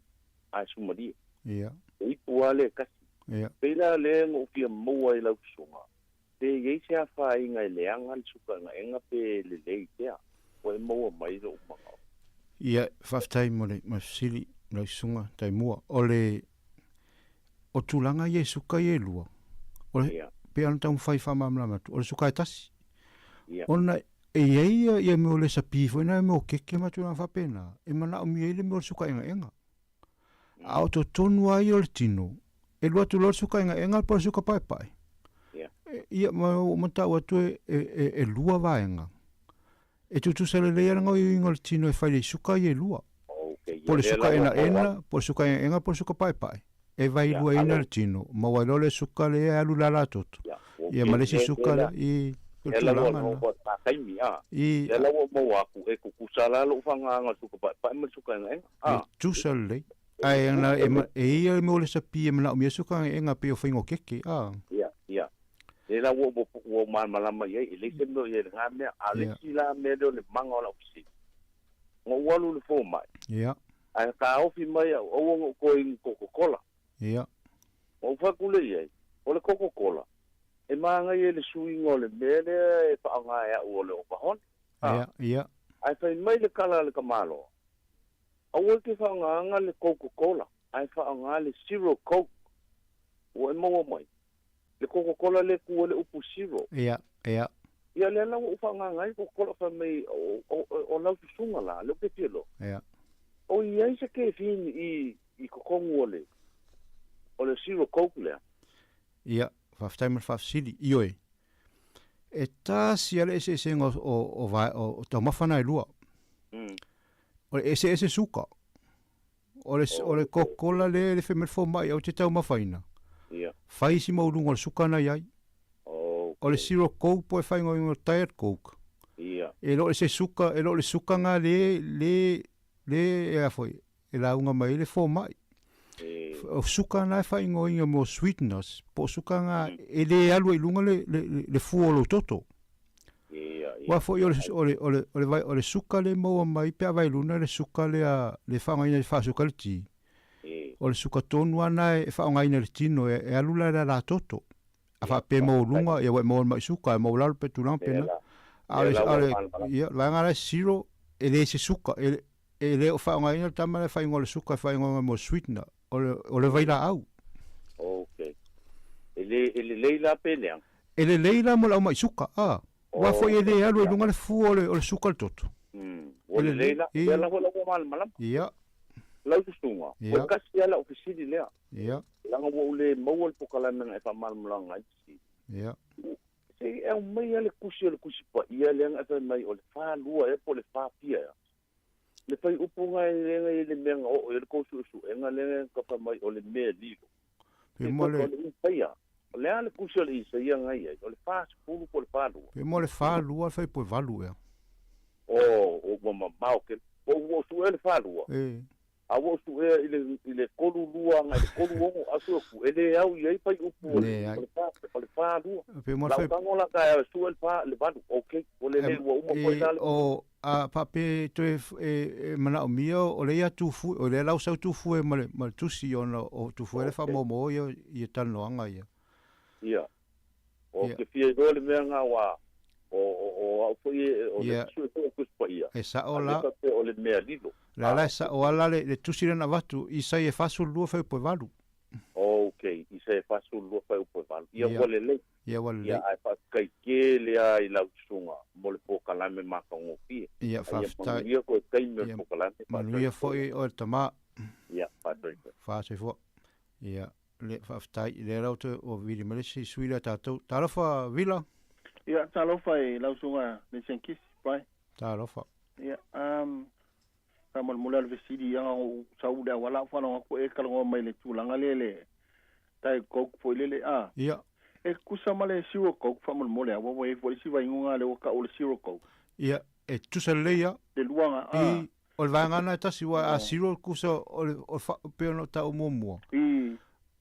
ae sumalia. Ia. E ipu lava lea e tasi. Ia. Pei la lea na ou fia maua ai lau susuga, pe i ai se afaina e leaga le suka egaega pe lelei pea, ua e maua mai lou manao. Ia, faafetai mo le mo le fesili lau susuga Taimua. O le o tulaga ia i suka ia e lua, o le Ia. pei ona taumafai faamalamalama atu, o le suka e tasi. Ia. Ona e i ai ia ia mea o le sapi foi na mea o keke ma tulaga faapena, e manaomia ai le mea o le suka egaega. A o totonu lava ia o le tino, e alu atu loa le suka egaega po o le suka paepae. Ia, ma ua uma ta'u atu e, e, e, e lua vaega. E tutusa lelei lava le gaoioiga o le tino e fai i le suka ia e lua. Po o le suka enaena, po o le suka egaega po o le suka paepae. E vailuaina le tino, maua ai loa le suka lea e alu i le alatoto. Ia ma le isi suka lea i o le tulaga lena. I E tutusa lelei. Ae ana e e ia le mea o le sapi e manaomia suka egaega pei o faiga o keke, a. Ia, ia. Lea la ua ua ua malamalama i ai, e leai se mea o i ai i lena mea. A o le isi la mea lea o le maga o lau fesili, na ou alu i le fomai, Ia. ae taofi mai au, aua na ou toe inu Coca-Cola. Ia. Na ou fai atu lea i ai, o le Coca-Cola, e manaia i le suiga o le mea lea e faaaoga e au o le Opahone. Ia, ia. Ae fai mai le tala a le tamaloa, aua e te faaaogaina le Coca-Cola, ae faaaoga le Zero Coke. Ua e maua mai? Le Coca-Cola lea e tu ai le upu Zero. Ia, ia. Ia lea la ua ou faaaogaina ai Coca-Cola fai mai o lau susuga la, lea ou te fia iloa. Ia. O i ai se kefini i i totonu o le o le Zero Coke lea? Ia, faafetai mo le faafesili. Ioe, e tasi lava le eseesega o o o o taumafa na e lua. O le eseese suka. O le o le Coca-Cola lea e le fai mai le fomai aua e te taumafaina. Ia. Fai si maualuga o le suka na i ai. O le Zero Coke po o e faaigoaina o le Diet Coke. Ia. E le o se suka, e le o le suka na le le le e a foi, e lauga mai ai le fomai. O suka na e faaigoaina mo sweeteners, po o suka na e le alu ai i luga le le le fua o lou toto. Aua foi o le o le o le o le vai o le suka lea e maua mai pe a vae i luna le suka lea le faaaogaina i le faasuka le ti. O le suka tonu lava lena e faaaogaina i le tino e e alu la i le alatoto. A faapea e maualuga ia ua e maua i le mai suka e maualalo pe tulaga pena. A o le a o le ia vaega la e zero e le se suka e e le o faaaogaina le tama lea e faaigoa o le suka e faaigoa mo le sweetener o le o le vailaau. Okay. E le e lelei la pe leaga? E lelei la mo le aumai suka, a. Aua foi e le alu ai luga le fua o le o le suka i le toto. Ua lelei la, lea lava la ua malamalama. Ia. Lau susuga, ua tasi lava lau fesili lea. Ia. Leaga ua ou le maua le pokalame na e faamalamalama ai le fesili. Ia. Se i aumai lava le tusi o le Tusi Paia lea na e fai mai o le fa lua ea po o le fa fia ea. Le fuaiupu na e le i le mea na oo i ai le tou suesuega lea na fai mai o le mea lilo. Pe mo le. O le Isaia. O le a le tusi o le Isaia na i ai? O le 40 po o le 42? Pe mo le 42 le fuaiupu e valu ea. O, ua mamao tele. Ua ou suea le 42. E. A ua ou suea i le i le 32 agai i le 36, a sue atu, e le au i ai fuaiupu o le o le fa o le 42. Pe mo le Lau tago la taeao e sue le fa le valu, okay, ua lelei ua uma foi la le. O a faapea e toe e manaomia o lea ia tufue, o lea la ua sau tufue ma le ma le tusi ona o tufue le faamaumau ia ia talanoaga ia. Ia. Ou te fia iloa le mea lena aua o o o au foi o le sue foi o Tusi Paia. E sa'o la. A le faapea o le mea lilo. La la e sa'o lava la le tusi lea na avatu, Isaia e 42 fuaiupu e valu. Ok, Isaia 42 fuaiupu e valu. Ia ua lelei. Ia ua lelei. Ia ae faafetai tele lava i lau susuga mo le polokalame matagofie. Ia faafetai. Ia manuia koe taimi o le polokalame. Manuia foi oe le tama. Ia, faafetai. Faafetai. Ia. Le faafetai lea la ua ua vili mai le isi sui lea tatou. Talofa Vila. Ia, talofa i lau susuga le Senkisi, Brian. Talofa. Ia, um, faamolemole lava le fesili, ia, ou sau i le auala ou faalogo atu e talanoa mai i le tulaga lea le Diet Coke foi lele, a. Ia. E tutusa ma le Zero Coke faamolemole lava, ua i ai foi le isi vaiguga lea ua tau o le Zero Coke. Ia, e tutusa lelei lava. Le lua na, a. I, o le vaega lena e tasi, aua a zero tutusa o le, o le fa, pei ona ou taua muamua. I.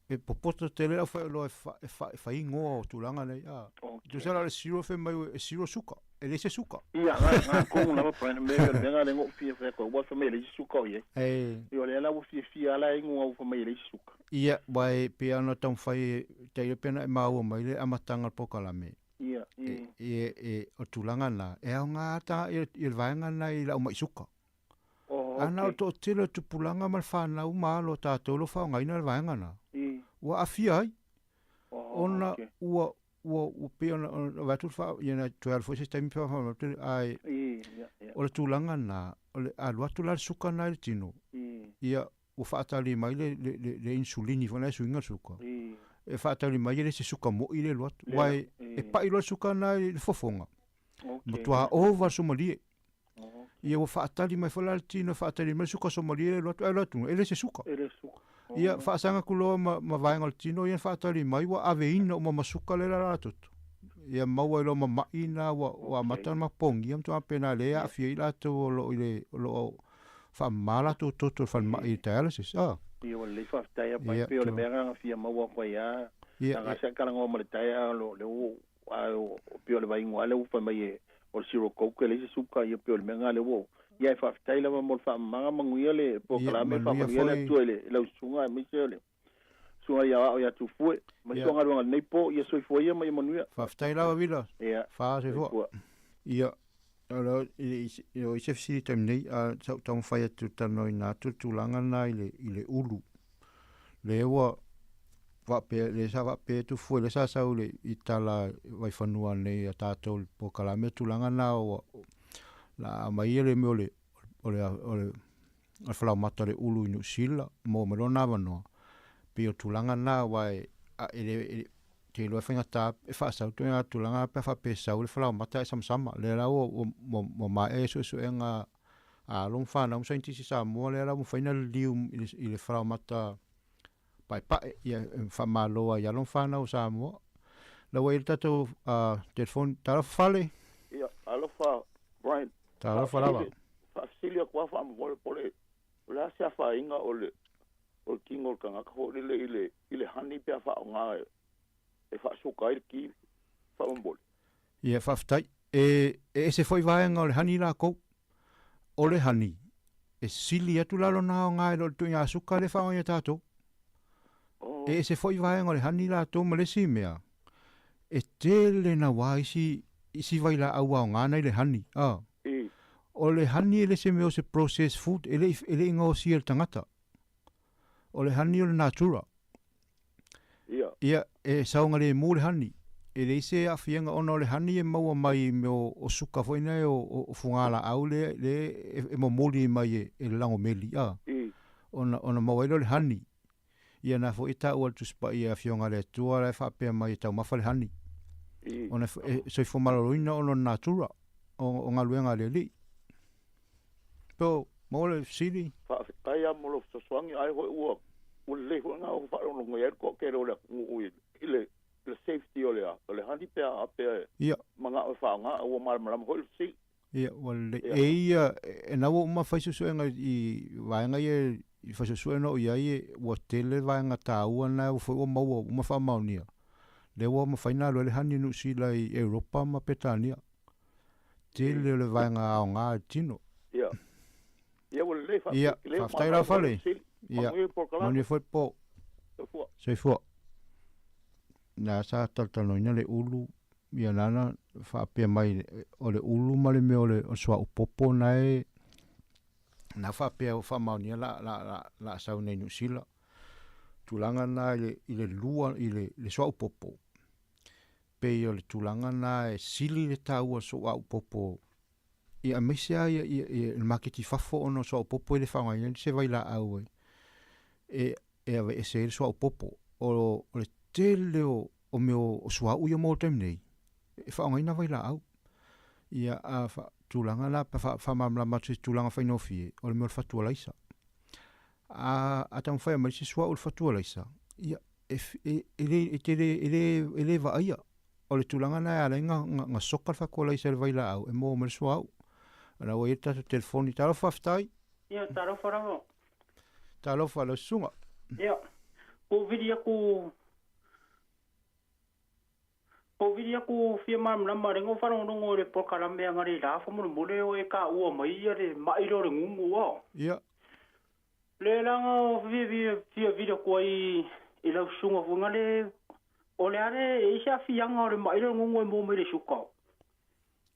E popoto tele lau faioloa e fa, e fa, e faigoa o tulaga nei, a. Okay. Tusa la o le zero fai mai e zero suka, e leai se suka. Ia, na, na tonu lava Brian, mea o le mea lena lea na ou fia fai atu ai, aua fai mai e leai se suka o i ai. E. Ia, o lea la ua fiafia lava la inuga ua fai mai e leai se suka. Ia, aua e pei lava ona taumafai e tailo pe ana e maua mai le amataga o le polokalame. Ia, i. E, e, o le tulaga lena, e aoga lava i le vaega lena i lau mai suka. Oh, A na o okay. le toatele o tupulaga ma le fanau ma alo o tatou o lo o faaaogaina le vaega lena, I. ua aafia ai, Oh, ona okay. ua, ua, ua pei ona, ona avatu le faa, ia na toe alu foi se isi taimi pe faa- ae I, ia, ia. o le tulaga lena, o le alu atu la le suka lena i le tino, I. ia, ua faatali mai le, le, le, le insulini foi lena e suiga le suka. I. E faatali mai e le se suka mo'i le alu atu, Le, aua e, i. e pai loa le suka lena i le fofoga. Okay. Matua ova le somalie. Okay. Ia ua faatali mai foi la le tino e faatali mai le suka somalie le alu atu, ae alu atu, e le se suka. E le suka. Ia, faasaga atu loa ma, ma vaega o le tino ia na faatali mai ua aveina uma ma suka le la la toto. Ia maua ai loa ma ma'i na ua, ua amata ona mapogia ma tulaga faapena lea e aafia ai latou o lo o i le, o lo o faamama latou toto i le falemai i le dialysis. Ah. Ia ua lelei faafetai a pai Ia, pei o le to. mea lena na fia maua atu ai a Ia, na e, se talanoa ma le taea lo le ua a o pei o le vaaiga lea ua fai mai e o le zero coke e leai se suka ia pei o le mea lena lea ua ia e faafetai lava mo le faamamaga manuia le ia, polokalame manuia faamanuia le foi. Atua i le lau susuga aemaise o le susuga ia Ao ia Tufue ma Ia, soa galuega i lenei po ia soifua ia ma ia manuia faafetai lava Vila. ia Fa soifua. soifua. Ia, o lea i, i, o i se fesili i le taimi nei, a sa ou taumafai atu e talanoaina atu le tulaga lena i le, i le ulu. Lea ua faapea, lea sa faapea atu fua, lea sa sau i le i tala vaifanua nei a tatou i le polokalame tulaga lena ua la aumai ia le mea o le, o le, o le, o le falaoamata o le ulu i Niu Sila, maua mai lona avanoa. Pei o tulaga lena aua e, a, e le, e, te iloa e faigata e faasau ituaiga tulaga pe a faapea e sau le falaoamata ae samasama. Lea la ua, ua, ua, ua maea suesuega a alo ma fanau ma saienitisi Samoa lea la ua mafai ona liliu i le, i le falaoamata paepae ia e faamalo ai i alo ma fanau o Samoa. La ua i ai le tatou telefoni. Talofa Fale. Ia, alofa Brian. Talofa lava. Faafesili atu lava faamolemole po o le a se afaina o le o le tino o le tagata foi lele i le i le honey pe a faaaoga e e faasuka ai le ki faamolemole. Ia, faafetai. E, e ese foi vaega o le honey lakou. O le honey, e sili atu la lona aoga i lo le tuiga suka lea e faaaoga ia tatou. E ese foi vaega o le honey latou ma le isi mea, e tele naua isi, isi vailaau aoga na i le honey. A. O le honey e le se mea o se processed food, e le i, e le i gaosia e le tagata. O le honey o le natura. Ia. Ia, e saogalemu le honey. E leai se aafiaga ona o le honey e maua mai i mea o suka foi nei o, o fugalaau lea, lea e, e momoli mai e, e le lagomeli, a. Ona, ona maua ai lea o le honey. Ia na foi e taua e le Tusi Paia e Afioga a le Atua la e faapea mai e taumafa le honey. Ona e soifua maloloina ona o le natura o, o galuega a le Alii. Po, maua le fesili? Faafetai lava mo lou fesoasoani, ai foi ua ua lelei foi ona ou faalogologo i ai le toatele o le atunuu i i le i le safety o le a o le honey pe a pe Ia. manao e faaaoga a ua malamalama foi le fesili. Ia, ua lelei. Ia. E ia, e na ua uma fai suesuega i vaega ia i fai suesuega na oo i ai, ua tele vaega taua na ua foi ua maua uma faamaonia. Lea ua mafai ona alu ai le honey Niu Sila i Europa ma Petania. Tele o le vaega aoga i le tino. Ia. Ia ua lelei Ia, faafetai lea ua faafetai lau malamalama foi le fale. fesili. Ia, Manuia le polokalame. manuia foi le po. Soifua. Soifua. Na sa talatalanoaina le ulu, ia lana faapea mai o le ulu ma le mea o le suauu popo na e na faapea ua faamaonia la la la la sau nei Niu Sila. Tulaga na i le, i le lua i le, le suauu popo. Pei o le tulaga na e sili le taua o le suauu popo ia aemaise lava ia, ia, ia le maketi i fafo ona o suauu popo e le faaaogaina ai se vailaau e, e, e aveese ai le suauu popo. o le tele o o mea o suauu ia mo le taimi nei, e faaaogaina vailaau. Ia, a fa, tulaga la pe faamalamalama atu i se tulaga faigofie, o le mea o le fatualaisa. A, a taumafai e aumai se suauu i le fatualaisa, ia, e, e, e, le, e, te le, e, le, e le vaaia. O le tulaga lena e ala ai na, na, na soka le fatualaisa i le vailaau e maua mai le suauu. O la ua i ai le tatou telefoni. Talofa faafetai. Ia, talofa lava. Talofa lau susuga. Ia, ua ou vili aku Ua ou vili aku fia malamalama le faalogologo i le polokalame analeila faamolemole o e taua mai ia le mai lea o le gugu a. Ia. Le laga o fia fia vili atu ai i lau susuga foi le o le a le e i ai se aafiaga o le mai lea o le gugu e maua mai le suka.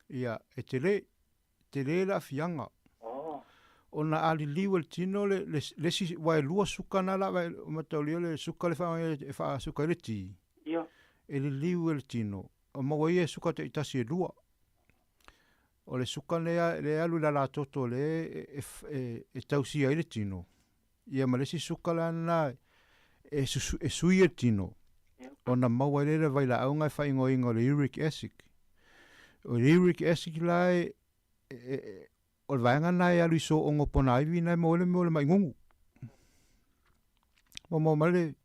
Ia, e tele, tele le aafiaga. Ona a liliu e le tino le, le, le isi, aua e lua suka na lava e mataulia le suka le faaaogaina e faasuka ai le ti. Ia. E liliu e le tino, o maua ia e suka taitasi e lua. O le suka lea le alu i le alatoto le e, e, e tausia ai le tino. Ia ma le isi suka la na e, susu, e sui e le tino. Ona maua ai lea le vailaauga e faaigoaina o le uric acid. O le uric acid la e, e, o le vaega lena e alu i sooga o ponaivi na e maua ai le mea o le maigugu. Ua maua mai le...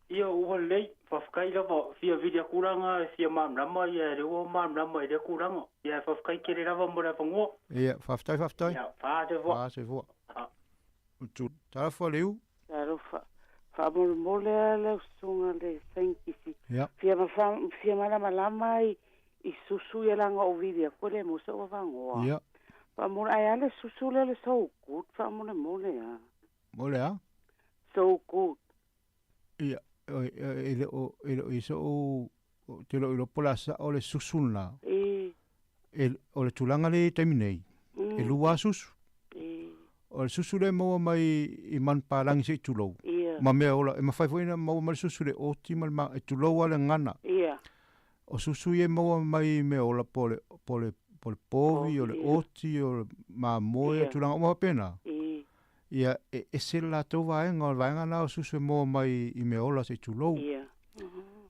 Ia, ua lelei, faafetai lava, fia vili atu la e fia malamalama, ia lea ua malamalama i lea tulaga. Ia, faafetai tele lava mo le avanoa. Ia, faafetai, faafetai. Ia, fa soifua. Fa soifua. Utu, talofa Leu. Talofa. Faamolemole lava lau susuga le sainikisi. Ia. Fia fia malamalama i i susu ia laga ou vili atu e le maua so'u avanoa. Ia. Faamole ae a le susu lea o le so good faamolemole a. Mo le a? So good. Ia, e le o e le o i so'u ou te le o iloa po o le a sa'o le susu lena. I. E, o le tulaga lea i le taimi nei, e lua lava susu. I. O le susu lea e maua mai i manupapalagi se i tulou, Ia. ma mea ola, e mafai foi ona maua mai le susu i le oti ma le ma, e tulou lava le gagana. Ia. O susu ia e maua mai i mea ola po o le, po o le, po o le povi, o le oti, o le mamoe, Ia. tulaga uma faapena. I. Ia, e ese le latou vaega, o le vaega lena o susu e maua mai i mea ola se i tulou. Ia.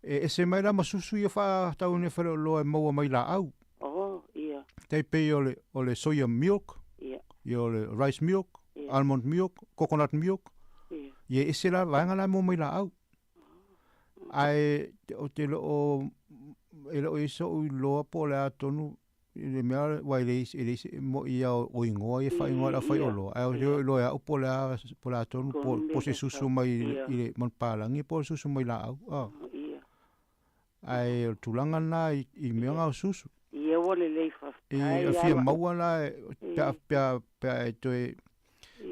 E ese mai la ma susu ia faatau nei faleoloa e maua mai laau. Oh, ia. Tai pei o le, o le soya milk, Ia. ia o le rice milk, Ia. almond milk, coconut milk. Ia. Ia e ese la vaega la e maua mai laau. Ae o te loo e le o i ai so'u iloa po o le a tonu i le mea aua e leai e leai se mo'i ia o igoa ia e faaigoa e le aufaioloa ae ou te le o iloa e a'u po o le a po o le a tonu po po se susu mai i le manupapalagi po o se susu mai laau a ae o le tulaga lena i mea na o susu. Ia ua lelei faafetai E fia maua la pe a pe a pe a e toe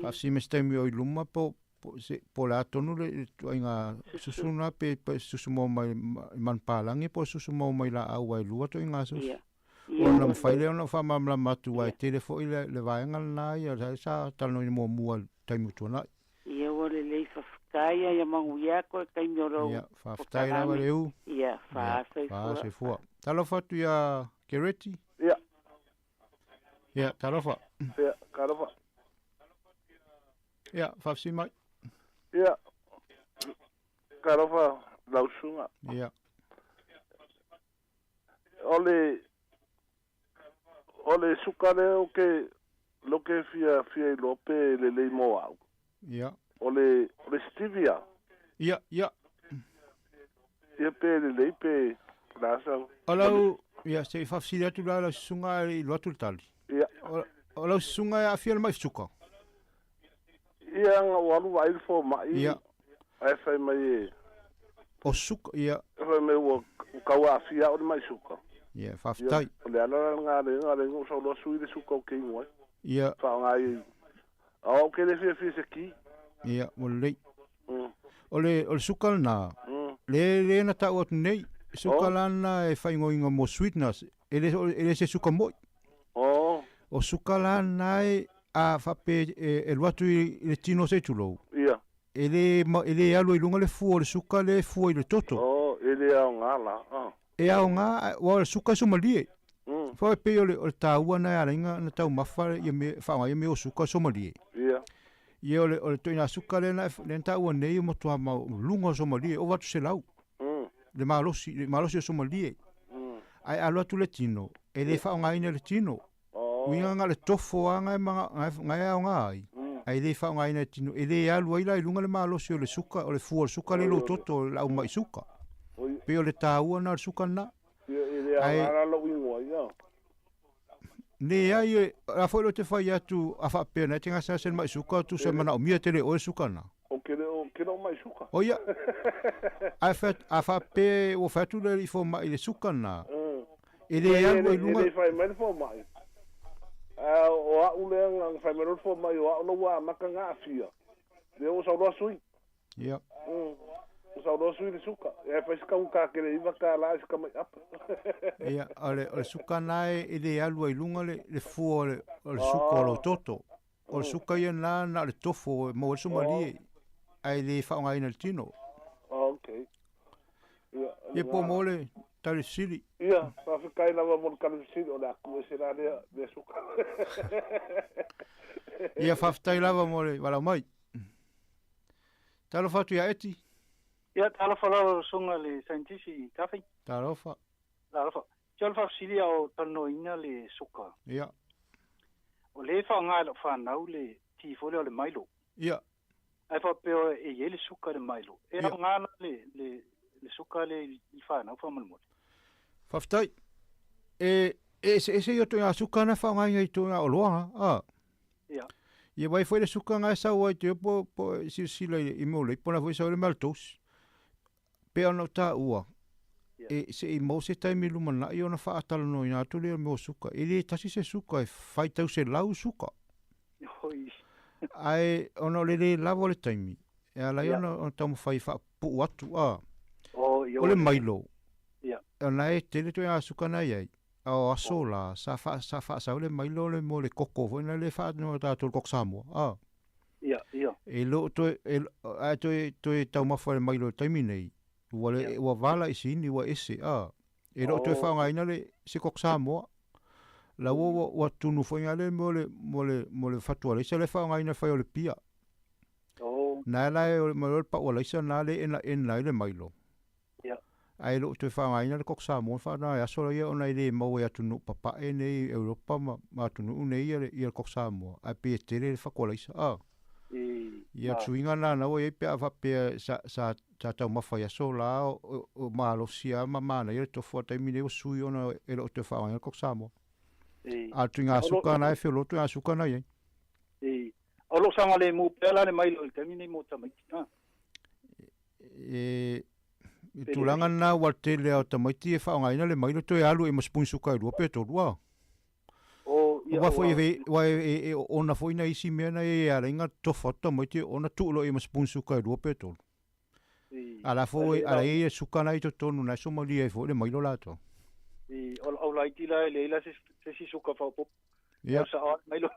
faafesili mai se taimi o i luma po po se po o le a tonu le ituaiga susu lena pe pe susu maua mai i manupapalagi po o susu maua mai laau aua e lua ituaiga susu. Ona mafai lea ona faamalamalama atu aua e tele foi le le vaega lena ia sa sa talanoaina muamua i le taimi ua tuanai. Ia ua lelei faafetai ia manuia atu le taimi o lou Ia, faafetai lava Leu. Ia, faasoifua. Faasoifua. Talofa atu ia Kereti. Ia. Ia, talofa. Ia, talofa. Ia, faafesili mai. Ia, talofa lau susuga. Ia. O le o le suka lea o ke lo ke fia fia iloa pe lelei mo au. Ia. O le o le stevia. Ia, ia. Ia pe lelei pe la sa. O lau, ia, se i faafesili atu la lau susuga i lo atu le tali. Ia. O, o lau susuga e aafia le mai suka. Ia nga ua alu vaai le fomai. Ia. Ae fai mai e. O suka, ia. Fai mai ua tau aafia au le mai suka. Ia, faafetai. Ia, o le ala la lena le nga le ngo sau loa sui le suka o ke ingoa ai. Ia. Faaaoga ai. A o au ke le fiafia i se ki. Ia, ua lelei. O le, o le suka lena, le, le na ta'u atu nei, suka la lena e faaigoaina mo sweeteners, e le, e le se suka mo'i. O suka la lena e, a faape e, e alu atu i le tino se i tulou. Ia. E le, e le alu ai i luga le fua o le suka lea e fua i le toto. Oh, e le aoga la, ah. E aoga, aua o le suka e suamalie. Fai e pei o le, o le taua lena e ala ai ona taumafa ia mea, faaaoga ai mea o suka e suamalie. Ia. Ia o le toina suka le na le taua nei mo tua ma lunga o Somalia o vatu se lau. Le malosi o Somalia. Ai alu atu le tino, e le faaaogaina le tino. Uiga nga le tofo a ngai ngai aoga ai. Ai le faaaogaina le tino, e le alu ai la i luga le malosi o le suka, o le fua o le suka le toto le au mai suka. Pe o le taua na o le suka na. E le aoga la lou igoa ia. Ne ai a foi lo te fai atu a faapea na te gasa se mai suka tu se mana o mia te le o suka na. O ke le o ke lo mai suka. O ia. A fa a fa pe o fa tu le ifo mai le suka na. E le alu ai lunga. E le fai mai fo mai. A o a u le nga fai mai fo mai o a lo wa maka nga afia. Le o sa lo sui. Ia. O sa lo sui le suka. E fai ska u ka ke le iwa ka la ska mai apa. Ia, o le suka na e le alu ai lunga le fua o le suka o lo toto. O le suka ia na na le tofo mo le Somalia. Ai le faaaogaina le tino. Okay. Ia po mo le tali sili. Ia, faafetai lava mo le tali sili o le aku e se la lea le suka. Ia, faafetai lava mo le walau mai. Talofa atu ia Eti. Ia, talofa lava sunga le scientist tafai. Talofa. Talofa. Te ole faafesili o talanoaina le suka. Ia. O le faaaoga e lou fanau le tifole o le mailo. Ia. Ai faapea e iai le suka le mailo. E aoga la le suka le i fanau faamolemole. Faafetai. E ese i o toga suka na faaaogaina i toga oloaga a. Ia. Ia vai foi le suka ngai sau ai te po po silasila i mea o le ipo na foi sau le maltose. Pe ona o taua. E se i mau se taimi lumanai ona faatalanoaina atu lea o mea o suka. E le tasi se suka e faitau se lau suka. Ai ona o le le lava o le taimi. E ala ai ona taumafai faapupuu atu a. O le mailo. Ona e tele toe a suka na iai. A o aso la, sa faasau le mailo le mo le koko foi na le faanoa tatou le koko Samoa. A. Ia, ia. E lo toe, a toe taumafa le mailo le taimi nei. Ua le ua vala i sini ua ese a. E lo toe faaaogaina le se koko Samoa. La ua ua tunu foi ngale mo le fatua leisa le faaaogaina fai o le pia. Na la e mo le paua leisa na le ena ena le mailo. Ai lo toe faaaogaina le koko Samoa faana e aso ia ona i le maua i atunuu papae nei Europa ma atunuu nei ia le koko Samoa. Ai pe tele le fatua leisa a. Ia tuiga na na ua iai pe a faapea sa taumafa i aso la o malosi a ma manaia le tofu a taimi nei o sui ona e loo toe faaaogaina le koko Samoa. A tuiga suka na e feoloto a suka na iai. O loo saga le mu pea la le mailo i le taimi nei mo tamaiti. E tulaga lena ua tele a o tamaiti e faaaogaina le mailo toe alu e ma spoon suka e lua pe tolu a. Ua foi ua e ona foi na isi mea na e ala inga tofa tamaiti ona tuu loa i ma spoon suka e lua pe tolu. Ala foi ala e suka na i totonu na Somalia e foi le mailo latou. O laiti la e leai la se si suka faaopoopo. Ia. O saoa mailo.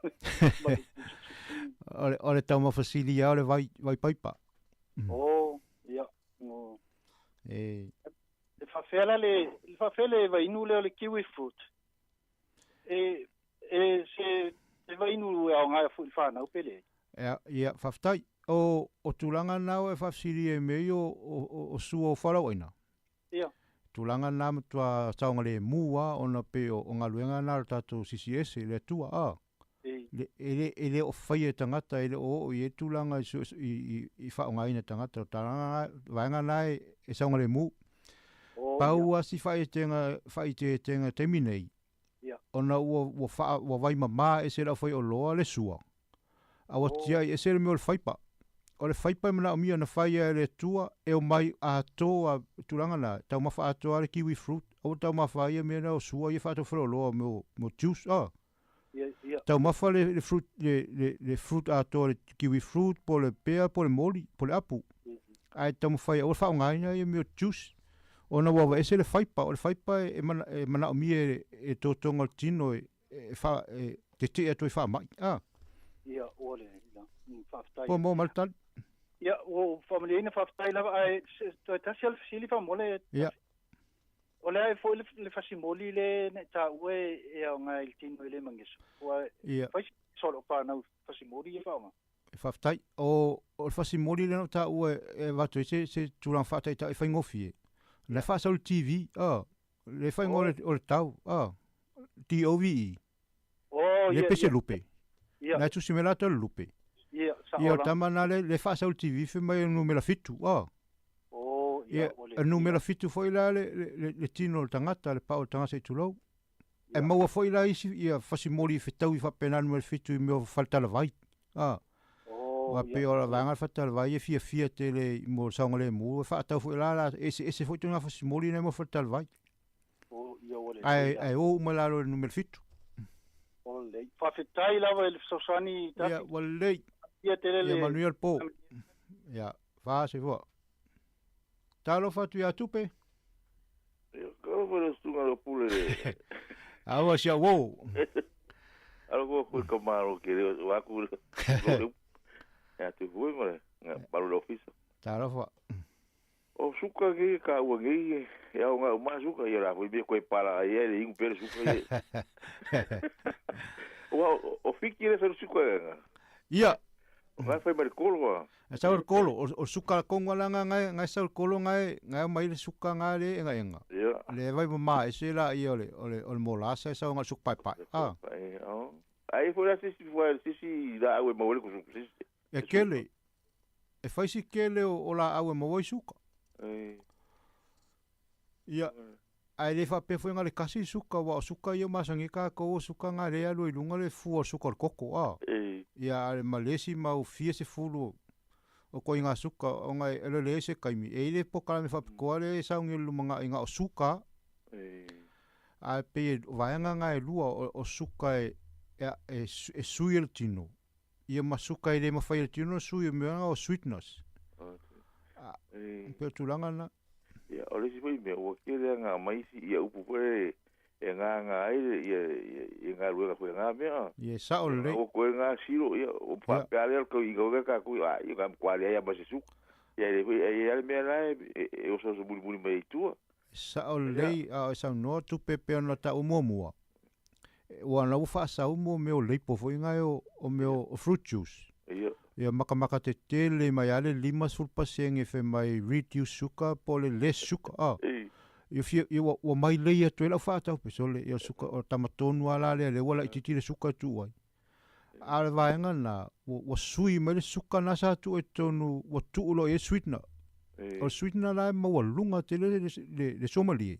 O le taumafasili a o le vai paipa. O, ia. E faafea la le faafea le vainu lea o le kiwi fruit. E se e vainu e aoga foi i fanau pe leai. Ia, faafetai. O tulaga na e faafesili ai mea ia o sua o falauaina. Ia. Tulaga na matua saogalemu a ona pe o galuega na o le tatou CCS le Atua a. E le o faia e tagata e le o oo i ai tulaga i faaaogaina tagata. O talaga vaega na e saogalemu. Pau a si faaeteetega taimi nei. Ona ua vaimamā ese le aufai oloa le sua. A ua tiai ese le mea o le faipa. O le faipa e manaomia na faia e le Atua e omai atoa tulaga na taumafa atoa le kiwi fruit. Aua taumafa ia mea na o sua ia faataufeloloa mo juice a. Taumafa le fruit le fruit atoa le kiwi fruit po le pea po le moli po le apu. Ae taumafai aua le faaaogaina ia mea o juice. Ona ua ese le faipa, o le faipa e manaomia e totoga o le tino e tetee atu ai faamai. Ia, ua le faafetai. Po mo ma le tali. Ia, ua faamaliaina faafetai lava ae toe tasi a le fesili faamole. Ia. O lea e foi le fasimoli le na taua e aoga i le tino e le mageso. Ua fai solo fanau fasimoli e faaaoga. E faafetai. O o le fasimoli lea na ou taua e avatu ai se se tulaga faataitai faigofie, la e faasau i le TV, a, le faaigoa o le o le tau, a, DOVE. Oh, Le ia, pe se ia. lupe. Ia. Na e tusi mai latou le lupe. Ia, sao Ia, o la. tama na le le faasau i le TV fai mai e le numera 7, a. Oh, ia, Ia, ua e numera 7 foi la le le le tino o le tagata, le pao o le tagata sei tulou. E maua foi la isi ia fasimoli i fetaui faapena numera 7 i mea o faletalavai. A. Oh, Aua ia. pei o le vaega le faletalavai e fiafia tele i mo le saogalemu e faatau foi la la eseese foi ituaiga fasimoli nei mo faletalavai. Oh, ia ua lelei Ae lava. ae o uma i lalo i le numera 7. Ua lelei. Faafetai lava i le fesoasoani Ia, Tafi. ua lelei. Ia tele Ia le manuia le po. Ia, fa se fua. Talofa atu ia Tupe. Ia, kalo foi le susuga le pule le. Aua si au o. Alo ko ko ka maro ke le wa ku le. Ya tu fui mo le nga palo le ofisa. Talofa. O suka ke ka ua ngi ya o nga uma suka ya la fui be ko para ya le ingu pere suka ye. Wa o fiki le fer suka nga. Ia. Nga fai mai kolo wa. E sau le kolo, o suka la konga la nga ngai ngai sau le kolo ngai ngai mai le suka nga le enga enga. Ia. Le vai ma e se la ia o le o le o le molasa e sau nga suka pai pai. Ah. Ai o. Ai foi la sisi foi sisi la awe mo le ko suka sisi. E kele. E fai si kele o la awe mo suka. Eh. Ia. Ai le faapea foi nga le kasi suka wa o suka ia masangi ka ko o suka nga le alu i lunga le fua o suka o le koko a. Eh. Ia ale malesi mau fia se fulu o ko inga suka o ngai ele le se kaimi e ile po kala me faapikoa le saungi le lumanga inga o suka. Eh. A pe vaenga nga e lua o suka e e e, e sui e le tino. Ia ma suka e le mawhai le tino sui e mea o sweetness. Eh. Pe tulaga na. Ia, o le isi foi mea, ua kele anga maisi ia upu foi e ngā ngā ai le, ia, ia, ia ngā luega foi ngā mea. Ia sao le. O koe ngā siro, ia, o pa pea lea kau i ngau ka kui, a, ia ngā mkwa lea ia ma se suka. Ia, le foi, ia le mea la e, e oso oso muli muli mai i tua. Sao lelei a o e saunoa tupe pei ona taʻu muamua. Ua na ua faasau mo mea o leipo foi ngai o mea o fruit juice. Ia. Ia makamaka tetele mai a le 50% fai mai reduce sugar po o le less sugar a. Ia fia ia ua mai lei atu ai lau faatau pe sole ia suka o tamatonu a la lea le ua laititi le suka e tuu ai. A le vaega na ua sui mai le suka na sa tuu ai totonu ua tuu loa i ai sweetener. O le sweetener la e maualuga tele le le le suamalie.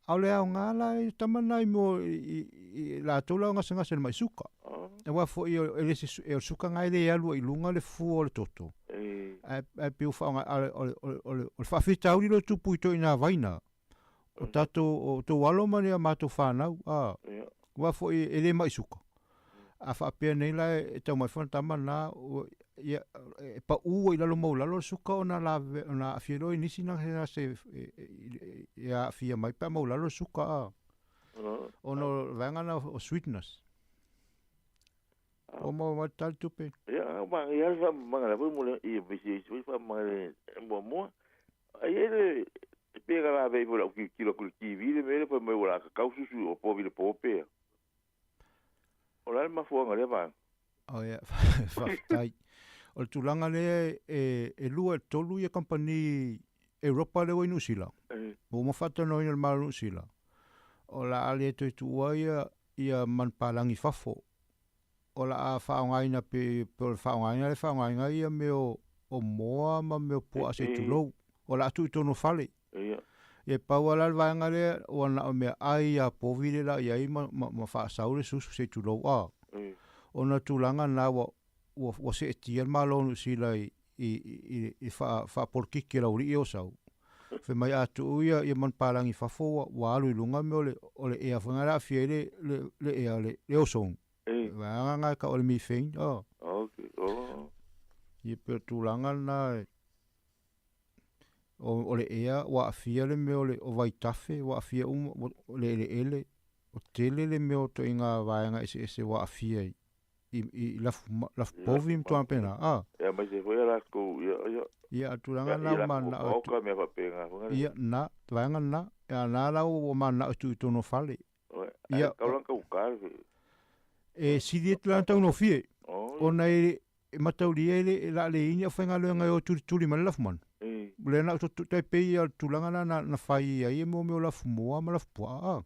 A o le aoga la e tama na i mo i latou la o gasegase le mai suka. Aua foi e le se e o suka ngai le alu i lunga le fua o le toto. Ae ae pe ua faaaoga a o le o le o le o le faafitauli lo tupu i toʻiga vaina. O tatou o tou alo ma le matou fanau a. Ua foi e le mai suka. A faapea nei la e tau mai foi tama na ia e paʻu ai lalo mau lalo le suka ona la ona aafia loa i nisi na se e aafia mai pe a mau lalo le suka a. Ona o le vaega na o sweetness. O mau mai tali tupe. Ia, ma ia fa manga la foi mo le ia bisi foi fa manga le mo mo. Ai ele pe ga la ve foi la ki kilo ku TV le mele foi mai wala ka kau susu o po vi le po pe. O la ma fuanga le va. O ia, faafetai. O le tulaga lea e e lua e tolu ia kampani Europa lea ua i Niu Sila. Ua uma faatalanoaina i le Malo o Niu Sila. O la a le toe tuua ia ia manupalagi fafo. O la a faaaogaina pe pe o le faaaogaina le faaaogaina ia mea o moa ma mea o puaa sei tulou. O la a tuu i totonu o fale. Ia. Ia pau lava la le vaega lea ua na o mea ai ia povi le la i ai ma ma faasau le susu sei tulou a. Ona tulaga na ua ua ua seetia le Malo o Niu Sila i i i i faapolokiki e le aualii o sau. Fai mai a tuu ia ia manupalagi fafo ua ua alu i luga mea o le o le ea foi le aafia ai le le le ea le le ozone. Vaega na e tau o le methane a. Okay. Oh. Ia pei o le tulaga lena o o le ea ua aafia le mea o le o vaitafe ua aafia uma o le eleele o tele le mea o ituaiga vaega eseese ua aafia i i i lafu lafu povi ma tulaga faapena a. Ia mai se foi la ko ia ia. Ia a tulaga na ua mananao atu. Ia mea faapena foi. Ia na vaega na ia na la ua mananao e tuu i totonu o fale. Ia. Kau lan kau ka. E sili atu la taugofie. Ona e e mataulia e le e la le ini au faigaluega e o tulituli ma le lafumanu. Le na o tai pei ia tulaga na na fai ai e mo mea o lafumoa ma lafupuaa a.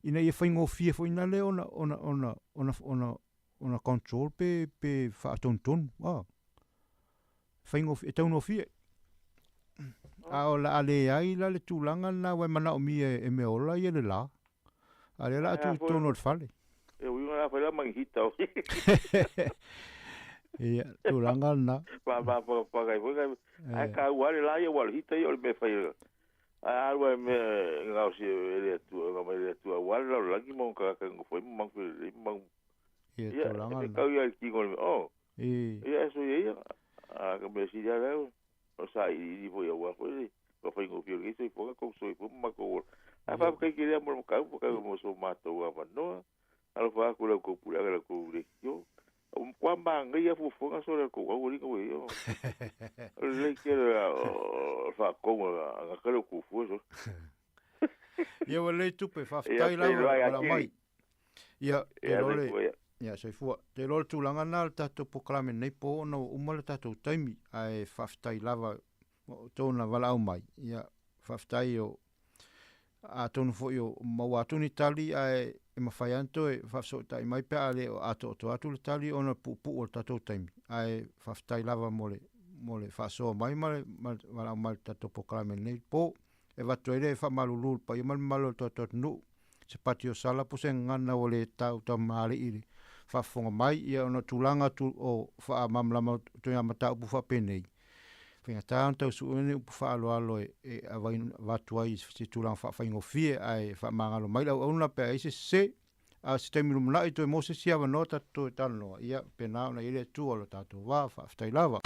Ina ia faigofie foi na le ona ona ona ona ona ona control pe pe faatonutonu a. Faigofie e taugofie. A o la a leai la le tulaga lena ua e manaomia e mea ola ia le la. A lea la a tuu i totonu o le fale. E uiga la fai la mangihita o. Ia, tulaga lena. Pa pa pa pa kai foi kai. Ai ka ua le la ia ua le hita ia o le mea fai. Ai alu ai mea ngau si e le atua, ngau mai le atua ua le lau lagi mo ka ka ngo foi mo mang le mang. Ia, tulaga lena. Kau ia ki ngo oh. I. Ia so ia ia. A ka mea si ia leo. O sa i i foi ua foi. Ka fai ngo fio le so foi ka so foi ma ko. A fa kai ki le mo ka ka mo so ma to wa no. Alo fa ku la ko pula la ko le kio. Kwa ma ngai ya fufunga so le ko wa ri ko yo. Le ke la fa ko nga ka le ku fu so. Ia ua lei tupe, faafetai lava o la mai. Ia, te iloa le, ia, soifua. Te iloa le tulaga lena o le tatou polokalame nei po ona ua uma le tatou taimi, ae faafetai lava o outou na valaau mai. Ia, faafetai o, atonu foi o maua atu ni tali, ae e mafai lava ona toe faafesootai mai pe a le o atoatoa atu le tali ona o le puupuu o le tatou taimi. Ae faafetai lava mo le, mo le faasoa mai ma le, ma le valaau mai i le tatou polokalame nei po. E avatu ai le faamalulu i le paia ma le mamalu o le tatou atunuu, se pati o sala po o se gagana ua le tau tamalii i le faafofoga mai, ia ona o tulaga o faamalamalama o ituaiga mataupu faapenei, faigata ona tau sue ni upu faaaloalo e avatu ai i se tulaga faafaigofie, ae faamagalo mai le auauna pe a i ai se sese. A o se taimi lumanai toe maua se isi avanoa tatou toe talanoa, ia pena ona i ai le Atua o lo tatou va. Faafetai lava.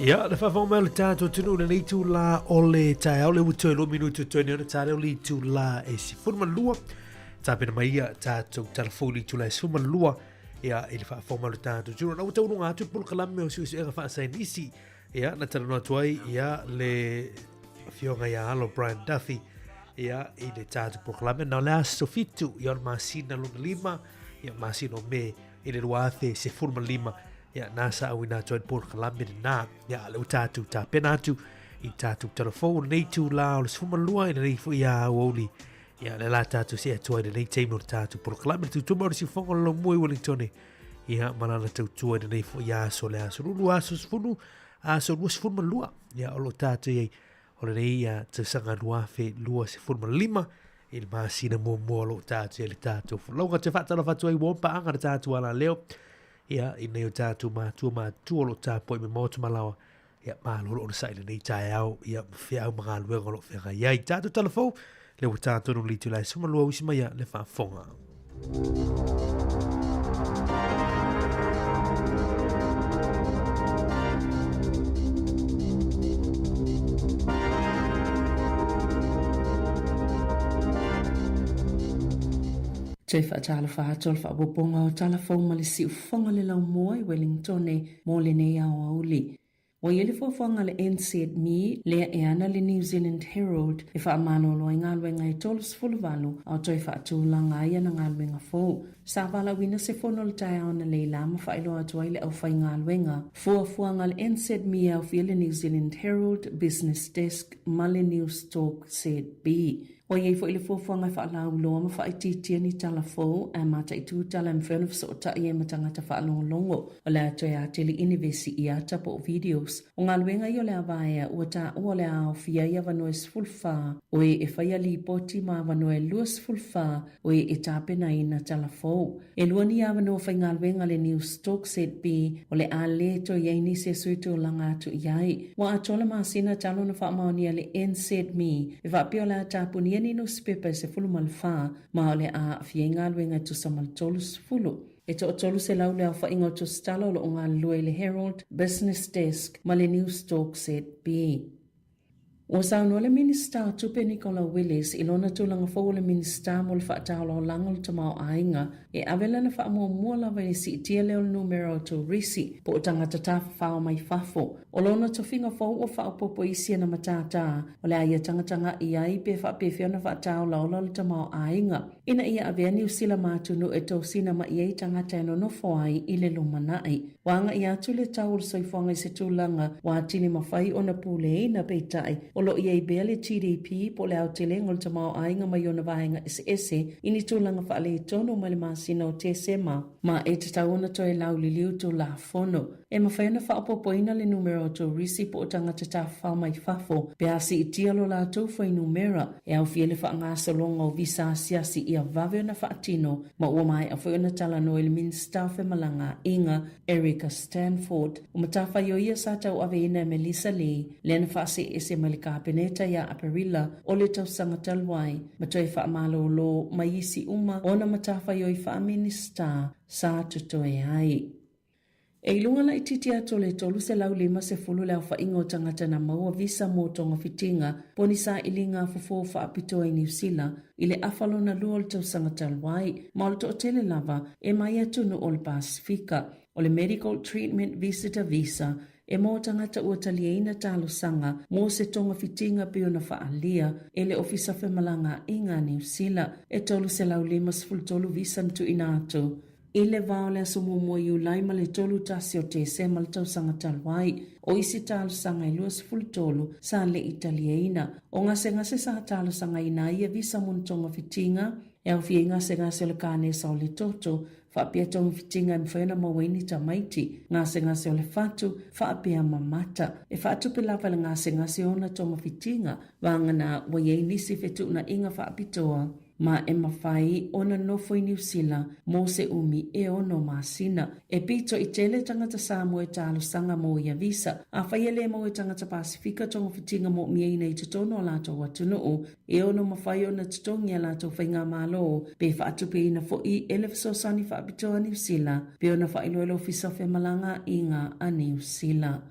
Ia, le whawhao mai o le tātou tunu le nei tū la o le taeao le ua toe lua minutu toe nei ona tā leo le itulā e 12. Tapena mai ia tātou talafou le itulā e 12 ia i le whawhao mai o le tātou tunu. Na ua taununga atu polokalame o suesuega faasainisi ia na talanoa atu ai ia le afioga ia Alo Brian Duffy ia i le tātou polokalame. Na o le aso 7 ia o le masina lona 5 ia masina o Me i le 2015 ia nā sa auina atu ai le polokalame lenā ia le ua tātou tapena atu i tātou talafou lenei itulā o le 12 i lenei foi a aoauli ia le la tātou see atu ai lenei taimi o le tātou polokalame le tutuma o le siufoga o le laumua i Wellingtone ia ma lana tautua i lenei foi aso le aso lulu aso sefulu aso 22 ia o lo tātou i ai o lenei ia tausaga 2025 i le masina muamua o lo o tātou i le tātou folauga. Te whaatalofa atu ai ua paanga le tātou ala leo. Ia, i nei o tātou mātua mātua o lo tāpoi me maotu malawa. Ia, mālolo ona sa i lenei taeao. Ia, mwhiau mga luenga o lo whenga iai. Tātou talafou, le ua tātou no litu lai suma lua usi mai le whaafonga. Toe faatalofa atu o le faaopoopoga o Tala Fou ma le Siufofoga le Laumua i Wellingtone mo lenei aoauli. Ua i ai le fuafuaga a le NZME lea e ana le New Zealand Herald e faamalolo ai galuega e 38 a o toe faatulaga ai ana galuega fou. Sa valaauina se fono i le taeao analeila ma faailoa atu ai le aufaigaluega. Fuafuaga a le NZME e aofia le New Zealand Herald, Business Desk ma le Newstalk ZB. Ua i ai foi le fuafuaga e faalauiloa ma faaitiitia ni tala fou ae mataitu tala e mafai ona fesootai ai ma tagata faalogologo o le a toe atili i ni vesi i ata po o videos. O galuega ia o le a vaea ua taua o le a aofia ai avanoa e 14 o e e faia lipoti ma avanoa e 24 o e e tapenaina tala fou. E lua ni avanoa faigaluega le Newstalk ZB o le a lē toe i ai nisi e sui tulaga atu i ai. Ua atoa le masina talu ona faamaonia le NZME e faapea o le a tapunia ni nusipepa e 14 ma o le a aafia ai galuega e tusa ma le 30. E toa-300 le aofaiga o tusitala o lo o galulue i le Herald, Business Desk ma le Newstalk ZB. Ua saunoa le Minisita o Tupe Nicola Willis i lona tulaga fou o le Minisita mo le Faataolaolaga o le Tamaoaiga e ave lana faamuamua lava i le siitia lea o le numera o turisi po o tagata tafafao mai fafo. O lona tofiga fou ua faaopoopo isi ana matata o le a ia tagataga'i ai pe faapefea ona faataolaola le tamaoaiga ina ia avea Niu Sila ma atunuu e tosina mai ai tagata e nonofo ai i le lumanai. Ua agai atu le tau o le soifuaga i se tulaga ua atili mafai ona puleina, peitai, o lo o i ai pea le GDP po o le aotelega o le tamaoaiga mai ona vaega eseese i ni tulaga faaletonu mai le masina o Tesema, ma e tatau ona toe lauliliu Tulafono. E mafai ona faaopoopoina le numera o turisi po o tagata tafafao mai fafo pe a siitia lo latou fuainumera e aofia le faagasologa o visa asiasi ia vave ona faatino ma ua maea foi ona talanoa i le Minisita o Femalagaaiga, Erica Stanford. O matafaioi ia sa tauaveina e Melissa Lee, lea na faaseese mai le Kapeneta ia Aperila o le tausaga talu ai, ma toe faamalolo mai isi uma ona matafaioi faa-Minisita sa totoe ai. E i luga laitiiti atu o le 350 le aofaiga o tagata na maua visa mo togafitiga po o ni sailiga fofo faapitoa i Niu Sila i le afa lona lua o le tausaga talu ai, ma o le toatele lava e mai atunuu o le Pasefika. O le Medical Treatment Visitor Visa e mo tagata ua taliaina talosaga mo se togafitiga pei ona faaalia e le Ofisa Femalagaaiga a Niu Sila. E 353 visa na tuuina atu I le va o le aso muamua o Iulai ma le 31 o Tesema le tausaga talu ai, o isi talosaga e 23 sa le i taliaina. O gasegase sa talosagaina ai ia visa mo ni togafitiga, e aofia ai gasegase o le kanesa o le toto, faapea togafitiga e mafai ona maua ai ni tamaiti, gasegase o le fatu, faapea ma mata. E faatupe lava e le gasegase ona togafitiga, vagana ua i ai nisi fetuunaiga faapitoa. ma e mafai ona nofo i Niu Sila mo se umi e ono masina. E pito i tele tagata Samoa e talosaga mo ia visa. Afai e le maua e tagata Pasifika togafitiga moomiaina i totonu o latou atunuu, e ono mafai ona totogi a latou faigamalo pe faatupeina foi e le fesoasoani faapitoa a Niu Sila, pe ona faailoa e le Ofisa o Femalagaaiga a Niu Sila.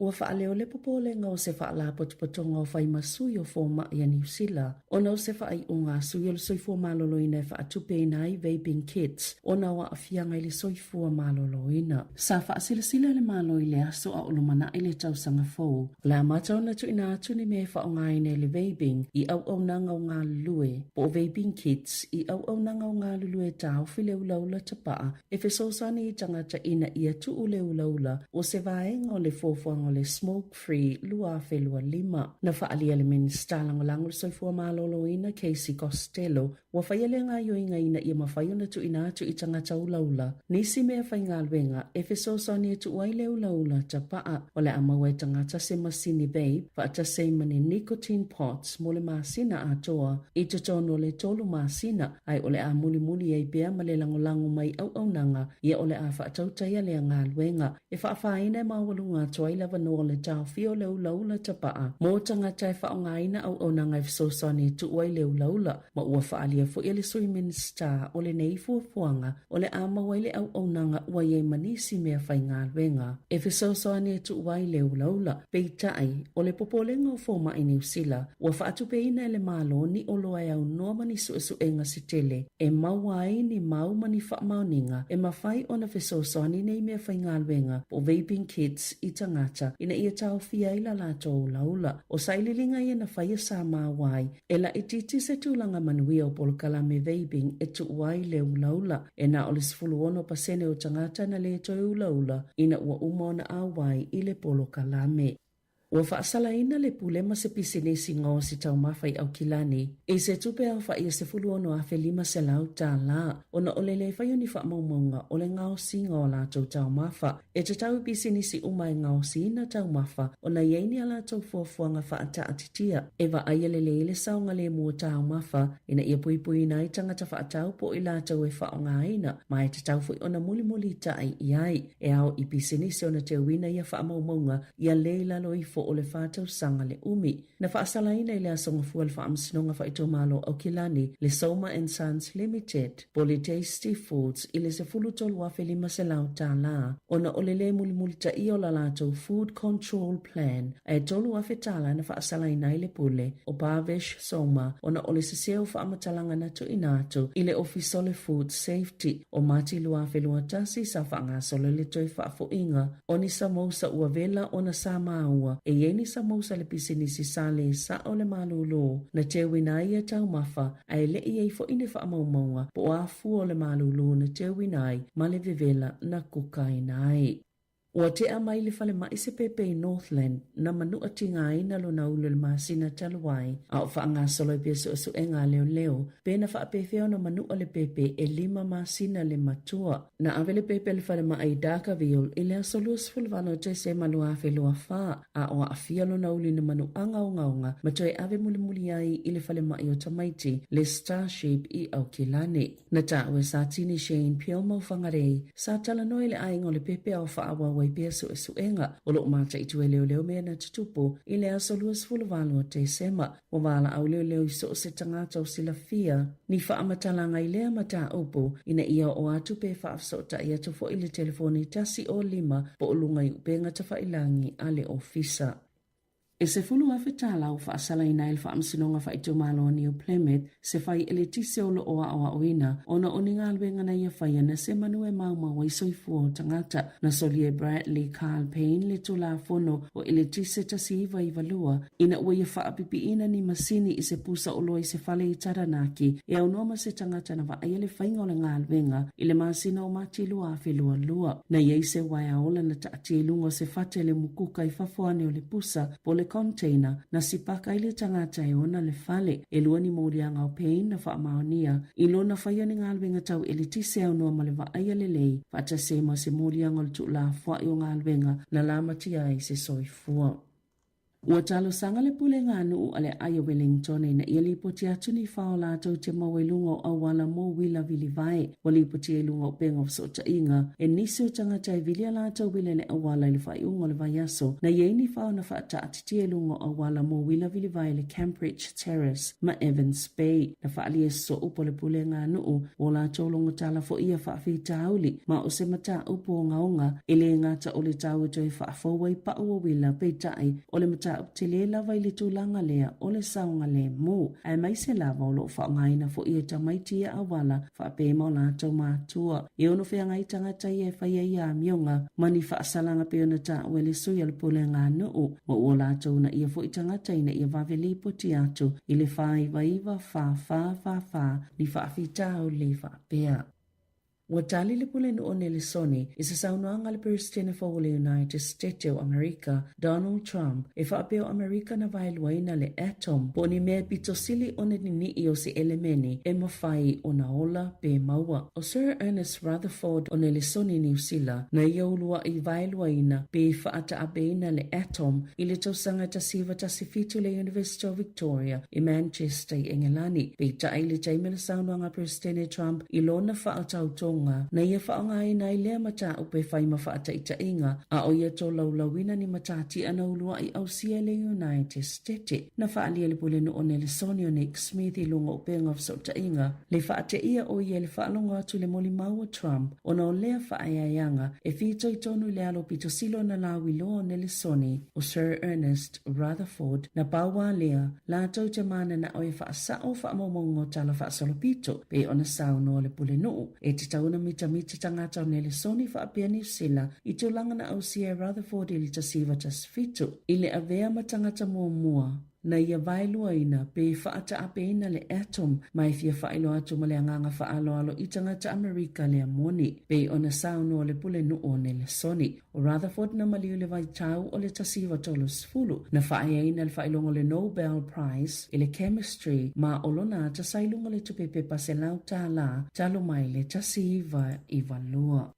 Ua faaleo le popolega o se faalapotopotoga o fai ma sui o fomai a Niu Sila ona o se faaiuga a sui o le soifua maloloina e faatupeina ai vaping kits ona o aafiaga i le soifua maloloina. Sa faasilasila le Malo i le aso a o lumanai le tausaga fou, o le amata ona tuuina atu ni mea e faaaogaina i le vaping i auaunaga o galulue po o vaping kits i auaunaga o galulue e taofi le ulaula tapaa e fesoasoani i tagata ina ia tuu le ulaula o se vaega o le fuafuaga o le Smoke Free 2025. Na faaalia le Minisita Lagolago o le Soifua Maloloina Casey Costello, ua faia lea gaoioiga ina ia mafai ona tuuina atu i tagata ulaula nisi mea faigaluega e fesoasoani e tuu ai le ulaula tapaa. O le a maua e tagata se masini vape faatasi ai ma ni nicotine pods mo le masina atoa i totonu o le tolu masina ae o le a mulimuli ai pea ma le lagolago mai auaunaga ia o le a faatautaia lea galuega e faafaina e maualuga atu ai le avanoa o le taofia o le ulaula tapaa mo tagata e faaaogaina auaunaga e fesoasoani e tuu ai le ulaula ma ua faaalia foi e le Sui Minisita o lenei fuafuaga o le a maua ai le auaunaga ua i ai ma nisi mea faigaluega e fesoasoani e tuu ai le ulaula. Peitai, o le popolega o fomai Niu Sila, ua faatupeina e le Malo ni oloa e aunoa ma ni suesuega se tele e maua ai ni mau ma ni faamaoniga e mafai ona fesoasoani nei mea faigaluega po o vaping kits i tagata. tagata ina ia taofia ai la latou ulaula. O sailiiliga ia na faia sa maua ai e laitiiti se tulaga manuia o polokalame vaping e tuu ai le ulaula. E na o le 16% o tagata na le toe ulaula ina ua uma ona auai i le polokalame. Ua faasalaina le pule ma se pisinisi gaosi taumafa i Aukilani i se tupe aofa'i e $16,500 ona o le lē fai o ni faamaumauga o le gaosiga o a latou taumafa. E tatau i pisinisi uma e gaosiina taumafa ona i ai ni a latou fuafuaga faataatitia e vaaia lelei le saogalemu o taumafa ina ia puipuiina ai tagata faatau po o i latou e faaaogaina ma e tatau foi ona mulimulita'i i ai. E ao i pisinisi ona teuina ia faamaumauga ia lē i lalo ifo o le 4 tausaga le umi. Na faasalaina i le Aso Gafua le Faamasinoga Faaitumalo o Aukilani le Soma and Sons Limited po o le Tasty Foods i le $13,500 ona o le lē mulimulitaia o la latou Food Control Plan, ae $3,000 na faasalaina ai le pule o Bhavesh Soma ona o le sesē o faamatalaga na tuuina atu i le Ofisa o le Food Safety. O Mati 2021 sa faagasolo le toe faafo'iga o ni samousa ua vela ona sa maua e i ai ni samousa a le pisinisi sa lē sa'o le malūlū na teuina ai ia taumafa, ae le'i i ai fo'i ni faamaumauga po o a fua o le malūlū na teuina ai ma le vevela na kukaina ai. Ua tea mai le falema'i se pēpē i Northland na manu'a tigāina lona ulu i le masina talu ai, a o faagasolo ai pea su'esu'ega a leoleo pe na faapefea ona manu'a le pēpē e 5 masina le matua. Na ave le pēpē i le falemai i Dargaville i le aso 28 o Tesema 2024, a o aafia lona ulu i ni manu'aga ogaoga ma toe ave mulimuli ai i le falemai o tamaiti le Starship i Aukilani. Na taua e Satini Shane Peel ma Whangarei sa talanoa i le aiga o le pēpē a o faaauau ai pea su'esu'ega. O lo'o mataitu e leoleo mea na tutupu i le aso 28 o Tesema. Ua valaau leoleo i so o se tagata o silafia ni faamatalaga i lea mataupu ina ia oo atu pe faafesootai atu foi i le telefoni 105 po o luga i upega tafa'ilagi a le ofisa. E $10,000 ua faasalaina ai le Faamasinoga Faaitumalo o New Plymouth se fai eletise o lo'o a'oa'oina ona o ni galuega na ia faia na se manu e maumau ai soifua o tagata. Na solia e Bradley Carl Payne le Tulafono o Eletise 1992 ina ua ia faapipiina ni masini i se pusa oloa i se fale i Taranaki e aunoa ma se tagata na vaaia le faiga o le galuega i le masina o Mati 2022. Na i ai se uaea ola na taatia i luga o se fata i le mukuka i fafo ane o le pusa po o le container na sipaka ai le tagata e ona le fale. E lua ni moliaga o Payne na faamaonia i lona faia o ni galuega tau eletise aunoa ma le vaaia lelei faatasi ai ma se moliaga o le tuulafoa'i o galuega na lamatia ai se soifua. Ua talosaga le pulega a nuu a le Aai o Wellington ina ia lipoti atu ni fao latou te maua i luga o auala mo uila vilivae. Ua lipotia i luga o upega o fesootaiga e nisi o tagata e vili a latou uila i le auala i le faaiuga o le vaiaso na i ai ni fao na faataatitia i luga o auala mo uila vilivae i le Cambridge Terrace ma Evans Bay. Na faaalia e soo po o le pulega a nuu ua latou logotala foi ia faafitauli ma o se mataupu ogaoga e lē gata o le taua toe faafou ai pa'u o uila, peita'i o le mataupu telē lava i le tulaga lea o le saogalemu, aemaise lava o lo'o faaaogaina fo'i e tamaiti ia auala faapea ma o latou matua. E ono feagai tagata ia e faia ia amioga ma ni faasalaga pei ona taua e le sui o le pulega a nuu, ma ua latou uunaia fo'i tagata ina ia vave lipoti atu i le 499 4444 ni faafitauli faapea. Ua tali le pulenuu o Nelesoni i se saunoaga a le Peresetene fou o le United States o Amerika, Donald Trump, e faapea o Amerika na vaeluaina le atom po o ni mea e pito sili ona nini'i o se elemeni e mafai ona ola pe maua. O Sir Ernest Rutherford o Nelesoni Niu Sila na ia ulua'i vaeluaina pe faataapeina le atom i le tausaga 1917 i le University of Victoria i Manchester i Engelani. Peita'i i le taimi o le saunoaga a Peresetene Trump i lona fa'atautoga na ia faaaogaina ai lea mataupu e fai ma fa'ataʻitaʻiga a o ia tolaulauina ni matatia na ulua'i ausia e le United States. Na faaalia e le pulenuu o Nelesoni o Nick Smith i luga o upega o feso'otaʻiga le faateia o ia i le faalogo atu i le molimau a Trump ona o lea faaeaeaga e fitoitonu i le alo pitosili ona lauiloa o Nelesoni o Sir Ernest Rutherford. Na pau a lea latou te manana'o e faasa'o faamaumauga o tala faasolopito pei ona saunoa le pulenuu e tatau. na mitamita tagata o Nelesoni faapea Niu Sila i tulaga na ausia e Rutherford i le 1917 i le avea ma tagata muamua na ia vaeluaina pe faataapeina le atom ma e fia faailoa atu ma le agaga faaaloalo i tagata Amerika lea moni, pei ona saunoa le Pulenuu o Nelesoni. O Rutherford na maliu i le vaitau o le 1930, na faaeaina le faailoga o le Nobel Prize i le Chemistry ma o lona ata sa i luga o le tupe pepa $100 talu mai le 1992.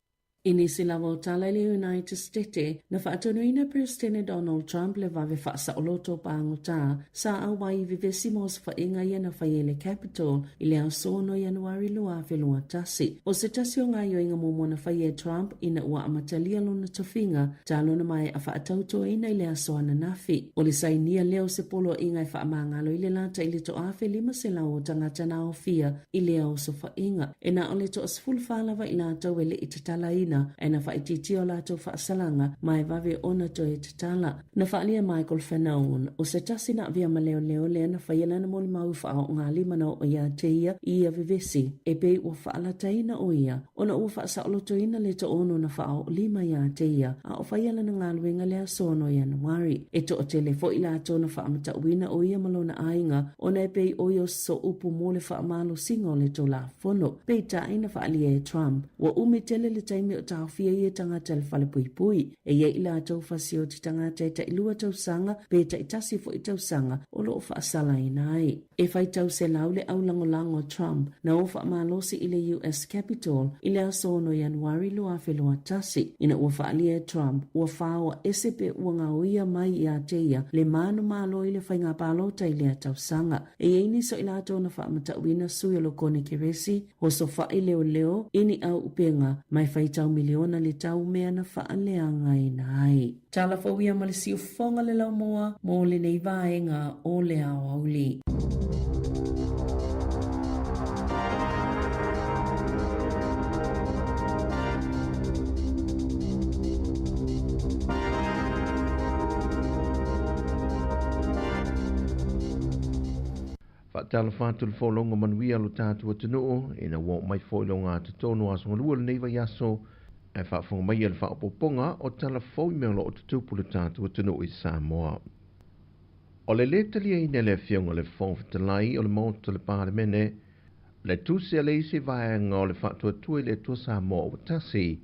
I nisi lava o tala i le United Stete, na faatonuina e Peresetene Donald Trump le vave faasaoloto o pagota sa auai i vevesi ma osofaiga ia na faia i le Capitol i le aso 6 Ianuari 2021. O se tasi o gaoioiga muamua na faia e Trump ina ua amatalia lona tofiga talu ona maea faatautoina i le aso ananafi. O le sainia lea o se poloaiga e faamagalo i le lata i le 1,500 o tagata na aofia i lea osofaiga. E na o le toa-14 lava i latou e le i tatalaina, ae na faaitiitia o latou faasalaga ma e vave ona toe tatala. Na faaalia Michael Fanone, o se tasi na avea ma leoleo lea na faia lana molimau faaoogalima na oo ia te ia i ia vevesi, e pei ua faalataina o ia ona ua faasaolotoina le toaono na faaoolima ia te ia a o faia lana galuega le aso 6 Ianuari. E toatele foi latou na faamatauina o ia ma lona aiga ona e pei o ia o se upu mo le faamalosiga o le Tulafono. Peitai na faaalia e Trump, ua umi tele le taimi o taofia ia tagata i le falepuipui. E i ai i latou fasioti tagata e tailua tausaga pe taitasi foi tausaga o lo o faasalaina ai. E faitau selau le aulagolago a Trump na o faamalosi i le US Capitol i le aso 6 Ianuari 2021, ina ua faaalia e Trump ua faoa ese pe ua gaoia mai ia te ia le manumalo i le faiga palota i lea tausaga. E i ai nisi o i latou na faamatauina sui o le Konekeresi, osofai leoleo i ni au upega ma e faitau miliona le tau mea na faaleagaina ai. Tala fou ia ma le siufofoga le laumua mo lenei vaega o le aoauli. Faatalofa atu le folauga manuia lo tatou atunuu ina ua oo mai foi le ogatotonu o aso galua o lenei vaiaso ae faafofoga mai le faaopoopoga o tala fou i mea o lo o tutupu le tatou atunuu i Samoa. O le lē taliaina e le Afioga i le Fofoga Fetalai o le Maota o le Palemene le tusi a le isi vaega o le Faatuatua i le Atua Samoa ua tasi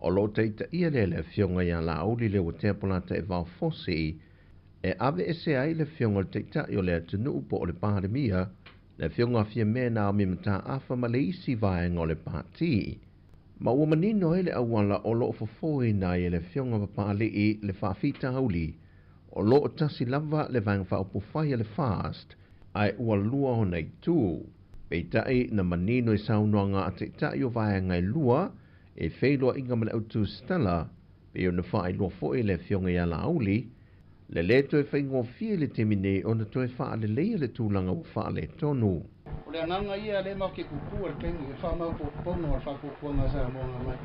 o lo o taitaia lea e le Afioga ia Laauli Leuatea Polataivao Fosi e aveese ai le Afioga i le Taitai o le atunuu po o le Palemia, le Afioga a Fiame Naomi Mataafa ma le isi vaega o le Pati. Ma ua manino ai le auala o lo o fofoina ai e le Afioga Papalii le faafitauli o lo o tasi lava le Vaega Faaupufai a le FAST ae ua lua ona itu. Peitai na manino i saunoaga a Taitai o vaega e lua e feiloaiga ma le Autu Stella pei ona faailoa foi e le Afioga ia Laauli le lē toe faigofie i le taimi nei ona toe faaleleia le tulaga ua faaletonu. O le agaga ia lea matou te kuku ai i le taimi e faamaopoopoga o le faatuatuaga a Samoa nga mai.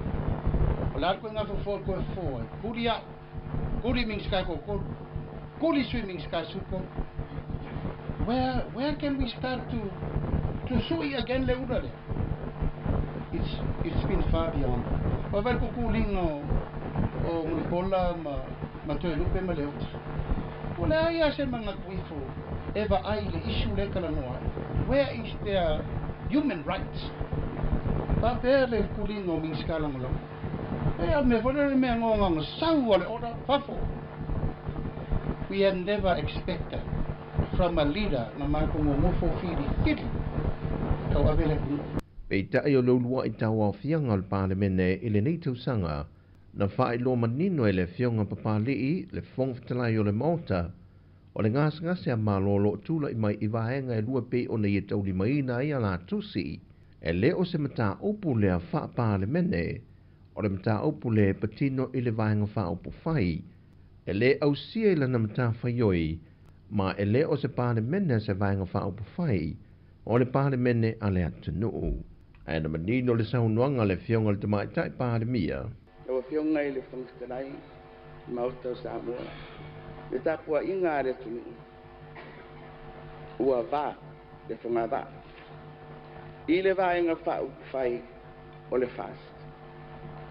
O le a le koiga fofo e toe fofo ai? Kuli au, kuli Minisita e toatolu, kuli Sui Minisita e 13. Where, where can we start to, to sui again le ula lea? It's, it's been far beyond. Ua vaai le kukuliga o, o Mulipola ma, ma Toelupe ma Leota. Ua leai lava se manatu ifo e vaai i le issue lea e talanoa ai. Where is their human rights? Faapea le kuliga o Minisita Lagolago. E a mea foi lea le mea gogaga sau a le order fafo. We had never expected from a leader na matou nonofo filifili e tauave le atunuu. Peitai o le uluai tauaofiaga o le Palemene i lenei tausaga, na faailoa manino e le Afioga Papalii, le Fofoga Fetalai o le Maota, o le gasegase a Malo o lo o tulai mai i vaega e lua pei ona ia taulimaina ai a la tusi, e le o se mataupu lea faa-Palemene, o le mataupu lea e patino i le Vaega Faaupufai, e lē ausia i lana matafaioi, ma e lē o se Palemene a se Vaega Faaupufai, o le Palemene a le atunuu. Ae na manino le saunoaga a le Afioga i le Tamaitai Palemia. Lau Afioga i le Fofoga Fetalai, Maota o Samoa, le tapuaiga a le atunuu, ua va le fogavaa i le Vaega Faaupufai. o le FAST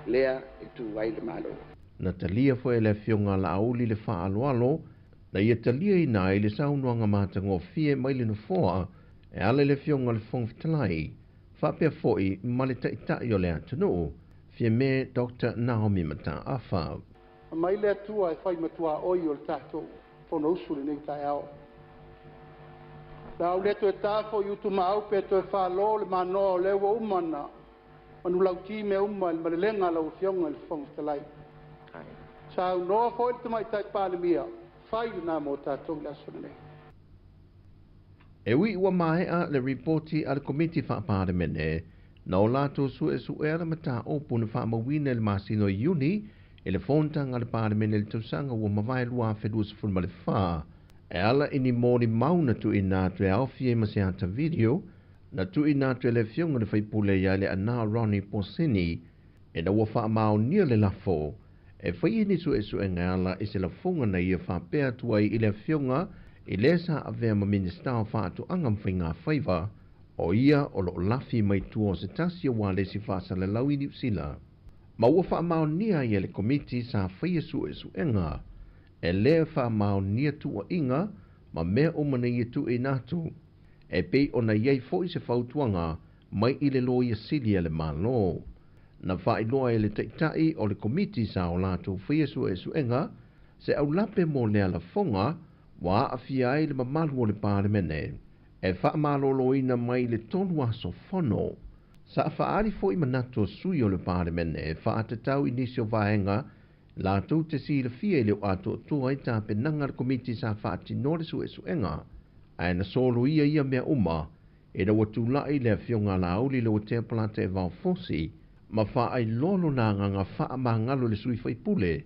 lea e tu ai le Malo. Na talia foi e le Afioga a Laauli le faaaloalo na ia taliaina ai le saunoaga matagofie mai le Nofoa e ala i le Afioga i le Fofoga Fetalai faapea foi ma le Taitai o le atunuu, Fiame Doctor Naomi Mataafa. Aumai le Atua e fai matuaoi o le tatou Fonousu i lenei taeao. La ua le toe ta foi Utumaau pe toe falo le manoa o lea ua uma ona manulauti mea uma i le malelega a lau Afioga i le Fofoga Fetalai. Saunoa foi le Tamaitai Palemia, fai lena mo tatou i le aso lenei. E ui ua maea le ripoti a le Komiti Faa-Palemene na o latou suesuea le mataupu na faamauina i le masina o Iuni i le fonotaga a le Palemene i le tausaga ua mavae 2024 e ala i ni molimau na tuuina atu e aofia ai ma se ata video na tuuina atu e le Afioga i le Faipule ia Leaana Ronnie Posini ina ua faamaonia le lafo e faia ni suesuega e ala i se lafoga na ia faapea atu ai i le Afioga i le sa avea ma Minisita o Faatoaga ma Faigafaiva, o ia o lo o lafi mai tua o se tasi o ualesi faasalalau i Niu Sila. Ma ua faamaonia ai e le Komiti sa faia suesuega e le faamaonia tuuaiga ma mea uma na ia tuuina atu, e pei ona i ai foi se fautuaga mai i le Loia Sili a le Malo. Na faailoa e le Taitai o le Komiti sa o latou faia suesuega se aulape mo lea lafoga ua aafia ai le mamalu o le Palemene e faamaloloina mai i le tolu aso fono. Sa faaali foi manatu o sui o le Palemene e faatatau i nisi o vaega latou te silafia e le o atoatoa ai tapenaga a le Komiti sa faatinoa le suesuega, ae na soloia ia mea uma ina ua tulai le Afioga a Laauli Leuatea Polataivao Fosi ma faailoa lona agaga faamagalo i le sui faipule,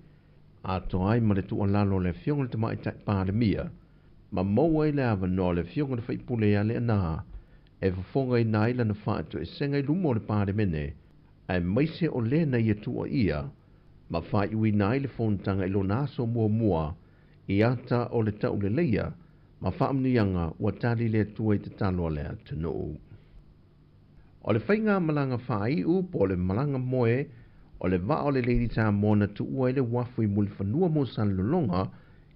atoa ai ma le tuualalo a le Afioga i le Tamaitai Palemia, ma maua ai le avanoa o le Afioga i le Faipule ia Leaana e fofogaina ai lana faatoesega i luma o le Palemene, aemaise o le na ia tuuaia ma faaiuina ai le fonotaga i lona aso muamua i ata o le tauleleia ma faamanuiaga ua tali le Atua i tatalo a le atunuu. O le faiga malaga faaiu po o le malaga moe o le vaa o le Lady Samoa na tuua ai le uafu i Mulifanua mo Salelologa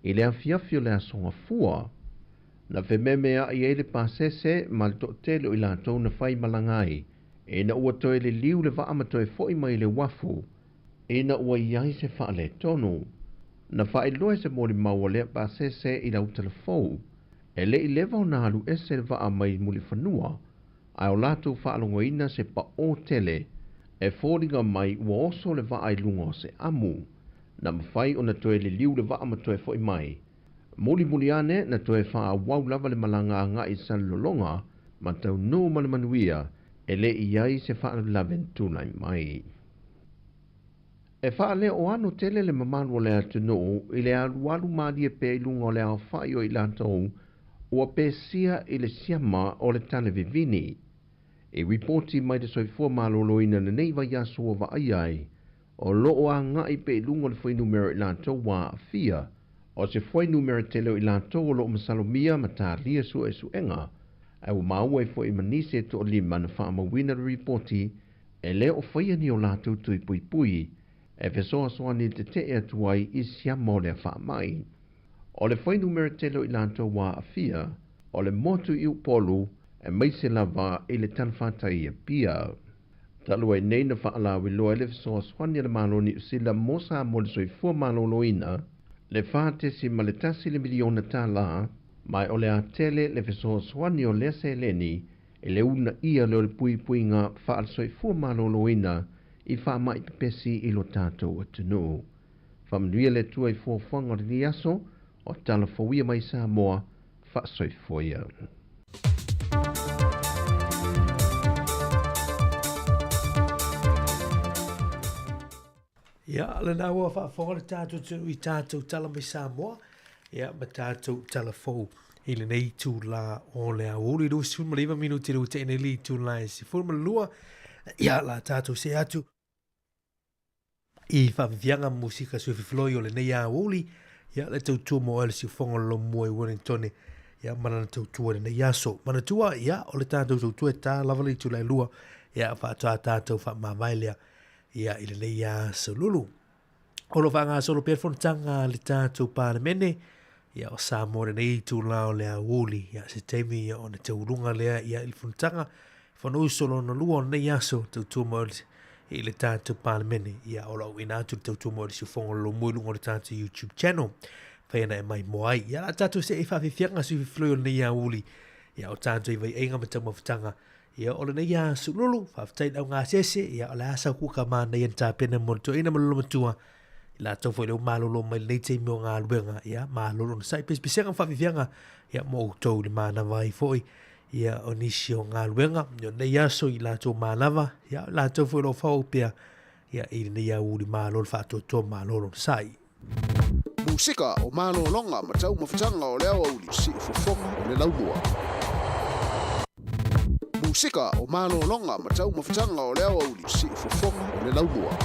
i le afiafi o le Aso Gafua. Na fememeai ai le pasese ma le toatele o i latou na fai malaga ai ina ua toe liliu le vaa ma toe foi mai i le uafu ina ua i ai se faaletonu. Na faailoa e se molimau o lea pasese i lau talafou, e le i leva ona alu ese le vaa mai Mulifanua, ae o latou faalogoina se paʻō tele e foliga mai ua oso le vaa i luga o se amu. Na mafai ona toe liliu le vaa ma toe foi mai. Mulimuli ane, na toe faaauau lava le malaga agai i Salelologa ma taunuu ma le manuia, e le i ai se faalavelave na tulai mai. E faaleoano tele le mamalu o le atunuu i le alualu malie pea i luga o le aofai o i latou ua pesia i le siama o le tane vivini. I ripoti mai le Soifua Maloloina lenei vaiaso ua vaaia ai, o lo o agai pea i luga o le fuainumera o i latou ua aafia, o se fuainumera tele o i latou o lo o masalomia ma talia suesuega, ae ua maua ai foi ma nisi e toalima na faamauina le ripoti e le o faia ni o latou tui puipui e fesoasoani i le tetee atu ai i siama o lea faamai. O le fuainumera tele o i latou ua aafia, o le motu i Upolu aemaise lava i le talafatai i Apia. Talu ai nei na faalauiloa ai le fesoasoani a le Malo o Niu Sila mo Samoa i le soifua maloloina, le $4.1 le miliona tala, ma o le a tele le fesoasoani o lea seleni i le uunaia lea o le puipuiga faale-soifua maloloina i faamai pepesi i lo tatou atunuu. Faamanuia le Atua i fuafuaga o lenei aso, o tala fouia mai Samoa, faasoifua ia. Ia, lena ua faafofoga le tatou atunuu i tatou tala mai Samoa, ia, ma tatou tala fou i lenei itula o le aoauli 29 minute le ua tea nei le itula e 12. Ia, la tatou see atu i faafiafiaga ma musika suefefloi o lenei aoauli. Ia, le tautua mo oe le siufofoga o le lomua i Wellington, ia, ma lana tautua i lenei aso. Manatua, ia, o le tatou tautua e ta lava le itula e 2, Ia faatoa tatou faamavae lea ia i lenei aso lulu. O lo o faagasolo pea le fonotaga a le tatou Palemene ia o Samoa i lenei itula o le aoauli ia se taimi ia ona tauluga lea ia i le fonotaga Fonousu lona lua o lenei aso tautua mai i le tatou Palemene ia o lo o auina atu le tautua mai o le siufofoga o le lomua i luga o le tatou YouTube channel fai ana e mai moa ai. Ia la tatou see i faafiafiaga sui fifiloi o lenei aoauli ia o tatou i vaiaiga ma taumafataga ia o lenei aso lulu faafetai i le augasese ia o le a sau kuka manaia na tapena mo le toeaina ma le lolomatua i latou foi lea ua malolo mai lenei taimi o galuega ia malolo na sai pesepesega ma faafiafiaga ia mo outou i le manava ai foi ia o nisi o galuega o lenei aso i latou manava ia o latou foi o lo o faaauau pea ia i lenei aoauli malo le faatoatoa malolo na sai. Musika o malologa ma taumafataga o le aoauli siufofoga o le laumua. Musika o malologa ma taumafataga o le aoauli siufofoga o le laumua.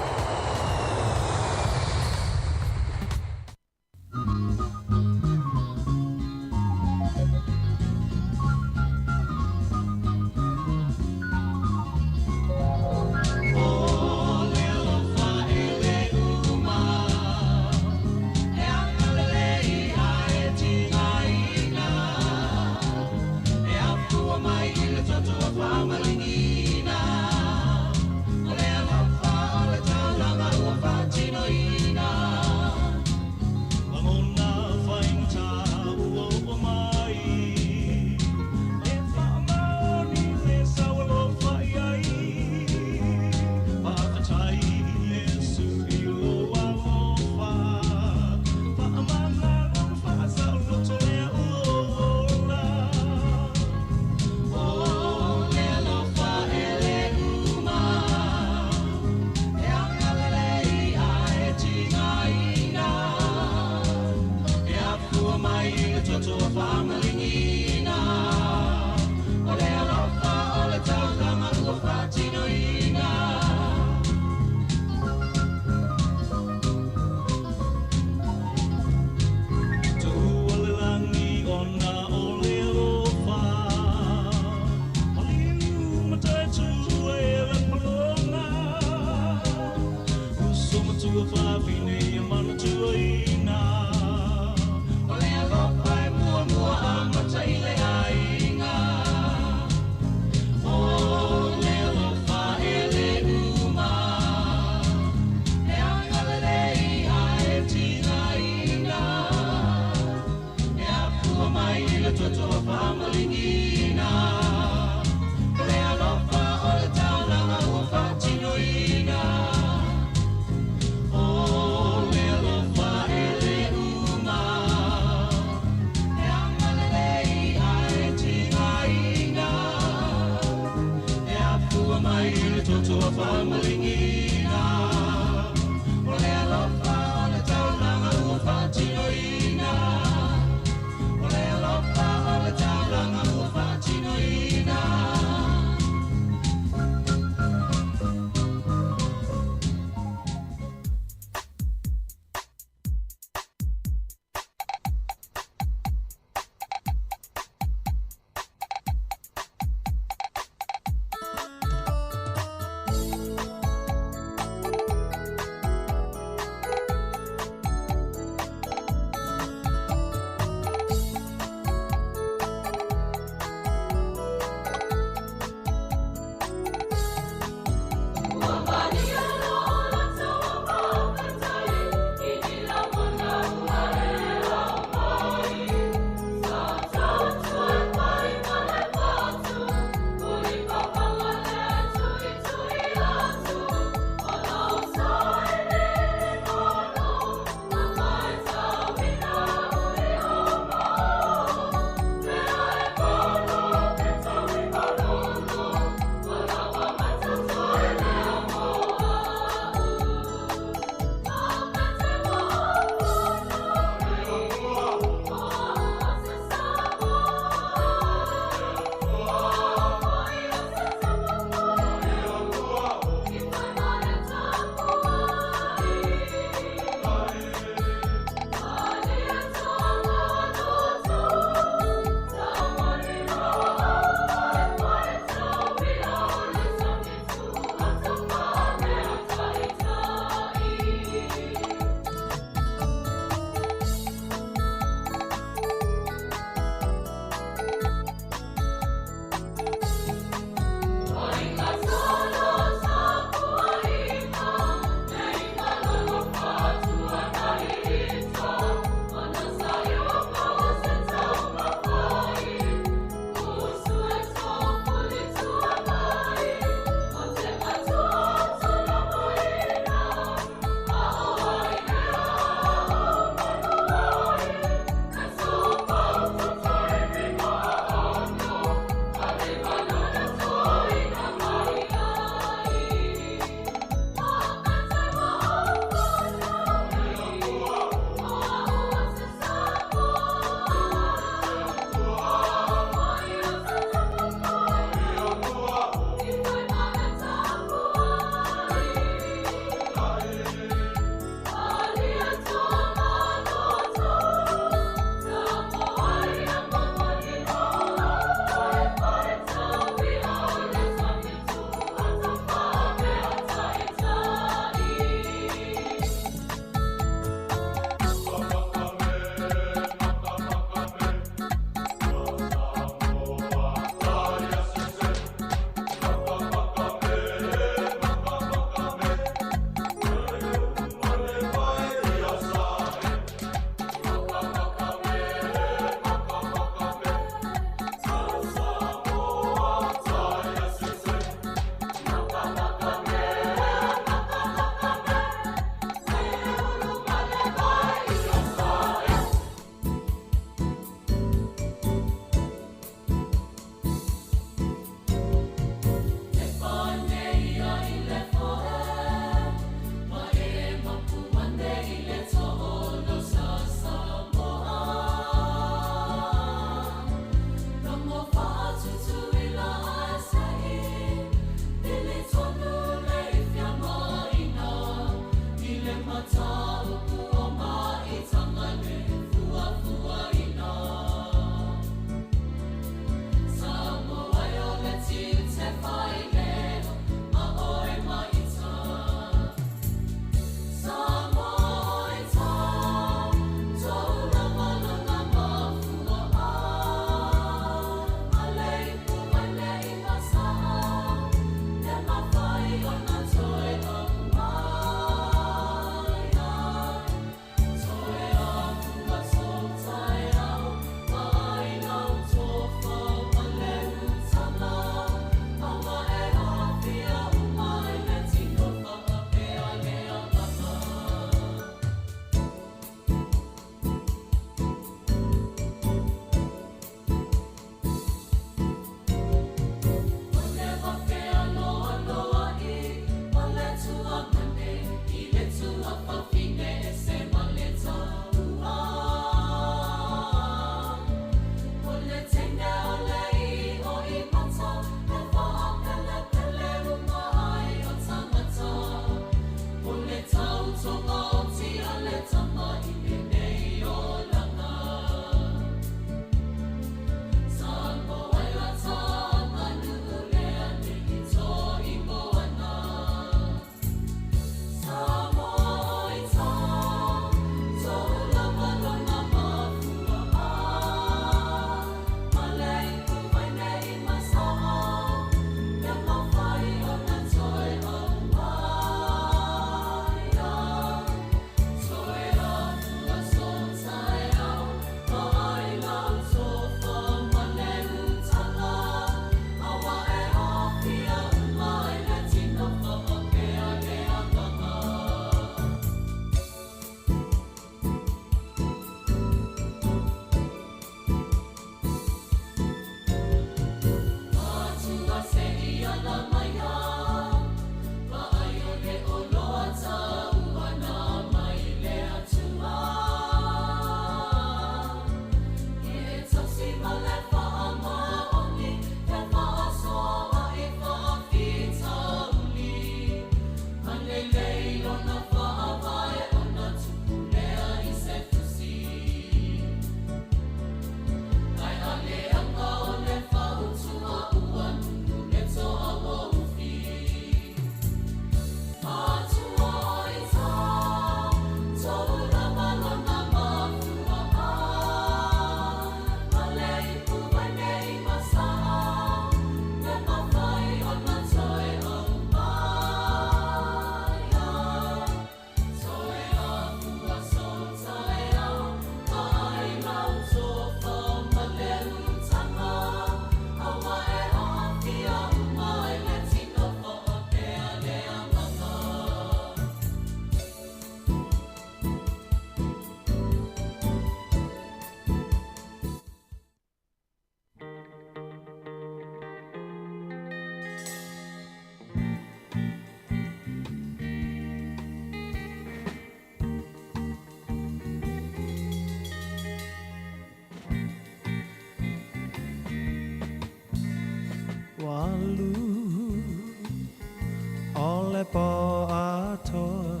Po atoa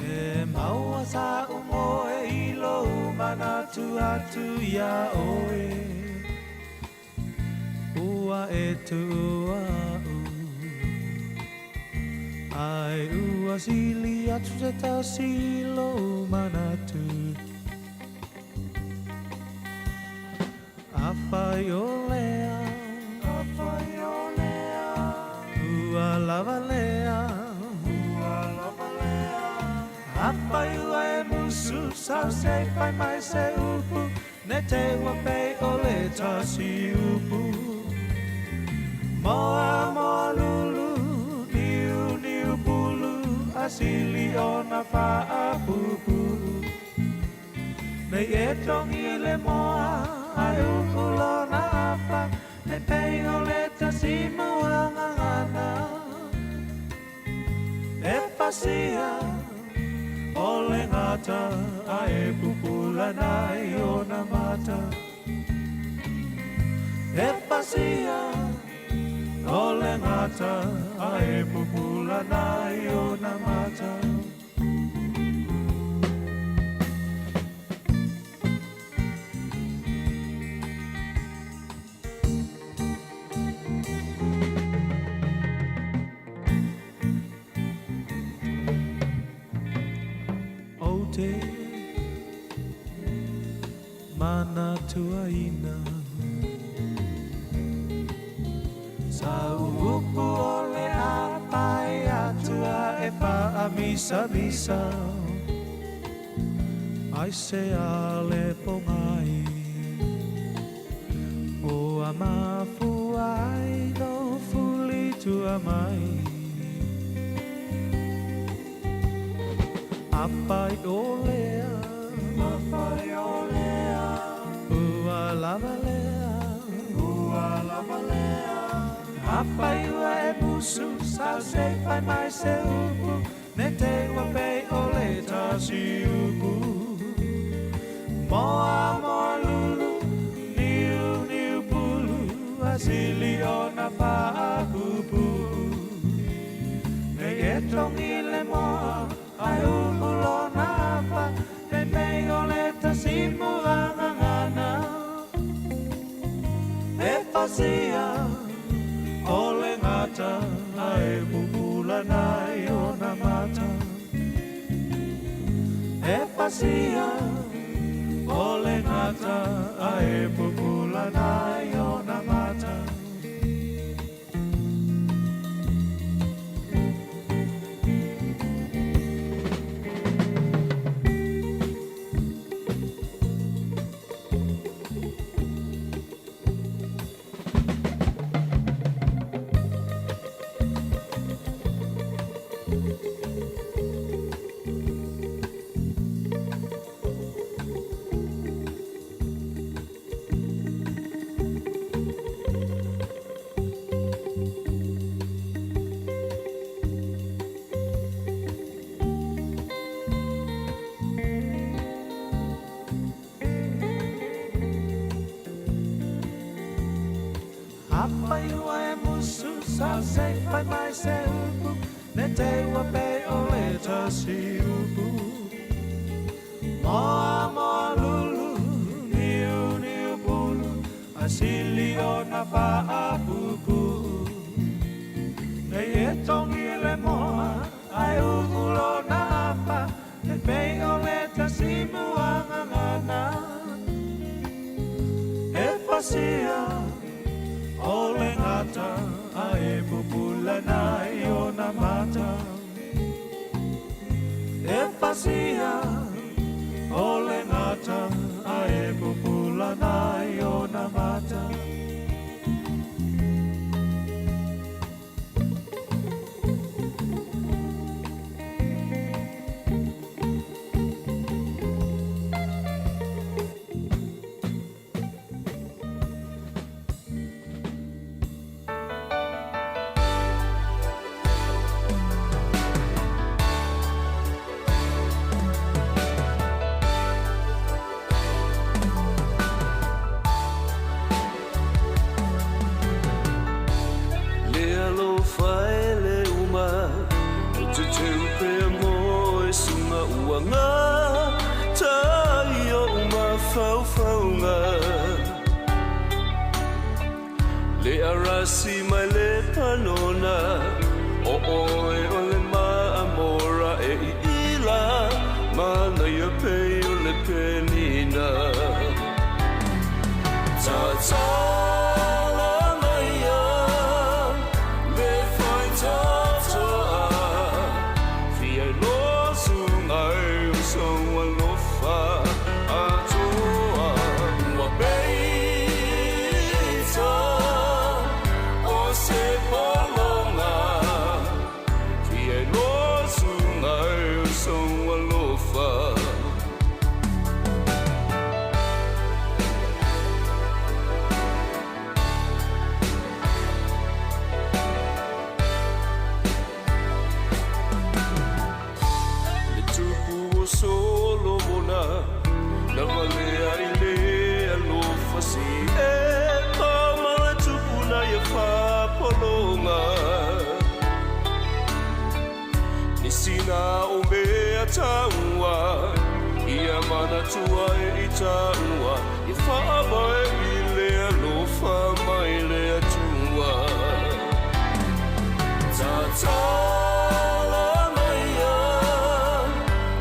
E maua sa umoe i lo manatu atu ia oe. Ua e tua u. Ai ua sili atu te tasi lo manatu. Awhai o lea, awhai o lea, ua lava lea, ua lava lea. Awhai ua e musu, sau se whai mai se upu, ne te ua pe o le tasi upu. Moa moa lulu, niu niu pulu, asili o na whaapupu. Nei e tongi le moa, ai ukulo na afa, ne pei o le tasi muangangana. E pasia, o le ngata, a e pupula nai o na mata. E pasia, o le ngata, a e pupula nai o na mata. Te mana tuaina Sa uupu o le apai atua e whaamisa misa. Ai se ale pongai O a mafu ai no fuli tua mai. Apai o lea, apai o lea, ua lava lea, ua lava lea. Apai ua e musu, sa se fai mai se upu Ne te ua pei o le tasi upu Moa moa lulu Niu niu pulu Asili o na paapupu Nei e tongi le moa Ai uu lona apa Ne mei o le tasimu angangana E fasia o le gata Ae pupula nai ona mata E fasia o le gata Ae pupula nai ona mata Afai ua e musu sa se fai mai se upu Ne te ua pe o le tasi upu Moa moa lulu niu niu pulu Asili o na faapupu Nei e tongi le moa ai uu lona afa Ne pei o le tasimu angangana E fasia o le gata Ae pupula nai ona mata E fasia o le gata Ae pupula nai ona mata Le alofa e le uma O te teu pea mo e sunga uanga Tai o uma whauwhaunga Le arasi mai le panona O oe o le maamora e i ila Mana ia pei o le penina Tatala maia le whai tatoa Fia lo sunga e o so alofa atoa Ua peita o se polonga Fia lo sunga e o so alofa Le tupu o Solomona Na valea i le alofa si e pa ma le tupu na ia whapolonga Ni sina o mea taua Ia mana tua e i taua Ia whaabae i le alofa mai le atua Tatala maia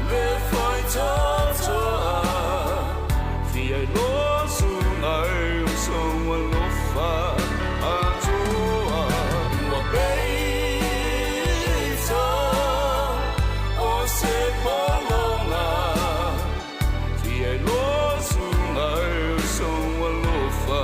le whai tatoa Fia lo sunga e o so alofa atoa Ua peita o se polonga Fia lo sunga e o so alofa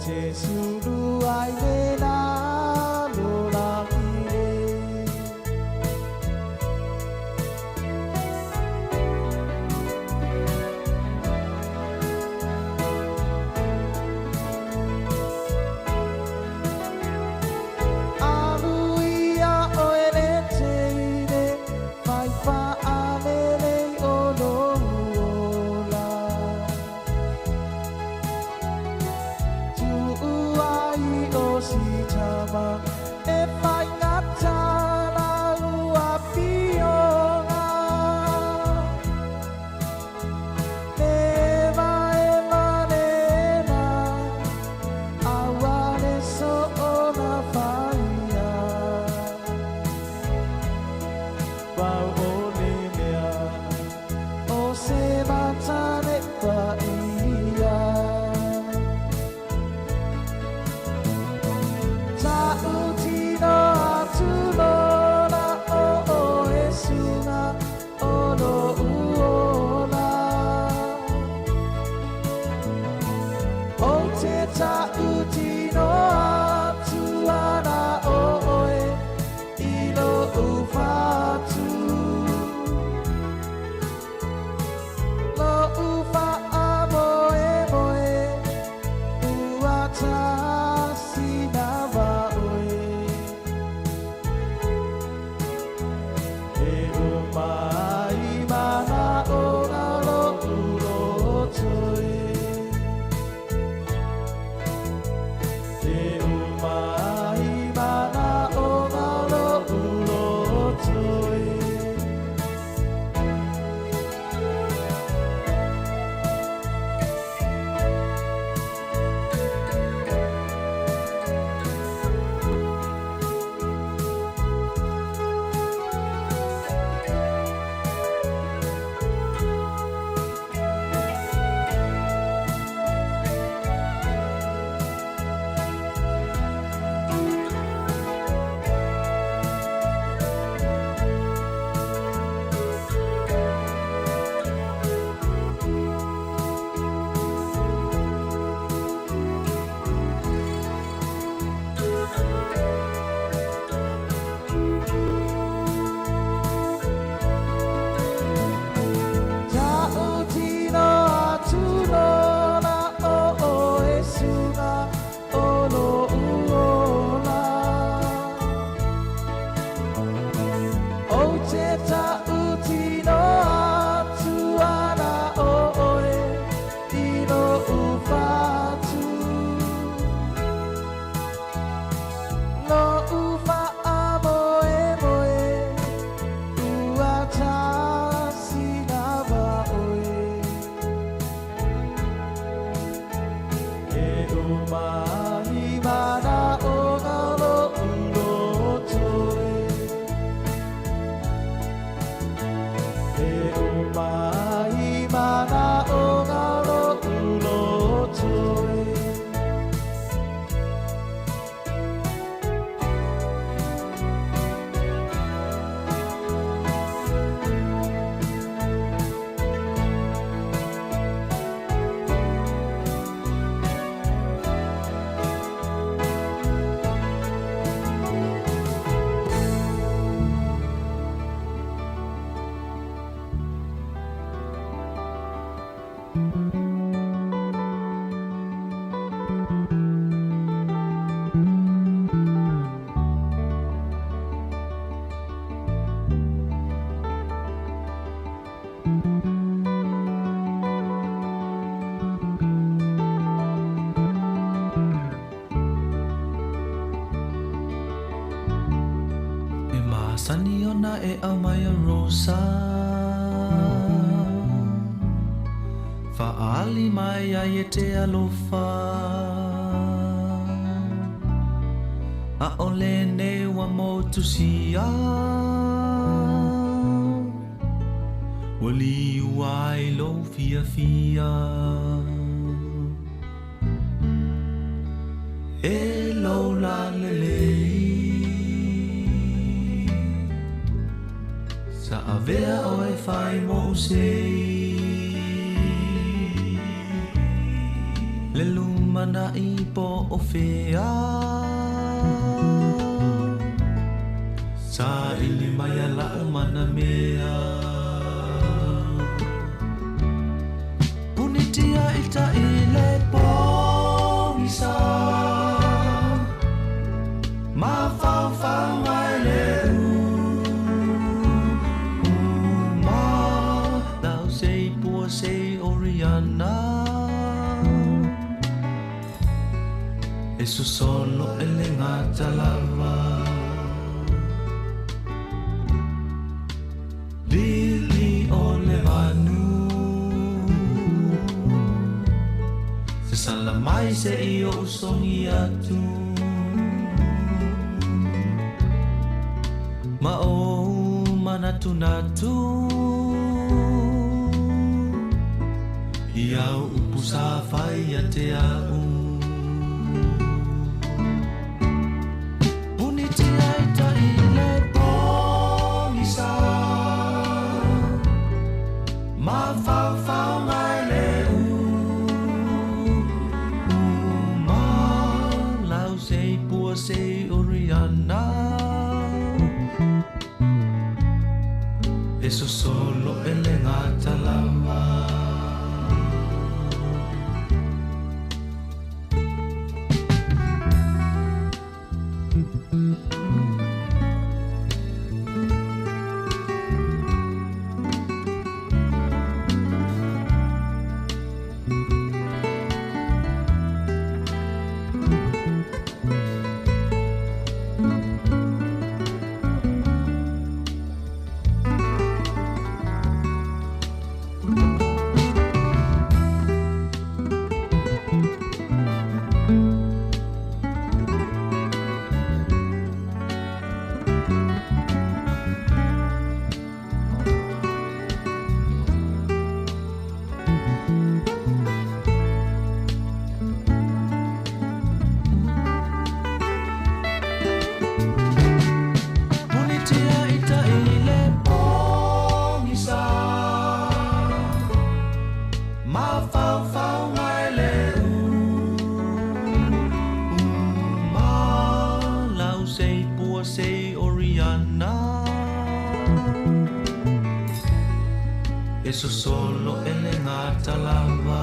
te sulu ai le lalo lagi le. Aluia o ele teine, fai faalele o lo ola. Tu'uai o sitama, e fai ngata la ua fioga. Eva e manena, aua le so o la faia. Pau o le mea, o se matane pa ia. Ta'utino atu lola o o e sunga o lo uola. O te ta'utino atu ana o oe i lo ufatu. Lo ufa a moe moe, ua tasi na va oe. E umai mana o ngā lo uroto e. E umai mana o ngā lo uroto e. Ta'utino atu lola o o e sunga o lo uola. O te ta'utino atu ana o oe i lo ufatu. Lo ufa a moe moe, ua tasi na va oe. E umai mana o ngā lo uroto e. E umai mana o ngā lo uroto e. E masani ona e aumai a rosa Fa'ali mai ai e te alofa A'ole nei ua motusia Ua liu ai lou fiafia E lou lalelei Sa avea oe fai mo sei Le luma Lumanaʻi po o fea Saʻili mai a laʻu mana mea Punitia i taʻi le pogisa Mafaufau ai le uma Lau sei pua sei Oriana E sosolo e le gata lava Lili o le vanu Se sala mai se i o usongi atu Ma o manatunatu I au upu sa fai a te au Punitia i taʻi le pogisa Mafaufau mai le uma Lau sei pua sei Oriana E sosolo e le gata lava Punitia i taʻi le pogisa Mafaufau mai le uma Lau sei pua sei Oriana E sosolo e le gata lava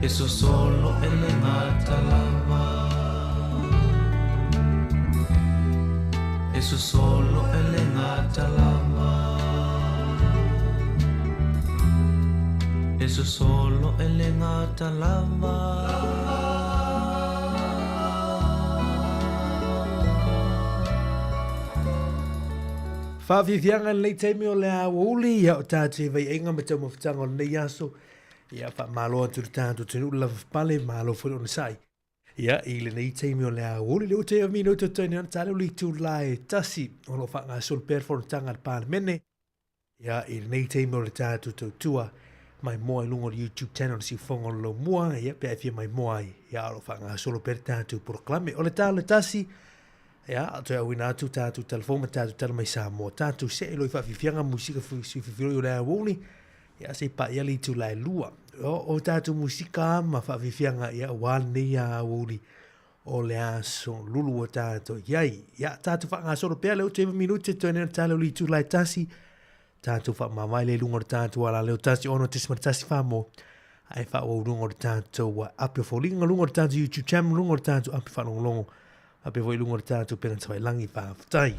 E sosolo e le gata lava E sosolo e le gata lava E sosolo e le gata lava Faafiafiaga lenei taimi o le aoauli ia o tātou e vaiaiga ma taumafataga o lenei aso. Ia faamalo atu i le tatou atunuu le lava pale, malo foi le onosai. Ia i lenei taimi o le aoauli le ute o mino totoni ona tale o le itula e tasi o lo o faagasolo pea le fonotaga a le Palemene. Ia i lenei taimi o le tatou tautua mai moa i luga o le YouTube channel Siufogo o le Laumua, ia pe a e fia mai moa ai, ia o lo o faagasolo pea le tatou polokalame. O le tala tasi, ia toe auina atu tatou telefoni ma tatou tala mai Samoa. Tatou see loa i faafiafiaga musika fiafia o le aoauli, ia se i paia le itula e lua. O tatou musika ma faafiafiaga ia aua lenei aoauli o le aso lulu ua tatou i ai. Ia, tatou faagasolo pea le 9 minute toe nei o le tala o le itula e tasi. Tatou faamavae le luga o le tatou alaleo 1 6.1 whamo. Ai whaawau lunga o le tatou api o foliga, luga o le tatou YouTube channel, luga o le tatou api whaalongolongo. Api foi luga o le tatou pena tawailangi whaaftai.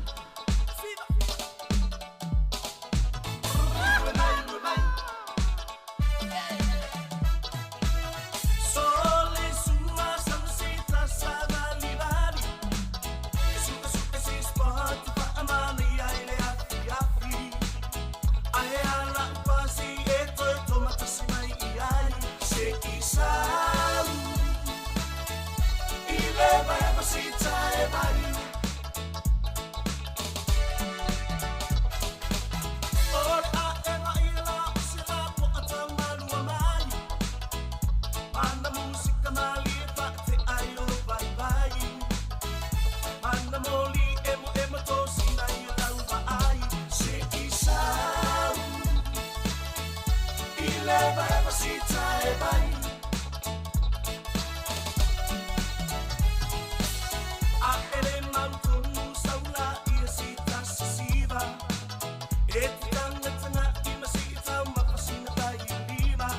E te tanga i masi i tau mafasina tai lima.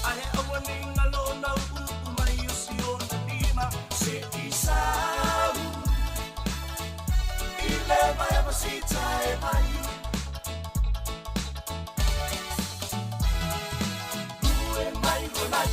Ahe aua ni ngalo na uu mai o si ona lima. Se i sau i le vai masita e mai. Lue mai ronai.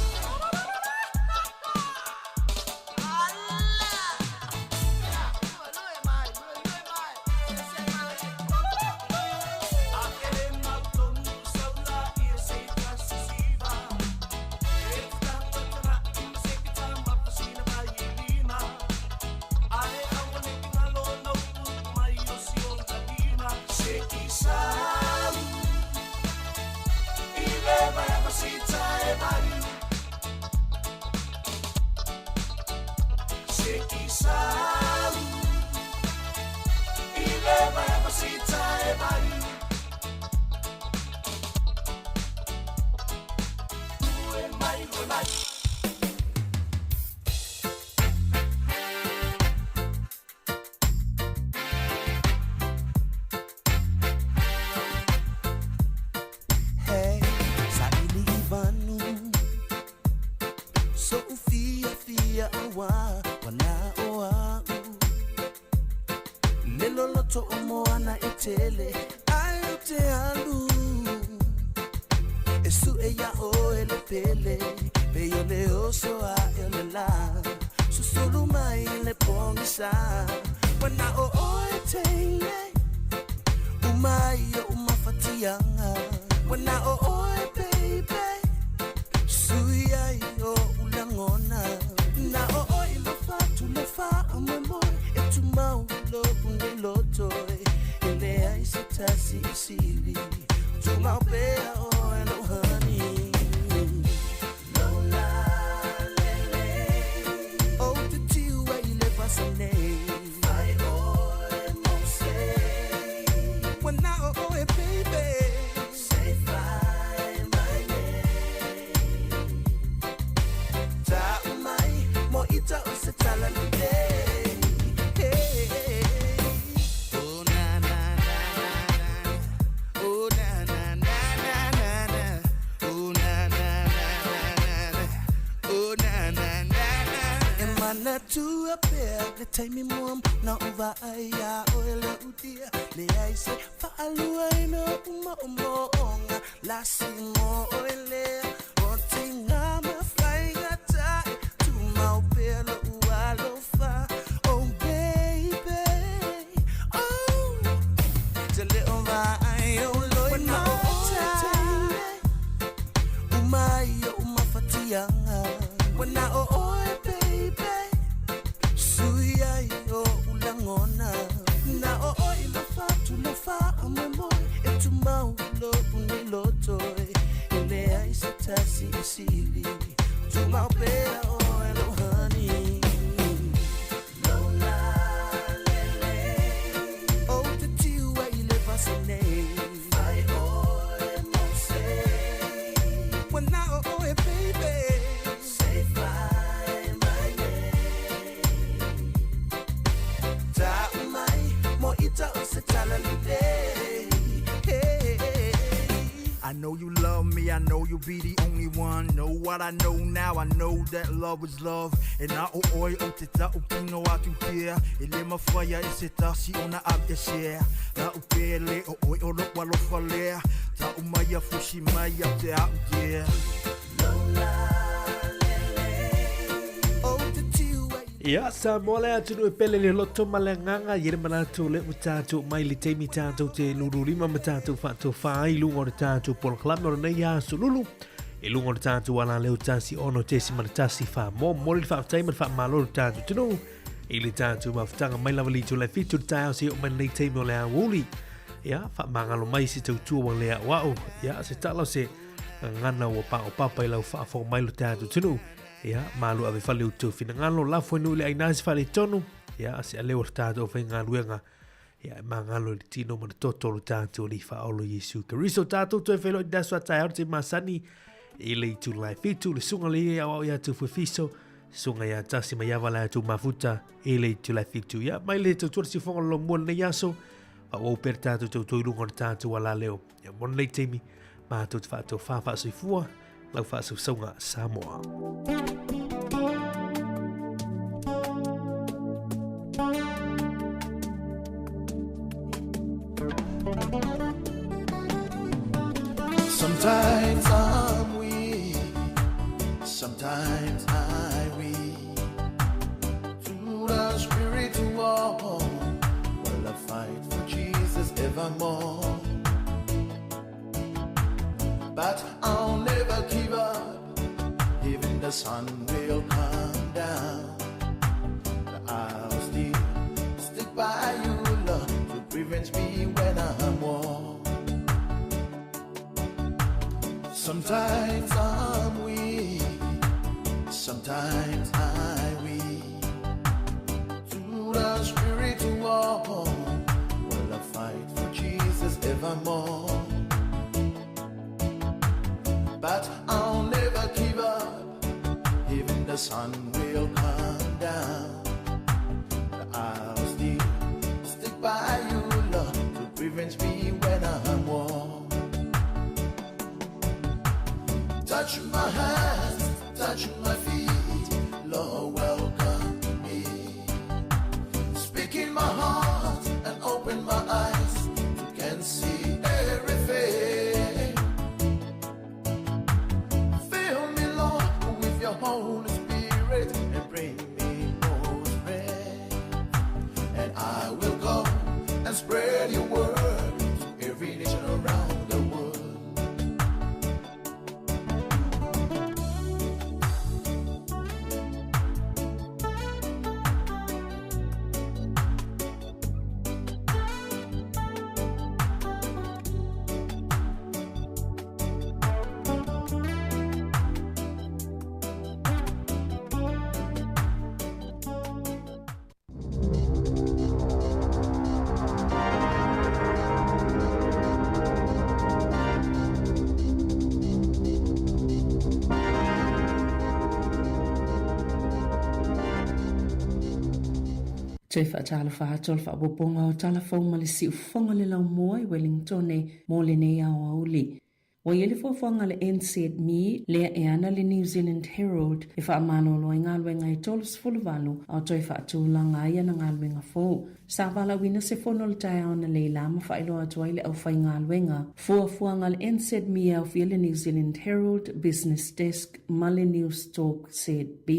Hey, saili i vanu So ufia fia awa Wana o au Le loloto o moana e tele Ai o te alu E su e ia o e le pele Pe o le oso a e o le la Susulu mai le pongisa Wana o o e teine Umai o umafatianga Wana o oe baby Sui ai o ulangona Na o oe lo fatu le fa amoe E tu mau lo une loto E le ai se tasi i sili Tu mau pea o e lo honey Lola lele O te tiu ai le vasane Fai oe mo se Wana o oe baby Say fai mai nei Ta umai mo ita o se tala lele Hey, oh na na na na na Oh na na na na na na Oh na na na na na na Oh na na na na E mana tua pea le taimi muam na uva ai a oe le utia Le ai se whaalua ina uma o moonga La si mo oe lea O te ngā mawhainga tae Tu mau pea lo ualofa Oh baby Oh Te leo vai o loi mata Umai o umafatianga Wana o oe baby Sui ai o ulangona Na o oe lo fatu lo fa amoe E tu mau lo une loto E le ai se tasi i sili Tu mau pea o e lo honey Lola lele O te tiu ai le vasane Fai oe mo se Wana o oe baby Say fai mai nei Ta umai mo ita o se tala lele Hey I know you love me, I know you be the only one. Know what I know now, I know that love is love. And I o oi o te tau kino atu pia. E le mawhaia e se tasi o na ab e share. La u pele o oi o lo walo falea. Ta umaya fushi mai a te au yeah. O te tiu ai Ia, sa mo le atunuu e pele le loto ma le agaga i le manatu o lea ua tatou mai le taimi tatou te lululima ma tatou faatofā ai i luga o le tatou polokalame o lenei aso lulu i luga o le tatou alaleo 106.1 wha mo le faafetai ma le faamalo le tatou atunuu i le tatou mafutaga mai lava le itula e 7 o le taeao seia oo mai lenei taimi o le aoauli. Ia, faamagalo mai se tautua ua le aʻoaʻo. Ia, se tala o se gagana ua paopapa i lau faafofoga mai lo tatou atunuu. Ia, malu ave fale outou finagalo, lafo e nuu i le aina se faaletonu. Ia, se aleo o le tatou aufaigaluega. Ia, e magalo i le tino ma le toto o lo tatou Alii Faaola Iesu Keriso. Tatou toe feiloai i le aso a taeao le taimi masani i le itula e 7, le susuga le ia aoao ia Tufuefiso, susuga ia Tasi Maiava le atu mafuta i le itula e 7. Ia, mai le tautua le siufoga o le lomua lenei aso. Faaauau pea le tatou tautua i luga o le tatou alaleo. Ia mo lenei taimi, matou te faatofā faasoifua lau faasausauga Samoa. Sometimes I'm weak, sometimes I weep. To the spirit war, well I fight for Jesus evermore. But I'll never give up, even the sun will come down. I'll still stick by you, Lord, to prevent me when I'm worn. Sometimes I'm weak, sometimes I weep. To the spirit war, well I fight for Jesus evermore. But I'll never give up, even the sun will come down. I'll still stick by you, Lord, to prevent me when I'm worn. Touch my hands, touch my feet, Lord, welcome me. Speak in my heart and open my eyes to can see everything. Fill me, Lord, with your Holy Spirit and bring me more strength. And I will go and spread your word to every nation around the world. Toe faatalofa atu o le faaopoopoga o Tala Fou ma le Siufofoga le Laumua i Wellingtone mo lenei aoauli. Ua i ai le fuafuaga a le NZME lea e ana le New Zealand Herald e faamalolo ai galuega e 38 a o toe faatulaga ai ana galuega fou. Sa valaauina se fono i le taeao analeila ma faailoa atu ai le aufaigaluega. Fuafuaga a le NZME e aofia le New Zealand Herald, Business Desk ma le Newstalk ZB.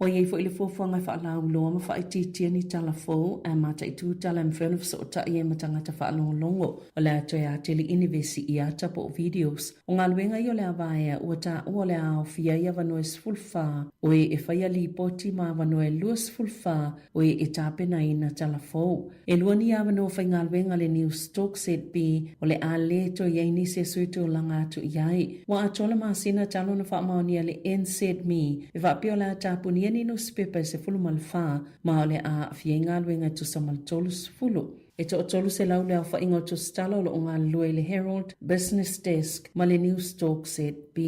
Ua i ai foi le fuafuaga e faalauiloa ma faaitiitia ni tala fou ae mataitu tala e mafai ona fesootai ai ma tagata faalogologo. O le a toe atili inivesi i ata po o videos. O galuega ia o le a vaea ua taua o le a aofia ai avanoa e 14 o e e faia lipoti ma avanoa e 24 o e e tapenaina tala fou. E lua ni avanoa faigaluega le Newstalk ZB o le a lē toe i ai nisi e sui tulaga atu i ai. Ua atoa le masina talu ona faamaonia le NZME e faapea o le a tapunia ni nusipepa e 14 ma o le a aafia ai galuega e tusa ma le 30. E toatolu selau le aofaiga o tusitala o lo o galulue i le Herald, Business Desk ma le Newstalk ZB.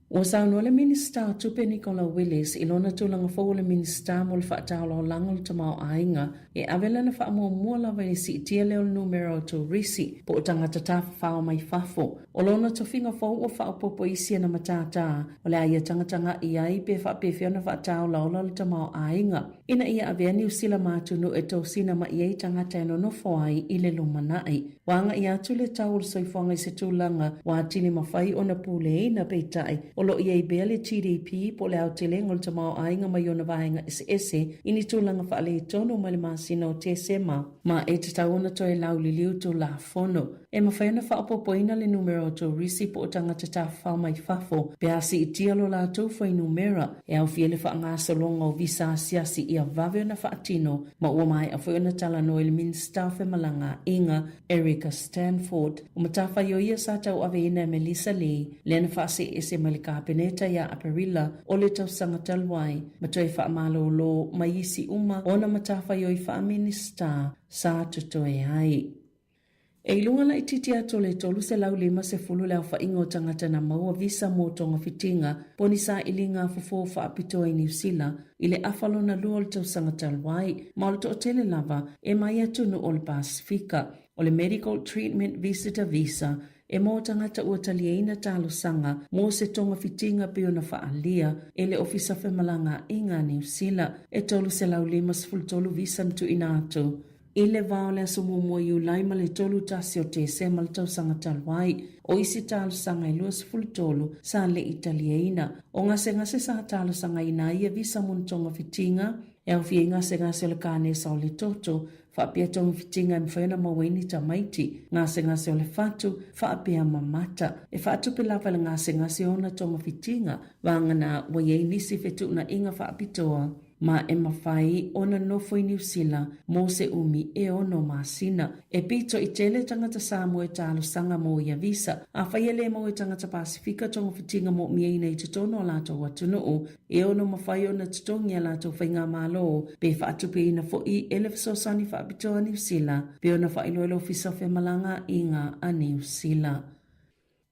Ua saunoa le Minisita o Tupe Nicola Willis i lona tulaga fou o le Minisita mo le Faataolaolaga o le Tamaoaiga e ave lana faamuamua lava i le siitia lea o le numera o turisi po o tagata tafafao mai fafo. O lona tofiga fou ua faaopoopo isi ana matata o le a ia tagatagai ai pe faapefea ona faataolaola le tamaoaiga ina ia avea Niu Sila ma atunuu e tosina mai ai tagata e nonofo ai i le lumanai. Ua agai atu le tau o le soifuaga i se tulaga ua atili mafai ona puleina, peitai, o lo o i ai pea le GDP po o le aotelega o le tamaoaiga mai ona vaega eseese i ni tulaga faaletonu mai le masina o Tesema, ma e tatau ona toe lauliliu Tulafono e mafai ona faaopoopoina le numera o turisi po o tagata tafafao mai fafo pe a siitia lo latou fuainumera e aofia le faagasologa o visa asiasi ia vave ona faatino ma ua maea foi ona talanoa i le Minisita o Femalagaaiga, Erica Stanford. O matafaioi ia sa tauaveina e Melissa Lee, lea na faaseese mai le Kapeneta ia Aperila o le tausaga talu ai, ma toe faamalolo mai isi uma ona matafaioi faa-Minisita sa totoe ai. E i luga laitiiti atu o le 350 le aofaiga o tagata na maua visa mo togafitiga po o ni sailiga fofo faapitoa i Niu Sila i le afa lona lua o le tausaga talu ai, ma o le toatele lava e mai atunuu o le Pasefika. O le Medical Treatment Visitor Visa e mo tagata ua taliaina talosaga mo se togafitiga pei ona faaalia e le Ofisa Femalagaaiga a Niu Sila. E 353 visa na tuuina atu i le va o le aso 1 Iulai ma le 31 o Tesema le tausaga talu ai. O isi talosaga e 23 sa le i taliaina. O gasegase sa talosagaina ai ia visa mo ni togafitiga, e aofia ai gasegase o le kanesa o le toto, faapea togafitiga e mafai ona maua ai ni tamaiti, gasegase o le fatu, faapea ma mata. E faatupe lava e le gasegase ona togafitiga, vagana ua i ai nisi fetuunaiga faapitoa. ma e mafai ona nofo i Niu Sila mo se umi e ono masina. E pito i tele tagata Samoa e talosaga mo ia visa. Afai e le maua e tagata Pasifika togafitiga mo'omiaina i totonu o latou atunuu, e ono mafai ona totogi a latou faigamalo pe faatupeina fo'i e le fesoasoani faapitoa a Niu Sila, pei ona faailoa e le Ofisa o Femalagaaiga a Niu Sila.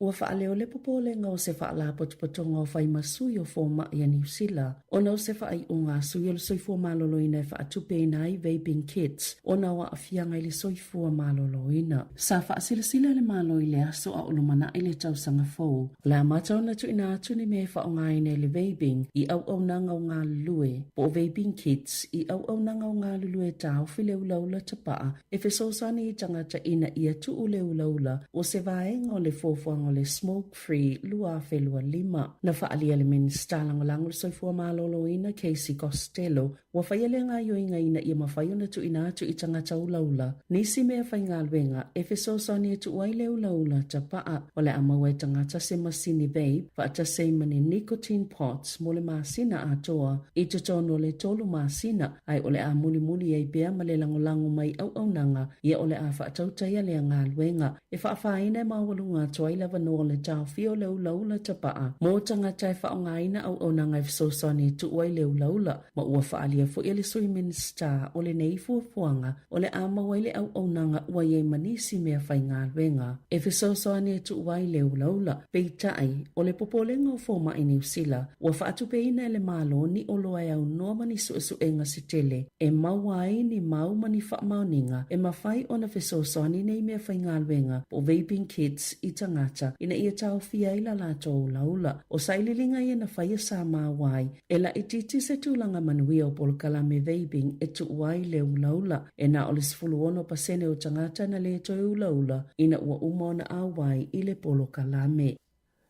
Ua faaleo le popolega o se faalapotopotoga o fai ma sui o fomai a Niu Sila ona o se faaiuga a sui o le soifua maloloina e faatupeina ai vaping kits ona o aafiaga i le soifua maloloina. Sa faasilasila le Malo i le aso a o lumanai le tausaga fou, o le amata ona tuuina atu ni mea e faaaogaina i le vaping i auaunaga o galulue, po o vaping kits i auaunaga o galulue e taofi le ulaula tapaa e fesoasoani i tagata ina ia tuu le ulaula o se vaega o le fuafuaga o le Smoke Free 2025. Na faaalia le Minisita Lagolago o le Soifua Maloloina Casey Costello ua faia lea gaoioiga ina ia mafai ona tuuina atu i tagata ulaula nisi mea faigaluega e fesoasoani e tuu ai le ulaula tapaa. O le a maua e tagata se masini vape faatasi ai ma ni nicotine pods mo le masina atoa i totonu o le tolu masina ae o le a mulimuli ai pea ma le lagolago mai auaunaga ia o le a faatautaia lea galuega e faafaina e maualuga atu ai le avanoa o le taofia o le ulaula tapaa mo tagata e faaaogaina auaunaga e fesoasoani e tuu ai le ulaula ma ua faaalia foi e le Sui Minisita o lenei fuafuaga o le a maua ai le auaunaga ua i ai ma nisi mea faigaluega e fesoasoani e tuu ai le ulaula. Peitai, o le popolega o fomai Niu Sila, ua faatupeina e le Malo ni oloa e aunoa ma ni suesuega se tele e maua ai ni mau ma ni faamaoniga e mafai ona fesoasoani nei mea faigaluega po o vaping kits i tagata ina ia taofia ai la latou ulaula. O sailiiliga ia na faia sa maua ai E laitiiti se tulaga manuia o polokalame vaping e tuu ai le ulaula. E na o le 16% o tagata na le toe ulaula ina ua uma ona auai i le polokalame.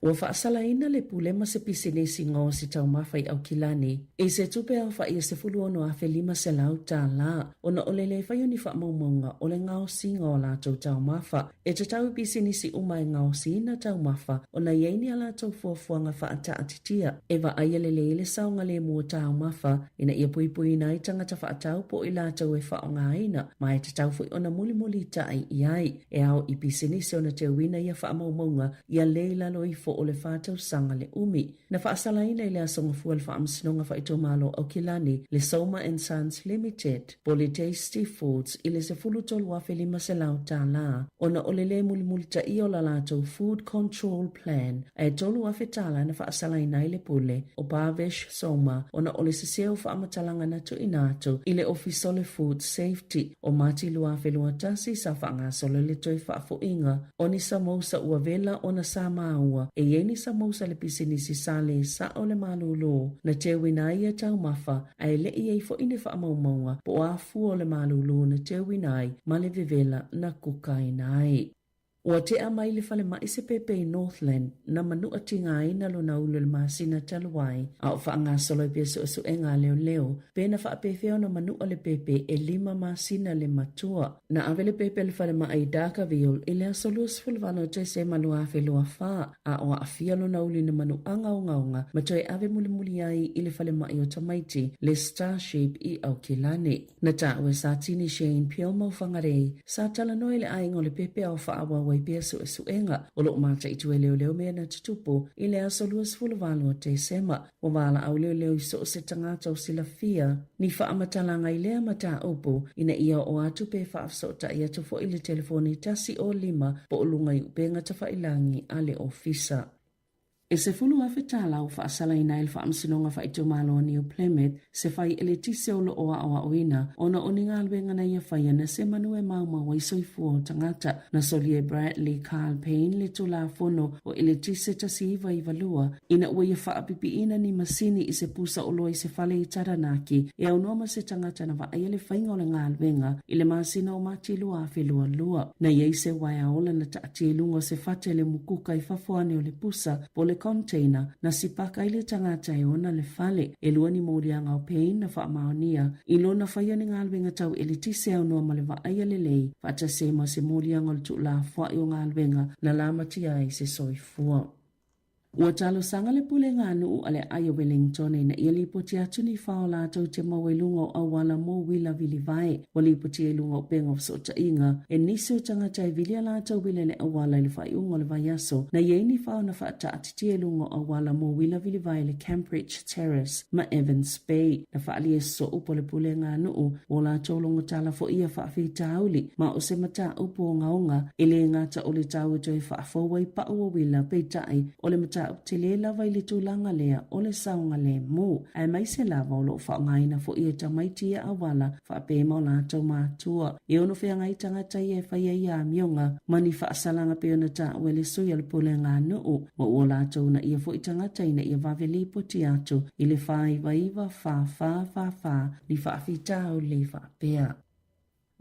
Ua faasalaina le pule ma se pisinisi gaosi taumafa i Aukilani i se tupe aofai e $16,500 ona o le le fai o ni faamaumauga o le gaosiga o latou taumafa. E tatau i pisinisi uma e gaosiina taumafa ona i ai ni a latou fuafuaga faataatitia e vaaia lelei le saogalemu o taumafa ina ia puipuiina ai tagata faatau po o i latou e faaaogaina ma e tatau foi ona mulimulitai i ai. E ao i pisinisi ona teuina ia faamaumauga ia le i lalo ifo o le fa tausaga le umi. Na faasalaina i le Aso Gafua le Faamasinoga Faa'itumalo o Aukilani le Soma and Sons Limited po o le Tasty Foods i le $13,500 ona o le lē mulimulitaia o la latou Food Control Plan ae $3,000 na faasalaina ai le pule o Bhavesh Soma ona o le sesē o faamatalaga na tuuina atu i le Ofisa o le Food Safety. O Mati 2021 sa faagasolo ai le toe faafo'iga O ni samousa ua vela ona sa māua, e i ai ni samousa le pisinisi sa lē sa'o le malūlū, na teuina ai ia taumafa, a e leʻi i ai foʻi ni faamaumauga po o a fua o le malūlū na teuina ai ma le vevela na kukaina ai. Ua tea mai le falemaʻi se pepe i Northland na manuʻa tigaina lona ulu i le masina talu ai, a o faagasolo ai pea suesuega a leoleo pe na faapefea ona manuʻa le pepe ʻelima masina le matua. Na ave le pepe i le falemai i Dargaville i le aso 28 o Tesema 2024, a o aafia lona ulu i na manuʻaga ogaoga ma toe ave mulimuli ai i le falemai o tamaiti le Starship i Aukilani. Na taua e Satini Shane Peel ma Whangarei, sa talanoa i le aiga o le pepe a o faaauau faaauau ai pea suesuega. O lo o mataitu e leoleo mea na tutupu i le aso 28 o Tesema. Ua valaau leoleo i so o se tagata o silafia ni faamatalaga i lea mataupu ina ia oo atu pe faafesootai atu foi i le telefoni 105 po o luga i upega tafailagi a le ofisa. E $10,000 tala ua faasalaina ai le Faamasinoga Faaitumalo o New Plymouth se fai eletise o lo o aoaoina ona o ni galuega na ia faia na se manu e maumau ai soifua o tagata. Na solia e Bradley Carl Payne le Tulafono o Eletise 1992 ina ua ia faapipiina ni masini i se pusa oloa i se fale i Taranaki e aunoa ma se tagata na vaaia le faiga o le galuega i le masina o Mati 2022. Na i ai se uaea ola na taatia i luga o se fata i le mukuka i fafo ane o le pusa po o le container na sipaka ai le tagata e ona le fale. E lua ni moliaga o Payne na faamaonia i lona faia o ni galuega tau eletise aunoa ma le vaaia lelei faatasi ai ma se moliaga o le tuulafoai o galuega na lamatia ai se soifua. Ua talosaga le Pulega a Nuu a le Aai o Wellington ina ia lipoti atu ni fao latou te maua i luga o auala mo uila vilivae. Ua lipotia i luga o upega o fesootaiga e nisi o tagata e vili a latou uila i le auala i le faaiuga o le vaiaso na i ai ni fao na faataatitia i luga o auala mo uila vilivae i le Cambridge Terrace ma Evans Bay. Na faaalia soo po le Pulega a Nuu ua latou logotala foi ia faafitauli ma o se mataupu ogaoga e le gata o le tau e toe faafou ai pau o uila peitai o le mataupu tele lava i le tulaga lea o le saogalemu aemaise lava o lo o faaaogaina foi e tamaiti ia auala faapea ma o latou matua. E ono feagai tagata ia e fai ai amioga ma ni faasalaga pei ona taua e le sui o le Pulega a Nuu ma ua latou uunaia foi tagata ina ia vave lipoti atu i le 499 4444 ni faafitauli faapea.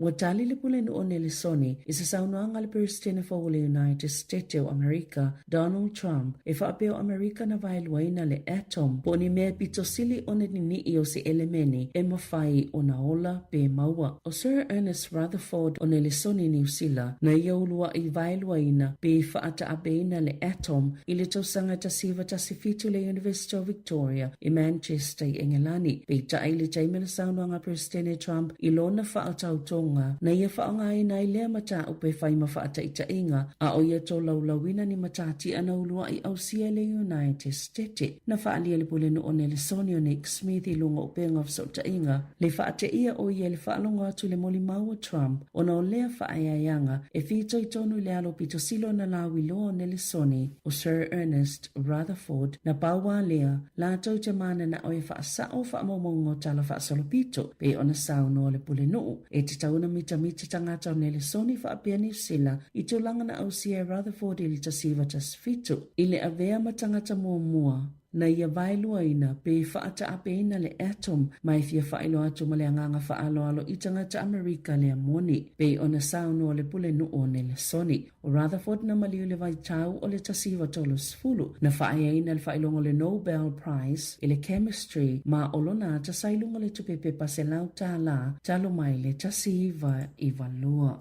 Ua tali le Pulenuu o Nelesoni i se saunoaga a le Peresetene fou o le United State o Amerika, Donald Trump, e faapea o Amerika na vaeluaina le atom po o ni mea e pito sili ona nini'i o se elemeni e mafai ona ola pe maua. O Sir Ernest Rutherford o Nelesoni Niu Sila na ia ulua'i vaeluaina pe faataapeina le atom i le tausaga 1917 i le University o Victoria i Manchester i Engelani. Peitai i le taimi o le saunoaga a Peresetene Trump i lona faaotautoga na ia faaaogaina ai lea mataupu e fai ma faataitaiga a o ia tolaulauina ni matatia na ulua'i ausia e le United State. Na faaalia le Pulenuu o Nelesoni o Nick Smith i luga o upega o fesootaiga le faateia o ia i le faalogo atu i le molimau o Trump ona o lea faaeaeaga e fitoitonu i le alo pito sili ona lauiloa o Nelesoni o Sir Ernest Rutherford na pau a lea latou te mananao e faasao faamaumauga o tala faasolopito pei ona saunoa le Pulenuu e tatau ona mitamita tagata o Nelesoni faapea Niu Sila i tulaga na ausia e Rutherford i le 1917 i le avea ma tagata muamua na ia vaeluaina pe faataapeina le atom ma e fia faailoa atu ma le agaga faaaloalo i tagata Amerika lea moni, pei ona saunoa le Pulenuu o Nelesoni. O Rutherford na maliu i le vaitau o le 1930, na faaeaina le faailoga o le Nobel Prize i le Chemistry ma o lona ata sa i luga o le tupe pepa $100 talu mai le 1992.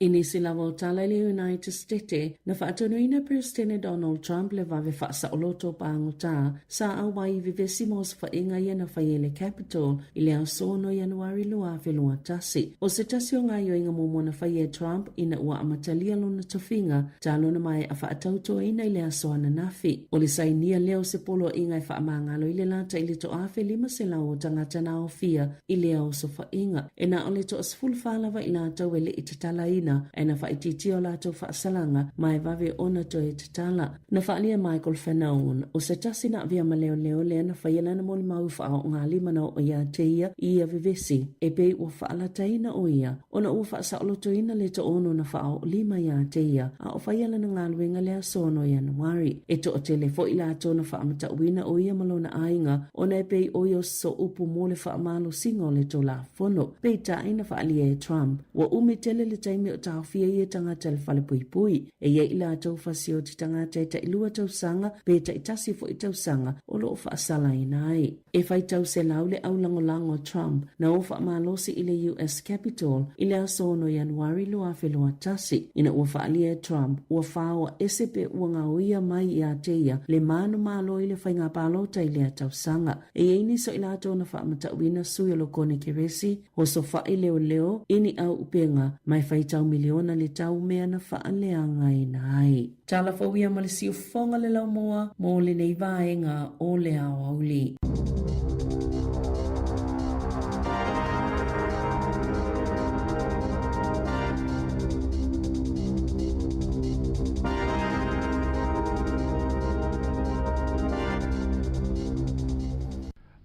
I nisi lava o tala i le United State, na faatonuina e Peresetene Donald Trump le vave faasaoloto o pagota sa auai i vevesi ma osofaiga ia na faia i le Capitol i le aso 6 Ianuari 2021. O se tasi o gaoioiga muamua na faia e Trump ina ua amatalia lona tofiga talu ona maea faatautoaina i le aso ananafi. O le sainia lea o se poloaiga e faamagalo i le lata i le 1,500 o tagata na aofia i lea osofaiga. E na o le toa-14 lava i latou e le i tatalaina, ae na faaitiitia o latou faasalaga ma e vave ona toe tatala. Na faaalia e Michael Fanone, o se tasi na avea ma leoleo lea na faia lana molimau faaoogalima na oo ia te ia i ia vevesi, e pei ua faalataina o ia ona ua faasaolotoina le toaono na faaoolima ia te ia a o faia lana galuega le aso 6 Ianuari. E toatele foi latou na faamatauina o ia ma lona aiga ona e pei o ia o Sooupu mo le faamalosiga o le Tulafono. Peitai na faaalia e Trump, ua umi tele le taimi o taofia ia tagata i le falepuipui. E i ai i latou fasioti tagata e tailua tausaga pe taitasi foi tausaga o lo o faasalaina ai. E faitau selau le aulagolago a Trump na o faamalosi i le US Capitol i le aso 6 Ianuari 2021 ina ua faaalia e Trump ua faoa ese pe ua gaoia mai ia te ia le manumalo i le faiga palota i lea tausaga. E i ai nisi o i latou na faamatauina sui o lo Konekeresi, osofa'i leoleo i ni au upega ma e faitau miliona le tau mea na faaleagaina ai. Tala fou ia ma le siufofoga le laumua mo lenei vaega o le aoauli.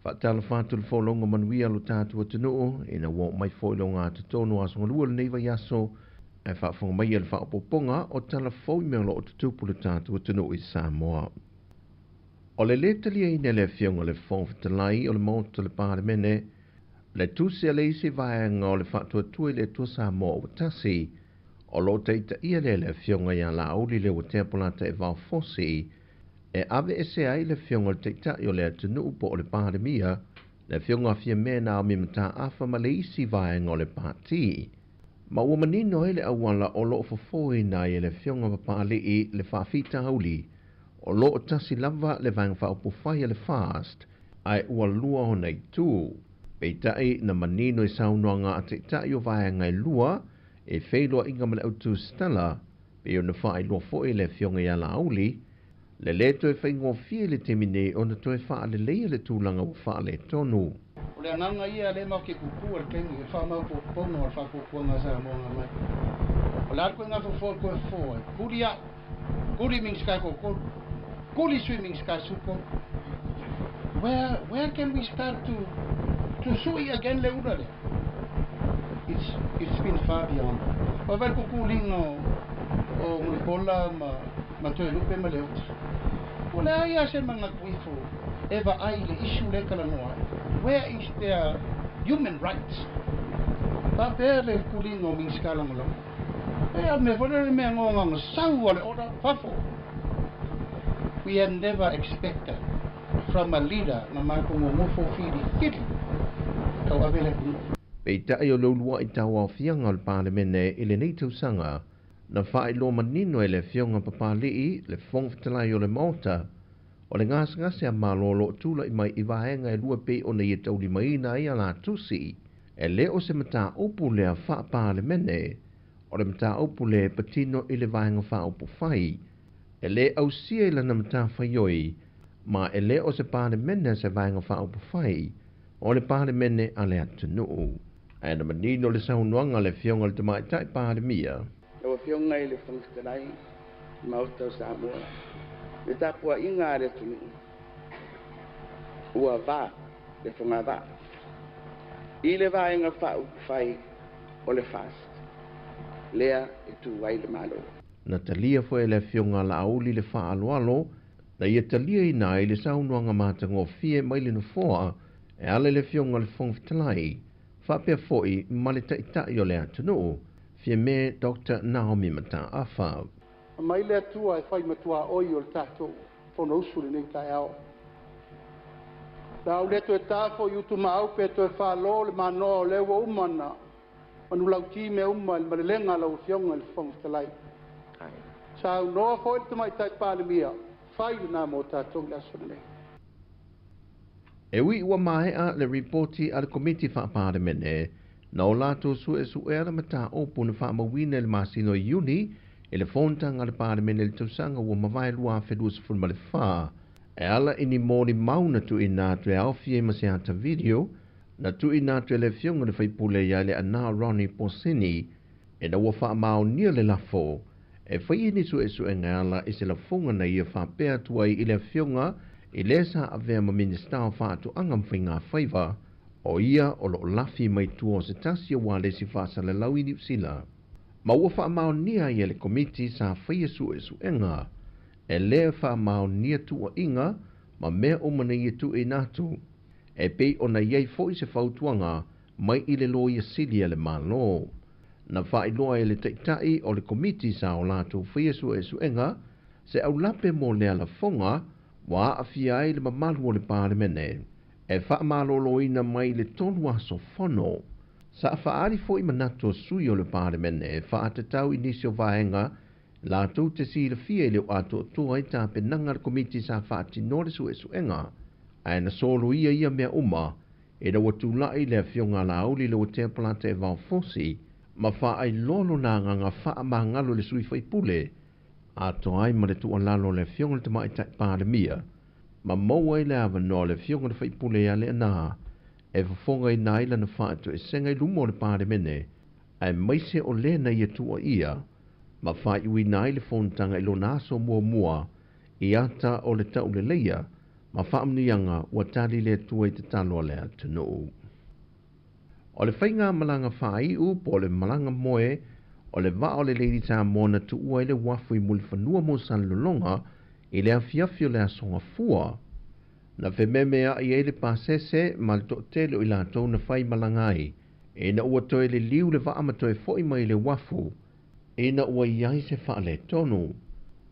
Faatalofa atu le folauga manuia lo tatou atunuu ina ua oo mai foi loga totonu o aso galua lenei vaiaso ae faafofoga mai le faaopoopoga o tala fou i mea o lo o tutupu le tatou atunuu i Samoa. O le lē taliaina e le Afioga le Fofoga Fetalai o le Maota o le Palemene le tusi a le isi vaega o le Faatuatua i le Atua Samoa ua tasi o lo o taitaia lea le Afioga ia Laauli Leuatea Polataivao Fosi e aveese ai le Afioga i le Taitai o le atunuu po o le Palemia, le Afioga a Fiamē Naomi Mataafa ma le isi vaega o le Pati. Ma ua manino ai le auala o lo o fofoina ai e le Afioga Papali'i le faafitauli o lo o tasi lava le Vaega Faaupufai a le FAST ae ua lua ona itu. Peitai na manino i saunoaga a Taitai o vaega e lua e feiloaiga ma le Autu Stella pei ona faailoa foi e le Afioga ia Laauli le lē toe faigofie i le taimi nei ona toe faaleleia le tulaga ua faaletonu. O le agaga ia lea matou te kuku ai le taimi e faamaopoopoga o le faatuatuaga a Samoa nga mai. O le a le koiga fofo e toe fofo ai? Kuli au, kuli Minisita e toatolu, kuli Sui Minisita e 13. Where, where can we start to, to sui again le ula lea? It's, it's been far beyond. Ua vaai le kukuliga o, o Mulipola ma, ma Toelupe ma Leota. Ua leai lava se manatu ifo e vaai i le issue lea e talanoa ai. Where is their human rights? Faapea le kuliga o Minisita Lagolago. E a le mea foi lea le mea gogaga sau a le order fafo. We had never expected from a leader na matou nonofo filifili tauave le atunuu. Peitai o le uluai tauaofiaga o le Palemene i lenei tausaga, na faailoa manino e le Afioga Papali'i, le Fofoga Fetalai o le Maota, o le gasegase a Malo o lo o tulai mai i vaega e lua pei ona ia taulimaina ai a la tusi, e le o se mataupu lea faa-Palemene, o le mataupu lea e patino i le Vaega Faaupufai. E lē ausia i lana matafaioi, ma e lē o se Palemene a se Vaega Faaupufai, o le Palemene a le atunuu. Ae na manino le saunoaga a le Afioga i le Tamaitai Palemia. Lau Afioga i le Fofoga Fetalai, Maota o Samoa, le tapuaiga a le atunuu, ua va le fogavaa i le Vaega Faaupufai o le FAST, lea e tu ai le Malo. Na talia foi e le Afioga a Laauli le faaaloalo na ia taliaina ai le saunoaga matagofie mai le Nofoa e ala i le Afioga i le Fofoga Fetalai, faapea foi ma le Taitai o le atunuu, Fiamē Doctor Naomi Mataafa. Aumai le Atua e fai matuaoi o le tatou Fonousu i lenei taeao. La ua le toe ta foi Utumaau pe toe faalo le manoa o lea ua uma ona manulauti mea uma i le malelega a lau Afioga i le Fofoga Fetalai. Saunoa foi le Tamaitai Palemia, fai lena mo tatou i le aso lenei. E ui ua maea le ripoti a le Komiti Faa-Palemene na o latou suesuea le mataupu na faamauina i le masina o Iuni i le fonotaga a le Palemene i le tausaga ua mavae 2024 e ala i ni molimau na tuuina atu e aofia ai ma se ata video na tuuina atu e le Afioga i le Faipule ia Leaana Ronnie Posini ina ua faamaonia le lafo e faia ni suesuega e ala i se lafoga na ia faapea atu ai i le Afioga i le sa avea ma Minisita o Faatoaga ma Faigafaiva, o ia o lo o lafi mai tua o se tasi o ualesi faasalalau i Niu Sila. Ma ua faamaonia ai e le Komiti sa faia suesuega e lē faamaonia tuuaiga ma mea uma na ia tuuina atu, e pei ona i ai foi se fautuaga mai i le Loia Sili a le Malo. Na faailoa e le Taitai o le Komiti sa o latou faia suesuega se aulape mo lea lafoga ua aafia ai le mamalu o le Palemene e faamaloloina mai le tolu aso fono. Sa faaali foi manatu o sui o le Palemene e faatatau i nisi o vaega latou te silafia e le o atoatoa ai tapenaga a le Komiti sa faatinoa le suesuega, ae na soloia ia mea uma ina ua tulai le Afioga a Laauli Leuatea Polataivao Fosi ma faailoa lona agaga faamagalo i le sui faipule, atoa ai ma le tuualalo a le Afioga i le Tamaitai Palemia, ma maua ai le avanoa o le Afioga i le Faipule ia Leaana e fofogaina ai lana faatoesega i luma o le Palemene, aemaise o lē na ia tuuaia ma faaiuina ai le fonotaga i lona aso muamua i ata o le tauleleia ma faamanuiaga ua tali le Atua i tatalo a le atunuu. O le faigamalaga faaiu po o le malaga moe o le vaa o le Lady Samoa na tuua ai le uafu i Mulifanua mo Salelologa i le afiafi o le Aso Gafua. Na fememea'i ai le pasese ma le toatele o i latou na faimalaga ai ina ua toe liliu le vaa ma toe fo'i mai i le uafu ina ua i ai se faaletonu.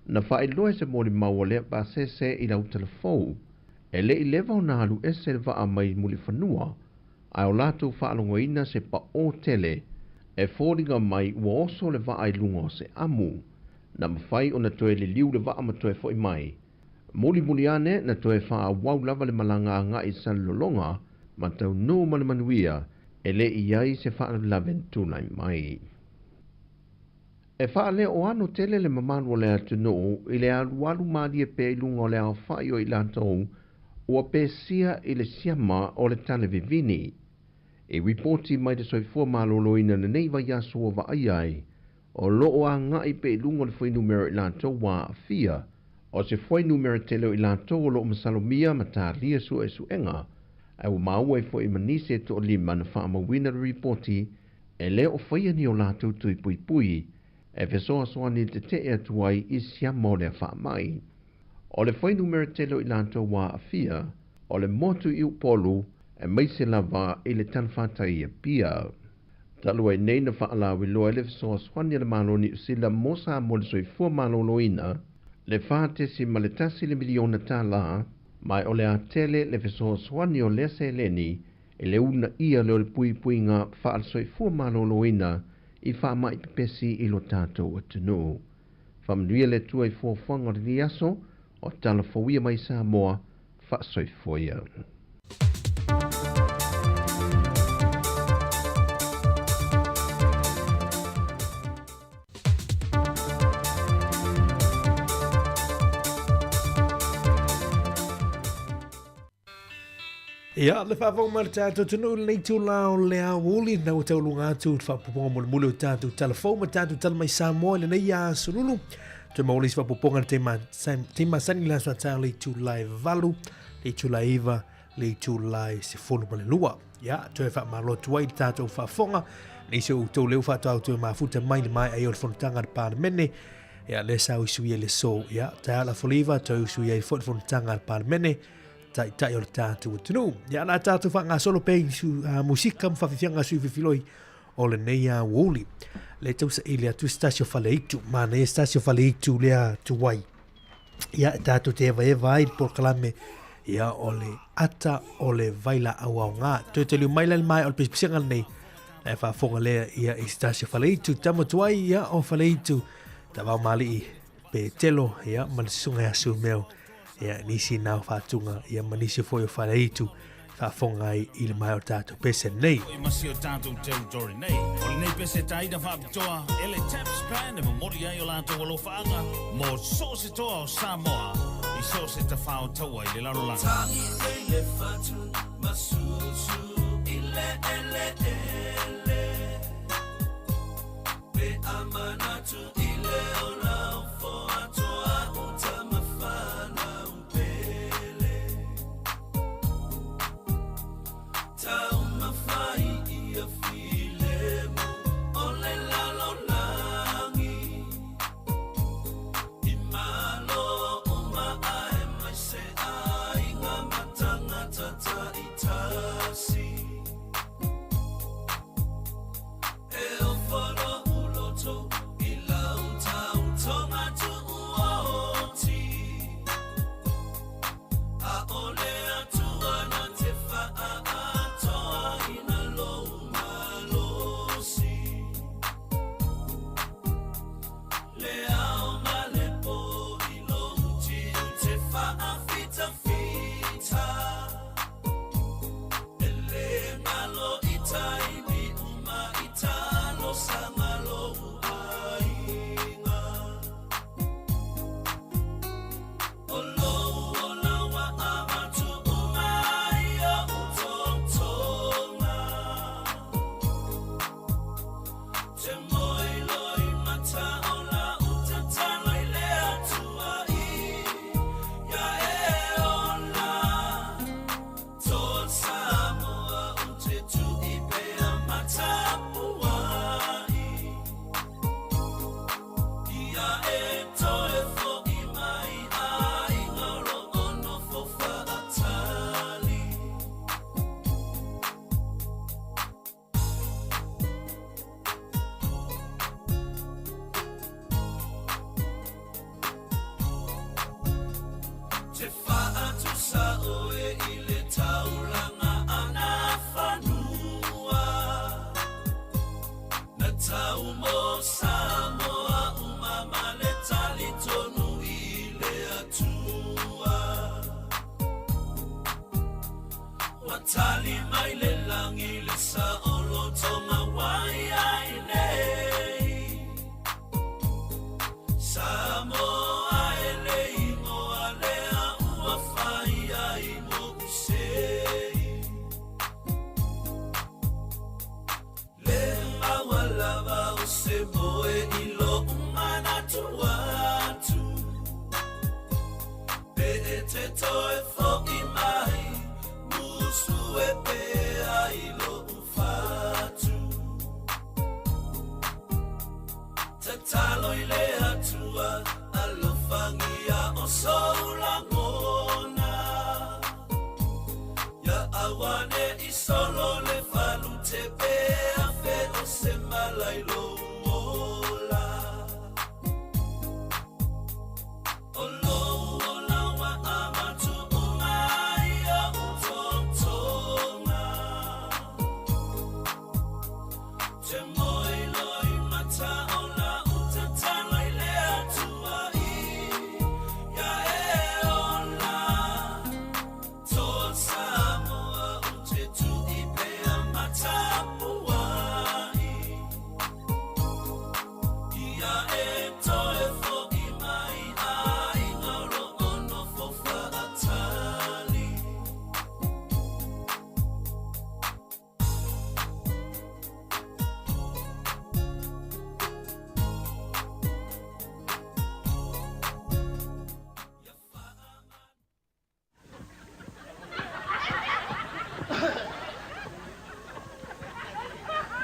Na faailoa e se molimau o lea pasese i lau talafou, e le i leva ona alu ese le vaa mai Mulifanua, ae o latou faalogoina se paʻō tele e foliga mai ua oso le vaa i luga o se amu. Na mafai ona toe liliu le vaa ma toe fo'i mai. Mulimuli ane, na toe faaauau lava le malaga agai i Salelologa ma taunuu ma le manuia, e le i ai se faalavelave na tulai mai. E faaleoano tele le mamalu o le atunuu i le alualu malie pea i luga o le aofai o i latou ua pesia i le siama o le tale vivini. I ripoti mai le Soifua Maloloina lenei vaiaso ua vaaia ai, o lo o agai pea i luga o le fuainumera o i latou ua aafia, o se fuainumera tele o i latou o lo o masalomia ma talia suesuega, ae ua maua ai foi ma nisi e toalima na faamauina le ripoti e le o faia ni o latou tui puipui e fesoasoani i le tetee atu ai i siama o lea faamai. O le fuainumera tele o i latou ua aafia, o le motu i Upolu aemaise lava i le talafatai i Apia. Talu ai nei na faalauiloa ai le fesoasoani a le Malo o Niu Sila mo Samoa i le soifua maloloina, le $4.1 le miliona tala, ma o le a tele le fesoasoani o lea seleni i le uunaia lea o le puipuiga faale-soifua maloloina i faamai pepesi i lo tatou atunuu. Faamanuia le Atua i fuafuaga o lenei aso, o tala fou ia mai Samoa, faasoifua ia. Ia, le faafofoga mai le tatou atunuu i lenei itula o le aoauli, na ua tauluga atu le faapopoga mulimuli o tatou tala fou ma tatou tala mai Samoa i lenei aso lulu. Toe maua le isi faapopoga i le taimi masani i le aso a taeao le itula e 8, le itula e 9, le itula e 12. Ia, toe faamalo atu ai i le tatou faafofoga. Nisi o outou lea ua faatoa toe mafuta mai le maea ai o le fonotaga a le Palemene. Ia, lea sa usuia i le aso. Ia, taeao le afoliva, toe usuia ai foi le fonotaga a le Palemene. Taitai o le tatou atunuu. Ia, la tatou faagasolo pea i musika ma faafiafiaga a sui filifiloi o lenei aoauli. Le tausaili atu se tasi o Faleitu, manaia se tasi o Faleitu lea tuai. Ia, e tatou te evaeva ai le polokalame, ia, o le ata o le vailaau aoga. Toe taliu mai la le maea o le pisipisiga lenei, na e faafofoga lea ia i se tasi o Faleitu. Tama tuai, ia, o Faleitu, Tavao Malii, Petelo, ia, ma le susuga ia Sumeo, ia, nisi na o faatuga, ia, ma nisi foi o Faleitu, faafofoga ai i le maea o le tatou pese lenei. Foi ma si o tatou territory nei. O lenei pese taina faapitoa e le Taps Band e momoli ai o latou alofaaga mo so o se toa o Samoa i so o se tafao taua i le lalolagi. Tagi nei le fatu masusu i le eleele Pe a manatu i le ola o foatoa uta ma whanau pele Taumafai ia filemu o le lalolagi I malo uma aemaise aiga ma tagata. Tatali mai le langi le sa o lotonga wai ai nei. Samoa e le ingoa lea ua fai ai mo usei. Le maua lava o se moe i lo umanatu atu. Pe e te toe fo'i mai, musu e pea i lo ufatu. Tatalo i le atua, alofangia o soulagona. Ia awane i solo le falu te pea fe o se malai lo ola. O lo ola wa amatu umai o utotonga. Te moi loi mata o la utatalo i le atua i. Ia e ola. Toa Samoa u te tui pea matapuai. Ia e toe fo'i mai ai ngaro ono fofa atali.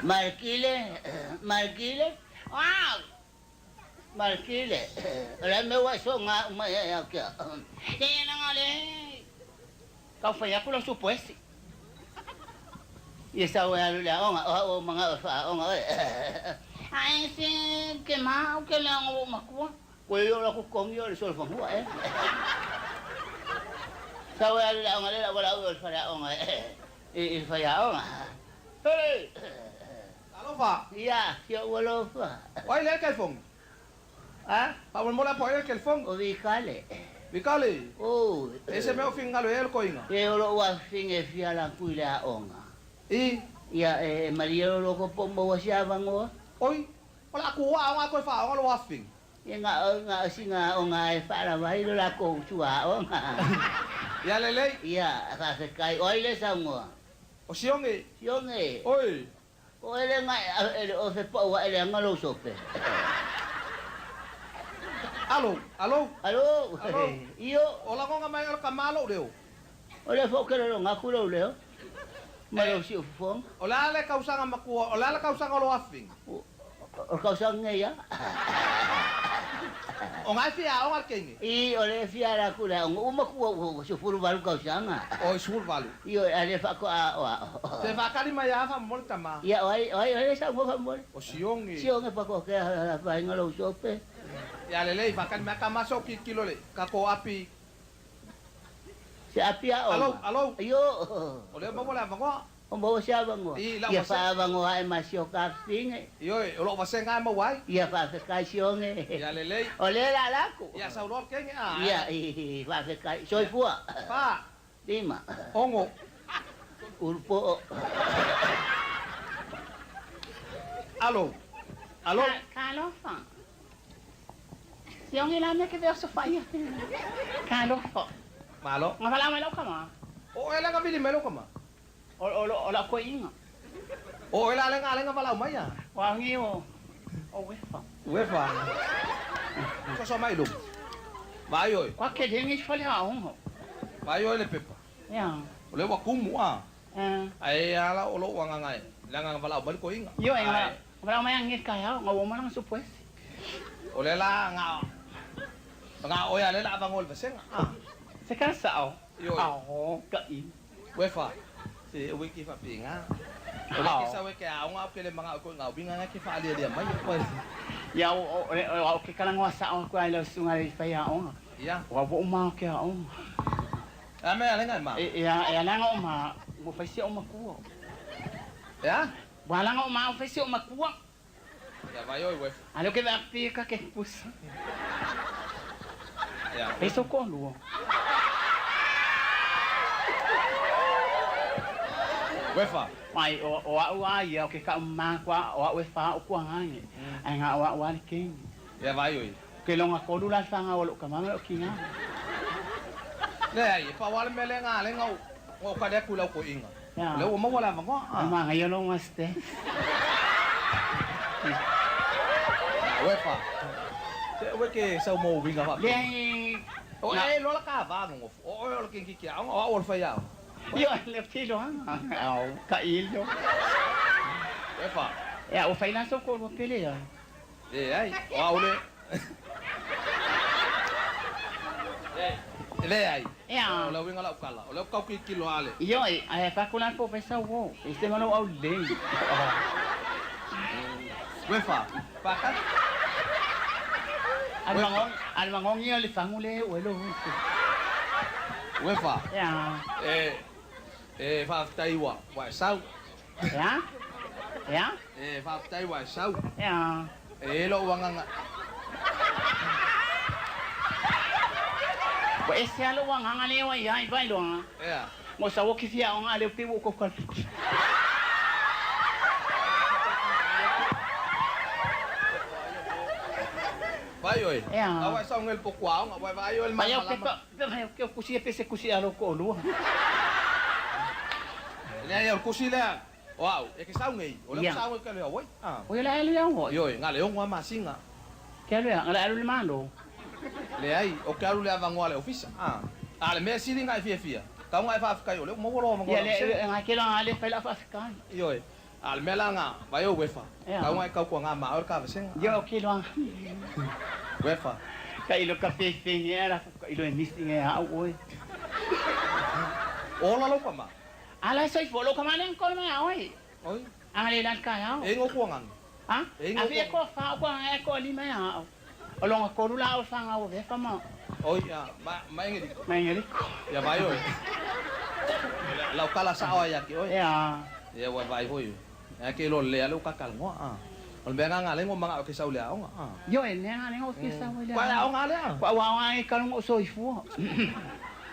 Malkile, malkile, wow! Malkile, o le mea ua e soga uma ia ia ke. Tena ngale. Kau fai aku lau supo esi. Ia sau e alu le aoga, o au o manga o wha aoga oe. Ai se ke mau ke le aoga o makua. Koe o la ku kongi o le sol fangua e. Sau e alu le aoga le la wala o le whare aoga e. I whai aoga. Hey! Alofa. Ia, si o alofa. Oi le ke fong. Ha? Pa mo la po e ke fong. O vikale. Vikale. O. E se me o fingalo e ko inga. E o lo wa finge fia la kui le aoga. I. Ia e maria lo ko po mo wa sia vangoa. Oi. O la ku wa o ko fa o lo wa fing. Ia nga o nga singa o nga e fa la vai lo la ko tua o nga. Ia le le. Ia fa se kai oi le sangoa. O sionge. Sionge. Oi. O ele nga ele o fe po wa ele nga lo sope. Alo, alo. Alo. Alo. Io. O la ngonga mai o ka malo leo. O le fo ke lo nga ku lo leo. Ma lo si o fo. O la le kausanga makua, o la le kausanga lo afing. O kausanga ya. O ngai fia o ngai kengi. I o le fia la kula o uma ku o si furu valu kausanga. O si furu valu. I o ale fa ko a o. Se fa kali mai a fa mo tama. Ia o ai o ai sa mo fa mo. O sionge. Sionge pa ko ke la fa ngalo sope. Ia le le fa kali mai ka maso ki kilo le ka ko api. Se api a o. Alo, alo. Io. O le mo la vangoa. O mo se avangoa. Ia fa avangoa e masio ka finge. Io o lo va senga mo wai. Ia fa fe kai sionge. Ia le le. O le la la ku. Ia sa lo kenge a. Ia i fa fe kai soi fua. Fa. Lima. Ongo. Urpo. Alo. Alo. Kalofa. Sionge la me ke ve so fa ia. Kalofa. Malo. Ngafala mai lo kama. O ele nga vili melo kama. O la ko inga. O ele ale nga ale nga vala mai ya. Wa ngi o. O wefa. Wefa. So so mai lu. Vai oi. Kwa ke dengi fale a ongo. Vai oi le pepa. Ya. O le wa kumu a. Eh. Ai ala o lo wa nga ngai. La nga vala mai ko inga. Yo nga. Vala mai ngi ka ya nga wo ma so pues. O le la nga. Nga o ya le la vangol vasenga. Ah. Se ka sa o. Yo. O ka i. Wefa. Se o ki fa pinga. O le ki sa we ke a nga ke le manga ko nga binga nga ki fa ali ali mai ko. Ya o o ke kala ngoa sa o ko ai lo sunga le fa ya o. Ya. Wa bo ma ke a o. A me ale ngai ma. E ya la ngo ma mo fa si o ma ku. Ya. Wa la ngo ma fa si o ma ku. Ya vai oi we. A lo ke va pi ka ke pus. Ya. Peso ko lu. Wefa. Mai o au a ia o ke ka ma kwa o au e fa o kwa ngai. Ai nga o au a le kengi. Ia vai oi. Ke longa kolu la fanga o lo ka mama o kinga. Le ai, pa wale mele nga le ngau. Ngo ka le ku lau ko inga. Le o mo wala ngo. Ma ngai lo nga ste. Wefa. Se we ke sau mo winga fa. Le o e lo la ka va ngo. O o lo ki ki au o o fa ya. Io le tilo ha. Au ka ilo. Wefa. Ya o fa ila so ko lo pele ya. E ai, o au le. Le ai. Ya. O le winga la ukala. O le kau ki kilo ale. Io e ai fa ko la po fa sa wo. E se malo au le. Wefa. Pa ka. Al mangong ia le fangu le o lo. Wefa. Ya. E fa tai wa. Wa sau. Ya. Ya. E fa tai wa sau. Ya. E lo wanga. Wa ese alo wanga ngale wa ia i vai lo. Ya. Mo sa wo ki fia o ngale pe wo ko ka. Vai oi. Ya. Awa sa ngel po kwa nga vai vai oi ma. Mai ke pa ke kusi pe se kusi alo ko lu. Le ya kusi le. Wow, e ke sa ngei. O le sa ngei ke le oi. Ah. O le le ya wo. Yo, nga le ngwa masinga. Ke le nga le le malo. Le ai, o ke alu le avangoa le ofisa. Ah. Ah, le me sili ngai fia fia. Ka ngai fa afka yo le mo lo mo. Ya le nga ke lo le fa la fa afka. Yo. Ah, le mela nga vai o wefa. Ka ngai ka ko nga ma o ka vesenga. Yo ke lo. Wefa. Ka ilo ka fe fe era ka ilo misi nge ha o. O la lo ka ma. Ala sai fo lo ka ma len ko ma oi. Oi. Anga le lan ka ya. E ngo ko ngang. Ha? A fi ko fa ko nga ko li ma ya. O longa ko la o fa nga o ve fa ma. Oi ya, ma ma ngeli. Ma ngeli. Ya vai oi. La kala sa o ya ki oi. Ya. Ya wa vai hoi. Ya ke lo le lo ka kal ngo a. O le nga le ngo manga o ke sa o le a nga. Yo e le nga le ngo ke sa o le. Kwa ya o nga le a. Kwa wa wa e ka ngo so ifu.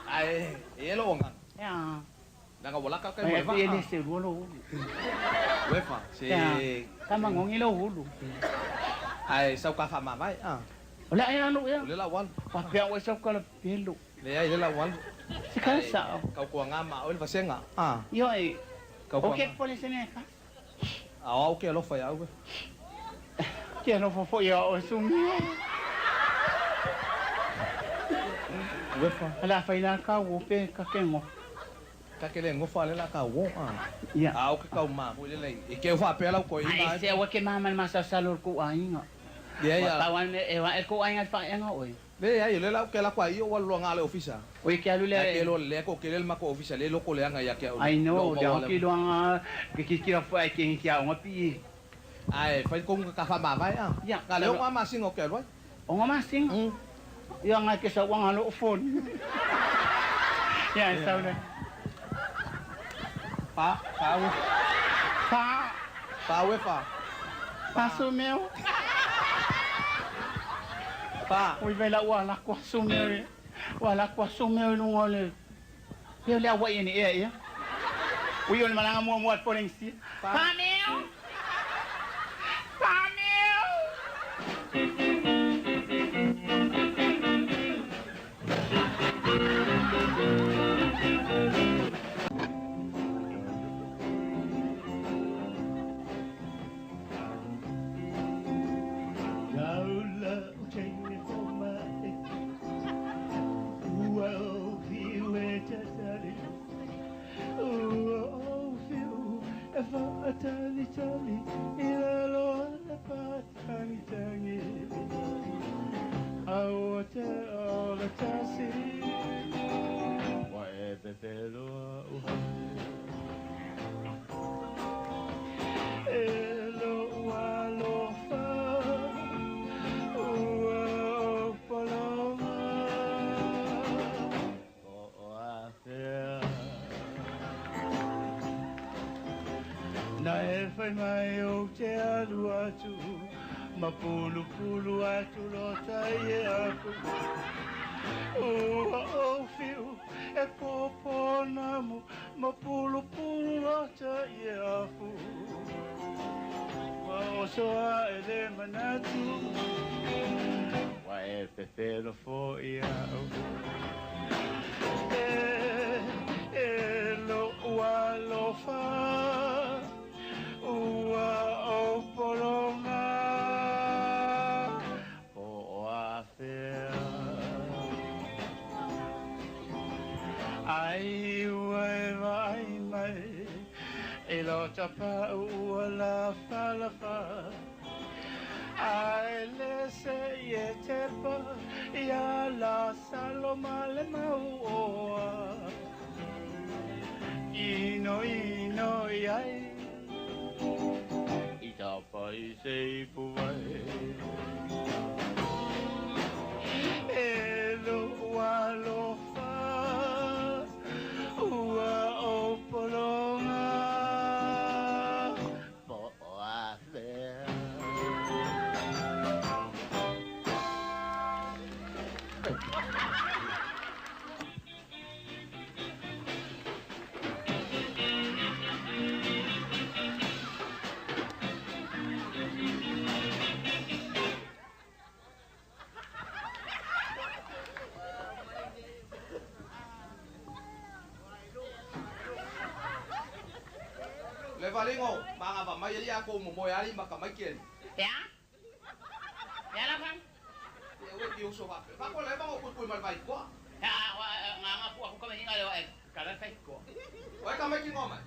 Ai, e lo nga. Ya. Nanga wala ka kai mo va. E le se lo lo. Wefa, se ka mangongi lo hulu. Ai, sa ka fa ma vai a. O le ai anu ya. Le la wal. Pa pe o sa ka la pelo. Le ai le la wal. Se ka sa. Ka ko nga ma o le vasenga. Ah. Yo e. Ka ko. O ke pole se ne fa. A o ke lo fa ya o. Ke lo fo fo ya o su mi. Wefa. Ala fa ila ka wo pe ka ke ngo. Ka ke le ngo fa le la ka wo a. Ya. A o ke ka ma mo le le. E ke fa pe la ko i ma. Ai se o ke mama ma sa sa lo ko a inga. Le ya. Pa wan e wa e ko a inga fa inga oi. Le ya le la ke la kwa io wa lo nga le ofisa. Oi ke alu le. Ke lo le ko ke le ma ko ofisa le lo ko le anga ya ke. Ai no, le ke lo anga ke ke ke fa ke ke a ngo pi. Ai fa ko ka fa ma vai a. Ya. Ka le ngo ma singo ke lo. O ngo ma sing. Ya nga ke sa wa nga lo phone. Ya sa le. Pa, pa we. Pa. Pa we fa. Pa su meu. Pa. Oi vai la wa la kwa su meu. Wa la kwa su meu no ngole. Pe le wa ni e ya. Oi o malanga mo mo po si. Pa meu. Pa meu. Tali tali ila lo la pa tali tangi awate ola tasi wa e bebelo u elo wa lo fa u paloma o a fe Na e fai mai o te alu atu, ma pulu pulu atu lo tai e aku. Ua o fiu, E pōpōnamu ma pulupulu lota i e afu. Ua oso a e le manatu, wa e pepelo fo i au. E lo ua lofa, ua o polonga, po a fea. Ai ua e vai mai, e lo tapa ua la fa la fa. Ai le se i e tepa, ia la saloma le mau oa. Ino ino iai, i tapa i se ipu vai. E lo ua lo fa, ua o polonga, po o a fea. Le valingo, manga va mai ia ko mo mo ali maka mai keli. Ya? Ya la fam? E we ki uso va. Va ko le va ko ku mal vai ko. Ya, nga nga pu aku ka mai nga le e ka la fai ko. Oi ka mai ki ngoma.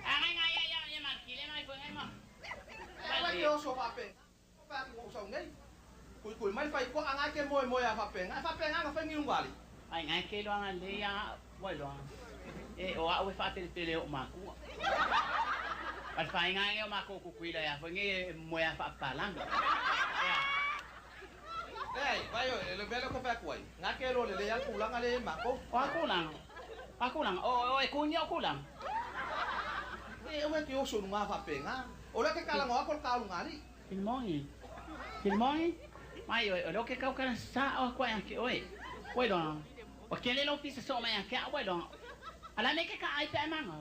A ngai ngai ya ya ya ma ki le mai ko ngai ma. E we ki uso va pe. Va ku uso ngai. Kui kui mai fai ko anga ke moe moe a fa pe. Nga fa pe nga fa ngi ngali. Ai ngai ke lo anga le ya wa lo. E o a we fa pele pele o ma ku. Al fa ngai o ma ko ku kuila ya fo ngi moe a fa palanga. Ei, vai o le velo ko fa kuai. Nga ke lo le le ya kulanga le ma ko. O a kulang. A kulang. O e kunya o kulang. E o ke o so nga fa pe nga. O le ke kala ngo ko ka ngali. Filmongi. Filmongi. Mai o lo ke kau kana sa o kwa ke oi. Oi lo. O ke le lo pisa so mai ke oi lo. Ala me ke ka ai pe manga.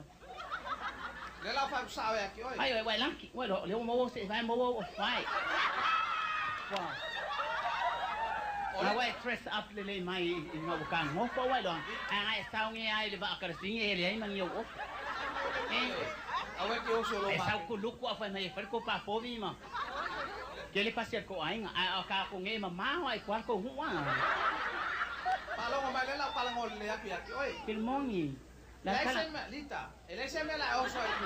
Le la fa sa e ke oi. Ai oi lanki. Oi lo le mo se vai mo o fai. Wa. La wai dress up le le mai i ngau ka ngo fo wai lo. Ai sa ngi ai le ba ka singi ele ai mangi o. A we ke o so lo ma. E sa ku luku a fa mai fa ko pa fo vi ma. Ke le pasi ko ai nga a ka ko nge ma ma ai kwa ko hu wa. Pa lo mai le la pa ngo le ya ki oi. Filmongi. La kala lita. Ele se me la oso ai ku.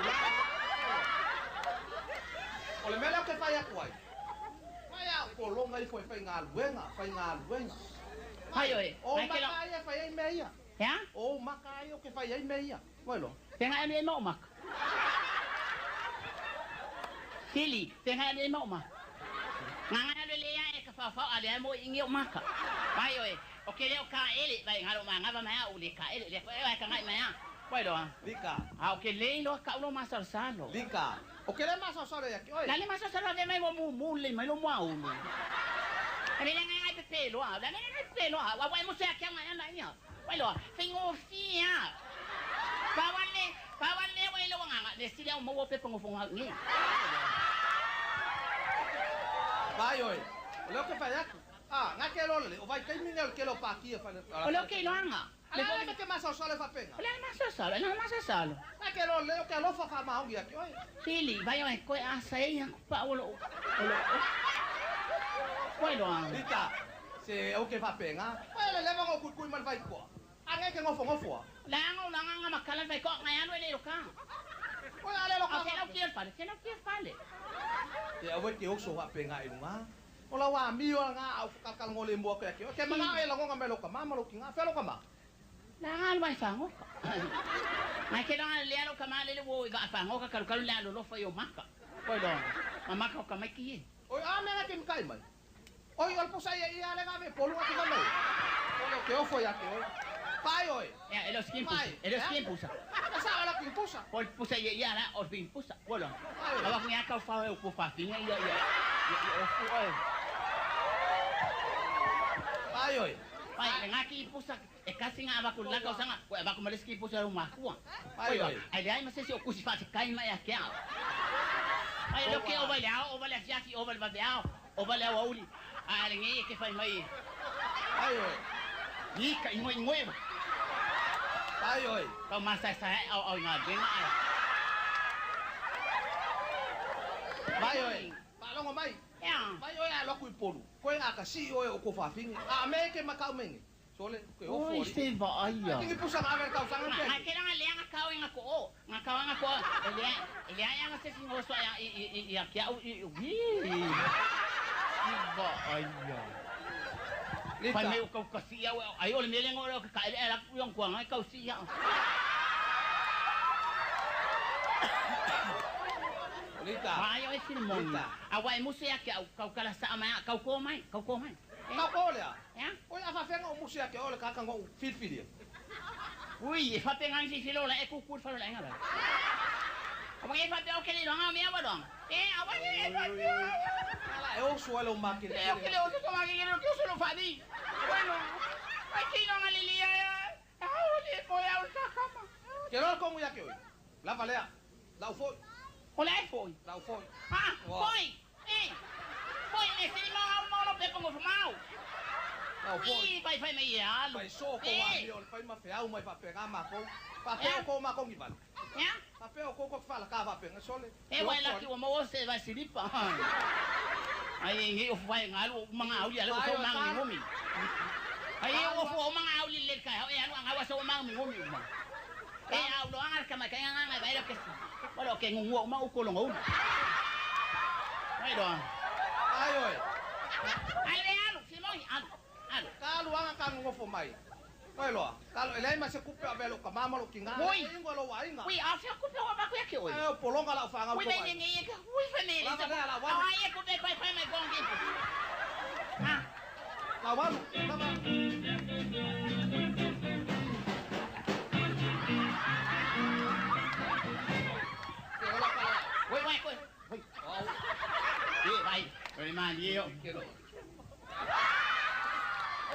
O le mele ke fa ya ku ai. Mai a ko longa i foi fai nga luenga, fai nga luenga. Ai oi. O maka ai fai ai meia. Ya? O maka ai o ke fai ai meia. Oi lo. Tenga ai mo mak. Sili, tenga ai mo mak. Nga nga le le ya e ka fa fa ale mo ingi o maka. Mai oi. O ke le o ka ele vai nga lo ma nga va ma o le ka ele le foi ka ngai ma. Oi lo. Lika. A o ke le lo ka lo ma sal lo. Lika. O ke le ma sal ya ki oi. La le ma sal ve mai mo mu mu le mai lo mo au lo. Ale le ngai pe pe lo. La le ngai pe lo. Wa wa mo se ka ngai na ia. Oi lo. Fingo fia. Pa wa le wa lo nga le si le mo wo pe pongo fonga ni. Vai oi. O lo ke fa ya. Ah, nga ke lo le, o vai kai minga ke lo pa ki fa. O lo ke lo anga. Le le ke ma sal fa penga. Le ma sal, le ma sal. Nga ke lo le o ke lo fa fa ma ongi ki oi. Sili, vai oi ko a sa ia pa o lo. Oi lo anga. Lita. Se o ke fa penga. Oi le le va ko kui mal vai ko. Anga ke ngofo ngofo. La ngo la nga makala vai ko ngai anu le lo ka. Oi ale lo ka. O ke lo ki fale, ke lo ki fale. Te awe ke o so fa penga i lunga. O la wa mi o nga au ka ka ngole mo ke ke. Ke manga e la ngonga me lo ka ma lo ki nga fe lo ka ma. La nga mai fa ngo. Mai ke la le lo ka ma le wo i ga fa ngo ka ka la lo lo fa yo maka. Oi lo. Ma maka ka mai ki. Oi a me nga ke mkai mai. Oi ol posa ia ia le nga me polu nga ki mai. O lo ke o fo ya ke oi. Pai oi. Ya, el skin pusa. El skin pusa. Esa la pin pusa. Pol pusa ia ia la o pin pusa. Bueno. Aba ku ya ka fa o ku fa fin ia ia. Oi. Pai oi. Pai le ngaki pusa e kasi nga abaku la ka sanga ko abaku maleski pusa lo makua. Ai, oi. Ai le ai ma se si o kusi fa se kai mai a kia. Ai lo ke o vai le ao o vai le siasi o vai le vave ao o vai le ao auli. Ai le ngi ke fai mai. Ai oi. Ni ka ingoi ingoi. Ai oi. Kau masa sa au au nga benga ai. Vai oi. Faalogo mai. Vai oi a loku i polu. Koe ngā ka si oe o ko whawhingi. A me ke makau menge. Sole, ke ofo. Oi, se vaai. Tingi pusa ngā vere tau sanga Nga pe. ke nga le nga kau nga ko o. Nga kau nga ko. Le le ai nga se singo so ya i i i kia u i i. I vaai ya. Lita. Pai me kau kasi ya ai o le mele ngo ka le la ku yong kuang ai kau si ya. Lita. Ai oi sini moni. A wai musu ya kia kau kala sa mai kau ko mai kau ko mai. Kau ko lea. Ya. Oi a whawhenga o musu ya ke ole kaka ngou filfilia. Ui, e fapenga si filo la e ku ku falo la nga la. Apa e fape o kele longa me aba dong. E aba e fape. Ala e osu ale o makele. E o kele o so ma kele o ke so lo fadi. Bueno. Ai ki longa lili ya. Ah, o le fo ya o sa kama. Ke roa kongu ya ke oi. Lava lea. Lau foi. O la e foi. Lau foi. Ah, foi. E. Foi e se mo mo lo pe kongo mau. Lau foi. I vai vai me ia alu. Pai so ko wa mi o le fai ma feau mai fapenga mako. Fapea ko mako ngi vale. Ya. Fapea ko ko fala ka fapenga sole. E wai la ki o mo se vai silipa. Ai ngi o fai ngalu manga auli ale ko manga ngomi. Ai o fo o manga auli le ka e alu anga wa so manga ngomi uma. E au lo anga kama ka anga vai lo ke. Wa lo ke ngungu uma u ko lo ngou. Vai do. Ai oi. Ai le alu simoi alu. Alu. Ka alu anga ka ngofo mai. Oi loa. Ka lo elai ma se kupe a velo ka mama lo kinga. Oi. Ingo lo wa inga. Ui a fe kupe wa ba ku ya ke oi. Ai o polonga la fa nga Ui ko. me ngi ka ui fe me le. Lava lea la walu. Ai e kupe pai pai mai gongi. Ah. La walu. Lava. Oi oi oi. Oi. E vai. Oi ma ni yo.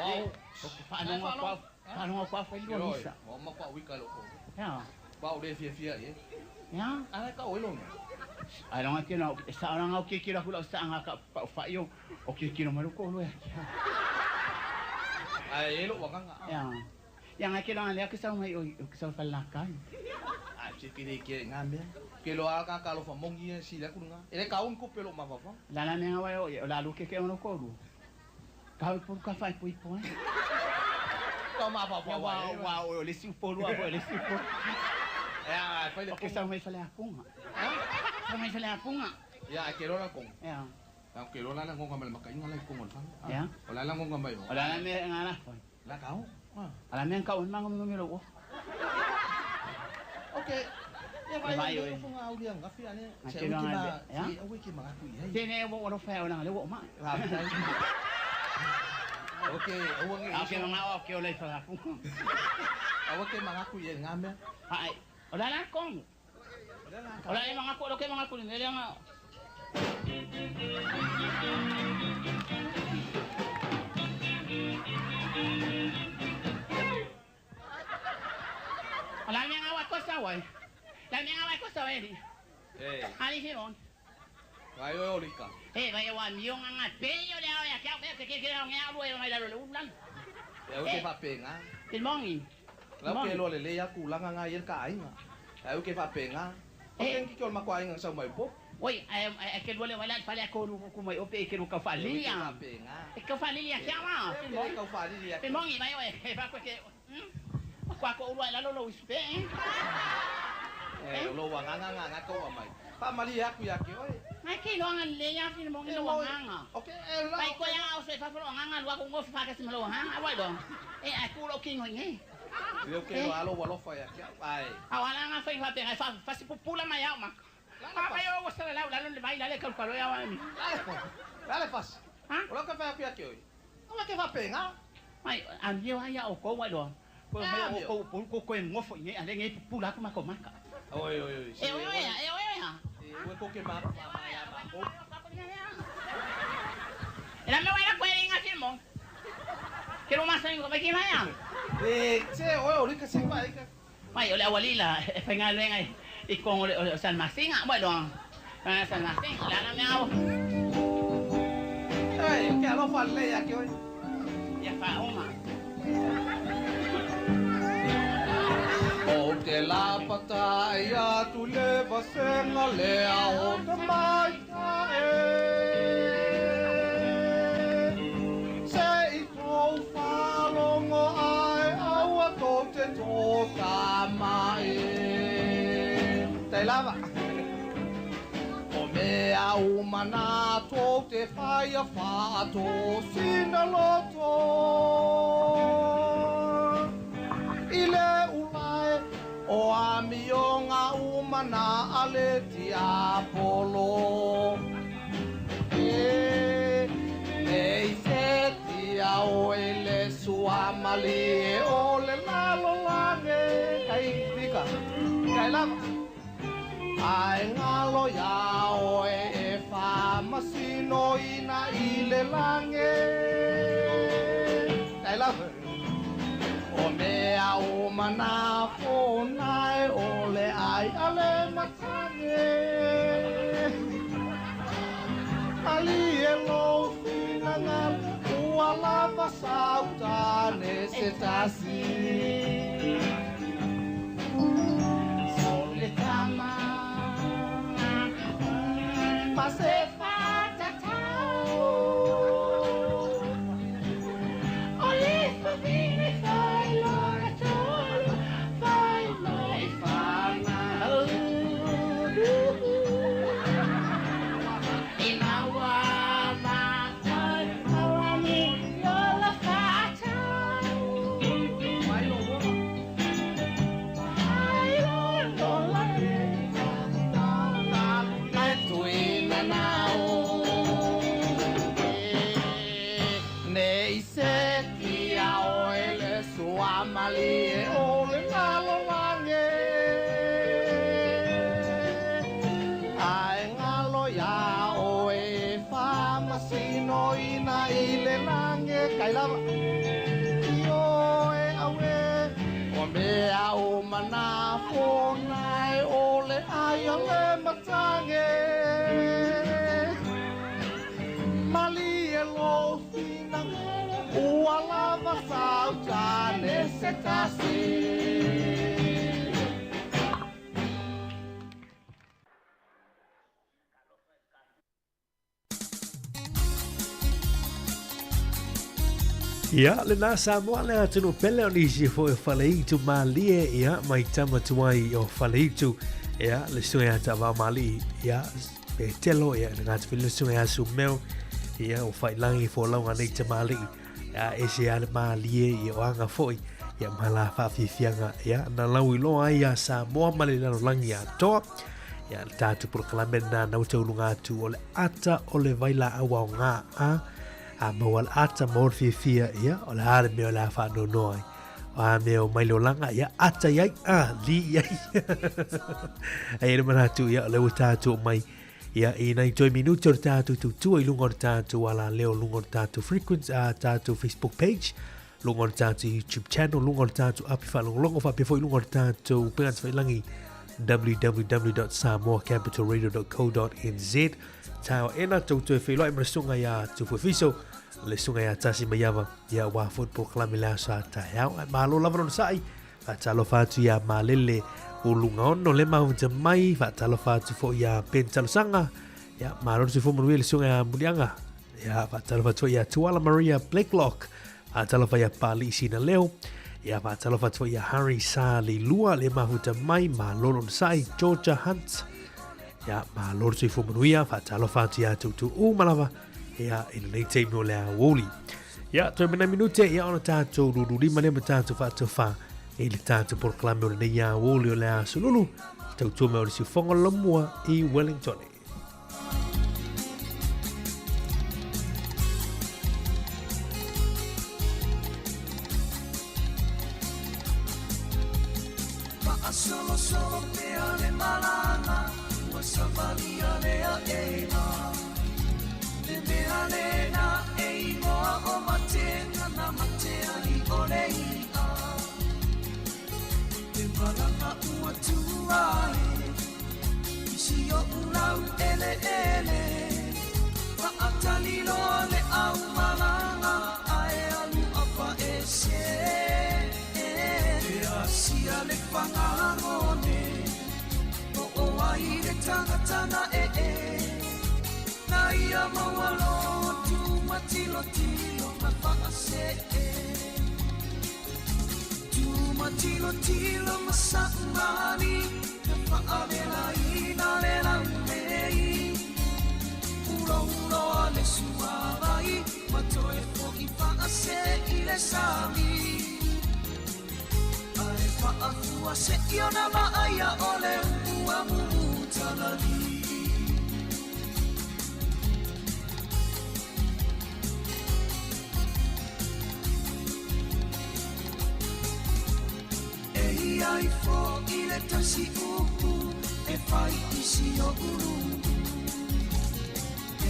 Oh. Whaanonga kwa, whaanonga kwa whai lua misa. O ma kwa wika lo ko. Ya. Ba o le fia fia e. Ya. Ala ka o longa. Ai longa ke na sa ona ngau ke kira hula sa anga ka pa whai o o ke kira maru ko lo ya. Ai e lo wanganga. Ya. Ya ngai ke longa le ke sa mai o ke sa whala kai. Ai se kire ke nga mea. Ke lo aka ka lo fa mongi e si la kunga. Ele ka un kupe lo ma fa. La la mea wai o la lu ke ke ono ko lu. Ka pu ka fai pui poi. Ka ma fa fa wa wa o le si po lu a le si po. Ya, fai le ke sa mai fale a punga. Sa mai fale a punga. Ya, ke lo la kong. Ya. La ke lo la la ngonga mai maka inga la kong fa. Ya. O la la ngonga mai. O la la me nga la foi. La ka o. Ala me ka o mango mi lo. Okay. Ya vai o funga au dia ngafi ane. Se o ki ma se o ki ma ku i. Te ne wo lo fa o na le wo ma. Okay, o ngi. Okay, mga okay o le fa punga. Awa ke mga ku i nga me. Ai. O la la kong. O la le mga ku lo ke mga ku ni le nga. O la me nga wa ko sa wai. La me nga wa ko sa wai ni. Eh. Ali si mon. Vai o olika. Eh, vai wa mi nga nga pe yo le ya ke ke ke ke nga lu e mai la lo lu lan. E o ke fa penga. Te mongi. La ke lo le le ya ku la nga ye ka ai nga. E o ke fa penga. O ke ngi ke o makwa inga sa mai po. Oi, e ke lo le vai la fa le ko lu ku mai o pe ke lu ka fa li ya. E ka fa li ya ke ma. Te ka fa li ya. Te mongi vai o e fa ko ke. Kwa ko lu la lo lo ispe. Eh, lo wa nga nga nga ko wa mai. Pa mali ya ku ya ke oi. Mai ke lo nga le ya fi mo ngi lo nga nga. Okay, e la. Pai ko ya o se fa lo nga nga lo ko ngo fa ka si lo nga nga wai do. E a ku lo ki ngo ngi. Leo ke lo alo wa lo fa ya ke ai. A wa la nga fa fa pe fa fa si pupula ma ya ma. Pa pa yo wa sa la la lo vai la le ka lo ya wa mi. Dale fa. Dale fa. Ha? O lo ke fa ya ke oi. O ke fa pe nga. Mai a mi wa ya o ko wa do. Ko me o ko ko ko ngo fo ngi ale ngi pupula ko ma ko ma ka. Oi oi oi. E oi oi e oi oi. E o ko ke ma ma ya ma ko. E la me wa la ko inga si mo. Ke lo masa ko mai mai a. E se oe o lika se pa ika. Mai o le awalila e whainga lenga i kongo le o San Masinga mai lo. San Masinga la na me au. Ei, ke alofa le ia ke oi. Ia fa oma. O te lapata ia tu le vasenga le a o te maita e. Se i tō whalongo ai aua tō te tō mai. Te lava. O mea umana tō te whaia wha tō sina loto. I le ulae o amionga umana ale tiapolo. E nei se tia o ele suamali e o le lalo lange. Kai pika, kai lava. Ai ngalo ia oe e whamasino ina i le lange. Kai lava. O mea o mana fōnae o le ai ale matange. Ali e lo finangal ua lava sautane se tasi. Sole tama ma se whatatau. O le whawhine whai lora tolu whai mai whanau. I maua mātou awami lola whatau. Ai lola le tuina nao. Nei se tia o ele suamali e o le ngalo lange. Ai ngalo ia o e whamasino ina i le lange. Kai lava. I o e awe o mea o mana fōnae o le ai o le matange. Mali e lo finangele ua lava sautane se tasi. Ia, le nā Samoa le atunu pele o nisi fo e whaleitu malie, ia, mai tama tuai o whaleitu, ia, le sunga ia ta vao mali, ia, pe telo, ia, le ngāti while le sunga ia sumeo, ia, o whailangi fo launga nei te mali, ia, e se ale malie, ia, o anga foi, ia, mala whawhiwhianga, ia, na lau iloa ai ia Samoa ma le lalolangi atoa, ia, le tātu porokalame nā nau te ulunga atu o le ata o le vaila awa o ngā a maua le ata ma ora fiafia, ia, o le a le mea o le a whaanonoa ai. O a mea o mailolanga, ia, ata iai, a, li iai. Ai e le manatu, ia, o le ua tātou mai, ia, i nei toi minuti o le tātou tautua i lunga o le tātou ala leo, lunga o le tātou frequency, a tātou Facebook page, lunga o le tātou YouTube channel, lunga o le tātou api whaalongolongo, whaapea foi lunga o le tātou pengata whailangi, www.samoacapitalradio.co.nz. Tau ena tau toe whailoi ma le sunga ia Tufuefiso, le sunga ia Tasi Maiava, ia wā football kalame le aso a taeao. Ai malo lava lona sa'i, whaatalofa atu ia Malele o lunga ono le mahuta mai, whaatalofa atu fo ia Ben Talosanga, ia malo le tufu manuia le sunga ia Mulianga, ia whaatalofa atu ia Tuala Maria Blacklock, whaatalofa ia Pali Sina Leo, ia whaatalofa atu ia Harry Sali Lua le mahuta mai, malo lona sa'i, Georgia Hunt, ia malo le tufu manuia, whaatalofa atu ia tutu umalava, ia i lenei taimi o le a woli. Ia, toi mena minute, ia ona tātou rururima le ma tātou whaatawha i le tātou porokalame o lenei a woli o le a sululu, tautua mea o le siufonga lamua i Wellington. Solo solo pea le malanga, ua savalia le a ena. Le mea le na e ingoa o matenga na matea Malaga ua tuai Isi o ulau ele ele Faatali loa le au malaga Ae alu apa ese E asia le whangangone O o ai le tangata na e e Na ia maualo tu matilo tilo na whaase e Tu matilo tilo masaumani Na whaavela ina le lau nei Ulo ulo a le suavai Matoe fo'i whaase i le sami Ae whaafua se i ona maaia o le ua mumu talali E ia ifo i le tasi upu E fai isi o ulu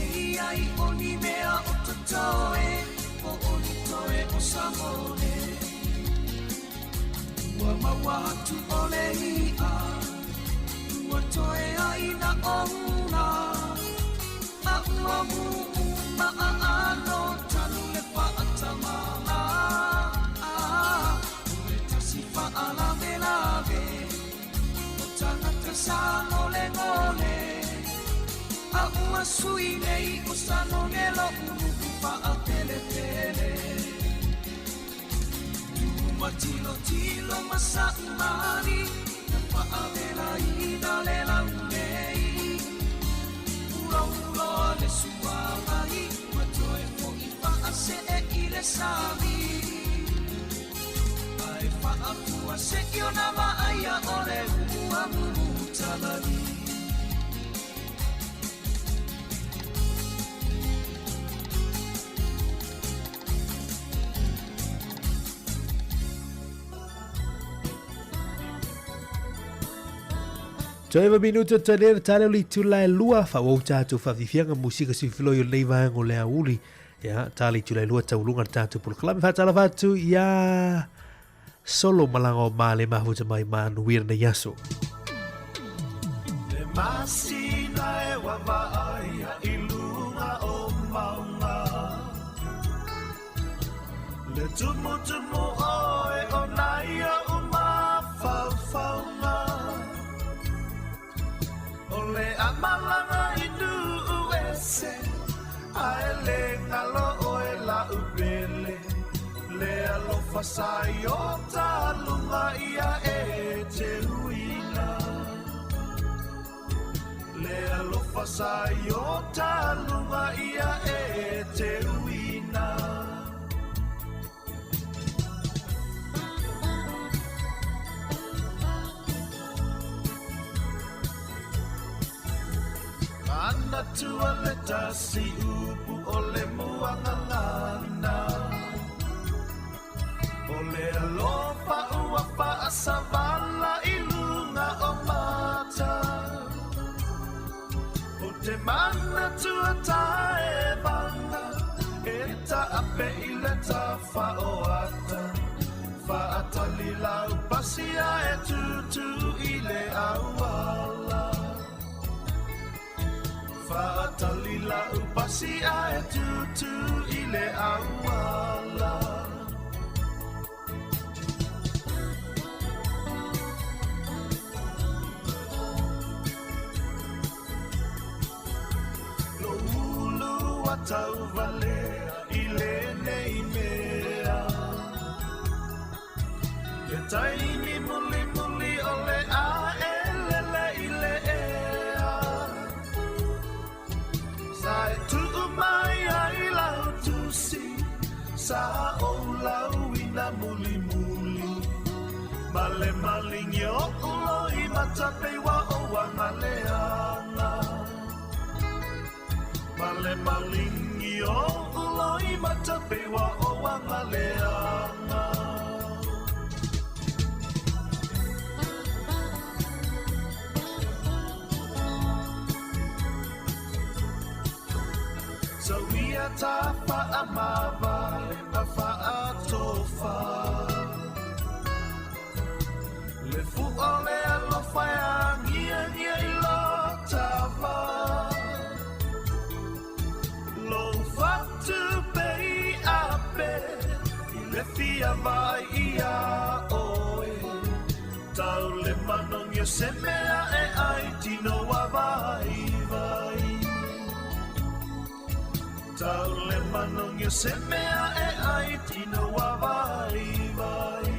E ia i o ni mea o totoe O o ni toe o samone Ua maua atu o le ia Ua toe ai na ona A ua muu ma a ano Tanu le whaatamala O le tasi whaalave lave O tangata sa ngole ngole A ua sui nei o sa nongelo Unu whaapele pele Tuma tilo tilo masaumani Na whaavela ina le lau nei Ulo ulo a le suavai Matoe fo'i whaase e i le sami Ae whaafua se i ona maaia o le ua mumu talali Toe va minuto tale tale li tula lua fa o tātou whawhiwhianga musika si filo i o vaenga o le auli. Ia, tali tula lua taulunga le tātou polokalame whatala whatu ia solo malanga o male mahuta mai manu wira na yaso. Le masina e wavaia i lunga o maunga Le tumu tumu oe o naia o mawhauwhaunga O le amalanga i nuu ese Ae le ngalo oe la upele Le alofa sa i o talunga ia e te uina Le alofa sa i o talunga ia e te uina Mana tua le tasi upu o le muangangana O le alofa ua whaasavala i lunga o mata O te mana tua tae vanga E ta ape i le ta whaoata Whaatali lau pasia e tutu i le awala Whaatali lau pasia e tutu i le awala Lo ulu atau valea i le nei mea Le taimi muli muli o le a e lele i le ea Sa e tuu mai ai lau tusi Sa o lau ina muli muli Male malingi o ulo i matapewa o wangaleanga Male malingi o ulo i matapewa o wangaleanga So ia ta whaamawale ma whaatofa Le fu'a o le alofa e agiagia i lo tava. Lou fatu pei ape i le fia vai ia oe. Tau le manogi o se mea e ai tino wa vai vai. Tau le manogi o se mea e ai tino wa vai vai.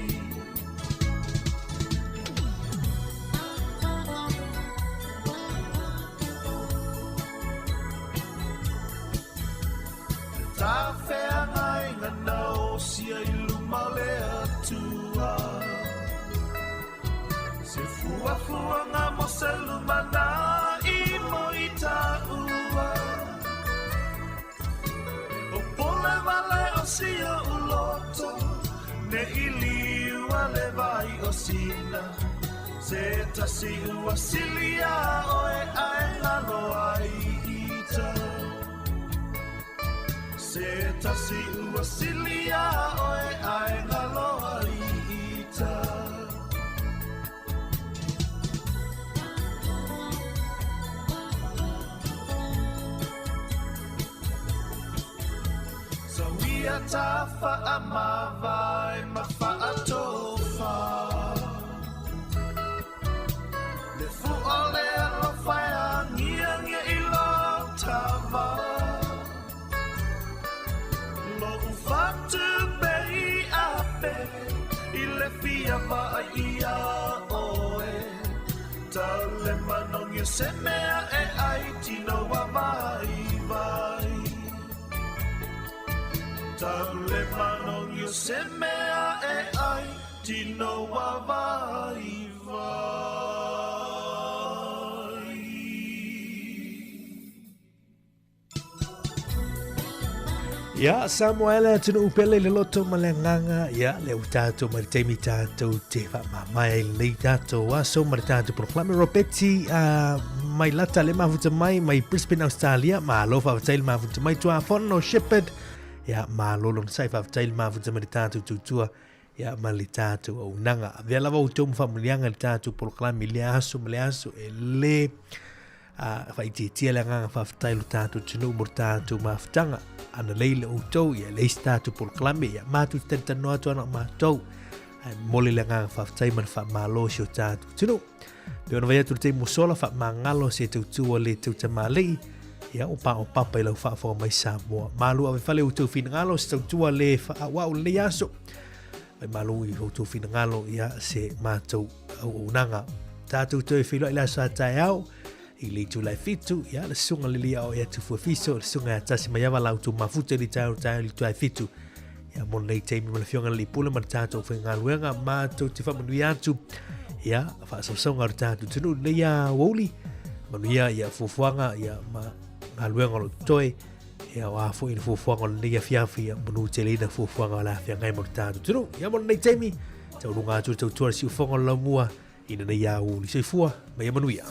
Ta feagaiga na osia i luma o le Atua. Se fuafuaga mo se lumanai mo i taua. E popole wale o si oʻu loto, ne i liua le vai o sina. Se tasi ua sili iā oe ae galo ai ita. Se tasi ua sili iā oe ae galo ai ita. Sauia ta faamavae ma faatofa. Le fu'a o le alofa e agiagia i lo tava. Lo'u fatu pei ape i le fia vaai ia oe. Tau le manogi o se mea e ai tino wa vai vai. Tau le manogi o se mea e ai tino wa vai vai. Ia, Samoa e le atunuu pele i le loto ma le agaga, ia, le ua tatou mai le taimi tatou te faamamae ai lenei tatou aso ma le tatou polokalame Robeti mai lata le mafuta mai mai Brisbane, Australia. Malo faafetai le mafuta mai Tuafono Shepherd. Ia, malo lona sai faafetai le mafuta mai le tatou tautua ia ma le tatou auaunaga. Avea lava outou ma faamanuiaga i le tatou polokalame i lea aso ma le aso e lē faaitiitia le agaga faafetai i lo tatou atunuu mo le tatou mafutaga. Ana lei le outou, ia e leai se tatou polokalame, ia matou te talatalanoa atu ana o matou. Ae momoli le agaga faafetai ma le faamalo i si o tatou atunuu. Pei ona fai atu i le taimi ua sola, faamagalo se tautua le tautamalii, ia ua paopapa i lau faafofoga mai Samoa. Malu ave fale outou finagalo, se tautua le faaauau lenei aso. Mai malu i outou finagalo, ia se matou auaunaga. Tatou toe feiloai le aso a taeao, i le itula e 7, ia le susuga le lia o ea Tufuafiso, le susuga ia Tasi Maiava la outou mafuta i le taeao taeao i le itula e 7. Ia mo lenei taimi ma le afioga i le Pule ma le tatou faigaluega, matou te faamanuia atu, ia faasausauga o le tatou atunuu lenei aoauli, manuia ia fuafuaga ia ma galuega o lo o totoe, ia o a foi le fuafuaga o lenei afiafi, ia manu tele ina fuafuaga o le a feagai mo le tatou atunuu. Ia mo lenei taimi, tauluga atu le tautua le siufoga o le laumua i lenei aoauli. Soifua ma ia manuia.